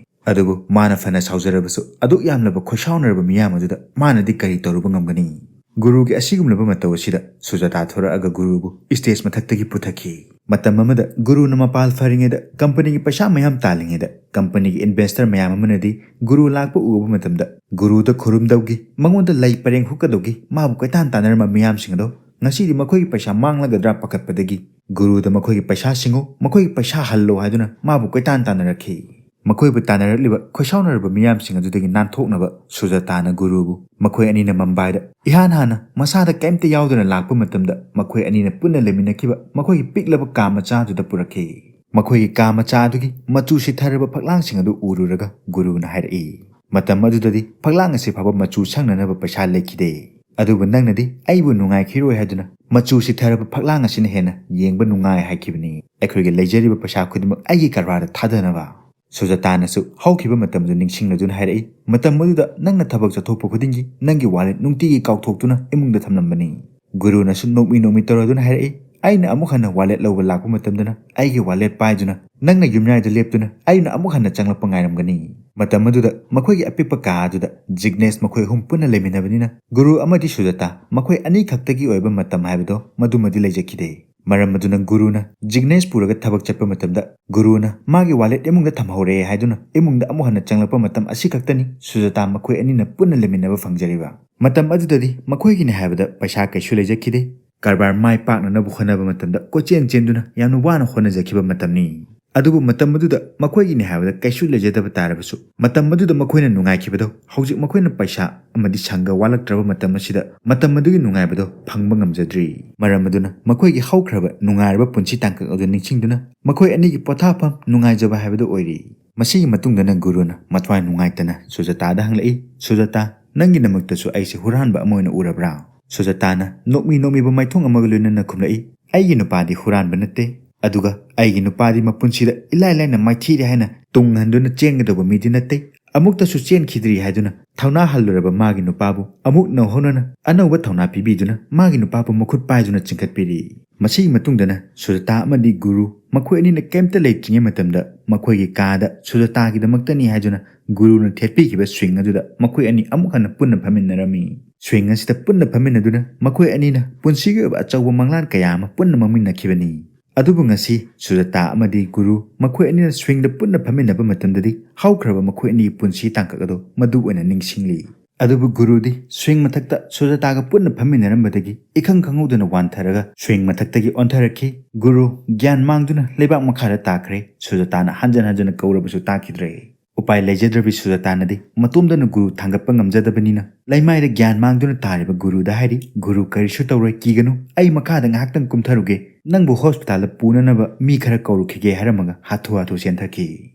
ꯑꯗꯨꯕꯨ ꯃꯥꯅ ꯐꯅ ꯁꯥꯎꯖꯔꯕꯁꯨ ꯑꯗꯨꯛ ꯌꯥꯝꯂꯕ ꯈꯣꯏꯁꯥꯎꯅꯔꯕ ꯃꯤꯌꯥꯝ ꯑꯗꯨꯗ ꯃꯥꯅꯗꯤ ꯀꯔꯤ ꯇꯧꯔꯨꯕ ꯉꯝꯒꯅꯤ? ꯒꯨꯔꯨꯒꯤ ꯑꯁꯤꯒꯨꯝꯂꯕ ꯃꯇꯧ ꯑꯁꯤꯗ ꯁꯨꯖꯥꯇꯥ ꯊꯣꯔꯛꯑꯒ ꯒꯨꯔꯨꯕꯨ ꯁ꯭ꯇꯦꯖ ꯃꯊꯛꯇꯒꯤ ꯄꯨꯊꯈꯤ꯫ ꯃꯇꯝ ꯑꯃꯗ ꯒꯨꯔꯨꯅ ꯃꯄꯥꯜ ꯐꯔꯤꯉꯩꯗ ꯀꯝꯄꯅꯤꯒꯤ ꯄꯩꯁꯥ ꯃꯌꯥꯝ ꯇꯥꯜꯂꯤꯉꯩꯗ ꯀꯝꯄꯅꯤꯒꯤ ꯏꯟꯚꯦꯁꯇꯔ ꯃꯌꯥꯝ ꯑꯃꯅꯗꯤ ꯒꯨꯔꯨ ꯂꯥꯛꯄ ꯎꯕ ꯃꯇꯝꯗ ꯒꯨꯔꯨꯗ ꯈꯨꯔꯨꯝꯗꯧꯒꯤ, ꯃꯉꯣꯟꯗ ꯂꯩ ꯄꯔꯦꯡ ꯍꯨꯛꯀꯗꯧꯒꯤ ꯃꯥꯕꯨ ꯀꯣꯏꯇꯥꯟ ꯇꯥꯟꯅꯔꯝꯕ ꯃꯤꯌꯥꯝꯁꯤꯡ ꯑꯗꯣ ꯉꯁꯤꯗꯤ ꯃꯈꯣꯏꯒꯤ ꯄꯩꯁꯥ ꯃꯥꯡꯂꯒꯗ꯭ꯔꯥ ꯄꯥꯈꯠꯄꯗꯒꯤ ꯒꯨꯔꯨꯗ ꯃꯈꯣꯏꯒꯤ ꯄꯩꯁꯥ ꯁꯤꯡꯉꯨ, ꯃꯈꯣꯏꯒꯤ ꯄꯩꯁꯥ ꯍꯜꯂꯣ ꯍꯥꯏꯗꯨꯅ ꯃꯥꯕꯨ ꯀꯣꯏꯇꯥꯟ ꯇꯥꯟꯅꯔꯛꯈꯤ꯫ ꯃꯈꯣꯏꯕꯨ ꯇꯥꯟꯅꯔꯛꯂꯤꯕ ꯈꯣꯏꯁꯥꯎꯅꯔꯕ ꯃꯤꯌꯥꯝꯁꯤꯡ ꯑꯗꯨꯗꯒꯤ ꯅꯥꯟꯊꯣꯛꯅꯕ ꯁꯨꯖꯥꯇꯥꯅ ꯒꯨꯔꯨꯕꯨ ꯃꯈꯣꯏ ꯑꯅꯤꯅ ꯃꯝꯕꯥꯏꯗ ꯏꯍꯥꯟ ꯍꯥꯟꯅ ꯃꯁꯥꯗ ꯀꯔꯤꯝꯇ ꯌꯥꯎꯗꯅ ꯂꯥꯛꯄ ꯃꯇꯝꯗ ꯃꯈꯣꯏ ꯑꯅꯤꯅ ꯄꯨꯟꯅ ꯂꯩꯃꯤꯟꯅꯈꯤꯕ ꯃꯈꯣꯏꯒꯤ ꯄꯤꯛꯂꯕ ꯀꯥ ꯃꯆꯥ ꯑꯗꯨꯗ ꯄꯨꯔꯛꯈꯤ꯫ ꯃꯈꯣꯏꯒꯤ ꯀꯥ ꯃꯆꯥ ꯑꯗꯨꯒꯤ ꯃꯆꯨ ꯁꯤꯊꯔꯕ ꯐꯛꯂꯥꯡꯁꯤꯡ ꯑꯗꯨ ꯎꯔꯨꯔꯒ ꯒꯨꯔꯨꯅ ꯍꯥꯏꯔꯛꯏ, "ꯃꯇꯝ ꯑꯗꯨꯗꯗꯤ ꯐꯛꯂꯥꯡ ꯑꯁꯤ ꯐꯥꯎꯕ ꯃꯆꯨ ꯁꯪꯅꯅꯕ ꯄꯩꯁꯥ ꯂꯩꯈꯤꯗꯦ꯫ ꯑꯗꯨꯕꯨ ꯅꯪꯅꯗꯤ ꯑꯩꯕꯨ ꯅꯨꯡꯉꯥꯏꯈꯤꯔꯣꯏ ꯍꯥꯏꯗꯨꯅ ꯃꯆꯨ ꯁꯤꯊꯔꯕ ꯐꯛꯂꯥꯡ ꯑꯁꯤꯅ ꯍꯦꯟꯅ ꯌꯦꯡꯕ ꯅꯨꯡꯉꯥꯏ ꯍꯥꯏꯈꯤꯕꯅꯤ꯫ ꯑꯩꯈꯣꯏꯒꯤ ꯂꯩꯖꯔꯤꯕ ꯄꯩꯁꯥ ꯈꯨꯗꯤꯡꯃꯛ ꯑꯩꯒꯤ ꯀꯔꯕꯥꯔꯗ ꯊꯥꯗꯅꯕ"꯫ ꯁꯨꯖꯥꯇꯥꯅꯁꯨ ꯍꯧꯈꯤꯕ ꯃꯇꯝꯗꯨ ꯅꯤꯡꯁꯤꯡꯂꯗꯨꯅ ꯍꯥꯏꯔꯛꯏ, "ꯃꯇꯝ ꯑꯗꯨꯗ ꯅꯪꯅ ꯊꯕꯛ ꯆꯠꯊꯣꯛꯄ ꯈꯨꯗꯤꯡꯒꯤ ꯅꯪꯒꯤ ꯋꯥꯂꯦꯠ ꯅꯨꯡꯇꯤꯒꯤ ꯀꯥꯎꯊꯣꯛꯇꯨꯅ ꯏꯃꯨꯡꯗ ꯊꯝꯂꯝꯕꯅꯤ"꯫ ꯒꯨꯔꯨꯅꯁꯨ ꯅꯣꯛꯃꯤ ꯅꯣꯛꯃꯤ ꯇꯧꯔꯗꯨꯅ ꯍꯥꯏꯔꯛꯏ, "ꯑꯩꯅ ꯑꯃꯨꯛ ꯍꯟꯅ ꯋꯥꯂꯦꯠ ꯂꯧꯕ ꯂꯥꯛꯄ ꯃꯇꯝꯗꯅ ꯑꯩꯒꯤ ꯋꯥꯂꯦꯠ ꯄꯥꯏꯗꯨꯅ ꯅꯪꯅ ꯌꯨꯝꯌꯥꯏꯗ ꯂꯦꯞꯇꯨꯅ ꯑꯩꯅ ꯑꯃꯨꯛ ꯍꯟꯅ ꯆꯪꯂꯛꯄ ꯉꯥꯏꯔꯝꯒꯅꯤ"꯫ ꯃꯇꯝ ꯑꯗꯨꯗ ꯃꯈꯣꯏꯒꯤ ꯑꯄꯤꯛꯄ ꯀꯥ ꯑꯗꯨꯗ ꯖꯤꯒꯅꯦꯁ ꯃꯈꯣꯏ ꯑꯍꯨꯝ ꯄꯨꯟꯅ ꯂꯩꯃꯤꯟꯅꯕꯅꯤꯅ ꯒꯨꯔꯨ ꯑꯃꯗꯤ ꯁꯨꯖꯥꯇꯥ ꯃꯈꯣꯏ ꯑꯅꯤꯈꯛꯇꯒꯤ ꯑꯣꯏꯕ ꯃꯇꯝ ꯍꯥꯏꯕꯗꯣ ꯃꯗꯨꯃꯗꯤ ꯂꯩꯖꯈꯤꯗꯦ꯫ ꯃꯔꯝ ꯑꯗꯨꯅ ꯒꯨꯔꯨꯅ ꯖꯤꯒꯅꯦꯁ ꯄꯨꯔꯒ ꯊꯕꯛ ꯆꯠꯄ ꯃꯇꯝꯗ ꯒꯨꯔꯨꯅ ꯃꯥꯒꯤ ꯋꯥꯂꯦꯠ ꯏꯃꯨꯡꯗ ꯊꯝꯍꯧꯔꯦ ꯍꯥꯏꯗꯨꯅ ꯏꯃꯨꯡꯗ ꯑꯃꯨꯛ ꯍꯟꯅ ꯆꯪꯂꯛꯄ ꯃꯇꯝ ꯑꯁꯤꯈꯛꯇꯅꯤ ꯁꯨꯖꯥꯇꯥ ꯃꯈꯣꯏ ꯑꯅꯤꯅ ꯄꯨꯟꯅ ꯂꯩꯃꯤꯟꯅꯕ ꯐꯪꯖꯔꯤꯕ꯫ ꯃꯇꯝ ꯑꯗꯨꯗꯗꯤ ꯃꯈꯣꯏꯒꯤꯅꯤ ꯍꯥꯏꯕꯗ ꯄꯩꯁꯥ ꯀꯩꯁꯨ ꯂꯩꯖꯈꯤꯗꯦ꯫ ꯀꯔꯕꯥꯔ ꯃꯥꯏ ꯄꯥꯛꯅꯅꯕ ꯍꯣꯠꯅꯕ ꯃꯇꯝꯗ ꯀꯣꯏꯆꯦꯟ ꯆꯦꯟꯗꯨꯅ ꯌꯥꯝꯅ ꯋꯥꯅ ꯍꯣꯠꯅꯖꯈꯤꯕ ꯃꯇꯝꯅꯤ꯫ ꯑꯗꯨꯕꯨ ꯃꯇꯝ ꯑꯗꯨꯗ ꯃꯈꯣꯏꯒꯤꯅꯤ ꯍꯥꯏꯕꯗ ꯀꯩꯁꯨ ꯂꯩꯖꯗꯕ ꯇꯥꯔꯕꯁꯨ, ꯃꯇꯝ ꯑꯗꯨꯗ ꯃꯈꯣꯏꯅ ꯅꯨꯡꯉꯥꯏꯈꯤꯕꯗꯣ ꯍꯧꯖꯤꯛ ꯃꯈꯣꯏꯅ ꯄꯩꯁꯥ ꯑꯃꯗꯤ ꯁꯪꯒ ꯋꯥꯠꯂꯛꯇ꯭ꯔꯕ ꯃꯇꯝ ꯑꯁꯤꯗ ꯃꯇꯝ ꯑꯗꯨꯒꯤ ꯅꯨꯡꯉꯥꯏꯕꯗꯣ ꯐꯪꯕ ꯉꯝꯖꯗ꯭ꯔꯤ꯫ ꯃꯔꯝ ꯑꯗꯨꯅ ꯃꯈꯣꯏꯒꯤ ꯍꯧꯈ꯭ꯔꯕ ꯅꯨꯡꯉꯥꯏꯔꯕ ꯄꯨꯟꯁꯤ ꯇꯥꯡꯀꯛ ꯑꯗꯨ ꯅꯤꯡꯁꯤꯡꯗꯨꯅ ꯃꯈꯣꯏ ꯑꯅꯤꯒꯤ ꯄꯣꯊꯥꯐꯝ ꯅꯨꯡꯉꯥꯏꯖꯕ ꯍꯥꯏꯕꯗꯨ ꯑꯣꯏꯔꯤ꯫ ꯃꯁꯤꯒꯤ ꯃꯇꯨꯡꯗꯅ ꯒꯨꯔꯨꯅ ꯃꯊ꯭ꯋꯥꯏ ꯅꯨꯡꯉꯥꯏꯇꯅ ꯁꯨꯖꯥꯇꯥꯗ ꯍꯪꯂꯛꯏ, "ꯁꯨꯖꯥꯇꯥ, ꯅꯪꯒꯤꯗꯃꯛꯇꯁꯨ ꯑꯩꯁꯦ ꯍꯨꯔꯥꯟꯕ ꯑꯃ ꯑꯣꯏꯅ ꯎꯔꯕ꯭ꯔꯥ?" ꯁꯨꯖꯥꯇꯥꯅ ꯅꯣꯛꯃꯤ ꯅꯣꯛꯃꯤꯕ ꯃꯥꯏꯊꯣꯡ ꯑꯃꯒ ꯂꯣꯏꯅꯅ ꯈꯨꯝꯂꯛꯏ, "ꯑꯩꯒꯤ ꯅꯨꯄꯥꯗꯤ ꯍꯨꯔꯥꯟꯕ ꯅꯠꯇꯦ, ꯑꯗꯨꯒ ꯑꯩꯒꯤ ꯅꯨꯄꯥꯗꯤ ꯃꯄꯨꯟꯁꯤꯗ ꯏꯂꯥꯏ ꯂꯥꯏꯅ ꯃꯥꯏꯊꯤꯔꯦ ꯍꯥꯏꯅ ꯇꯨꯡ ꯍꯟꯗꯨꯅ ꯆꯦꯟꯒꯗꯧꯕ ꯃꯤꯗꯤ ꯅꯠꯇꯦ꯫ ꯑꯃꯨꯛꯇꯁꯨ ꯆꯦꯟꯈꯤꯗ꯭ꯔꯤ ꯍꯥꯏꯗꯨꯅ ꯊꯧꯅꯥ ꯍꯜꯂꯨꯔꯕ ꯃꯥꯒꯤ ꯅꯨꯄꯥꯕꯨ ꯑꯃꯨꯛ ꯅꯧꯍꯧꯅꯅ ꯑꯅꯧꯕ ꯊꯧꯅꯥ ꯄꯤꯕꯤꯗꯨꯅ ꯃꯥꯒꯤ ꯅꯨꯄꯥꯕꯨ ꯃꯈꯨꯠ ꯄꯥꯏꯗꯨꯅ ꯆꯤꯡꯈꯠꯄꯤꯔꯤ꯫" ꯃꯁꯤꯒꯤ ꯃꯇꯨꯡꯗꯅ ꯁꯨꯖꯥꯇꯥ ꯑꯃꯗꯤ ꯒꯨꯔꯨ ꯃꯈꯣꯏ ꯑꯅꯤꯅ ꯀꯩꯝꯇ ꯂꯩꯇ꯭ꯔꯤꯉꯩ ꯃꯇꯝꯗ ꯃꯈꯣꯏꯒꯤ ꯀꯥꯗ ꯁꯨꯖꯥꯇꯥꯒꯤꯗꯃꯛꯇꯅꯤ ꯍꯥꯏꯗꯨꯅ ꯒꯨꯔꯨꯅ ꯊꯦꯠꯄꯤꯈꯤꯕ ꯁ꯭ꯋꯤꯡ ꯑꯗꯨꯗ ꯃꯈꯣꯏ ꯑꯅꯤ ꯑꯃꯨꯛ ꯍꯟꯅ ꯄꯨꯟꯅ ꯐꯝꯃꯤꯟꯅꯔꯝꯃꯤ꯫ ꯁ꯭ꯋꯤꯡ ꯑꯁꯤꯗ ꯄꯨꯟꯅ ꯐꯝꯃꯤꯟꯅꯗꯨꯅ ꯃꯈꯣꯏ ꯑꯅꯤꯅ ꯄꯨꯟꯁꯤꯒꯤ ꯑꯣꯏꯕ ꯑꯆꯧꯕ ꯃꯪꯂꯥꯟ ꯀꯌꯥ ꯑꯃ ꯄꯨꯟꯅ ꯃꯪꯃꯤꯟꯅꯈꯤꯕꯅꯤ꯫ ꯑꯗꯨꯕꯨ ꯉꯁꯤ ꯁꯨꯖꯥꯇꯥ ꯑꯃꯗꯤ ꯒꯨꯔꯨ ꯃꯈꯣꯏ ꯑꯅꯤꯅ ꯁ꯭ꯋꯤꯡꯗ ꯄꯨꯟꯅ ꯐꯝꯃꯤꯟꯅꯕ ꯃꯇꯝꯗꯗꯤ ꯍꯧꯈ꯭ꯔꯕ ꯃꯈꯣꯏ ꯑꯅꯤꯒꯤ ꯄꯨꯟꯁꯤ ꯇꯥꯡꯀꯛ ꯑꯗꯨ ꯃꯗꯨ ꯑꯣꯏꯅ ꯅꯤꯡꯁꯤꯡꯂꯤ꯫ ꯑꯗꯨꯕꯨ ꯒꯨꯔꯨꯗꯤ ꯁ꯭ꯋꯤꯡ ꯃꯊꯛꯇ ꯁꯨꯖꯥꯇꯥꯒ ꯄꯨꯟꯅ ꯐꯝꯃꯤꯟꯅꯔꯝꯕꯗꯒꯤ ꯏꯈꯪ ꯈꯪꯍꯧꯗꯅ ꯋꯥꯟꯊꯔꯒ ꯁ꯭ꯋꯤꯡ ꯃꯊꯛꯇꯒꯤ ꯑꯣꯟꯊꯔꯛꯈꯤ꯫ ꯒꯨꯔꯨ ꯒ꯭ꯌꯥꯟ ꯃꯥꯡꯗꯨꯅ ꯂꯩꯕꯥꯛ ꯃꯈꯥꯗ ꯇꯥꯈ꯭ꯔꯦ꯫ ꯁꯨꯖꯥꯇꯥꯅ ꯍꯟꯖꯟ ꯍꯟꯖꯟꯅ ꯀꯧꯔꯕꯁꯨ ꯇꯥꯈꯤꯗ꯭ꯔꯦ꯫ ꯎꯄꯥꯏ ꯂꯩꯖꯗ꯭ꯔꯕꯤ ꯁꯨꯖꯥꯇꯥꯅꯗꯤ ꯃꯇꯣꯝꯗꯅ ꯒꯨꯔꯨ ꯊꯥꯡꯒꯠꯄ ꯉꯝꯖꯗꯕꯅꯤꯅ ꯂꯩꯃꯥꯏꯗ ꯒ꯭ꯌꯥꯟ ꯃꯥꯡꯗꯨꯅ ꯇꯥꯔꯤꯕ ꯒꯨꯔꯨꯗ ꯍꯥꯏꯔꯤ, "ꯒꯨꯔꯨ, ꯀꯔꯤꯁꯨ ꯇꯧꯔꯣꯏ, ꯀꯤꯒꯅꯨ, ꯑꯩ ꯃꯈꯥꯗ ꯉꯥꯏꯍꯥꯛꯇꯪ ꯀꯨꯝꯊꯔꯨꯒꯦ, ꯅꯪꯕꯨ ꯍꯣꯁꯄꯤꯇꯥꯜꯗ ꯄꯨꯅꯅꯕ ꯃꯤ ꯈꯔ ꯀꯧꯔꯨꯈꯤꯒꯦ" ꯍꯥꯏꯔꯝꯃꯒ ꯍꯥꯊꯨ ꯍꯥꯊꯨ ꯆꯦꯟꯊꯈꯤ꯫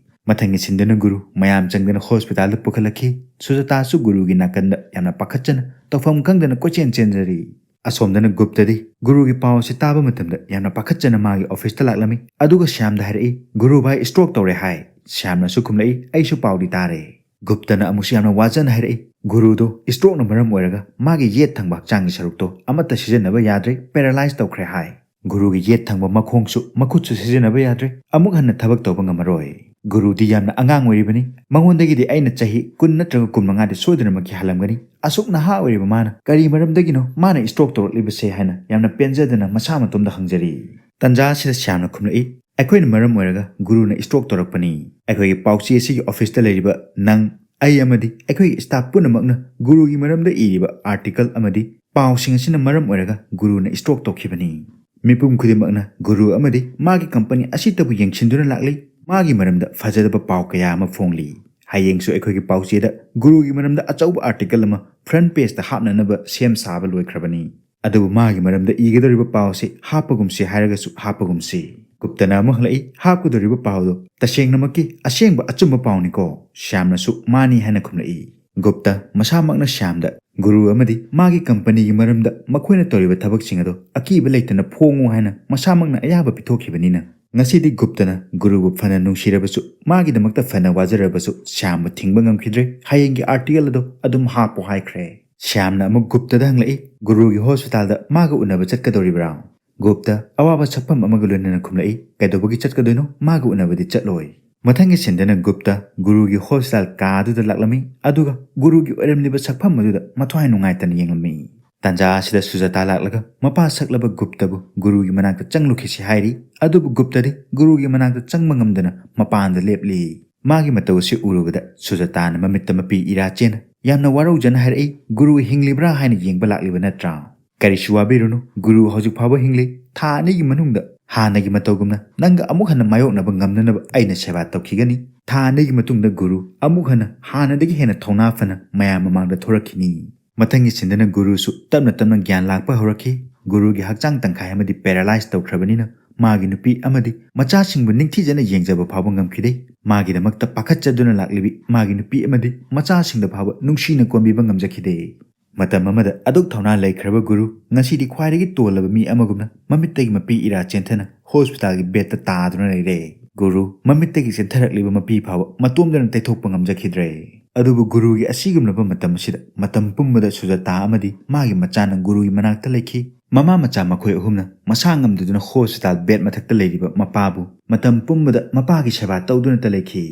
ꯃꯊꯪꯒꯤ ꯁꯤꯟꯗꯨꯅ ꯒꯨꯔꯨ ꯃꯌꯥꯝ ꯆꯪꯗꯅ ꯍꯣꯁꯄꯤꯇꯥꯜꯗ ꯄꯨꯈꯠꯂꯛꯈꯤ꯫ ꯁꯨꯖꯥꯇꯥꯁꯨ ꯒꯨꯔꯨꯒꯤ ꯅꯥꯀꯟꯗ ꯌꯥꯝꯅ ꯄꯥꯈꯠꯆꯅ ꯇꯧꯐꯝ ꯈꯪꯗꯅ ꯀꯣꯏꯆꯦꯟ ꯆꯦꯟꯖꯔꯤ꯫ ꯑꯁꯣꯝꯗꯅ ꯒꯨꯞꯇꯗꯤ ꯒꯨꯔꯨꯒꯤ ꯄꯥꯎ ꯑꯁꯤ ꯇꯥꯕ ꯃꯇꯝꯗ ꯌꯥꯝꯅ ꯄꯥꯈꯠꯆꯅ ꯃꯥꯒꯤ ꯑꯣꯐꯤꯁꯇ ꯂꯥꯛꯂꯝꯃꯤ꯫ ꯑꯗꯨꯒ ꯁ꯭ꯌꯥꯝꯗ ꯍꯥꯏꯔꯛꯏ, "ꯒꯨꯔꯨ ꯚꯥꯏ, ꯁ꯭ꯇ꯭ꯔꯣꯛ ꯇꯧꯔꯦ ꯍꯥꯏ꯫" ꯁ꯭ꯌꯥꯝꯅꯁꯨ ꯈꯨꯝꯂꯛꯏ, "ꯑꯩꯁꯨ ꯄꯥꯎꯗꯤ ꯇꯥꯔꯦ꯫" ꯒꯨꯞꯇꯅ ꯑꯃꯨꯛꯁꯨ ꯌꯥꯝꯅ ꯋꯥꯖꯅ ꯍꯥꯏꯔꯛꯏ, "ꯒꯨꯔꯨꯗꯣ ꯁ꯭ꯇ꯭ꯔꯣꯛꯅ ꯃꯔꯝ ꯑꯣꯏꯔꯒ ꯃꯥꯒꯤ ꯌꯦꯠ ꯊꯪꯕ ꯍꯛꯆꯥꯡꯒꯤ ꯁꯔꯨꯛꯇꯣ ꯑꯃꯠꯇ ꯁꯤꯖꯤꯟꯅꯕ ꯌꯥꯗ꯭ꯔꯦ, ꯄꯦꯔꯥꯂꯥꯏꯁ ꯇꯧꯈ꯭ꯔꯦ ꯍꯥꯏ꯫ ꯒꯨꯔꯨꯒꯤ ꯌꯦꯠ ꯊꯪꯕ ꯃꯈꯣꯡꯁꯨ ꯃꯈꯨꯠꯁꯨ ꯁꯤꯖꯤꯟꯅꯕ ꯌꯥꯗ꯭ꯔꯦ, ꯑꯃꯨꯛ ꯍꯟꯅ ꯊꯕꯛ ꯇꯧꯕ ꯉꯝꯃꯔꯣꯏ꯫ ꯒꯨꯔꯨꯗꯤ ꯌꯥꯝꯅ ꯑꯉꯥꯡ ꯑꯣꯏꯔꯤꯕꯅꯤ, ꯃꯉꯣꯟꯗꯒꯤꯗꯤ ꯑꯩꯅ ꯆꯍꯤ ꯀꯨꯟ ꯅꯠꯇ꯭ꯔꯒ ꯀꯨꯟꯃꯉꯥꯗꯤ ꯁꯣꯏꯗꯅꯃꯛꯀꯤ ꯍꯜꯂꯝꯒꯅꯤ꯫ ꯑꯁꯨꯛ ꯅꯍꯥ ꯑꯣꯏꯔꯤꯕ ꯃꯥꯅ ꯀꯔꯤ ꯃꯔꯝꯗꯒꯤꯅꯣ ꯃꯥꯅ ꯁ꯭ꯇ꯭ꯔꯣꯛ ꯇꯧꯔꯛꯂꯤꯕꯁꯦ?" ꯍꯥꯏꯅ ꯌꯥꯝꯅ ꯄꯦꯟꯖꯗꯅ ꯃꯁꯥ ꯃꯇꯣꯝꯗ ꯍꯪꯖꯔꯤ꯫ ꯇꯟꯖꯥ ꯑꯁꯤꯗ ꯁ꯭ꯌꯥꯝꯅ ꯈꯨꯝꯂꯛꯏ, "ꯑꯩꯈꯣꯏꯅ ꯃꯔꯝ ꯑꯣꯏꯔꯒ ꯒꯨꯔꯨꯅ ꯁ꯭ꯇ꯭ꯔꯣꯛ ꯇꯧꯔꯛꯄꯅꯤ꯫ ꯑꯩꯈꯣꯏꯒꯤ ꯄꯥꯎꯆꯦ ꯑꯁꯤꯒꯤ ꯑꯣꯐꯤꯁꯇ ꯂꯩꯔꯤꯕ ꯅꯪ, ꯑꯩ ꯑꯃꯗꯤ ꯑꯩꯈꯣꯏꯒꯤ ꯁ꯭ꯇꯥꯐ ꯄꯨꯝꯅꯃꯛꯅ ꯒꯨꯔꯨꯒꯤ ꯃꯔꯝꯗ ꯏꯔꯤꯕ ꯑꯥꯔꯇꯤꯀꯜ ꯑꯃꯗꯤ ꯄꯥꯎꯁꯤꯡ ꯑꯁꯤꯅ ꯃꯔꯝ ꯑꯣꯏꯔꯒ ꯒꯨꯔꯨꯅ ꯁ꯭ꯇ꯭ꯔꯣꯛ ꯇꯧꯈꯤꯕꯅꯤ꯫ ꯃꯤꯄꯨꯝ ꯈꯨꯗꯤꯡꯃꯛꯅ ꯒꯨꯔꯨ ꯑꯃꯗꯤ ꯃꯥꯒꯤ ꯀꯝꯄꯅꯤ ꯑꯁꯤꯇꯕꯨ ꯌꯦꯡꯁꯤꯟꯗꯨꯅ ꯂꯥꯛꯂꯤ꯫ ꯃꯥꯒꯤ ꯃꯔꯝꯗ ꯐꯖꯗꯕ ꯄꯥꯎ ꯀꯌꯥ ꯑꯃ ꯐꯣꯡꯂꯤ꯫ ꯍꯌꯦꯡꯁꯨ ꯑꯩꯈꯣꯏꯒꯤ ꯄꯥꯎꯆꯦꯗ ꯒꯨꯔꯨꯒꯤ ꯃꯔꯝꯗ ꯑꯆꯧꯕ ꯑꯥꯔꯇꯤꯀꯜ ꯑꯃ ꯐ꯭ꯔꯟ ꯄꯦꯖꯇ ꯍꯥꯞꯅꯅꯕ ꯁꯦꯝ ꯁꯥꯕ ꯂꯣꯏꯈ꯭ꯔꯕꯅꯤ꯫ ꯑꯗꯨꯕꯨ ꯃꯥꯒꯤ ꯃꯔꯝꯗ ꯏꯒꯗꯧꯔꯤꯕ ꯄꯥꯎ ꯑꯁꯤ ꯍꯥꯞꯄꯒꯨꯝꯁꯤ ꯍꯥꯏꯔꯒꯁꯨ ꯍꯥꯞꯄꯒꯨꯝꯁꯤ꯫ ꯒꯨꯞꯇꯅ ꯑꯃꯨꯛ ꯍꯜꯂꯛꯏ, ꯍꯥꯞꯀꯗꯧꯔꯤꯕ ꯄꯥꯎꯗꯨ ꯇꯁꯦꯡꯅꯃꯛꯀꯤ ꯑꯁꯦꯡꯕ ꯑꯆꯨꯝꯕ ꯄꯥꯎꯅꯤꯀꯣ꯫ ꯁ꯭ꯌꯥꯝꯅꯁꯨ ꯃꯥꯅꯤ ꯍꯥꯏꯅ ꯈꯨꯝꯂꯛꯏ꯫ ꯒꯨꯞꯇ ꯃꯁꯥꯃꯛꯅ ꯁ꯭ꯌꯥꯝꯗ ꯒꯨꯔꯨ ꯑꯃꯗꯤ ꯃꯥꯒꯤ ꯀꯝꯄꯅꯤꯒꯤ ꯃꯔꯝꯗ ꯃꯈꯣꯏꯅ ꯇꯧꯔꯤꯕ ꯊꯕꯛꯁꯤꯡ ꯑꯗꯨ ꯑꯀꯤꯕ ꯂꯩꯇꯅ ꯐꯣꯡꯉꯨ ꯍꯥꯏꯅ ꯃꯁꯥꯃꯛꯅ ꯑꯌꯥꯕ ꯄꯤꯊꯣꯛꯈꯤꯕꯅꯤꯅ, ꯉꯁꯤꯗꯤ ꯒꯨꯞꯇꯅ ꯒꯨꯔꯨꯕꯨ ꯐꯅ ꯅꯨꯡꯁꯤꯔꯕꯁꯨ, ꯃꯥꯒꯤꯗꯃꯛꯇ ꯐꯅ ꯋꯥꯖꯔꯕꯁꯨ ꯁ꯭ꯌꯥꯝꯕꯨ ꯊꯤꯡꯕ ꯉꯝꯈꯤꯗ꯭ꯔꯦ꯫ ꯍꯌꯦꯡꯒꯤ ꯑꯥꯔꯇꯤꯀꯜ ꯑꯗꯨ ꯑꯗꯨꯝ ꯍꯥꯞꯄꯣ ꯍꯥꯏꯈ꯭ꯔꯦ꯫ ꯁ꯭ꯌꯥꯝꯅ ꯑꯃꯨꯛ ꯒꯨꯞꯇꯗ ꯍꯪꯂꯛꯏ, "ꯒꯨꯔꯨꯒꯤ ꯍꯣꯁꯄꯤꯇꯥꯜꯗ ꯃꯥꯒ ꯎꯅꯕ ꯆꯠꯀꯗꯧꯔꯤꯕ꯭ꯔꯥ?" ꯒꯨꯞꯇ ꯑꯋꯥꯕ ꯁꯛꯐꯝ ꯑꯃꯒ ꯂꯣꯏꯅꯅ ꯈꯨꯝꯂꯛꯏ, "ꯀꯩꯗꯧꯕꯒꯤ ꯆꯠꯀꯗꯣꯏꯅꯣ? ꯃꯥꯒ ꯎꯅꯕꯗꯤ ꯆꯠꯂꯣꯏ꯫" ꯃꯊꯪꯒꯤ ꯁꯤꯟꯗꯅ ꯒꯨꯞꯇ ꯒꯨꯔꯨꯒꯤ ꯍꯣꯁꯄꯤꯇꯥꯜ ꯀꯥꯗꯨꯗ ꯂꯥꯛꯂꯝꯃꯤ, ꯑꯗꯨꯒ ꯒꯨꯔꯨꯒꯤ ꯑꯣꯏꯔꯝꯂꯤꯕ ꯁꯛꯐꯝ ꯑꯗꯨꯗ ꯃꯊ꯭ꯋꯥꯏ ꯅꯨꯡꯉꯥꯏꯇꯅ ꯌꯦꯡꯂꯝꯃꯤ꯫ ꯇꯥꯟꯖꯥ ꯑꯁꯤꯗ ꯁꯨꯖꯥꯇꯥ ꯂꯥꯛꯂꯒ ꯃꯄꯥ ꯁꯛꯂꯕ ꯒꯨꯞꯇꯕꯨ ꯒꯨꯔꯨꯒꯤ ꯃꯅꯥꯛꯇ ꯆꯪꯂꯨꯈꯤꯁꯤ ꯍꯥꯏꯔꯤ꯫ ꯑꯗꯨꯕꯨ ꯒꯨꯞꯇꯗꯤ ꯒꯨꯔꯨꯒꯤ ꯃꯅꯥꯛꯇ ꯆꯪꯕ ꯉꯝꯗꯅ ꯃꯄꯥꯟꯗ ꯂꯦꯞꯂꯤ꯫ ꯃꯥꯒꯤ ꯃꯇꯧ ꯑꯁꯤ ꯎꯔꯨꯕꯗ ꯁꯨꯖꯥꯇꯥꯅ ꯃꯃꯤꯠꯇ ꯃꯄꯤ ꯏꯔꯥ ꯆꯦꯟꯅ ꯌꯥꯝꯅ ꯋꯥꯔꯧꯖꯅ ꯍꯥꯏꯔꯛꯏ, "ꯒꯨꯔꯨ ꯍꯤꯡꯂꯤꯕ꯭ꯔꯥ ꯍꯥꯏꯅ ꯌꯦꯡꯕ ꯂꯥꯛꯂꯤꯕ ꯅꯠꯇ꯭ꯔꯥ? ꯀꯔꯤꯁꯨ ꯋꯥꯕꯤꯔꯨꯅꯨ, ꯒꯨꯔꯨ ꯍꯧꯖꯤꯛ ꯐꯥꯎꯕ ꯍꯤꯡꯂꯤ꯫ ꯊꯥ ꯑꯅꯤꯒꯤ ꯃꯅꯨꯡꯗ ꯍꯥꯟꯅꯒꯤ ꯃꯇꯧꯒꯨꯝꯅ ꯅꯪꯒ ꯑꯃꯨꯛ ꯍꯟꯅ ꯃꯥꯌꯣꯛꯅꯕ ꯉꯝꯅꯅꯕ ꯑꯩꯅ ꯁꯦꯕꯥ ꯇꯧꯈꯤꯒꯅꯤ꯫ ꯊꯥ ꯑꯅꯤꯒꯤ ꯃꯇꯨꯡꯗ ꯒꯨꯔꯨ ꯑꯃꯨꯛ ꯍꯟꯅ ꯍꯥꯟꯅꯗꯒꯤ ꯍꯦꯟꯅ ꯊꯧꯅꯥ ꯐꯅ ꯃꯌꯥꯝ ꯃꯃꯥꯡꯗ ꯊꯣꯔꯛꯈꯤꯅꯤ꯫" ꯃꯊꯪꯒꯤ ꯁꯤꯟꯗꯅ ꯒꯨꯔꯨꯁꯨ ꯇꯞꯅ ꯇꯞꯅ ꯒ꯭ꯌꯥꯟ ꯂꯥꯛꯄ ꯍꯧꯔꯛꯈꯤ꯫ ꯒꯨꯔꯨꯒꯤ ꯍꯛꯆꯥꯡ ꯇꯪꯈꯥꯏ ꯑꯃꯗꯤ ꯄꯦꯔꯥꯂꯥꯏꯁ ꯇꯧꯈ꯭ꯔꯕꯅꯤꯅ ꯃꯥꯒꯤ ꯅꯨꯄꯤ ꯑꯃꯗꯤ ꯃꯆꯥꯁꯤꯡꯕꯨ ꯅꯤꯡꯊꯤꯖꯅ ꯌꯦꯡꯖꯕ ꯐꯥꯎꯕ ꯉꯝꯈꯤꯗꯦ꯫ ꯃꯥꯒꯤꯗꯃꯛꯇ ꯄꯥꯈꯠꯆꯗꯨꯅ ꯂꯥꯛꯂꯤꯕꯤ ꯃꯥꯒꯤ ꯅꯨꯄꯤ ꯑꯃꯗꯤ ꯃꯆꯥꯁꯤꯡꯗ ꯐꯥꯎꯕ ꯅꯨꯡꯁꯤꯅ ꯀꯣꯟꯕꯤꯕ ꯉꯝꯖꯈꯤꯗꯦ꯫ ꯃꯇꯝ ꯑꯃꯗ ꯑꯗꯨꯛ ꯊꯧꯅꯥ ꯂꯩꯈ꯭ꯔꯕ ꯒꯨꯔꯨ ꯉꯁꯤꯗꯤ ꯈ꯭ꯋꯥꯏꯗꯒꯤ ꯇꯣꯜꯂꯕ ꯃꯤ ꯑꯃꯒꯨꯝꯅ ꯃꯃꯤꯠꯇꯒꯤ ꯃꯄꯤ ꯏꯔꯥ ꯆꯦꯟꯊꯅ ꯍꯣꯁꯄꯤꯇꯥꯜꯒꯤ ꯕꯦꯗꯇ ꯇꯥꯗꯨꯅ ꯂꯩꯔꯦ꯫ ꯒꯨꯔꯨ ꯃꯃꯤꯠꯇꯒꯤ ꯆꯦꯟꯊꯔꯛꯂꯤꯕ ꯃꯄꯤ ꯐꯥꯎꯕ ꯃꯇꯣꯝꯗꯅ ꯇꯩꯊꯣꯛꯄ ꯉꯝꯖꯈꯤꯗ꯭ꯔꯦ꯫ ꯑꯗꯨꯕꯨ ꯒꯨꯔꯨꯒꯤ ꯑꯁꯤꯒꯨꯝꯂꯕ ꯃꯇꯝ ꯑꯁꯤꯗ ꯃꯇꯝ ꯄꯨꯝꯕꯗ ꯁꯨꯖꯥꯇꯥ ꯑꯃꯗꯤ ꯃꯥꯒꯤ ꯃꯆꯥꯅ ꯒꯨꯔꯨꯒꯤ ꯃꯅꯥꯛꯇ ꯂꯩꯈꯤ꯫ ꯃꯃꯥ ꯃꯆꯥ ꯃꯈꯣꯏ ꯑꯍꯨꯝꯅ ꯃꯁꯥ ꯉꯝꯗꯗꯨꯅ ꯍꯣꯁꯄꯤꯇꯥꯜ ꯕꯦꯗ ꯃꯊꯛꯇ ꯂꯩꯔꯤꯕ ꯃꯄꯥꯕꯨ ꯃꯇꯝ ꯄꯨꯝꯕꯗ ꯃꯄꯥꯒꯤ ꯁꯦꯕꯥ ꯇꯧꯗꯨꯅꯇ ꯂꯩꯈꯤ꯫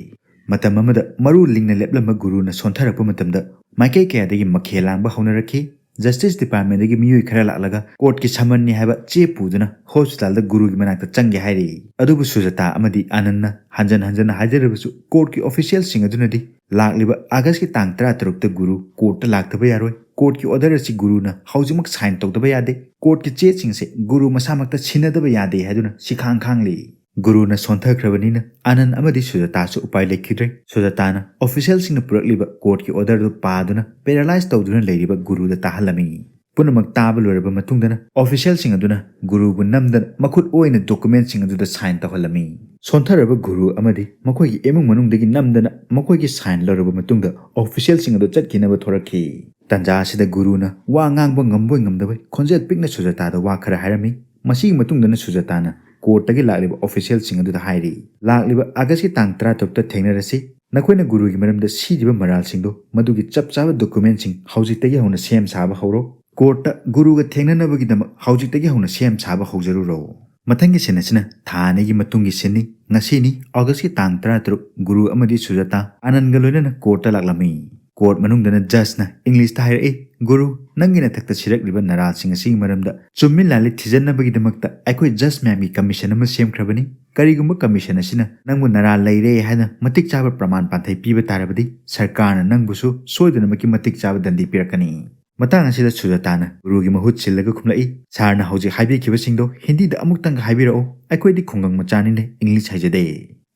ꯃꯇꯝ ꯑꯃꯗ ꯃꯔꯨ ꯂꯤꯡꯅ ꯂꯦꯞꯂꯝꯕ ꯒꯨꯔꯨꯅ ꯁꯣꯟꯊꯔꯛꯄ ꯃꯇꯝꯗ ꯃꯥꯏꯀꯩ ꯀꯌꯥꯗꯒꯤ ꯃꯈꯦꯜ ꯂꯥꯡꯕ ꯍꯧꯅꯔꯛꯈꯤ꯫ ꯖꯁꯇꯤꯁ ꯗꯤꯄꯥꯔꯠꯃꯦꯟꯗꯒꯤ ꯃꯤꯑꯣꯏ ꯈꯔ ꯂꯥꯛꯂꯒ ꯀꯣꯔꯠꯀꯤ ꯁꯃꯟꯅꯤ ꯍꯥꯏꯕ ꯆꯦ ꯄꯨꯗꯨꯅ ꯍꯣꯁꯄꯤꯇꯥꯜꯗ ꯒꯨꯔꯨꯒꯤ ꯃꯅꯥꯛꯇ ꯆꯪꯒꯦ ꯍꯥꯏꯔꯛꯏ꯫ ꯑꯗꯨꯕꯨ ꯁꯨꯖꯥꯇꯥ ꯑꯃꯗꯤ ꯑꯥꯅꯟꯅ ꯍꯟꯖꯟ ꯍꯟꯖꯟꯅ ꯍꯥꯏꯖꯔꯕꯁꯨ ꯀꯣꯔꯠꯀꯤ ꯑꯣꯐꯤꯁꯤꯌꯦꯜꯁꯤꯡ ꯑꯗꯨꯅꯗꯤ ꯂꯥꯛꯂꯤꯕ ꯑꯥꯒꯁꯀꯤ ꯇꯥꯡ ꯇꯔꯥꯇꯔꯨꯛꯇ ꯒꯨꯔꯨ ꯀꯣꯔꯠꯇ ꯂꯥꯛꯇꯕ ꯌꯥꯔꯣꯏ, ꯀꯣꯔꯠꯀꯤ ꯑꯣꯔꯗꯔ ꯑꯁꯤ ꯒꯨꯔꯨꯅ ꯍꯧꯖꯤꯛꯃꯛ ꯁꯥꯏꯟ ꯇꯧꯗꯕ ꯌꯥꯗꯦ, ꯀꯣꯔꯠꯀꯤ ꯆꯦꯁꯤꯡꯁꯦ ꯒꯨꯔꯨ ꯃꯁꯥꯃꯛꯇ ꯁꯤꯟꯅꯗꯕ ꯌꯥꯗꯦ ꯍꯥꯏꯗꯨꯅ ꯁꯤꯈꯥꯡ ꯈꯥꯡꯂꯤ꯫ ꯒꯨꯔꯨꯅ ꯁꯣꯟꯊꯈ꯭ꯔꯕꯅꯤꯅ ꯑꯅꯟ ꯑꯃꯗꯤ ꯁꯨꯖꯥꯇꯥꯁꯨ ꯎꯄꯥꯏ ꯂꯩꯈꯤꯗ꯭ꯔꯦ꯫ ꯁꯨꯖꯥꯇꯥꯅ ꯑꯣꯐꯤꯁꯤꯌꯦꯜꯁꯤꯡꯅ ꯄꯨꯔꯛꯂꯤꯕ ꯀꯣꯔꯠꯀꯤ ꯑꯣꯔꯗꯔꯗꯨ ꯄꯥꯗꯨꯅ ꯄꯦꯔꯥꯂꯥꯏꯁ ꯇꯧꯗꯨꯅ ꯂꯩꯔꯤꯕ ꯒꯨꯔꯨꯗ ꯇꯥꯍꯜꯂꯝꯃꯤ꯫ ꯄꯨꯝꯅꯃꯛ ꯇꯥꯕ ꯂꯣꯏꯔꯕ ꯃꯇꯨꯡꯗꯅ ꯑꯣꯐꯤꯁꯤꯌꯦꯜꯁꯤꯡ ꯑꯗꯨꯅ ꯒꯨꯔꯨꯕꯨ ꯅꯝꯗꯅ ꯃꯈꯨꯠ ꯑꯣꯏꯅ ꯗꯣꯀꯨꯃꯦꯟꯁꯤꯡ ꯑꯗꯨꯗ ꯁꯥꯏꯟ ꯇꯧꯍꯜꯂꯝꯃꯤ꯫ ꯁꯣꯟꯊꯔꯕ ꯒꯨꯔꯨ ꯑꯃꯗꯤ ꯃꯈꯣꯏꯒꯤ ꯏꯃꯨꯡ ꯃꯅꯨꯡꯗꯒꯤ ꯅꯝꯗꯅ ꯃꯈꯣꯏꯒꯤ ꯁꯥꯏꯟ ꯂꯧꯔꯕ ꯃꯇꯨꯡꯗ ꯑꯣꯐꯤꯁꯤꯌꯦꯜꯁꯤꯡ ꯑꯗꯨ ꯆꯠꯈꯤꯅꯕ ꯊꯣꯔꯛꯈꯤ꯫ ꯇꯟꯖꯥ ꯑꯁꯤꯗ ꯒꯨꯔꯨꯅ ꯋꯥ ꯉꯥꯡꯕ ꯉꯝꯕꯣꯏ ꯉꯝꯗꯕꯣꯏ ꯈꯣꯟꯖꯦꯜ ꯄꯤꯛꯅ ꯁꯨꯖꯥꯇꯥꯗ ꯋꯥ ꯈꯔ ꯍꯥꯏꯔꯝꯃꯤ꯫ ꯃꯁꯤꯒꯤ ꯃꯇꯨꯡꯗꯅ ꯁꯨꯖꯥꯇꯥꯅ ꯀꯣꯔꯠꯇꯒꯤ ꯂꯥꯛꯂꯤꯕ ꯑꯣꯐꯤꯁꯤꯌꯦꯜꯁꯤꯡ ꯑꯗꯨꯗ ꯍꯥꯏꯔꯤ, "ꯂꯥꯛꯂꯤꯕ ꯑꯥꯒꯁꯀꯤ ꯇꯥꯡ ꯇꯔꯥꯇꯔꯨꯛꯇ ꯊꯦꯡꯅꯔꯁꯤ꯫ ꯅꯈꯣꯏꯅ ꯒꯨꯔꯨꯒꯤ ꯃꯔꯝꯗ ꯁꯤꯔꯤꯕ ꯃꯔꯥꯜꯁꯤꯡꯗꯣ, ꯃꯗꯨꯒꯤ ꯆꯞ ꯆꯥꯕ ꯗꯣꯀꯨꯃꯦꯟꯁꯤꯡ ꯍꯧꯖꯤꯛꯇꯒꯤ ꯍꯧꯅ ꯁꯦꯝ ꯁꯥꯕ ꯍꯧꯔꯣ꯫ ꯀꯣꯔꯠꯇ ꯒꯨꯔꯨꯒ ꯊꯦꯡꯅꯅꯕꯒꯤꯗꯃꯛ ꯍꯧꯖꯤꯛꯇꯒꯤ ꯍꯧꯅ ꯁꯦꯝ ꯁꯥꯕ ꯍꯧꯖꯔꯨꯔꯣ"꯫ ꯃꯊꯪꯒꯤ ꯁꯤꯟ ꯑꯁꯤꯅ ꯊꯥ ꯑꯅꯤꯒꯤ ꯃꯇꯨꯡꯒꯤ ꯁꯤꯟꯅꯤ꯫ ꯉꯁꯤꯅꯤ, ꯑꯥꯒꯁꯀꯤ ꯇꯥꯡ ꯇꯔꯥꯇꯔꯨꯛ꯫ ꯒꯨꯔꯨ ꯑꯃꯗꯤ ꯁꯨꯖꯥꯇꯥ ꯑꯅꯟꯒ ꯂꯣꯏꯅꯅ ꯀꯣꯔꯠꯇ ꯂꯥꯛꯂꯝꯃꯤ꯫ ꯀꯣꯔꯠ ꯃꯅꯨꯡꯗꯅ ꯖꯖꯅ ꯏꯪꯂꯤꯁꯇ ꯍꯥꯏꯔꯛꯏ, "ꯒꯨꯔꯨ, ꯅꯪꯒꯤ ꯅꯊꯛꯇ ꯁꯤꯔꯛꯂꯤꯕ ꯅꯔꯥꯜꯁꯤꯡ ꯑꯁꯤꯒꯤ ꯃꯔꯝꯗ ꯆꯨꯝꯃꯤ ꯂꯥꯜꯂꯤ ꯊꯤꯖꯤꯟꯅꯕꯒꯤꯗꯃꯛꯇ ꯑꯩꯈꯣꯏ ꯖꯖ ꯃꯌꯥꯝꯒꯤ ꯀꯃꯤꯁꯟ ꯑꯃ ꯁꯦꯝꯈ꯭ꯔꯕꯅꯤ꯫ ꯀꯔꯤꯒꯨꯝꯕ ꯀꯃꯤꯁꯟ ꯑꯁꯤꯅ ꯅꯪꯕꯨ ꯅꯔꯥꯜ ꯂꯩꯔꯦ ꯍꯥꯏꯅ ꯃꯇꯤꯛ ꯆꯥꯕ ꯄ꯭ꯔꯃꯥꯟ ꯄꯥꯟꯊꯩ ꯄꯤꯕ ꯇꯥꯔꯕꯗꯤ ꯁꯔꯀꯥꯔꯅ ꯅꯪꯕꯨꯁꯨ ꯁꯣꯏꯗꯅꯃꯛꯀꯤ ꯃꯇꯤꯛ ꯆꯥꯕ ꯗꯟꯗꯤ ꯄꯤꯔꯛꯀꯅꯤ"꯫ ꯃꯇꯥꯡ ꯑꯁꯤꯗ ꯁꯨꯖꯥꯇꯥꯅ ꯒꯨꯔꯨꯒꯤ ꯃꯍꯨꯠ ꯁꯤꯜꯂꯒ ꯈꯨꯝꯂꯛꯏ, "ꯁꯥꯔꯅ ꯍꯧꯖꯤꯛ ꯍꯥꯏꯕꯤꯈꯤꯕꯁꯤꯡꯗꯣ ꯍꯤꯟꯗꯤꯗ ꯑꯃꯨꯛꯇꯪꯒ ꯍꯥꯏꯕꯤꯔꯛꯎ꯫ ꯑꯩꯈꯣꯏꯗꯤ ꯈꯨꯡꯒꯪ ꯃꯆꯥꯅꯤꯅ ꯏꯪꯂꯤꯁ ꯍꯩꯖꯗꯦ"꯫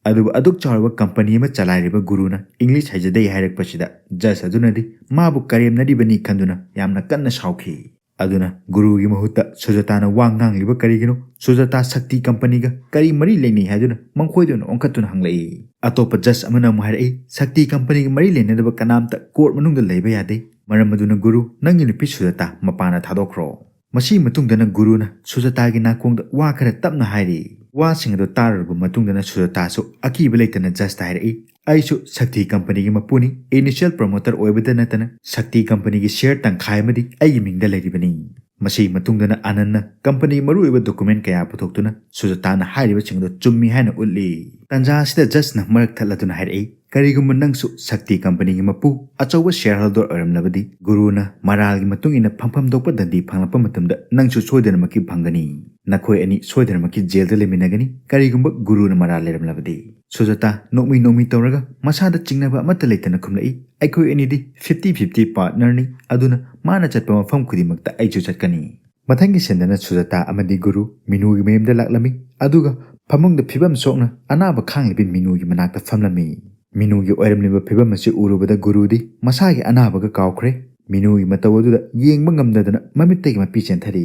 ꯑꯗꯨꯕꯨ ꯑꯗꯨꯛ ꯆꯥꯎꯔꯕ ꯀꯝꯄꯅꯤ ꯑꯃ ꯆꯂꯥꯏꯔꯤꯕ ꯒꯨꯔꯨꯅ ꯏꯪꯂꯤꯁ ꯍꯩꯖꯗꯦ ꯍꯥꯏꯔꯛꯄꯁꯤꯗ ꯖꯖ ꯑꯗꯨꯅꯗꯤ ꯃꯥꯕꯨ ꯀꯔꯦꯝꯅꯔꯤꯕꯅꯤ ꯈꯟꯗꯨꯅ ꯌꯥꯝꯅ ꯀꯟꯅ ꯁꯥꯎꯈꯤ꯫ ꯑꯗꯨꯅ ꯒꯨꯔꯨꯒꯤ ꯃꯍꯨꯠꯇ ꯁꯨꯖꯥꯇꯥꯅ ꯋꯥ ꯉꯥꯡꯂꯤꯕ ꯀꯔꯤꯒꯤꯅꯣ? ꯁꯨꯖꯥꯇꯥ ꯁꯛꯇꯤ ꯀꯝꯄꯅꯤꯒ ꯀꯔꯤ ꯃꯔꯤ ꯂꯩꯅꯩ ꯍꯥꯏꯗꯨꯅ ꯃꯈꯣꯏꯗ ꯑꯣꯏꯅ ꯑꯣꯟꯈꯠꯇꯨꯅ ꯍꯪꯂꯛꯏ꯫ ꯑꯇꯣꯞꯄ ꯖꯖ ꯑꯃꯅ ꯑꯃꯨꯛ ꯍꯥꯏꯔꯛꯏ, "ꯁꯛꯇꯤ ꯀꯝꯄꯅꯤꯒ ꯃꯔꯤ ꯂꯩꯅꯗꯕ ꯀꯅꯥꯝꯇ ꯀꯣꯔꯠ ꯃꯅꯨꯡꯗ ꯂꯩꯕ ꯌꯥꯗꯦ꯫ ꯃꯔꯝ ꯑꯗꯨꯅ ꯒꯨꯔꯨ, ꯅꯪꯒꯤ ꯅꯨꯄꯤ ꯁꯨꯖꯥꯇꯥ ꯃꯄꯥꯟꯗ ꯊꯥꯗꯣꯛꯈ꯭ꯔꯣ"꯫ ꯃꯁꯤꯒꯤ ꯃꯇꯨꯡꯗꯅ ꯒꯨꯔꯨꯅ ꯁꯨꯖꯥꯇꯥꯒꯤ ꯅꯥꯀꯣꯡꯗ ꯋꯥ ꯈꯔ ꯇꯞꯅ ꯍꯥꯏꯔꯤ꯫ ꯋꯥꯁꯤꯡ ꯑꯗꯨ ꯇꯥꯔꯨꯔꯕ ꯃꯇꯨꯡꯗꯅ ꯁꯨꯖꯥꯇꯥꯁꯨ ꯑꯀꯤꯕ ꯂꯩꯇꯅ ꯖꯖꯇ ꯍꯥꯏꯔꯛꯏ, "ꯑꯩꯁꯨ ꯁꯛꯇꯤ ꯀꯝꯄꯅꯤꯒꯤ ꯃꯄꯨꯅꯤ, ꯏꯅꯤꯁꯤꯌꯦꯜ ꯄ꯭ꯔꯣꯃꯣꯇꯔ ꯑꯣꯏꯕꯗ ꯅꯠꯇꯅ ꯁꯛꯇꯤ ꯀꯝꯄꯅꯤꯒꯤ ꯁꯤꯌꯔ ꯇꯪꯈꯥꯏ ꯑꯃꯗꯤ ꯑꯩꯒꯤ ꯃꯤꯡꯗ ꯂꯩꯔꯤꯕꯅꯤ"꯫ ꯃꯁꯤꯒꯤ ꯃꯇꯨꯡꯗꯅ ꯑꯅꯟꯅ ꯀꯝꯄꯅꯤꯒꯤ ꯃꯔꯨꯑꯣꯏꯕ ꯗꯣꯀꯨꯃꯦꯟ ꯀꯌꯥ ꯄꯨꯊꯣꯛꯇꯨꯅ ꯁꯨꯖꯥꯇꯥꯅ ꯍꯥꯏꯔꯤꯕꯁꯤꯡ ꯑꯗꯨ ꯆꯨꯝꯃꯤ ꯍꯥꯏꯅ ꯎꯠꯂꯤ꯫ ꯇꯟꯖꯥ ꯑꯁꯤꯗ ꯖꯖꯅ ꯃꯔꯛ ꯊꯠꯂꯗꯨꯅ ꯍꯥꯏꯔꯛꯏ, "ꯀꯔꯤꯒꯨꯝꯕ ꯅꯪꯁꯨ ꯁꯛꯇꯤ ꯀꯝꯄꯅꯤꯒꯤ ꯃꯄꯨ, ꯑꯆꯧꯕ ꯁꯤꯌꯔ ꯍꯣꯜꯗꯔ ꯑꯣꯏꯔꯝꯂꯕꯗꯤ, ꯒꯨꯔꯨꯅ ꯃꯔꯥꯜꯒꯤ ꯃꯇꯨꯡ ꯏꯟꯅ ꯐꯝꯐꯝ ꯊꯣꯛꯄ ꯗꯟꯗꯤ ꯐꯪꯂꯛꯄ ꯃꯇꯝꯗ ꯅꯪꯁꯨ ꯁꯣꯏꯗꯅꯃꯛꯀꯤ ꯐꯪꯒꯅꯤ꯫ ꯅꯈꯣꯏ ꯑꯅꯤ ꯁꯣꯏꯗꯅꯃꯛꯀꯤ ꯖꯦꯜꯗ ꯂꯩꯃꯤꯟꯅꯒꯅꯤ, ꯀꯔꯤꯒꯨꯝꯕ ꯒꯨꯔꯨꯅ ꯃꯔꯥꯜ ꯂꯩꯔꯝꯂꯕꯗꯤ"꯫ ꯁꯨꯖꯥꯇꯥ ꯅꯣꯛꯃꯤ ꯅꯣꯛꯃꯤ ꯇꯧꯔꯒ ꯃꯁꯥꯗ ꯆꯤꯡꯅꯕ ꯑꯃꯠꯇ ꯂꯩꯇꯅ ꯈꯨꯝꯂꯛꯏ, "ꯑꯩꯈꯣꯏ ꯑꯅꯤꯗꯤ fifty fifty partner ꯅꯤ, ꯑꯗꯨꯅ ꯃꯥꯅ ꯆꯠꯄ ꯃꯐꯝ ꯈꯨꯗꯤꯡꯃꯛꯇ ꯑꯩꯁꯨ ꯆꯠꯀꯅꯤ"꯫ ꯃꯊꯪꯒꯤ ꯁꯤꯟꯗꯅ ꯁꯨꯖꯥꯇꯥ ꯑꯃꯗꯤ ꯒꯨꯔꯨ ꯃꯤꯅꯨꯒꯤ ꯃꯌꯨꯝꯗ ꯂꯥꯛꯂꯝꯃꯤ, ꯑꯗꯨꯒ ꯐꯃꯨꯡꯗ ꯐꯤꯕꯝ ꯁꯣꯛꯅ ꯑꯅꯥꯕ ꯈꯥꯡꯂꯤꯕꯤ ꯃꯤꯅꯨꯒꯤ ꯃꯅꯥꯛꯇ ꯐꯝꯂꯝꯃꯤ꯫ ꯃꯤꯅꯨꯒꯤ ꯑꯣꯏꯔꯝꯂꯤꯕ ꯐꯤꯕꯝ ꯑꯁꯤ ꯎꯔꯨꯕꯗ ꯒꯨꯔꯨꯗꯤ ꯃꯁꯥꯒꯤ ꯑꯅꯥꯕꯒ ꯀꯥꯎꯈ꯭ꯔꯦ꯫ ꯃꯤꯅꯨꯒꯤ ꯃꯇꯧ ꯑꯗꯨꯗ ꯌꯦꯡꯕ ꯉꯝꯗꯗꯅ ꯃꯃꯤꯠꯇꯒꯤ ꯃꯄꯤ ꯆꯦꯟꯊꯔꯤ꯫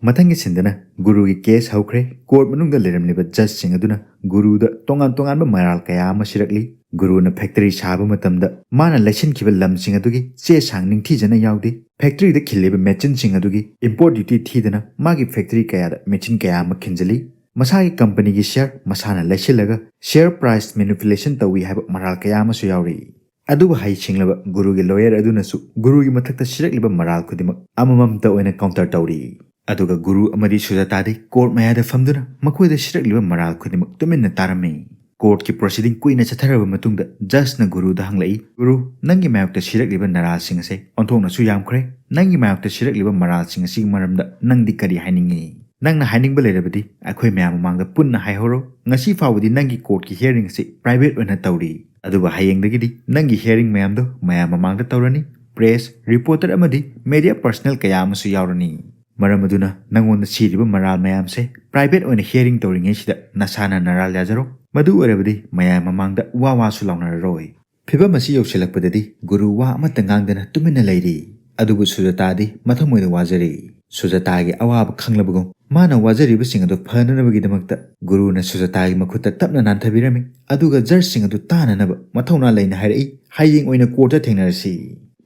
ꯃꯊꯪꯒꯤ ꯁꯤꯟꯗꯅ ꯒꯨꯔꯨꯒꯤ ꯀꯦꯁ ꯍꯧꯈ꯭ꯔꯦ꯫ ꯀꯣꯔꯠ ꯃꯅꯨꯡꯗ ꯂꯩꯔꯝꯂꯤꯕ ꯖꯖꯁꯤꯡ ꯑꯗꯨꯅ ꯒꯨꯔꯨꯗ ꯇꯣꯉꯥꯟ ꯇꯣꯉꯥꯟꯕ ꯃꯔꯥꯜ ꯀꯌꯥ ꯑꯃ ꯁꯤꯔꯛꯂꯤ꯫ ꯒꯨꯔꯨꯅ ꯐꯦꯛꯇꯔꯤ ꯁꯥꯕ ꯃꯇꯝꯗ ꯃꯥꯅ ꯂꯩꯁꯤꯟꯈꯤꯕ ꯂꯝꯁꯤꯡ ꯑꯗꯨꯒꯤ ꯆꯦ ꯁꯥꯡ ꯅꯤꯡꯊꯤꯖꯅ ꯌꯥꯎꯗꯦ꯫ ꯐꯦꯛꯇꯔꯤꯗ ꯈꯤꯜꯂꯤꯕ ꯃꯦꯆꯤꯟꯁꯤꯡ ꯑꯗꯨꯒꯤ import duty ꯊꯤꯗꯅ ꯃꯥꯒꯤ ꯐꯦꯛꯇꯔꯤ ꯀꯌꯥꯗ ꯃꯦꯆꯤꯟ ꯀꯌꯥ ꯑꯃ ꯈꯤꯟꯖꯤꯜꯂꯤ꯫ ꯃꯁꯥꯒꯤ ꯀꯝꯄꯅꯤꯒꯤ ꯁꯤꯌꯔ ꯃꯁꯥꯅ ꯂꯩꯁꯤꯜꯂꯒ ꯁꯤꯌꯔ ꯄ꯭ꯔꯥꯏꯁ ꯃꯦꯅꯤꯄꯨꯂꯦꯁꯟ ꯇꯧꯏ ꯍꯥꯏꯕ ꯃꯔꯥꯜ ꯀꯌꯥ ꯑꯃꯁꯨ ꯌꯥꯎꯔꯤ꯫ ꯑꯗꯨꯕꯨ ꯍꯩꯁꯤꯡꯂꯕ ꯒꯨꯔꯨꯒꯤ ꯂꯣꯌꯔ ꯑꯗꯨꯅꯁꯨ ꯒꯨꯔꯨꯒꯤ ꯃꯊꯛꯇ ꯁꯤꯔꯛꯂꯤꯕ ꯃꯔꯥꯜ ꯈꯨꯗꯤꯡꯃꯛ ꯑꯃꯃꯝꯇ ꯑꯣꯏꯅ ꯀꯥꯎꯟꯇꯔ ꯇꯧꯔꯤ꯫ ꯑꯗꯨꯒ ꯒꯨꯔꯨ ꯑꯃꯗꯤ ꯁꯨꯖꯥꯇꯥꯗꯤ ꯀꯣꯔꯠ ꯃꯌꯥꯏꯗ ꯐꯝꯗꯨꯅ ꯃꯈꯣꯏꯗ ꯁꯤꯔꯛꯂꯤꯕ ꯃꯔꯥꯜ ꯈꯨꯗꯤꯡꯃꯛ ꯇꯨꯃꯤꯟꯅ ꯇꯥꯔꯝꯃꯤ꯫ ꯀꯣꯔꯠꯀꯤ ꯄ꯭ꯔꯣꯁꯤꯗꯤꯡ ꯀꯨꯏꯅ ꯆꯠꯊꯔꯕ ꯃꯇꯨꯡꯗ ꯖꯖꯅ ꯒꯨꯔꯨꯗ ꯍꯪꯂꯛꯏ, "ꯒꯨꯔꯨ, ꯅꯪꯒꯤ ꯃꯥꯌꯣꯛꯇ ꯁꯤꯔꯛꯂꯤꯕ ꯅꯔꯥꯜꯁꯤꯡ ꯑꯁꯦ ꯑꯣꯟꯊꯣꯛꯅꯁꯨ ꯌꯥꯝꯈ꯭ꯔꯦ꯫ ꯅꯪꯒꯤ ꯃꯥꯌꯣꯛꯇ ꯁꯤꯔꯛꯂꯤꯕ ꯃꯔꯥꯜꯁꯤꯡ ꯑꯁꯤꯒꯤ ꯃꯔꯝꯗ ꯅꯪꯗꯤ ꯀꯔꯤ ꯍꯥꯏꯅꯤꯡꯉꯤ? ꯅꯪꯅ ꯍꯥꯏꯅꯤꯡꯕ ꯂꯩꯔꯕꯗꯤ ꯑꯩꯈꯣꯏ ꯃꯌꯥꯝ ꯃꯃꯥꯡꯗ ꯄꯨꯟꯅ ꯍꯥꯏꯍꯧꯔꯣ꯫ ꯉꯁꯤ ꯐꯥꯎꯕꯗꯤ ꯅꯪꯒꯤ ꯀꯣꯔꯠꯀꯤ ꯍꯤꯌꯔꯤꯡ ꯑꯁꯤ ꯄ꯭ꯔꯥꯏꯚꯦꯠ ꯑꯣꯏꯅ ꯇꯧꯔꯤ꯫ ꯑꯗꯨꯕꯨ ꯍꯌꯦꯡꯗꯒꯤꯗꯤ ꯅꯪꯒꯤ ꯍꯤꯌꯔꯤꯡ ꯃꯌꯥꯝꯗꯣ ꯃꯌꯥꯝ ꯃꯃꯥꯡꯗ ꯇꯧꯔꯅꯤ꯫ ꯄ꯭ꯔꯦꯁ, ꯔꯤꯄꯣꯔꯇꯔ ꯑꯃꯗꯤ ꯃꯦꯗꯤꯌꯥ ꯄꯔꯁꯅꯦꯜ ꯀꯌꯥ ꯑꯃꯁꯨ ꯌꯥꯎꯔꯅꯤ꯫ ꯃꯔꯝ ꯑꯗꯨꯅ ꯅꯪꯉꯣꯟꯗ ꯁꯤꯔꯤꯕ ꯃꯔꯥꯜ ꯃꯌꯥꯝꯁꯦ ꯄ꯭ꯔꯥꯏꯚꯦꯠ ꯑꯣꯏꯅ ꯍꯤꯌꯔꯤꯡ ꯇꯧꯔꯤꯉꯩꯁꯤꯗ ꯅꯁꯥꯅ ꯅꯔꯥꯜ ꯌꯥꯖꯔꯣ꯫ ꯃꯗꯨ ꯑꯣꯏꯔꯕꯗꯤ ꯃꯌꯥꯝ ꯃꯃꯥꯡꯗ ꯋꯥ ꯋꯥꯁꯨ ꯂꯥꯎꯅꯔꯔꯣꯏ"꯫ ꯐꯤꯚꯝ ꯑꯁꯤ ꯌꯧꯁꯤꯜꯂꯛꯄꯗꯗꯤ ꯒꯨꯔꯨ ꯋꯥ ꯑꯃꯠꯇ ꯉꯥꯡꯗꯅ ꯇꯨꯃꯤꯟꯅ ꯂꯩꯔꯤ꯫ ꯑꯗꯨꯕꯨ ꯁꯨꯖꯥꯇꯥꯗꯤ ꯃꯊꯃꯣꯏꯗ ꯋꯥꯖꯔꯤ꯫ ꯁꯨꯖꯥꯇꯥꯒꯤ ꯑꯋꯥꯕ ꯈꯪꯂꯕꯒꯨꯝ ꯃꯥꯅ ꯋꯥꯖꯔꯤꯕꯁꯤꯡ ꯑꯗꯨ ꯐꯅꯅꯕꯒꯤꯗꯃꯛꯇ ꯒꯨꯔꯨꯅ ꯁꯨꯖꯥꯇꯥꯒꯤ ꯃꯈꯨꯠꯇ ꯇꯞꯅ ꯅꯥꯟꯊꯕꯤꯔꯝꯃꯤ꯫ ꯑꯗꯨꯒ ꯖꯖꯁꯤꯡ ꯑꯗꯨ ꯇꯥꯅꯅꯕ ꯃꯊꯧꯅꯥ ꯂꯩꯅ ꯍꯥꯏꯔꯛꯏ, "ꯍꯌꯦꯡ ꯑꯣꯏꯅ ꯀꯣꯔꯠꯇ ꯊꯦꯡꯅꯔꯁꯤ"꯫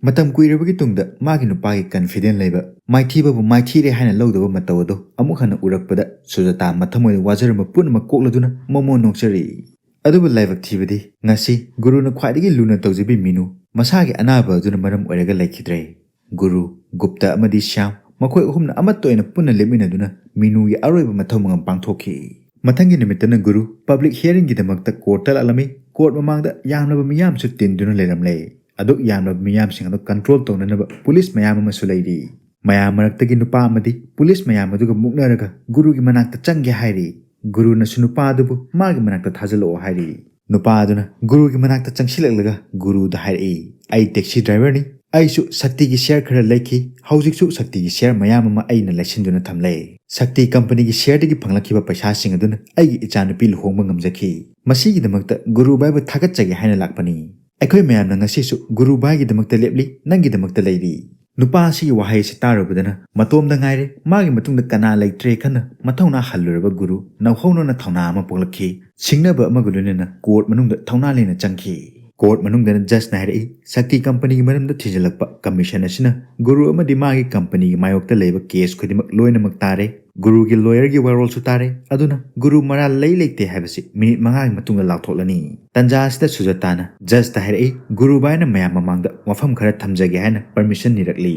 ꯃꯇꯝ ꯀꯨꯏꯔꯕꯒꯤ ꯇꯨꯡꯗ ꯃꯥꯒꯤ ꯅꯨꯄꯥꯒꯤ ꯀꯟꯐꯤꯗꯦꯟ ꯂꯩꯕ, ꯃꯥꯏꯊꯤꯕꯕꯨ ꯃꯥꯏꯊꯤꯔꯦ ꯍꯥꯏꯅ ꯂꯧꯗꯕ ꯃꯇꯧ ꯑꯗꯨ ꯑꯃꯨꯛ ꯍꯟꯅ ꯎꯔꯛꯄꯗ ꯁꯨꯖꯥꯇꯥ ꯃꯊꯃꯣꯏꯗ ꯋꯥꯖꯔꯝꯕ ꯄꯨꯝꯅꯃꯛ ꯀꯣꯛꯂꯗꯨꯅ ꯃꯣꯃꯣꯟ ꯅꯣꯛꯆꯔꯤ꯫ ꯑꯗꯨꯕꯨ ꯂꯥꯏꯕꯛ ꯊꯤꯕꯗꯤ ꯉꯁꯤ ꯒꯨꯔꯨꯅ ꯈ꯭ꯋꯥꯏꯗꯒꯤ ꯂꯨꯅ ꯇꯧꯖꯕꯤ ꯃꯤꯅꯨ ꯃꯁꯥꯒꯤ ꯑꯅꯥꯕ ꯑꯗꯨꯅ ꯃꯔꯝ ꯑꯣꯏꯔꯒ ꯂꯩꯈꯤꯗ꯭ꯔꯦ꯫ ꯒꯨꯔꯨ, ꯒꯨꯞꯇ ꯑꯃꯗꯤ ꯁ꯭ꯌꯥꯝ ꯃꯈꯣꯏ ꯑꯍꯨꯝꯅ ꯑꯃꯠꯇ ꯑꯣꯏꯅ ꯄꯨꯟꯅ ꯂꯦꯞꯃꯤꯟꯅꯗꯨꯅ ꯃꯤꯅꯨꯒꯤ ꯑꯔꯣꯏꯕ ꯃꯊꯧ ꯃꯉꯝ ꯄꯥꯡꯊꯣꯛꯈꯤ꯫ ꯃꯊꯪꯒꯤ ꯅꯨꯃꯤꯠꯇꯅ ꯒꯨꯔꯨ ꯄꯕ꯭ꯂꯤꯛ ꯍꯤꯌꯔꯤꯡꯒꯤꯗꯃꯛꯇ ꯀꯣꯔꯠꯇ ꯂꯥꯛꯂꯝꯃꯤ꯫ ꯀꯣꯔꯠ ꯃꯃꯥꯡꯗ ꯌꯥꯝꯂꯕ ꯃꯤꯌꯥꯝꯁꯨ ꯇꯤꯟꯗꯨꯅ ꯂꯩꯔꯝꯂꯦ꯫ ꯑꯗꯨꯛ ꯌꯥꯝꯂꯕ ꯃꯤꯌꯥꯝꯁꯤꯡ ꯑꯗꯨ ꯀꯟꯇ꯭ꯔꯣꯜ ꯇꯧꯅꯅꯕ ꯄꯨꯂꯤꯁ ꯃꯌꯥꯝ ꯑꯃꯁꯨ ꯂꯩꯔꯤ꯫ ꯃꯌꯥꯝ ꯃꯔꯛꯇꯒꯤ ꯅꯨꯄꯥ ꯑꯃꯗꯤ ꯄꯨꯂꯤꯁ ꯃꯌꯥꯝ ꯑꯗꯨꯒ ꯃꯨꯛꯅꯔꯒ ꯒꯨꯔꯨꯒꯤ ꯃꯅꯥꯛꯇ ꯆꯪꯒꯦ ꯍꯥꯏꯔꯤ꯫ ꯒꯨꯔꯨꯅꯁꯨ ꯅꯨꯄꯥ ꯑꯗꯨꯕꯨ ꯃꯥꯒꯤ ꯃꯅꯥꯛꯇ ꯊꯥꯖꯤꯜꯂꯛꯑꯣ ꯍꯥꯏꯔꯛꯏ꯫ ꯅꯨꯄꯥ ꯑꯗꯨꯅ ꯒꯨꯔꯨꯒꯤ ꯃꯅꯥꯛꯇ ꯆꯪꯁꯤꯜꯂꯛꯂꯒ ꯒꯨꯔꯨꯗ ꯍꯥꯏꯔꯛꯏ, "ꯑꯩ taxi driverꯅꯤ꯫ ꯑꯩꯁꯨ ꯁꯛꯇꯤꯒꯤ share ꯈꯔ ꯂꯩꯈꯤ꯫ ꯍꯧꯖꯤꯛꯁꯨ ꯁꯛꯇꯤꯒꯤ share ꯃꯌꯥꯝ ꯑꯃ ꯑꯩꯅ ꯂꯩꯁꯤꯟꯗꯨꯅ ꯊꯝꯂꯦ꯫ ꯁꯛꯇꯤ companyꯒꯤ shareꯗꯒꯤ ꯐꯪꯂꯛꯈꯤꯕ ꯄꯩꯁꯥꯁꯤꯡ ꯑꯗꯨꯅ ꯑꯩꯒꯤ ꯏꯆꯥꯅꯨꯄꯤ ꯂꯨꯍꯣꯡꯕ ꯉꯝꯖꯈꯤ꯫ ꯃꯁꯤꯒꯤꯗꯃꯛꯇ ꯒꯨꯔꯨ ꯚꯥꯏꯕꯨ ꯊꯥꯒꯠꯆꯒꯦ ꯍꯥꯏꯅ ꯂꯥꯛꯄꯅꯤ꯫ ꯑꯩꯈꯣꯏ ꯃꯌꯥꯝꯅ ꯉꯁꯤꯁꯨ ꯒꯨꯔꯨ ꯚꯥꯏꯒꯤꯗꯃꯛꯇ ꯂꯦꯞꯂꯤ, ꯅꯪꯒꯤꯗꯃꯛꯇ ꯂꯩꯔꯤ꯫" ꯅꯨꯄꯥ ꯑꯁꯤꯒꯤ ꯋꯥꯍꯩ ꯑꯁꯤ ꯇꯥꯔꯨꯕꯗꯅ ꯃꯇꯣꯝꯗ ꯉꯥꯏꯔꯦ, ꯃꯥꯒꯤ ꯃꯇꯨꯡꯗ ꯀꯅꯥ ꯂꯩꯇ꯭ꯔꯦ ꯈꯟꯅ ꯃꯊꯧꯅꯥ ꯍꯜꯂꯨꯔꯕ ꯒꯨꯔꯨ ꯅꯧꯍꯧꯅꯅ ꯊꯧꯅꯥ ꯑꯃ ꯄꯣꯛꯂꯛꯈꯤ꯫ ꯁꯤꯡꯅꯕ ꯑꯃꯒ ꯂꯣꯏꯅꯅ court ꯃꯅꯨꯡꯗ ꯊꯧꯅꯥ ꯂꯩꯅ ꯆꯪꯈꯤ꯫ Court ꯃꯅꯨꯡꯗꯅ judgeꯅ ꯍꯥꯏꯔꯛꯏ, ꯁꯛꯇꯤ companyꯒꯤ ꯃꯔꯝꯗ ꯊꯤꯖꯤꯜꯂꯛꯄ commission ꯑꯁꯤꯅ ꯒꯨꯔꯨ ꯑꯃꯗꯤ ꯃꯥꯒꯤ companyꯒꯤ ꯃꯥꯌꯣꯛꯇ ꯂꯩꯕ case ꯈꯨꯗꯤꯡꯃꯛ ꯂꯣꯏꯅꯃꯛ ꯇꯥꯔꯦ꯫ ꯒꯨꯔꯨꯒꯤ lawyerꯒꯤ ꯋꯥꯔꯣꯜꯁꯨ ꯇꯥꯔꯦ꯫ ꯑꯗꯨꯅ ꯒꯨꯔꯨ ꯃꯔꯥꯜ ꯂꯩ ꯂꯩꯇꯦ ꯍꯥꯏꯕꯁꯤ minute ꯃꯉꯥꯒꯤ ꯃꯇꯨꯡꯗ ꯂꯥꯎꯊꯣꯛꯂꯅꯤ꯫ ꯇꯟꯖꯥ ꯑꯁꯤꯗ ꯁꯨꯖꯥꯇꯥꯅ judgeꯇ ꯍꯥꯏꯔꯛꯏ, "ꯒꯨꯔꯨ ꯚꯥꯏꯅ ꯃꯌꯥꯝ ꯃꯃꯥꯡꯗ ꯋꯥꯐꯝ ꯈꯔ ꯊꯝꯖꯒꯦ ꯍꯥꯏꯅ permission ꯅꯤꯔꯛꯂꯤ꯫"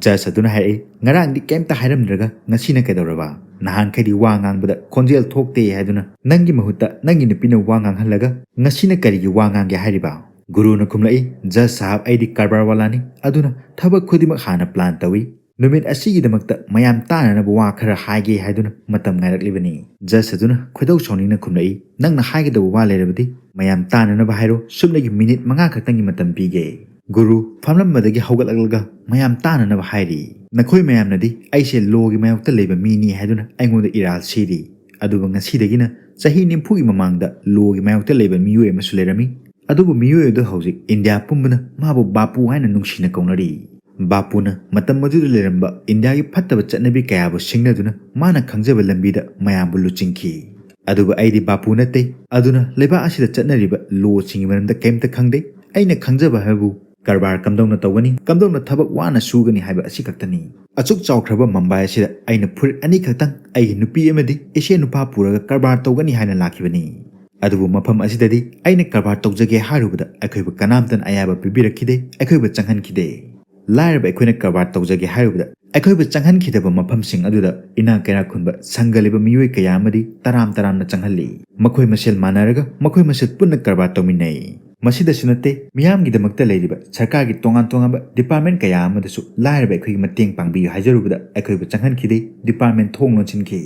Judge ꯑꯗꯨꯅ ꯍꯥꯏꯔꯛꯏ, "ꯉꯔꯥꯡꯗꯤ ꯀꯩꯝꯇ ꯍꯥꯏꯔꯝꯗ꯭ꯔꯒ ꯉꯁꯤꯅ ꯀꯩꯗꯧꯔꯕ? ꯅꯍꯥꯟꯈꯩꯗꯤ ꯋꯥ ꯉꯥꯡꯕꯗ ꯈꯣꯟꯖꯦꯜ ꯊꯣꯛꯇꯦ ꯍꯥꯏꯗꯨꯅ ꯅꯪꯒꯤ ꯃꯍꯨꯠꯇ ꯅꯪꯒꯤ ꯅꯨꯄꯤꯅ ꯋꯥ ꯉꯥꯡꯍꯜꯂꯒ ꯉꯁꯤꯅ ꯀꯔꯤꯒꯤ ꯋꯥ ꯉꯥꯡꯒꯦ ꯍꯥꯏꯔꯤꯕ?" ꯒꯨꯔꯨꯅ ꯈꯨꯝꯂꯛꯏ, "Judge ꯁꯥꯍꯕ, ꯑꯩꯗꯤ ꯀꯔꯕꯥꯔ ꯋꯥꯂꯥꯅꯤ, ꯑꯗꯨꯅ ꯊꯕꯛ ꯈꯨꯗꯤꯡꯃꯛ ꯍꯥꯟꯅ plan ꯇꯧꯏ꯫ ꯅꯨꯃꯤꯠ ꯑꯁꯤꯒꯤꯗꯃꯛꯇ ꯃꯌꯥꯝ ꯇꯥꯅꯅꯕ ꯋꯥ ꯈꯔ ꯍꯥꯏꯒꯦ ꯍꯥꯏꯗꯨꯅ ꯃꯇꯝ ꯉꯥꯏꯔꯛꯂꯤꯕꯅꯤ꯫" Judge ꯑꯗꯨꯅ ꯈꯣꯏꯗꯧ ꯁꯥꯎꯅꯤꯡꯅ ꯈꯨꯝꯂꯛꯏ, "ꯅꯪꯅ ꯍꯥꯏꯒꯗꯕ ꯋꯥ ꯂꯩꯔꯕꯗꯤ ꯃꯌꯥꯝ ꯇꯥꯅꯅꯕ ꯍꯥꯏꯔꯣ, ꯁꯨꯞꯅꯒꯤ minute ꯃꯉꯥ ꯈꯛꯇꯪꯒꯤ ꯃꯇꯝ ꯄꯤꯒꯦ꯫" ꯒꯨꯔꯨ ꯐꯝꯂꯝꯕꯗꯒꯤ ꯍꯧꯒꯠꯂꯛꯂꯒ ꯃꯌꯥꯝ ꯇꯥꯅꯅꯕ ꯍꯥꯏꯔꯤ, "ꯅꯈꯣꯏ ꯃꯌꯥꯝꯅꯗꯤ ꯑꯩꯁꯦ lawꯒꯤ ꯃꯥꯌꯣꯛꯇ ꯂꯩꯕ ꯃꯤꯅꯤ ꯍꯥꯏꯗꯨꯅ ꯑꯩꯉꯣꯟꯗ ꯏꯔꯥꯜ ꯁꯤꯔꯤ꯫ ꯑꯗꯨꯕꯨ ꯉꯁꯤꯗꯒꯤꯅ ꯆꯍꯤ ꯅꯤꯐꯨꯒꯤ ꯃꯃꯥꯡꯗ lawꯒꯤ ꯃꯥꯌꯣꯛꯇ ꯂꯩꯕ ꯃꯤꯑꯣꯏ ꯑꯃꯁꯨ ꯂꯩꯔꯝꯃꯤ꯫ ꯑꯗꯨꯕꯨ ꯃꯤꯑꯣꯏ ꯑꯗꯨ ꯍꯧꯖꯤꯛ ꯏꯟꯗꯤꯌꯥ ꯄꯨꯝꯕꯅ ꯃꯥꯕꯨ ꯕꯥꯄꯨ ꯍꯥꯏꯅ ꯅꯨꯡꯁꯤꯅ ꯀꯧꯅꯔꯤ꯫ ꯕꯥꯄꯨꯅ ꯃꯇꯝ ꯑꯗꯨꯗ ꯂꯩꯔꯝꯕ ꯏꯟꯗꯤꯌꯥꯒꯤ ꯐꯠꯇꯕ ꯆꯠꯅꯕꯤ ꯀꯌꯥꯕꯨ ꯁꯤꯡꯅꯗꯨꯅ ꯃꯥꯅ ꯈꯪꯖꯕ ꯂꯝꯕꯤꯗ ꯃꯌꯥꯝꯕꯨ ꯂꯨꯆꯤꯡꯈꯤ꯫ ꯑꯗꯨꯕꯨ ꯑꯩꯗꯤ ꯕꯥꯄꯨ ꯅꯠꯇꯦ, ꯑꯗꯨꯅ ꯂꯩꯕꯥꯛ ꯑꯁꯤꯗ ꯆꯠꯅꯔꯤꯕ lawꯁꯤꯡꯒꯤ ꯃꯔꯝꯗ ꯀꯔꯤꯝꯇ ꯈꯪꯗꯦ꯫ ꯑꯩꯅ ꯈꯪꯖꯕ ꯍꯥꯏꯕꯕꯨ ꯀꯔꯕꯥꯔ ꯀꯝꯗꯧꯅ ꯇꯧꯒꯅꯤ, ꯀꯝꯗꯧꯅ ꯊꯕꯛ ꯋꯥꯅ ꯁꯨꯒꯅꯤ ꯍꯥꯏꯕ ꯑꯁꯤ ꯈꯛꯇꯅꯤ꯫ ꯑꯁꯨꯛ ꯆꯥꯎꯈ꯭ꯔꯕ ꯃꯨꯝꯕꯥꯏ ꯑꯁꯤꯗ ꯑꯩꯅ ꯐꯨꯔꯤꯠ ꯑꯅꯤ ꯈꯛꯇꯪ ꯑꯩꯒꯤ ꯅꯨꯄꯤ ꯑꯃꯗꯤ ꯏꯆꯦ ꯅꯨꯄꯥ ꯄꯨꯔꯒ ꯀꯔꯕꯥꯔ ꯇꯧꯒꯅꯤ ꯍꯥꯏꯅ ꯂꯥꯛꯈꯤꯕꯅꯤ꯫ ꯑꯗꯨꯕꯨ ꯃꯐꯝ ꯑꯁꯤꯗꯗꯤ ꯑꯩꯅ ꯀꯔꯕꯥꯔ ꯇꯧꯖꯒꯦ ꯍꯥꯏꯔꯨꯕꯗ ꯑꯩꯈꯣꯏꯕꯨ ꯀꯅꯥꯝꯇꯅ ꯑꯌꯥꯕ ꯄꯤꯕꯤꯔꯛꯈꯤꯗꯦ, ꯑꯩꯈꯣꯏꯕꯨ ꯆꯪꯍꯟꯈꯤꯗꯦ꯫ ꯂꯥꯏꯔꯕ ꯑꯩꯈꯣꯏꯅ ꯀꯔꯕꯥꯔ ꯇꯧꯖꯒꯦ ꯍꯥꯏꯔꯨꯕꯗ ꯑꯩꯈꯣꯏꯕꯨ ꯆꯪꯍꯟꯈꯤꯗꯕ ꯃꯐꯝꯁꯤꯡ ꯑꯗꯨꯗ ꯏꯅꯥꯛ ꯀꯩꯔꯥꯛ ꯈꯨꯟꯕ ꯁꯪꯒ ꯂꯩꯕ ꯃꯤꯑꯣꯏ ꯀꯌꯥ ꯑꯃꯗꯤ ꯇꯔꯥꯝ ꯇꯔꯥꯝꯅ ꯆꯪꯍꯜꯂꯤ꯫ ꯃꯈꯣꯏ ꯃꯁꯦꯜ ꯃꯥꯟꯅꯔꯒ ꯃꯈꯣꯏ ꯃꯁꯦꯜ ꯄꯨꯟꯅ ꯀꯔꯕꯥꯔ ꯇꯧꯃꯤꯟꯅꯩ꯫ ꯃꯁꯤꯗꯁꯨ ꯅꯠꯇꯦ, ꯃꯤꯌꯥꯝꯒꯤꯗꯃꯛꯇ ꯂꯩꯔꯤꯕ ꯁꯔꯀꯥꯔꯒꯤ ꯇꯣꯉꯥꯟ ꯇꯣꯉꯥꯟꯕ department ꯀꯌꯥ ꯑꯃꯗꯁꯨ ꯂꯥꯏꯔꯕ ꯑꯩꯈꯣꯏꯒꯤ ꯃꯇꯦꯡ ꯄꯥꯡꯕꯤꯌꯨ ꯍꯥꯏꯖꯔꯨꯕꯗ ꯑꯩꯈꯣꯏꯕꯨ ꯆꯪꯍꯟꯈꯤꯗꯦ, department ꯊꯣꯡ ꯂꯣꯟꯁꯤꯟꯈꯤ꯫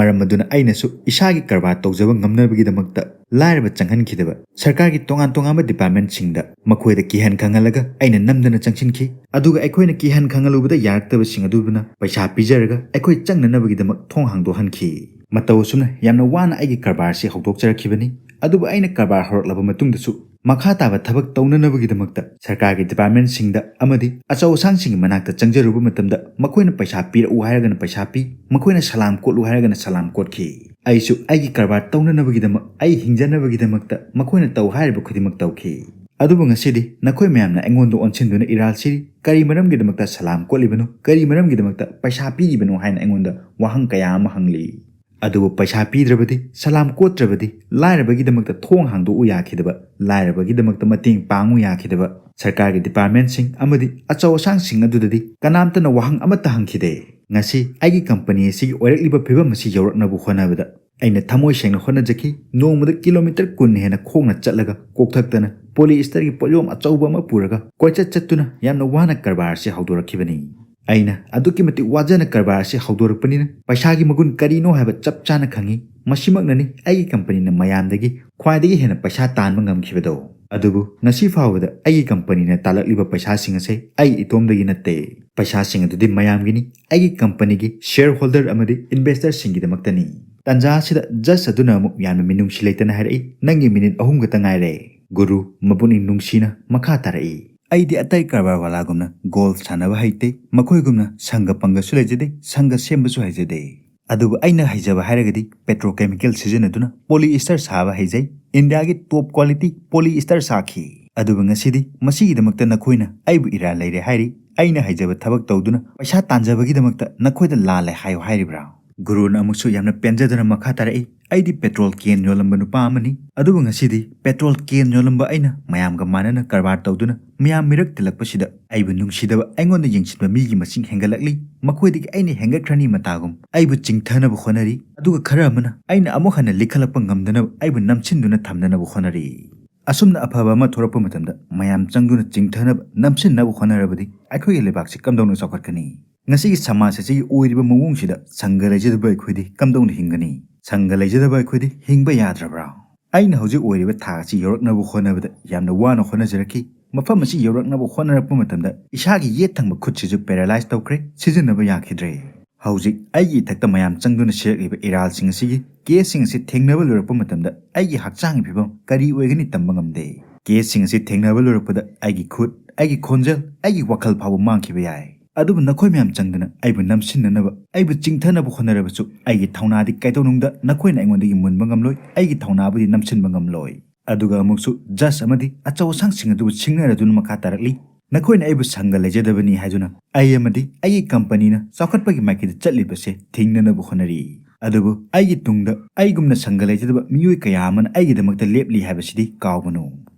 ꯃꯔꯝ ꯑꯗꯨꯅ ꯑꯩꯅꯁꯨ ꯏꯁꯥꯒꯤ ꯀꯔꯕꯥꯔ ꯇꯧꯖꯕ ꯉꯝꯅꯕꯒꯤꯗꯃꯛꯇ ꯂꯥꯏꯔꯕ ꯆꯪꯍꯟꯈꯤꯗꯕ ꯁꯔꯀꯥꯔꯒꯤ ꯇꯣꯉꯥꯟ ꯇꯣꯉꯥꯟꯕ ꯗꯤꯄꯥꯔꯠꯃꯦꯟꯁꯤꯡꯗ ꯃꯈꯣꯏꯗ ꯀꯤꯍꯟ ꯈꯪꯍꯜꯂꯒ ꯑꯩꯅ ꯅꯝꯗꯅ ꯆꯪꯁꯤꯟꯈꯤ꯫ ꯑꯗꯨꯒ ꯑꯩꯈꯣꯏꯅ ꯀꯤꯍꯟ ꯈꯪꯍꯜꯂꯨꯕꯗ ꯌꯥꯔꯛꯇꯕꯁꯤꯡ ꯑꯗꯨꯅ ꯄꯩꯁꯥ ꯄꯤꯖꯔꯒ ꯑꯩꯈꯣꯏ ꯆꯪꯅꯅꯕꯒꯤꯗꯃꯛ ꯊꯣꯡ ꯍꯥꯡꯗꯣꯛꯍꯟꯈꯤ꯫ ꯃꯇꯧ ꯑꯁꯨꯝꯅ ꯌꯥꯝꯅ ꯋꯥꯅ ꯑꯩꯒꯤ ꯀꯔꯕꯥꯔꯁꯤ ꯍꯧꯗꯣꯛꯆꯔꯛꯈꯤꯕꯅꯤ꯫ ꯑꯗꯨꯕꯨ ꯑꯩꯅ ꯀꯔꯕꯥꯔ ꯍꯧꯔꯛꯂꯕ ꯃꯇꯨꯡꯗꯁꯨ ꯃꯈꯥ ꯇꯥꯕ ꯊꯕꯛ ꯇꯧꯅꯅꯕꯒꯤꯗꯃꯛꯇ ꯁꯔꯀꯥꯔꯒꯤ ꯗꯤꯄꯥꯔꯠꯃꯦꯟꯁꯤꯡꯗ ꯑꯃꯗꯤ ꯑꯆꯧ ꯑꯁꯥꯡꯁꯤꯡꯒꯤ ꯃꯅꯥꯛꯇ ꯆꯪꯖꯔꯨꯕ ꯃꯇꯝꯗ ꯃꯈꯣꯏꯅ ꯄꯩꯁꯥ ꯄꯤꯔꯛꯎ ꯍꯥꯏꯔꯒꯅ ꯄꯩꯁꯥ ꯄꯤ, ꯃꯈꯣꯏꯅ ꯁꯂꯥꯝ ꯀꯣꯠꯂꯨ ꯍꯥꯏꯔꯒꯅ ꯁꯂꯥꯝ ꯀꯣꯠꯈꯤ꯫ ꯑꯩꯁꯨ ꯑꯩꯒꯤ ꯀꯔꯕꯥꯔ ꯇꯧꯅꯅꯕꯒꯤꯗꯃꯛ, ꯑꯩ ꯍꯤꯡꯖꯅꯕꯒꯤꯗꯃꯛꯇ ꯃꯈꯣꯏꯅ ꯇꯧ ꯍꯥꯏꯔꯤꯕ ꯈꯨꯗꯤꯡꯃꯛ ꯇꯧꯈꯤ꯫ ꯑꯗꯨꯕꯨ ꯉꯁꯤꯗꯤ ꯅꯈꯣꯏ ꯃꯌꯥꯝꯅ ꯑꯩꯉꯣꯟꯗ ꯑꯣꯟꯁꯤꯟꯗꯨꯅ ꯏꯔꯥꯜꯁꯤꯔꯤ꯫ ꯀꯔꯤ ꯃꯔꯝꯒꯤꯗꯃꯛꯇ ꯁꯂꯥꯝ ꯀꯣꯠꯂꯤꯕꯅꯣ? ꯀꯔꯤ ꯃꯔꯝꯒꯤꯗꯃꯛꯇ ꯄꯩꯁꯥ ꯄꯤꯔꯤꯕꯅꯣ ꯍꯥꯏꯅ ꯑꯩꯉꯣꯟꯗ ꯋꯥꯍꯪ ꯀꯌꯥ ꯑꯃ ꯍꯪꯂꯤ꯫ ꯑꯗꯨꯕꯨ ꯄꯩꯁꯥ ꯄꯤꯗ꯭ꯔꯕꯗꯤ, ꯁꯂꯥꯝ ꯀꯣꯠꯇ꯭ꯔꯕꯗꯤ ꯂꯥꯏꯔꯕꯒꯤꯗꯃꯛꯇ ꯊꯣꯡ ꯍꯥꯡꯗꯣꯛꯎ ꯌꯥꯈꯤꯗꯕ, ꯂꯥꯏꯔꯕꯒꯤꯗꯃꯛꯇ ꯃꯇꯦꯡ ꯄꯥꯡꯉꯨ ꯌꯥꯈꯤꯗꯕ ꯁꯔꯀꯥꯔꯒꯤ ꯗꯤꯄꯥꯔꯠꯃꯦꯟꯁꯤꯡ ꯑꯃꯗꯤ ꯑꯆꯧ ꯑꯁꯥꯡꯁꯤꯡ ꯑꯗꯨꯗꯗꯤ ꯀꯅꯥꯝꯇꯅ ꯋꯥꯍꯪ ꯑꯃꯠꯇ ꯍꯪꯈꯤꯗꯦ꯫ ꯉꯁꯤ ꯑꯩꯒꯤ ꯀꯝꯄꯅꯤ ꯑꯁꯤꯒꯤ ꯑꯣꯏꯔꯛꯂꯤꯕ ꯐꯤꯕꯝ ꯑꯁꯤ ꯌꯧꯔꯛꯅꯕ ꯍꯣꯠꯅꯕꯗ ꯑꯩꯅ ꯊꯃꯣꯏ ꯁꯦꯡꯅ ꯍꯣꯠꯅꯖꯈꯤ꯫ ꯅꯣꯡꯃꯗ ꯀꯤꯂꯣꯃꯤꯇꯔ ꯀꯨꯟ ꯍꯦꯟꯅ ꯈꯣꯡꯅ ꯆꯠꯂꯒ ꯀꯣꯛꯊꯛꯇꯅ ꯄꯣꯂꯤꯏꯁꯇꯔꯒꯤ ꯄꯣꯠꯌꯣꯝ ꯑꯆꯧꯕ ꯑꯃ ꯄꯨꯔꯒ ꯀꯣꯏꯆꯠ ꯆꯠꯇꯨꯅ ꯌꯥꯝꯅ ꯋꯥꯅ ꯀꯔꯕꯥꯔ ꯑꯁꯤ ꯍꯧꯗꯣꯔꯛꯈꯤꯕꯅꯤ꯫ ꯑꯩꯅ ꯑꯗꯨꯛꯀꯤ ꯃꯇꯤꯛ ꯋꯥꯖꯅ ꯀꯔꯕꯥꯔ ꯑꯁꯤ ꯍꯧꯗꯣꯔꯛꯄꯅꯤꯅ ꯄꯩꯁꯥꯒꯤ ꯃꯒꯨꯟ ꯀꯔꯤꯅꯣ ꯍꯥꯏꯕ ꯆꯞ ꯆꯥꯅ ꯈꯪꯉꯤ꯫ ꯃꯁꯤꯃꯛꯅꯅꯤ ꯑꯩꯒꯤ ꯀꯝꯄꯅꯤꯅ ꯃꯌꯥꯝꯗꯒꯤ ꯈ꯭ꯋꯥꯏꯗꯒꯤ ꯍꯦꯟꯅ ꯄꯩꯁꯥ ꯇꯥꯟꯕ ꯉꯝꯈꯤꯕꯗꯣ꯫ ꯑꯗꯨꯕꯨ ꯉꯁꯤ ꯐꯥꯎꯕꯗ ꯑꯩꯒꯤ ꯀꯝꯄꯅꯤꯅ ꯇꯥꯜꯂꯛꯂꯤꯕ ꯄꯩꯁꯥꯁꯤꯡ ꯑꯁꯦ ꯑꯩ ꯏꯇꯣꯝꯗꯒꯤ ꯅꯠꯇꯦ꯫ ꯄꯩꯁꯥꯁꯤꯡ ꯑꯗꯨꯗꯤ ꯃꯌꯥꯝꯒꯤꯅꯤ, ꯑꯩꯒꯤ ꯀꯝꯄꯅꯤꯒꯤ ꯁꯤꯌꯔ ꯍꯣꯜꯗꯔ ꯑꯃꯗꯤ ꯏꯟꯚꯦꯁꯇꯔꯁꯤꯡꯒꯤꯗꯃꯛꯇꯅꯤ꯫ ꯇꯥꯟꯖꯥ ꯑꯁꯤꯗ ꯖꯖ ꯑꯗꯨꯅ ꯑꯃꯨꯛ ꯌꯥꯝꯅ ꯃꯤꯅꯨꯡꯁꯤ ꯂꯩꯇꯅ ꯍꯥꯏꯔꯛꯏ, "ꯅꯪꯒꯤ ꯃꯤꯅꯤꯠ ꯑꯍꯨꯝ ꯈꯛꯇ ꯉꯥꯏꯔꯦ꯫" ꯒꯨꯔꯨ ꯃꯄꯨꯛꯅꯤꯡ ꯅꯨꯡꯁꯤꯅ ꯃꯈꯥ ꯇꯥꯔꯛꯏ, "ꯑꯩꯗꯤ ꯑꯇꯩ ꯀꯔꯕꯥꯔ ꯋꯥꯂꯥꯒꯨꯝꯅ ꯒꯣꯜꯐ ꯁꯥꯟꯅꯕ ꯍꯩꯇꯦ, ꯃꯈꯣꯏꯒꯨꯝꯅ ꯁꯪꯒ ꯄꯪꯒꯁꯨ ꯂꯩꯖꯗꯦ, ꯁꯪꯒ ꯁꯦꯝꯕꯁꯨ ꯍꯩꯖꯗꯦ꯫ ꯑꯗꯨꯕꯨ ꯑꯩꯅ ꯍꯩꯖꯕ ꯍꯥꯏꯔꯒꯗꯤ petrochemical ꯁꯤꯖꯤꯟꯅꯗꯨꯅ polyester ꯁꯥꯕ ꯍꯩꯖꯩ, ꯏꯟꯗꯤꯌꯥꯒꯤ top quality polyester ꯁꯥꯈꯤ꯫ ꯑꯗꯨꯕꯨ ꯉꯁꯤꯗꯤ ꯃꯁꯤꯒꯤꯗꯃꯛꯇ ꯅꯈꯣꯏꯅ ꯑꯩꯕꯨ ꯏꯔꯥꯜ ꯂꯩꯔꯦ ꯍꯥꯏꯔꯤ꯫ ꯑꯩꯅ ꯍꯩꯖꯕ ꯊꯕꯛ ꯇꯧꯗꯨꯅ ꯄꯩꯁꯥ ꯇꯥꯟꯖꯕꯒꯤꯗꯃꯛꯇ ꯅꯈꯣꯏꯗ ꯂꯥꯜꯂꯦ ꯍꯥꯏꯌꯨ ꯍꯥꯏꯔꯤꯕ꯭ꯔꯥ?" ꯒꯨꯔꯨꯅ ꯑꯃꯨꯛꯁꯨ ꯌꯥꯝꯅ ꯄꯦꯟꯖꯗꯅ ꯃꯈꯥ ꯇꯥꯔꯛꯏ, "ꯑꯩꯗꯤ petrol can ꯌꯣꯜꯂꯝꯕ ꯅꯨꯄꯥ ꯑꯃꯅꯤ꯫ ꯑꯗꯨꯕꯨ ꯉꯁꯤꯗꯤ petrol can ꯌꯣꯜꯂꯝꯕ ꯑꯩꯅ ꯃꯌꯥꯝꯒ ꯃꯥꯟꯅꯅ ꯀꯔꯕꯥꯔ ꯇꯧꯗꯨꯅ ꯃꯤꯌꯥꯝ ꯃꯤꯔꯛ ꯇꯤꯜꯂꯛꯄꯁꯤꯗ ꯑꯩꯕꯨ ꯅꯨꯡꯁꯤꯗꯕ, ꯑꯩꯉꯣꯟꯗ ꯌꯦꯡꯁꯤꯟꯕ ꯃꯤꯒꯤ ꯃꯁꯤꯡ ꯍꯦꯟꯒꯠꯂꯛꯂꯤ꯫ ꯃꯈꯣꯏꯗꯒꯤ ꯑꯩꯅ ꯍꯦꯟꯒꯠꯈ꯭ꯔꯅꯤ ꯃꯇꯥꯒꯨꯝ ꯑꯩꯕꯨ ꯆꯤꯡꯊꯅꯕ ꯍꯣꯠꯅꯔꯤ꯫ ꯑꯗꯨꯒ ꯈꯔ ꯑꯃꯅ ꯑꯩꯅ ꯑꯃꯨꯛ ꯍꯟꯅ ꯂꯤꯈꯠꯂꯛꯄ ꯉꯝꯗꯅꯕ ꯑꯩꯕꯨ ꯅꯝꯁꯤꯟꯗꯨꯅ ꯊꯝꯅꯅꯕ ꯍꯣꯠꯅꯔꯤ꯫ ꯑꯁꯨꯝꯅ ꯑꯐꯕ ꯑꯃ ꯊꯣꯔꯛꯄ ꯃꯇꯝꯗ ꯃꯌꯥꯝ ꯆꯪꯗꯨꯅ ꯆꯤꯡꯊꯅꯕ, ꯅꯝꯁꯤꯟꯅꯕ ꯍꯣꯠꯅꯔꯕꯗꯤ ꯑꯩꯈꯣꯏꯒꯤ ꯂꯩꯕꯥꯛꯁꯤ ꯀꯝꯗꯧꯅ ꯆꯥꯎꯈꯠꯀꯅꯤ?" ꯉꯁꯤꯒꯤ ꯁꯃꯥꯖ ꯑꯁꯤꯒꯤ ꯑꯣꯏꯔꯤꯕ ꯃꯑꯣꯡꯁꯤꯗ ꯁꯪꯒ ꯂꯩꯖꯗꯕ ꯑꯩꯈꯣꯏꯗꯤ ꯀꯝꯗꯧꯅ ꯍꯤꯡꯒꯅꯤ? ꯁꯪꯒ ꯂꯩꯖꯗꯕ ꯑꯩꯈꯣꯏꯗꯤ ꯍꯤꯡꯕ ꯌꯥꯗ꯭ꯔꯕ꯭ꯔꯥ? ꯑꯩꯅ ꯍꯧꯖꯤꯛ ꯑꯣꯏꯔꯤꯕ ꯊꯥꯛ ꯑꯁꯤ ꯌꯧꯔꯛꯅꯕ ꯍꯣꯠꯅꯕꯗ ꯌꯥꯝꯅ ꯋꯥꯅ ꯍꯣꯠꯅꯖꯔꯛꯈꯤ꯫ ꯃꯐꯝ ꯑꯁꯤ ꯌꯧꯔꯛꯅꯕ ꯍꯣꯠꯅꯔꯛꯄ ꯃꯇꯝꯗ ꯏꯁꯥꯒꯤ ꯌꯦꯠ ꯊꯪꯕ ꯈꯨꯠꯁꯤꯁꯨ ꯄꯦꯔꯥꯂꯥꯏꯁ ꯇꯧꯈ꯭ꯔꯦ, ꯁꯤꯖꯤꯟꯅꯕ ꯌꯥꯈꯤꯗ꯭ꯔꯦ꯫ ꯍꯧꯖꯤꯛ ꯑꯩꯒꯤ ꯏꯊꯛꯇ ꯃꯌꯥꯝ ꯆꯪꯗꯨꯅ ꯁꯤꯔꯛꯂꯤꯕ ꯏꯔꯥꯜꯁꯤꯡ ꯑꯁꯤꯒꯤ ꯀꯦꯁꯁꯤꯡ ꯑꯁꯤ ꯊꯦꯡꯅꯕ ꯂꯣꯏꯔꯛꯄ ꯃꯇꯝꯗ ꯑꯩꯒꯤ ꯍꯛꯆꯥꯡꯒꯤ ꯐꯤꯕꯝ ꯀꯔꯤ ꯑꯣꯏꯒꯅꯤ ꯇꯝꯕ ꯉꯝꯗꯦ꯫ ꯀꯦꯁꯁꯤꯡ ꯑꯁꯤ ꯊꯦꯡꯅꯕ ꯂꯣꯏꯔꯛꯄꯗ ꯑꯩꯒꯤ ꯈꯨꯠ, ꯑꯩꯒꯤ ꯈꯣꯟꯖꯦꯜ, ꯑꯩꯒꯤ ꯋꯥꯈꯜ ꯐꯥꯎꯕ ꯃꯥꯡꯈꯤꯕ ꯌꯥꯏ꯫ ꯑꯗꯨꯕꯨ ꯅꯈꯣꯏ ꯃꯌꯥꯝ ꯆꯪꯗꯨꯅ ꯑꯩꯕꯨ ꯅꯝꯁꯤꯟꯅꯅꯕ, ꯑꯩꯕꯨ ꯆꯤꯡꯊꯅꯕ ꯍꯣꯠꯅꯔꯕꯁꯨ ꯑꯩꯒꯤ ꯊꯧꯅꯥꯗꯤ ꯀꯩꯗꯧꯅꯨꯡꯗ ꯅꯈꯣꯏꯅ ꯑꯩꯉꯣꯟꯗꯒꯤ ꯃꯨꯟꯕ ꯉꯝꯂꯣꯏ, ꯑꯩꯒꯤ ꯊꯧꯅꯥꯕꯨꯗꯤ ꯅꯝꯁꯤꯟꯕ ꯉꯝꯂꯣꯏ꯫ ꯑꯗꯨꯒ ꯑꯃꯨꯛꯁꯨ ꯖꯁ ꯑꯃꯗꯤ ꯑꯆꯧ ꯑꯁꯥꯡꯁꯤꯡ ꯑꯗꯨꯕꯨ ꯁꯤꯡꯅꯔꯗꯨꯅ ꯃꯈꯥ ꯇꯥꯔꯛꯂꯤ, "ꯅꯈꯣꯏꯅ ꯑꯩꯕꯨ ꯁꯪꯒ ꯂꯩꯖꯗꯕꯅꯤ ꯍꯥꯏꯗꯨꯅ ꯑꯩ ꯑꯃꯗꯤ ꯑꯩꯒꯤ ꯀꯝꯄꯅꯤꯅ ꯆꯥꯎꯈꯠꯄꯒꯤ ꯃꯥꯏꯀꯩꯗ ꯆꯠꯂꯤꯕꯁꯦ ꯊꯤꯡꯅꯅꯕ ꯍꯣꯠꯅꯔꯤ꯫ ꯑꯗꯨꯕꯨ ꯑꯩꯒꯤ ꯇꯨꯡꯗ ꯑꯩꯒꯨꯝꯅ ꯁꯪꯒ ꯂꯩꯖꯗꯕ ꯃꯤꯑꯣꯏ ꯀꯌꯥ ꯑꯃꯅ ꯑꯩꯒꯤꯗꯃꯛꯇ ꯂꯦꯞꯂꯤ ꯍꯥꯏꯕꯁꯤꯗꯤ ꯀꯥꯎꯒꯅꯨ꯫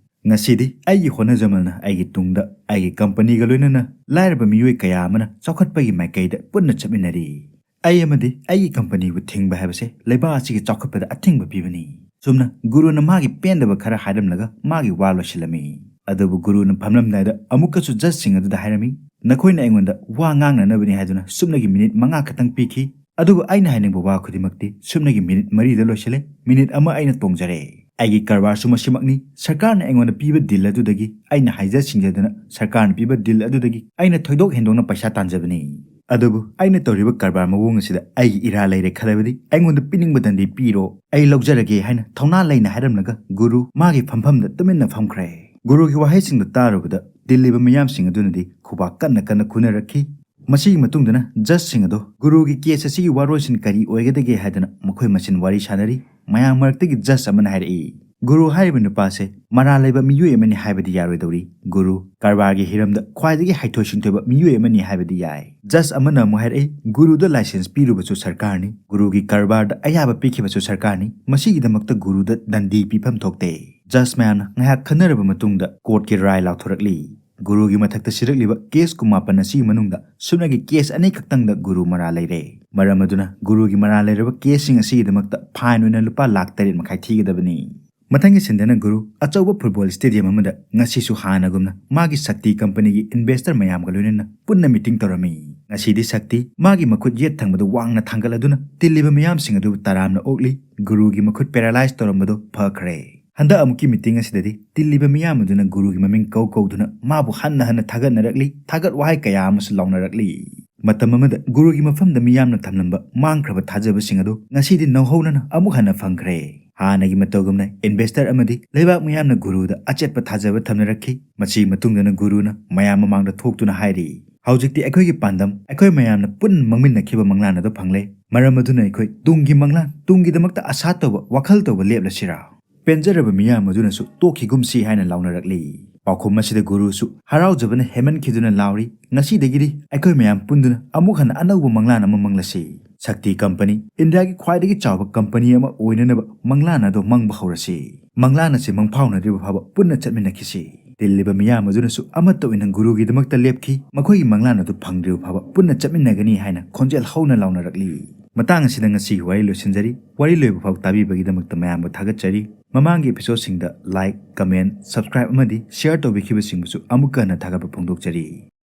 ꯉꯁꯤꯗꯤ ꯑꯩꯒꯤ ꯍꯣꯠꯅꯖꯃꯜꯅ ꯑꯩꯒꯤ ꯇꯨꯡꯗ ꯑꯩꯒꯤ ꯀꯝꯄꯅꯤꯒ ꯂꯣꯏꯅꯅ ꯂꯥꯏꯔꯕ ꯃꯤꯑꯣꯏ ꯀꯌꯥ ꯑꯃꯅ ꯆꯥꯎꯈꯠꯄꯒꯤ ꯃꯥꯏꯀꯩꯗ ꯄꯨꯟꯅ ꯆꯠꯃꯤꯟꯅꯔꯤ꯫ ꯑꯩ ꯑꯃꯗꯤ ꯑꯩꯒꯤ ꯀꯝꯄꯅꯤꯕꯨ ꯊꯤꯡꯕ ꯍꯥꯏꯕꯁꯦ ꯂꯩꯕꯥꯛ ꯑꯁꯤꯒꯤ ꯆꯥꯎꯈꯠꯄꯗ ꯑꯊꯤꯡꯕ ꯄꯤꯕꯅꯤ꯫" ꯆꯨꯝꯅ ꯒꯨꯔꯨꯅ ꯃꯥꯒꯤ ꯄꯦꯟꯗꯕ ꯈꯔ ꯍꯥꯏꯔꯝꯂꯒ ꯃꯥꯒꯤ ꯋꯥ ꯂꯣꯏꯁꯤꯜꯂꯝꯃꯤ꯫ ꯑꯗꯨꯕꯨ ꯒꯨꯔꯨꯅ ꯐꯝꯂꯝꯗꯥꯏꯗ ꯑꯃꯨꯛꯀꯁꯨ ꯖꯁꯁꯤꯡ ꯑꯗꯨꯗ ꯍꯥꯏꯔꯝꯃꯤ, "ꯅꯈꯣꯏꯅ ꯑꯩꯉꯣꯟꯗ ꯋꯥ ꯉꯥꯡꯅꯅꯕꯅꯤ ꯍꯥꯏꯗꯨꯅ ꯁꯨꯞꯅꯒꯤ ꯃꯤꯅꯤꯠ ꯃꯉꯥ ꯈꯛꯇꯪ ꯄꯤꯈꯤ, ꯑꯗꯨꯕꯨ ꯑꯩꯅ ꯍꯥꯏꯅꯤꯡꯕ ꯋꯥ ꯈꯨꯗꯤꯡꯃꯛꯇꯤ ꯁꯨꯞꯅꯒꯤ ꯃꯤꯅꯤꯠ ꯃꯔꯤꯗ ꯂꯣꯏꯁꯤꯜꯂꯦ꯫ ꯃꯤꯅꯤꯠ ꯑꯃ ꯑꯩꯅ ꯇꯣꯡꯖꯔꯦ꯫ ꯑꯩꯒꯤ ꯀꯔꯕꯥꯔꯁꯨ ꯃꯁꯤꯃꯛꯅꯤ꯫ ꯁꯔꯀꯥꯔꯅ ꯑꯩꯉꯣꯟꯗ ꯄꯤꯕ ꯗꯤꯜ ꯑꯗꯨꯗꯒꯤ ꯑꯩꯅ ꯍꯥꯏꯖ ꯁꯤꯡꯖꯗꯅ ꯁꯔꯀꯥꯔꯅ ꯄꯤꯕ ꯗꯤꯜ ꯑꯗꯨꯗꯒꯤ ꯑꯩꯅ ꯊꯣꯏꯗꯣꯛ ꯍꯦꯟꯗꯣꯛꯅ ꯄꯩꯁꯥ ꯇꯥꯟꯖꯕꯅꯤ꯫ ꯑꯗꯨꯕꯨ ꯑꯩꯅ ꯇꯧꯔꯤꯕ ꯀꯔꯕꯥꯔ ꯃꯑꯣꯡ ꯑꯁꯤꯗ ꯑꯩꯒꯤ ꯏꯔꯥ ꯂꯩꯔꯦ ꯈꯜꯂꯕꯗꯤ ꯑꯩꯉꯣꯟꯗ ꯄꯤꯅꯤꯡꯕ ꯗꯟꯗꯤ ꯄꯤꯔꯣ, ꯑꯩ ꯂꯧꯖꯔꯒꯦ" ꯍꯥꯏꯅ ꯊꯧꯅꯥ ꯂꯩꯅ ꯍꯥꯏꯔꯝꯂꯒ ꯒꯨꯔꯨ ꯃꯥꯒꯤ ꯐꯝꯐꯝꯗ ꯇꯨꯃꯤꯟꯅ ꯐꯝꯈ꯭ꯔꯦ꯫ ꯒꯨꯔꯨꯒꯤ ꯋꯥꯍꯩꯁꯤꯡꯗꯨ ꯇꯥꯔꯨꯕꯗ ꯇꯤꯜꯂꯤꯕ ꯃꯤꯌꯥꯝꯁꯤꯡ ꯑꯗꯨꯅꯗꯤ ꯈꯨꯕꯥꯛ ꯀꯟꯅ ꯀꯟꯅ ꯈꯨꯅꯔꯛꯈꯤ꯫ ꯃꯁꯤꯒꯤ ꯃꯇꯨꯡꯗꯅ ꯖꯁꯁꯤꯡ ꯑꯗꯣ ꯒꯨꯔꯨꯒꯤ ꯀꯦꯁ ꯑꯁꯤꯒꯤ ꯋꯥꯔꯣꯏꯁꯤꯟ ꯀꯔꯤ ꯑꯣꯏꯒꯗꯒꯦ ꯍꯥꯏꯗꯅ ꯃꯈꯣꯏ ꯃꯁꯦꯟ ꯋꯥꯔꯤ ꯁꯥꯅꯔꯤ꯫ ꯃꯌꯥꯝ ꯃꯔꯛꯇꯒꯤ ꯖꯁ ꯑꯃꯅ ꯍꯥꯏꯔꯛꯏ, "ꯒꯨꯔꯨ ꯍꯥꯏꯔꯤꯕ ꯅꯨꯄꯥꯁꯦ ꯃꯔꯥꯜ ꯂꯩꯕ ꯃꯤꯑꯣꯏ ꯑꯃꯅꯤ ꯍꯥꯏꯕꯗꯤ ꯌꯥꯔꯣꯏꯗꯧꯔꯤ꯫ ꯒꯨꯔꯨ ꯀꯔꯕꯥꯔꯒꯤ ꯍꯤꯔꯝꯗ ꯈ꯭ꯋꯥꯏꯗꯒꯤ ꯍꯩꯊꯣꯏ ꯁꯤꯡꯊꯣꯏꯕ ꯃꯤꯑꯣꯏ ꯑꯃꯅꯤ ꯍꯥꯏꯕꯗꯤ ꯌꯥꯏ꯫" ꯖꯁ ꯑꯃꯅ ꯑꯃꯨꯛ ꯍꯥꯏꯔꯛꯏ, "ꯒꯨꯔꯨꯗ ꯂꯥꯏꯁꯦꯟꯁ ꯄꯤꯔꯨꯕꯁꯨ ꯁꯔꯀꯥꯔꯅꯤ, ꯒꯨꯔꯨꯒꯤ ꯀꯔꯕꯥꯔꯗ ꯑꯌꯥꯕ ꯄꯤꯈꯤꯕꯁꯨ ꯁꯔꯀꯥꯔꯅꯤ, ꯃꯁꯤꯒꯤꯗꯃꯛꯇ ꯒꯨꯔꯨꯗ ꯗꯟꯗꯤ ꯄꯤꯐꯝ ꯊꯣꯛꯇꯦ꯫" ꯖꯁ ꯃꯌꯥꯝꯅ ꯉꯥꯏꯍꯥꯛ ꯈꯟꯅꯔꯕ ꯃꯇꯨꯡꯗ ꯀꯣꯔꯠꯀꯤ ꯔꯥꯏ ꯂꯥꯎꯊꯣꯔꯛꯂꯤ꯫ ꯒꯨꯔꯨꯒꯤ ꯃꯊꯛꯇ ꯁꯤꯔꯛꯂꯤꯕ ꯀꯦꯁ ꯀꯨꯟꯃꯥꯄꯟ ꯑꯁꯤꯒꯤ ꯃꯅꯨꯡꯗ ꯁꯨꯞꯅꯒꯤ ꯀꯦꯁ ꯑꯅꯤ ꯈꯛꯇꯪꯗ ꯒꯨꯔꯨ ꯃꯔꯥꯜ ꯂꯩꯔꯦ꯫ ꯃꯔꯝ ꯑꯗꯨꯅ ꯒꯨꯔꯨꯒꯤ ꯃꯔꯥꯜ ꯂꯩꯔꯕ ꯀꯦꯁꯁꯤꯡ ꯑꯁꯤꯒꯤꯗꯃꯛꯇ ꯐꯥꯏꯟ ꯑꯣꯏꯅ ꯂꯨꯄꯥ ꯂꯥꯈ ꯇꯔꯦꯠ ꯃꯈꯥꯏ ꯊꯤꯒꯗꯕꯅꯤ꯫ ꯃꯊꯪꯒꯤ ꯁꯤꯟꯗꯅ ꯒꯨꯔꯨ ꯑꯆꯧꯕ ꯐꯨꯠꯕꯣꯜ ꯁ꯭ꯇꯦꯗꯤꯌꯝ ꯑꯃꯗ ꯉꯁꯤꯁꯨ ꯍꯥꯟꯅꯒꯨꯝꯅ ꯃꯥꯒꯤ ꯁꯛꯇꯤ ꯀꯝꯄꯅꯤꯒꯤ ꯏꯟꯚꯦꯁꯇꯔ ꯃꯌꯥꯝꯒ ꯂꯣꯏꯅꯅ ꯄꯨꯟꯅ ꯃꯤꯇꯤꯡ ꯇꯧꯔꯝꯃꯤ꯫ ꯉꯁꯤꯗꯤ ꯁꯛꯇꯤ ꯃꯥꯒꯤ ꯃꯈꯨꯠ ꯌꯦꯠ ꯊꯪꯕꯗꯨ ꯋꯥꯡꯅ ꯊꯥꯡꯒꯠꯂꯗꯨꯅ ꯇꯤꯜꯂꯤꯕ ꯃꯤꯌꯥꯝꯁꯤꯡ ꯑꯗꯨꯕꯨ ꯇꯔꯥꯝꯅ ꯑꯣꯛꯂꯤ꯫ ꯒꯨꯔꯨꯒꯤ ꯃꯈꯨꯠ paralyze ꯇꯧꯔꯝꯕꯗꯨ ꯐꯈ꯭ꯔꯦ꯫ ꯍꯟꯗꯛ ꯑꯃꯨꯛꯀꯤ meeting ꯑꯁꯤꯗꯗꯤ ꯇꯤꯜꯂꯤꯕ ꯃꯤꯌꯥꯝ ꯑꯗꯨꯅ ꯒꯨꯔꯨꯒꯤ ꯃꯃꯤꯡ ꯀꯧ ꯀꯧꯗꯨꯅ ꯃꯥꯕꯨ ꯍꯟꯅ ꯍꯟꯅ ꯊꯥꯒꯠꯅꯔꯛꯂꯤ, ꯊꯥꯒꯠ ꯋꯥꯍꯩ ꯀꯌꯥ ꯑꯃꯁꯨ ꯂꯥꯎꯅꯔꯛꯂꯤ꯫ ꯃꯇꯝ ꯑꯃꯗ ꯒꯨꯔꯨꯒꯤ ꯃꯐꯝꯗ ꯃꯤꯌꯥꯝꯅ ꯊꯝꯂꯝꯕ ꯃꯥꯡꯈ꯭ꯔꯕ ꯊꯥꯖꯕꯁꯤꯡ ꯑꯗꯨ ꯉꯁꯤꯗꯤ ꯅꯧꯍꯧꯅꯅ ꯑꯃꯨꯛ ꯍꯟꯅ ꯐꯪꯈ꯭ꯔꯦ꯫ ꯍꯥꯟꯅꯒꯤ ꯃꯇꯧꯒꯨꯝꯅ investor ꯑꯃꯗꯤ ꯂꯩꯕꯥꯛ ꯃꯤꯌꯥꯝꯅ ꯒꯨꯔꯨꯗ ꯑꯆꯦꯠꯄ ꯊꯥꯖꯕ ꯊꯝꯅꯔꯛꯈꯤ꯫ ꯃꯁꯤꯒꯤ ꯃꯇꯨꯡꯗꯅ ꯒꯨꯔꯨꯅ ꯃꯌꯥꯝ ꯃꯃꯥꯡꯗ ꯊꯣꯛꯇꯨꯅ ꯍꯥꯏꯔꯤ, "ꯍꯧꯖꯤꯛꯇꯤ ꯑꯩꯈꯣꯏꯒꯤ ꯄꯥꯟꯗꯝ ꯑꯩꯈꯣꯏ ꯃꯌꯥꯝꯅ ꯄꯨꯟꯅ ꯃꯥꯡꯃꯤꯟꯅꯈꯤꯕ ꯃꯪꯂꯥꯟ ꯑꯗꯨ ꯐꯪꯂꯦ꯫ ꯃꯔꯝ ꯑꯗꯨꯅ ꯑꯩꯈꯣꯏ ꯇꯨꯡꯒꯤ ꯃꯪꯂꯥꯟ, ꯇꯨꯡꯒꯤꯗꯃꯛꯇ ꯑꯁꯥ ꯇꯧꯕ, ꯋꯥꯈꯜ ꯇꯧꯕ ꯂꯦꯞꯂꯁꯤꯔꯥ?" ꯄꯦꯟꯖꯔꯕ ꯃꯤꯌꯥꯝ ꯑꯗꯨꯅꯁꯨ "ꯇꯣꯛꯈꯤꯒꯨꯝꯁꯤ" ꯍꯥꯏꯅ ꯂꯥꯎꯅꯔꯛꯂꯤ꯫ ꯄꯥꯎꯈꯨꯝ ꯑꯁꯤꯗ ꯒꯨꯔꯨꯁꯨ ꯍꯔꯥꯎꯖꯕꯅ ꯍꯦꯟꯃꯟꯈꯤꯗꯨꯅ ꯂꯥꯎꯔꯤ, "ꯉꯁꯤꯗꯒꯤꯗꯤ ꯑꯩꯈꯣꯏ ꯃꯌꯥꯝ ꯄꯨꯟꯗꯨꯅ ꯑꯃꯨꯛ ꯍꯟꯅ ꯑꯅꯧꯕ ꯃꯪꯂꯥꯟ ꯑꯃ ꯃꯪꯂꯁꯤ꯫ ꯁꯛꯇꯤ ꯀꯝꯄꯅꯤ, ꯏꯟꯗꯤꯌꯥꯒꯤ ꯈ꯭ꯋꯥꯏꯗꯒꯤ ꯆꯥꯎꯕ ꯀꯝꯄꯅꯤ ꯑꯃ ꯑꯣꯏꯅꯅꯕ ꯃꯪꯂꯥꯟ ꯑꯗꯨ ꯃꯪꯕ ꯍꯧꯔꯁꯤ꯫ ꯃꯪꯂꯥꯟ ꯑꯁꯤ ꯃꯪꯐꯥꯎꯅꯗ꯭ꯔꯤꯕ ꯐꯥꯎꯕ ꯄꯨꯟꯅ ꯆꯠꯃꯤꯟꯅꯈꯤꯁꯤ꯫" ꯇꯤꯜꯂꯤꯕ ꯃꯤꯌꯥꯝ ꯑꯗꯨꯅꯁꯨ ꯑꯃꯠꯇ ꯑꯣꯏꯅ ꯒꯨꯔꯨꯒꯤꯗꯃꯛꯇ ꯂꯦꯞꯈꯤ꯫ ꯃꯈꯣꯏꯒꯤ ꯃꯪꯂꯥꯟ ꯑꯗꯨ ꯐꯪꯗ꯭ꯔꯤꯕ ꯐꯥꯎꯕ ꯄꯨꯟꯅ ꯆꯠꯃꯤꯟꯅꯒꯅꯤ ꯍꯥꯏꯅ ꯈꯣꯟꯖꯦꯜ ꯍꯧꯅ ꯂꯥꯎꯅꯔꯛꯂꯤ꯫ ꯃꯇꯥꯡ ꯑꯁꯤꯗ ꯉꯁꯤꯒꯤ ꯋꯥꯔꯤ ꯂꯣꯏꯁꯤꯟꯖꯔꯤ꯫ ꯋꯥꯔꯤ ꯂꯣꯏꯕ ꯐꯥꯎ ꯇꯥꯕꯤꯕꯒꯤꯗꯃꯛꯇ ꯃꯌꯥꯝꯕꯨ ꯊꯥꯒꯠꯆꯔꯤ꯫ ꯃꯃꯥꯡꯒꯤ episodeꯁꯤꯡꯗ like, comment, subscribe ꯑꯃꯗꯤ share ꯇꯧꯕꯤꯈꯤꯕꯁꯤꯡꯕꯨꯁꯨ ꯑꯃꯨꯛꯀ ꯍꯟꯅ ꯊꯥꯒꯠꯄ ꯐꯣꯡꯗꯣꯛꯆꯔꯤ꯫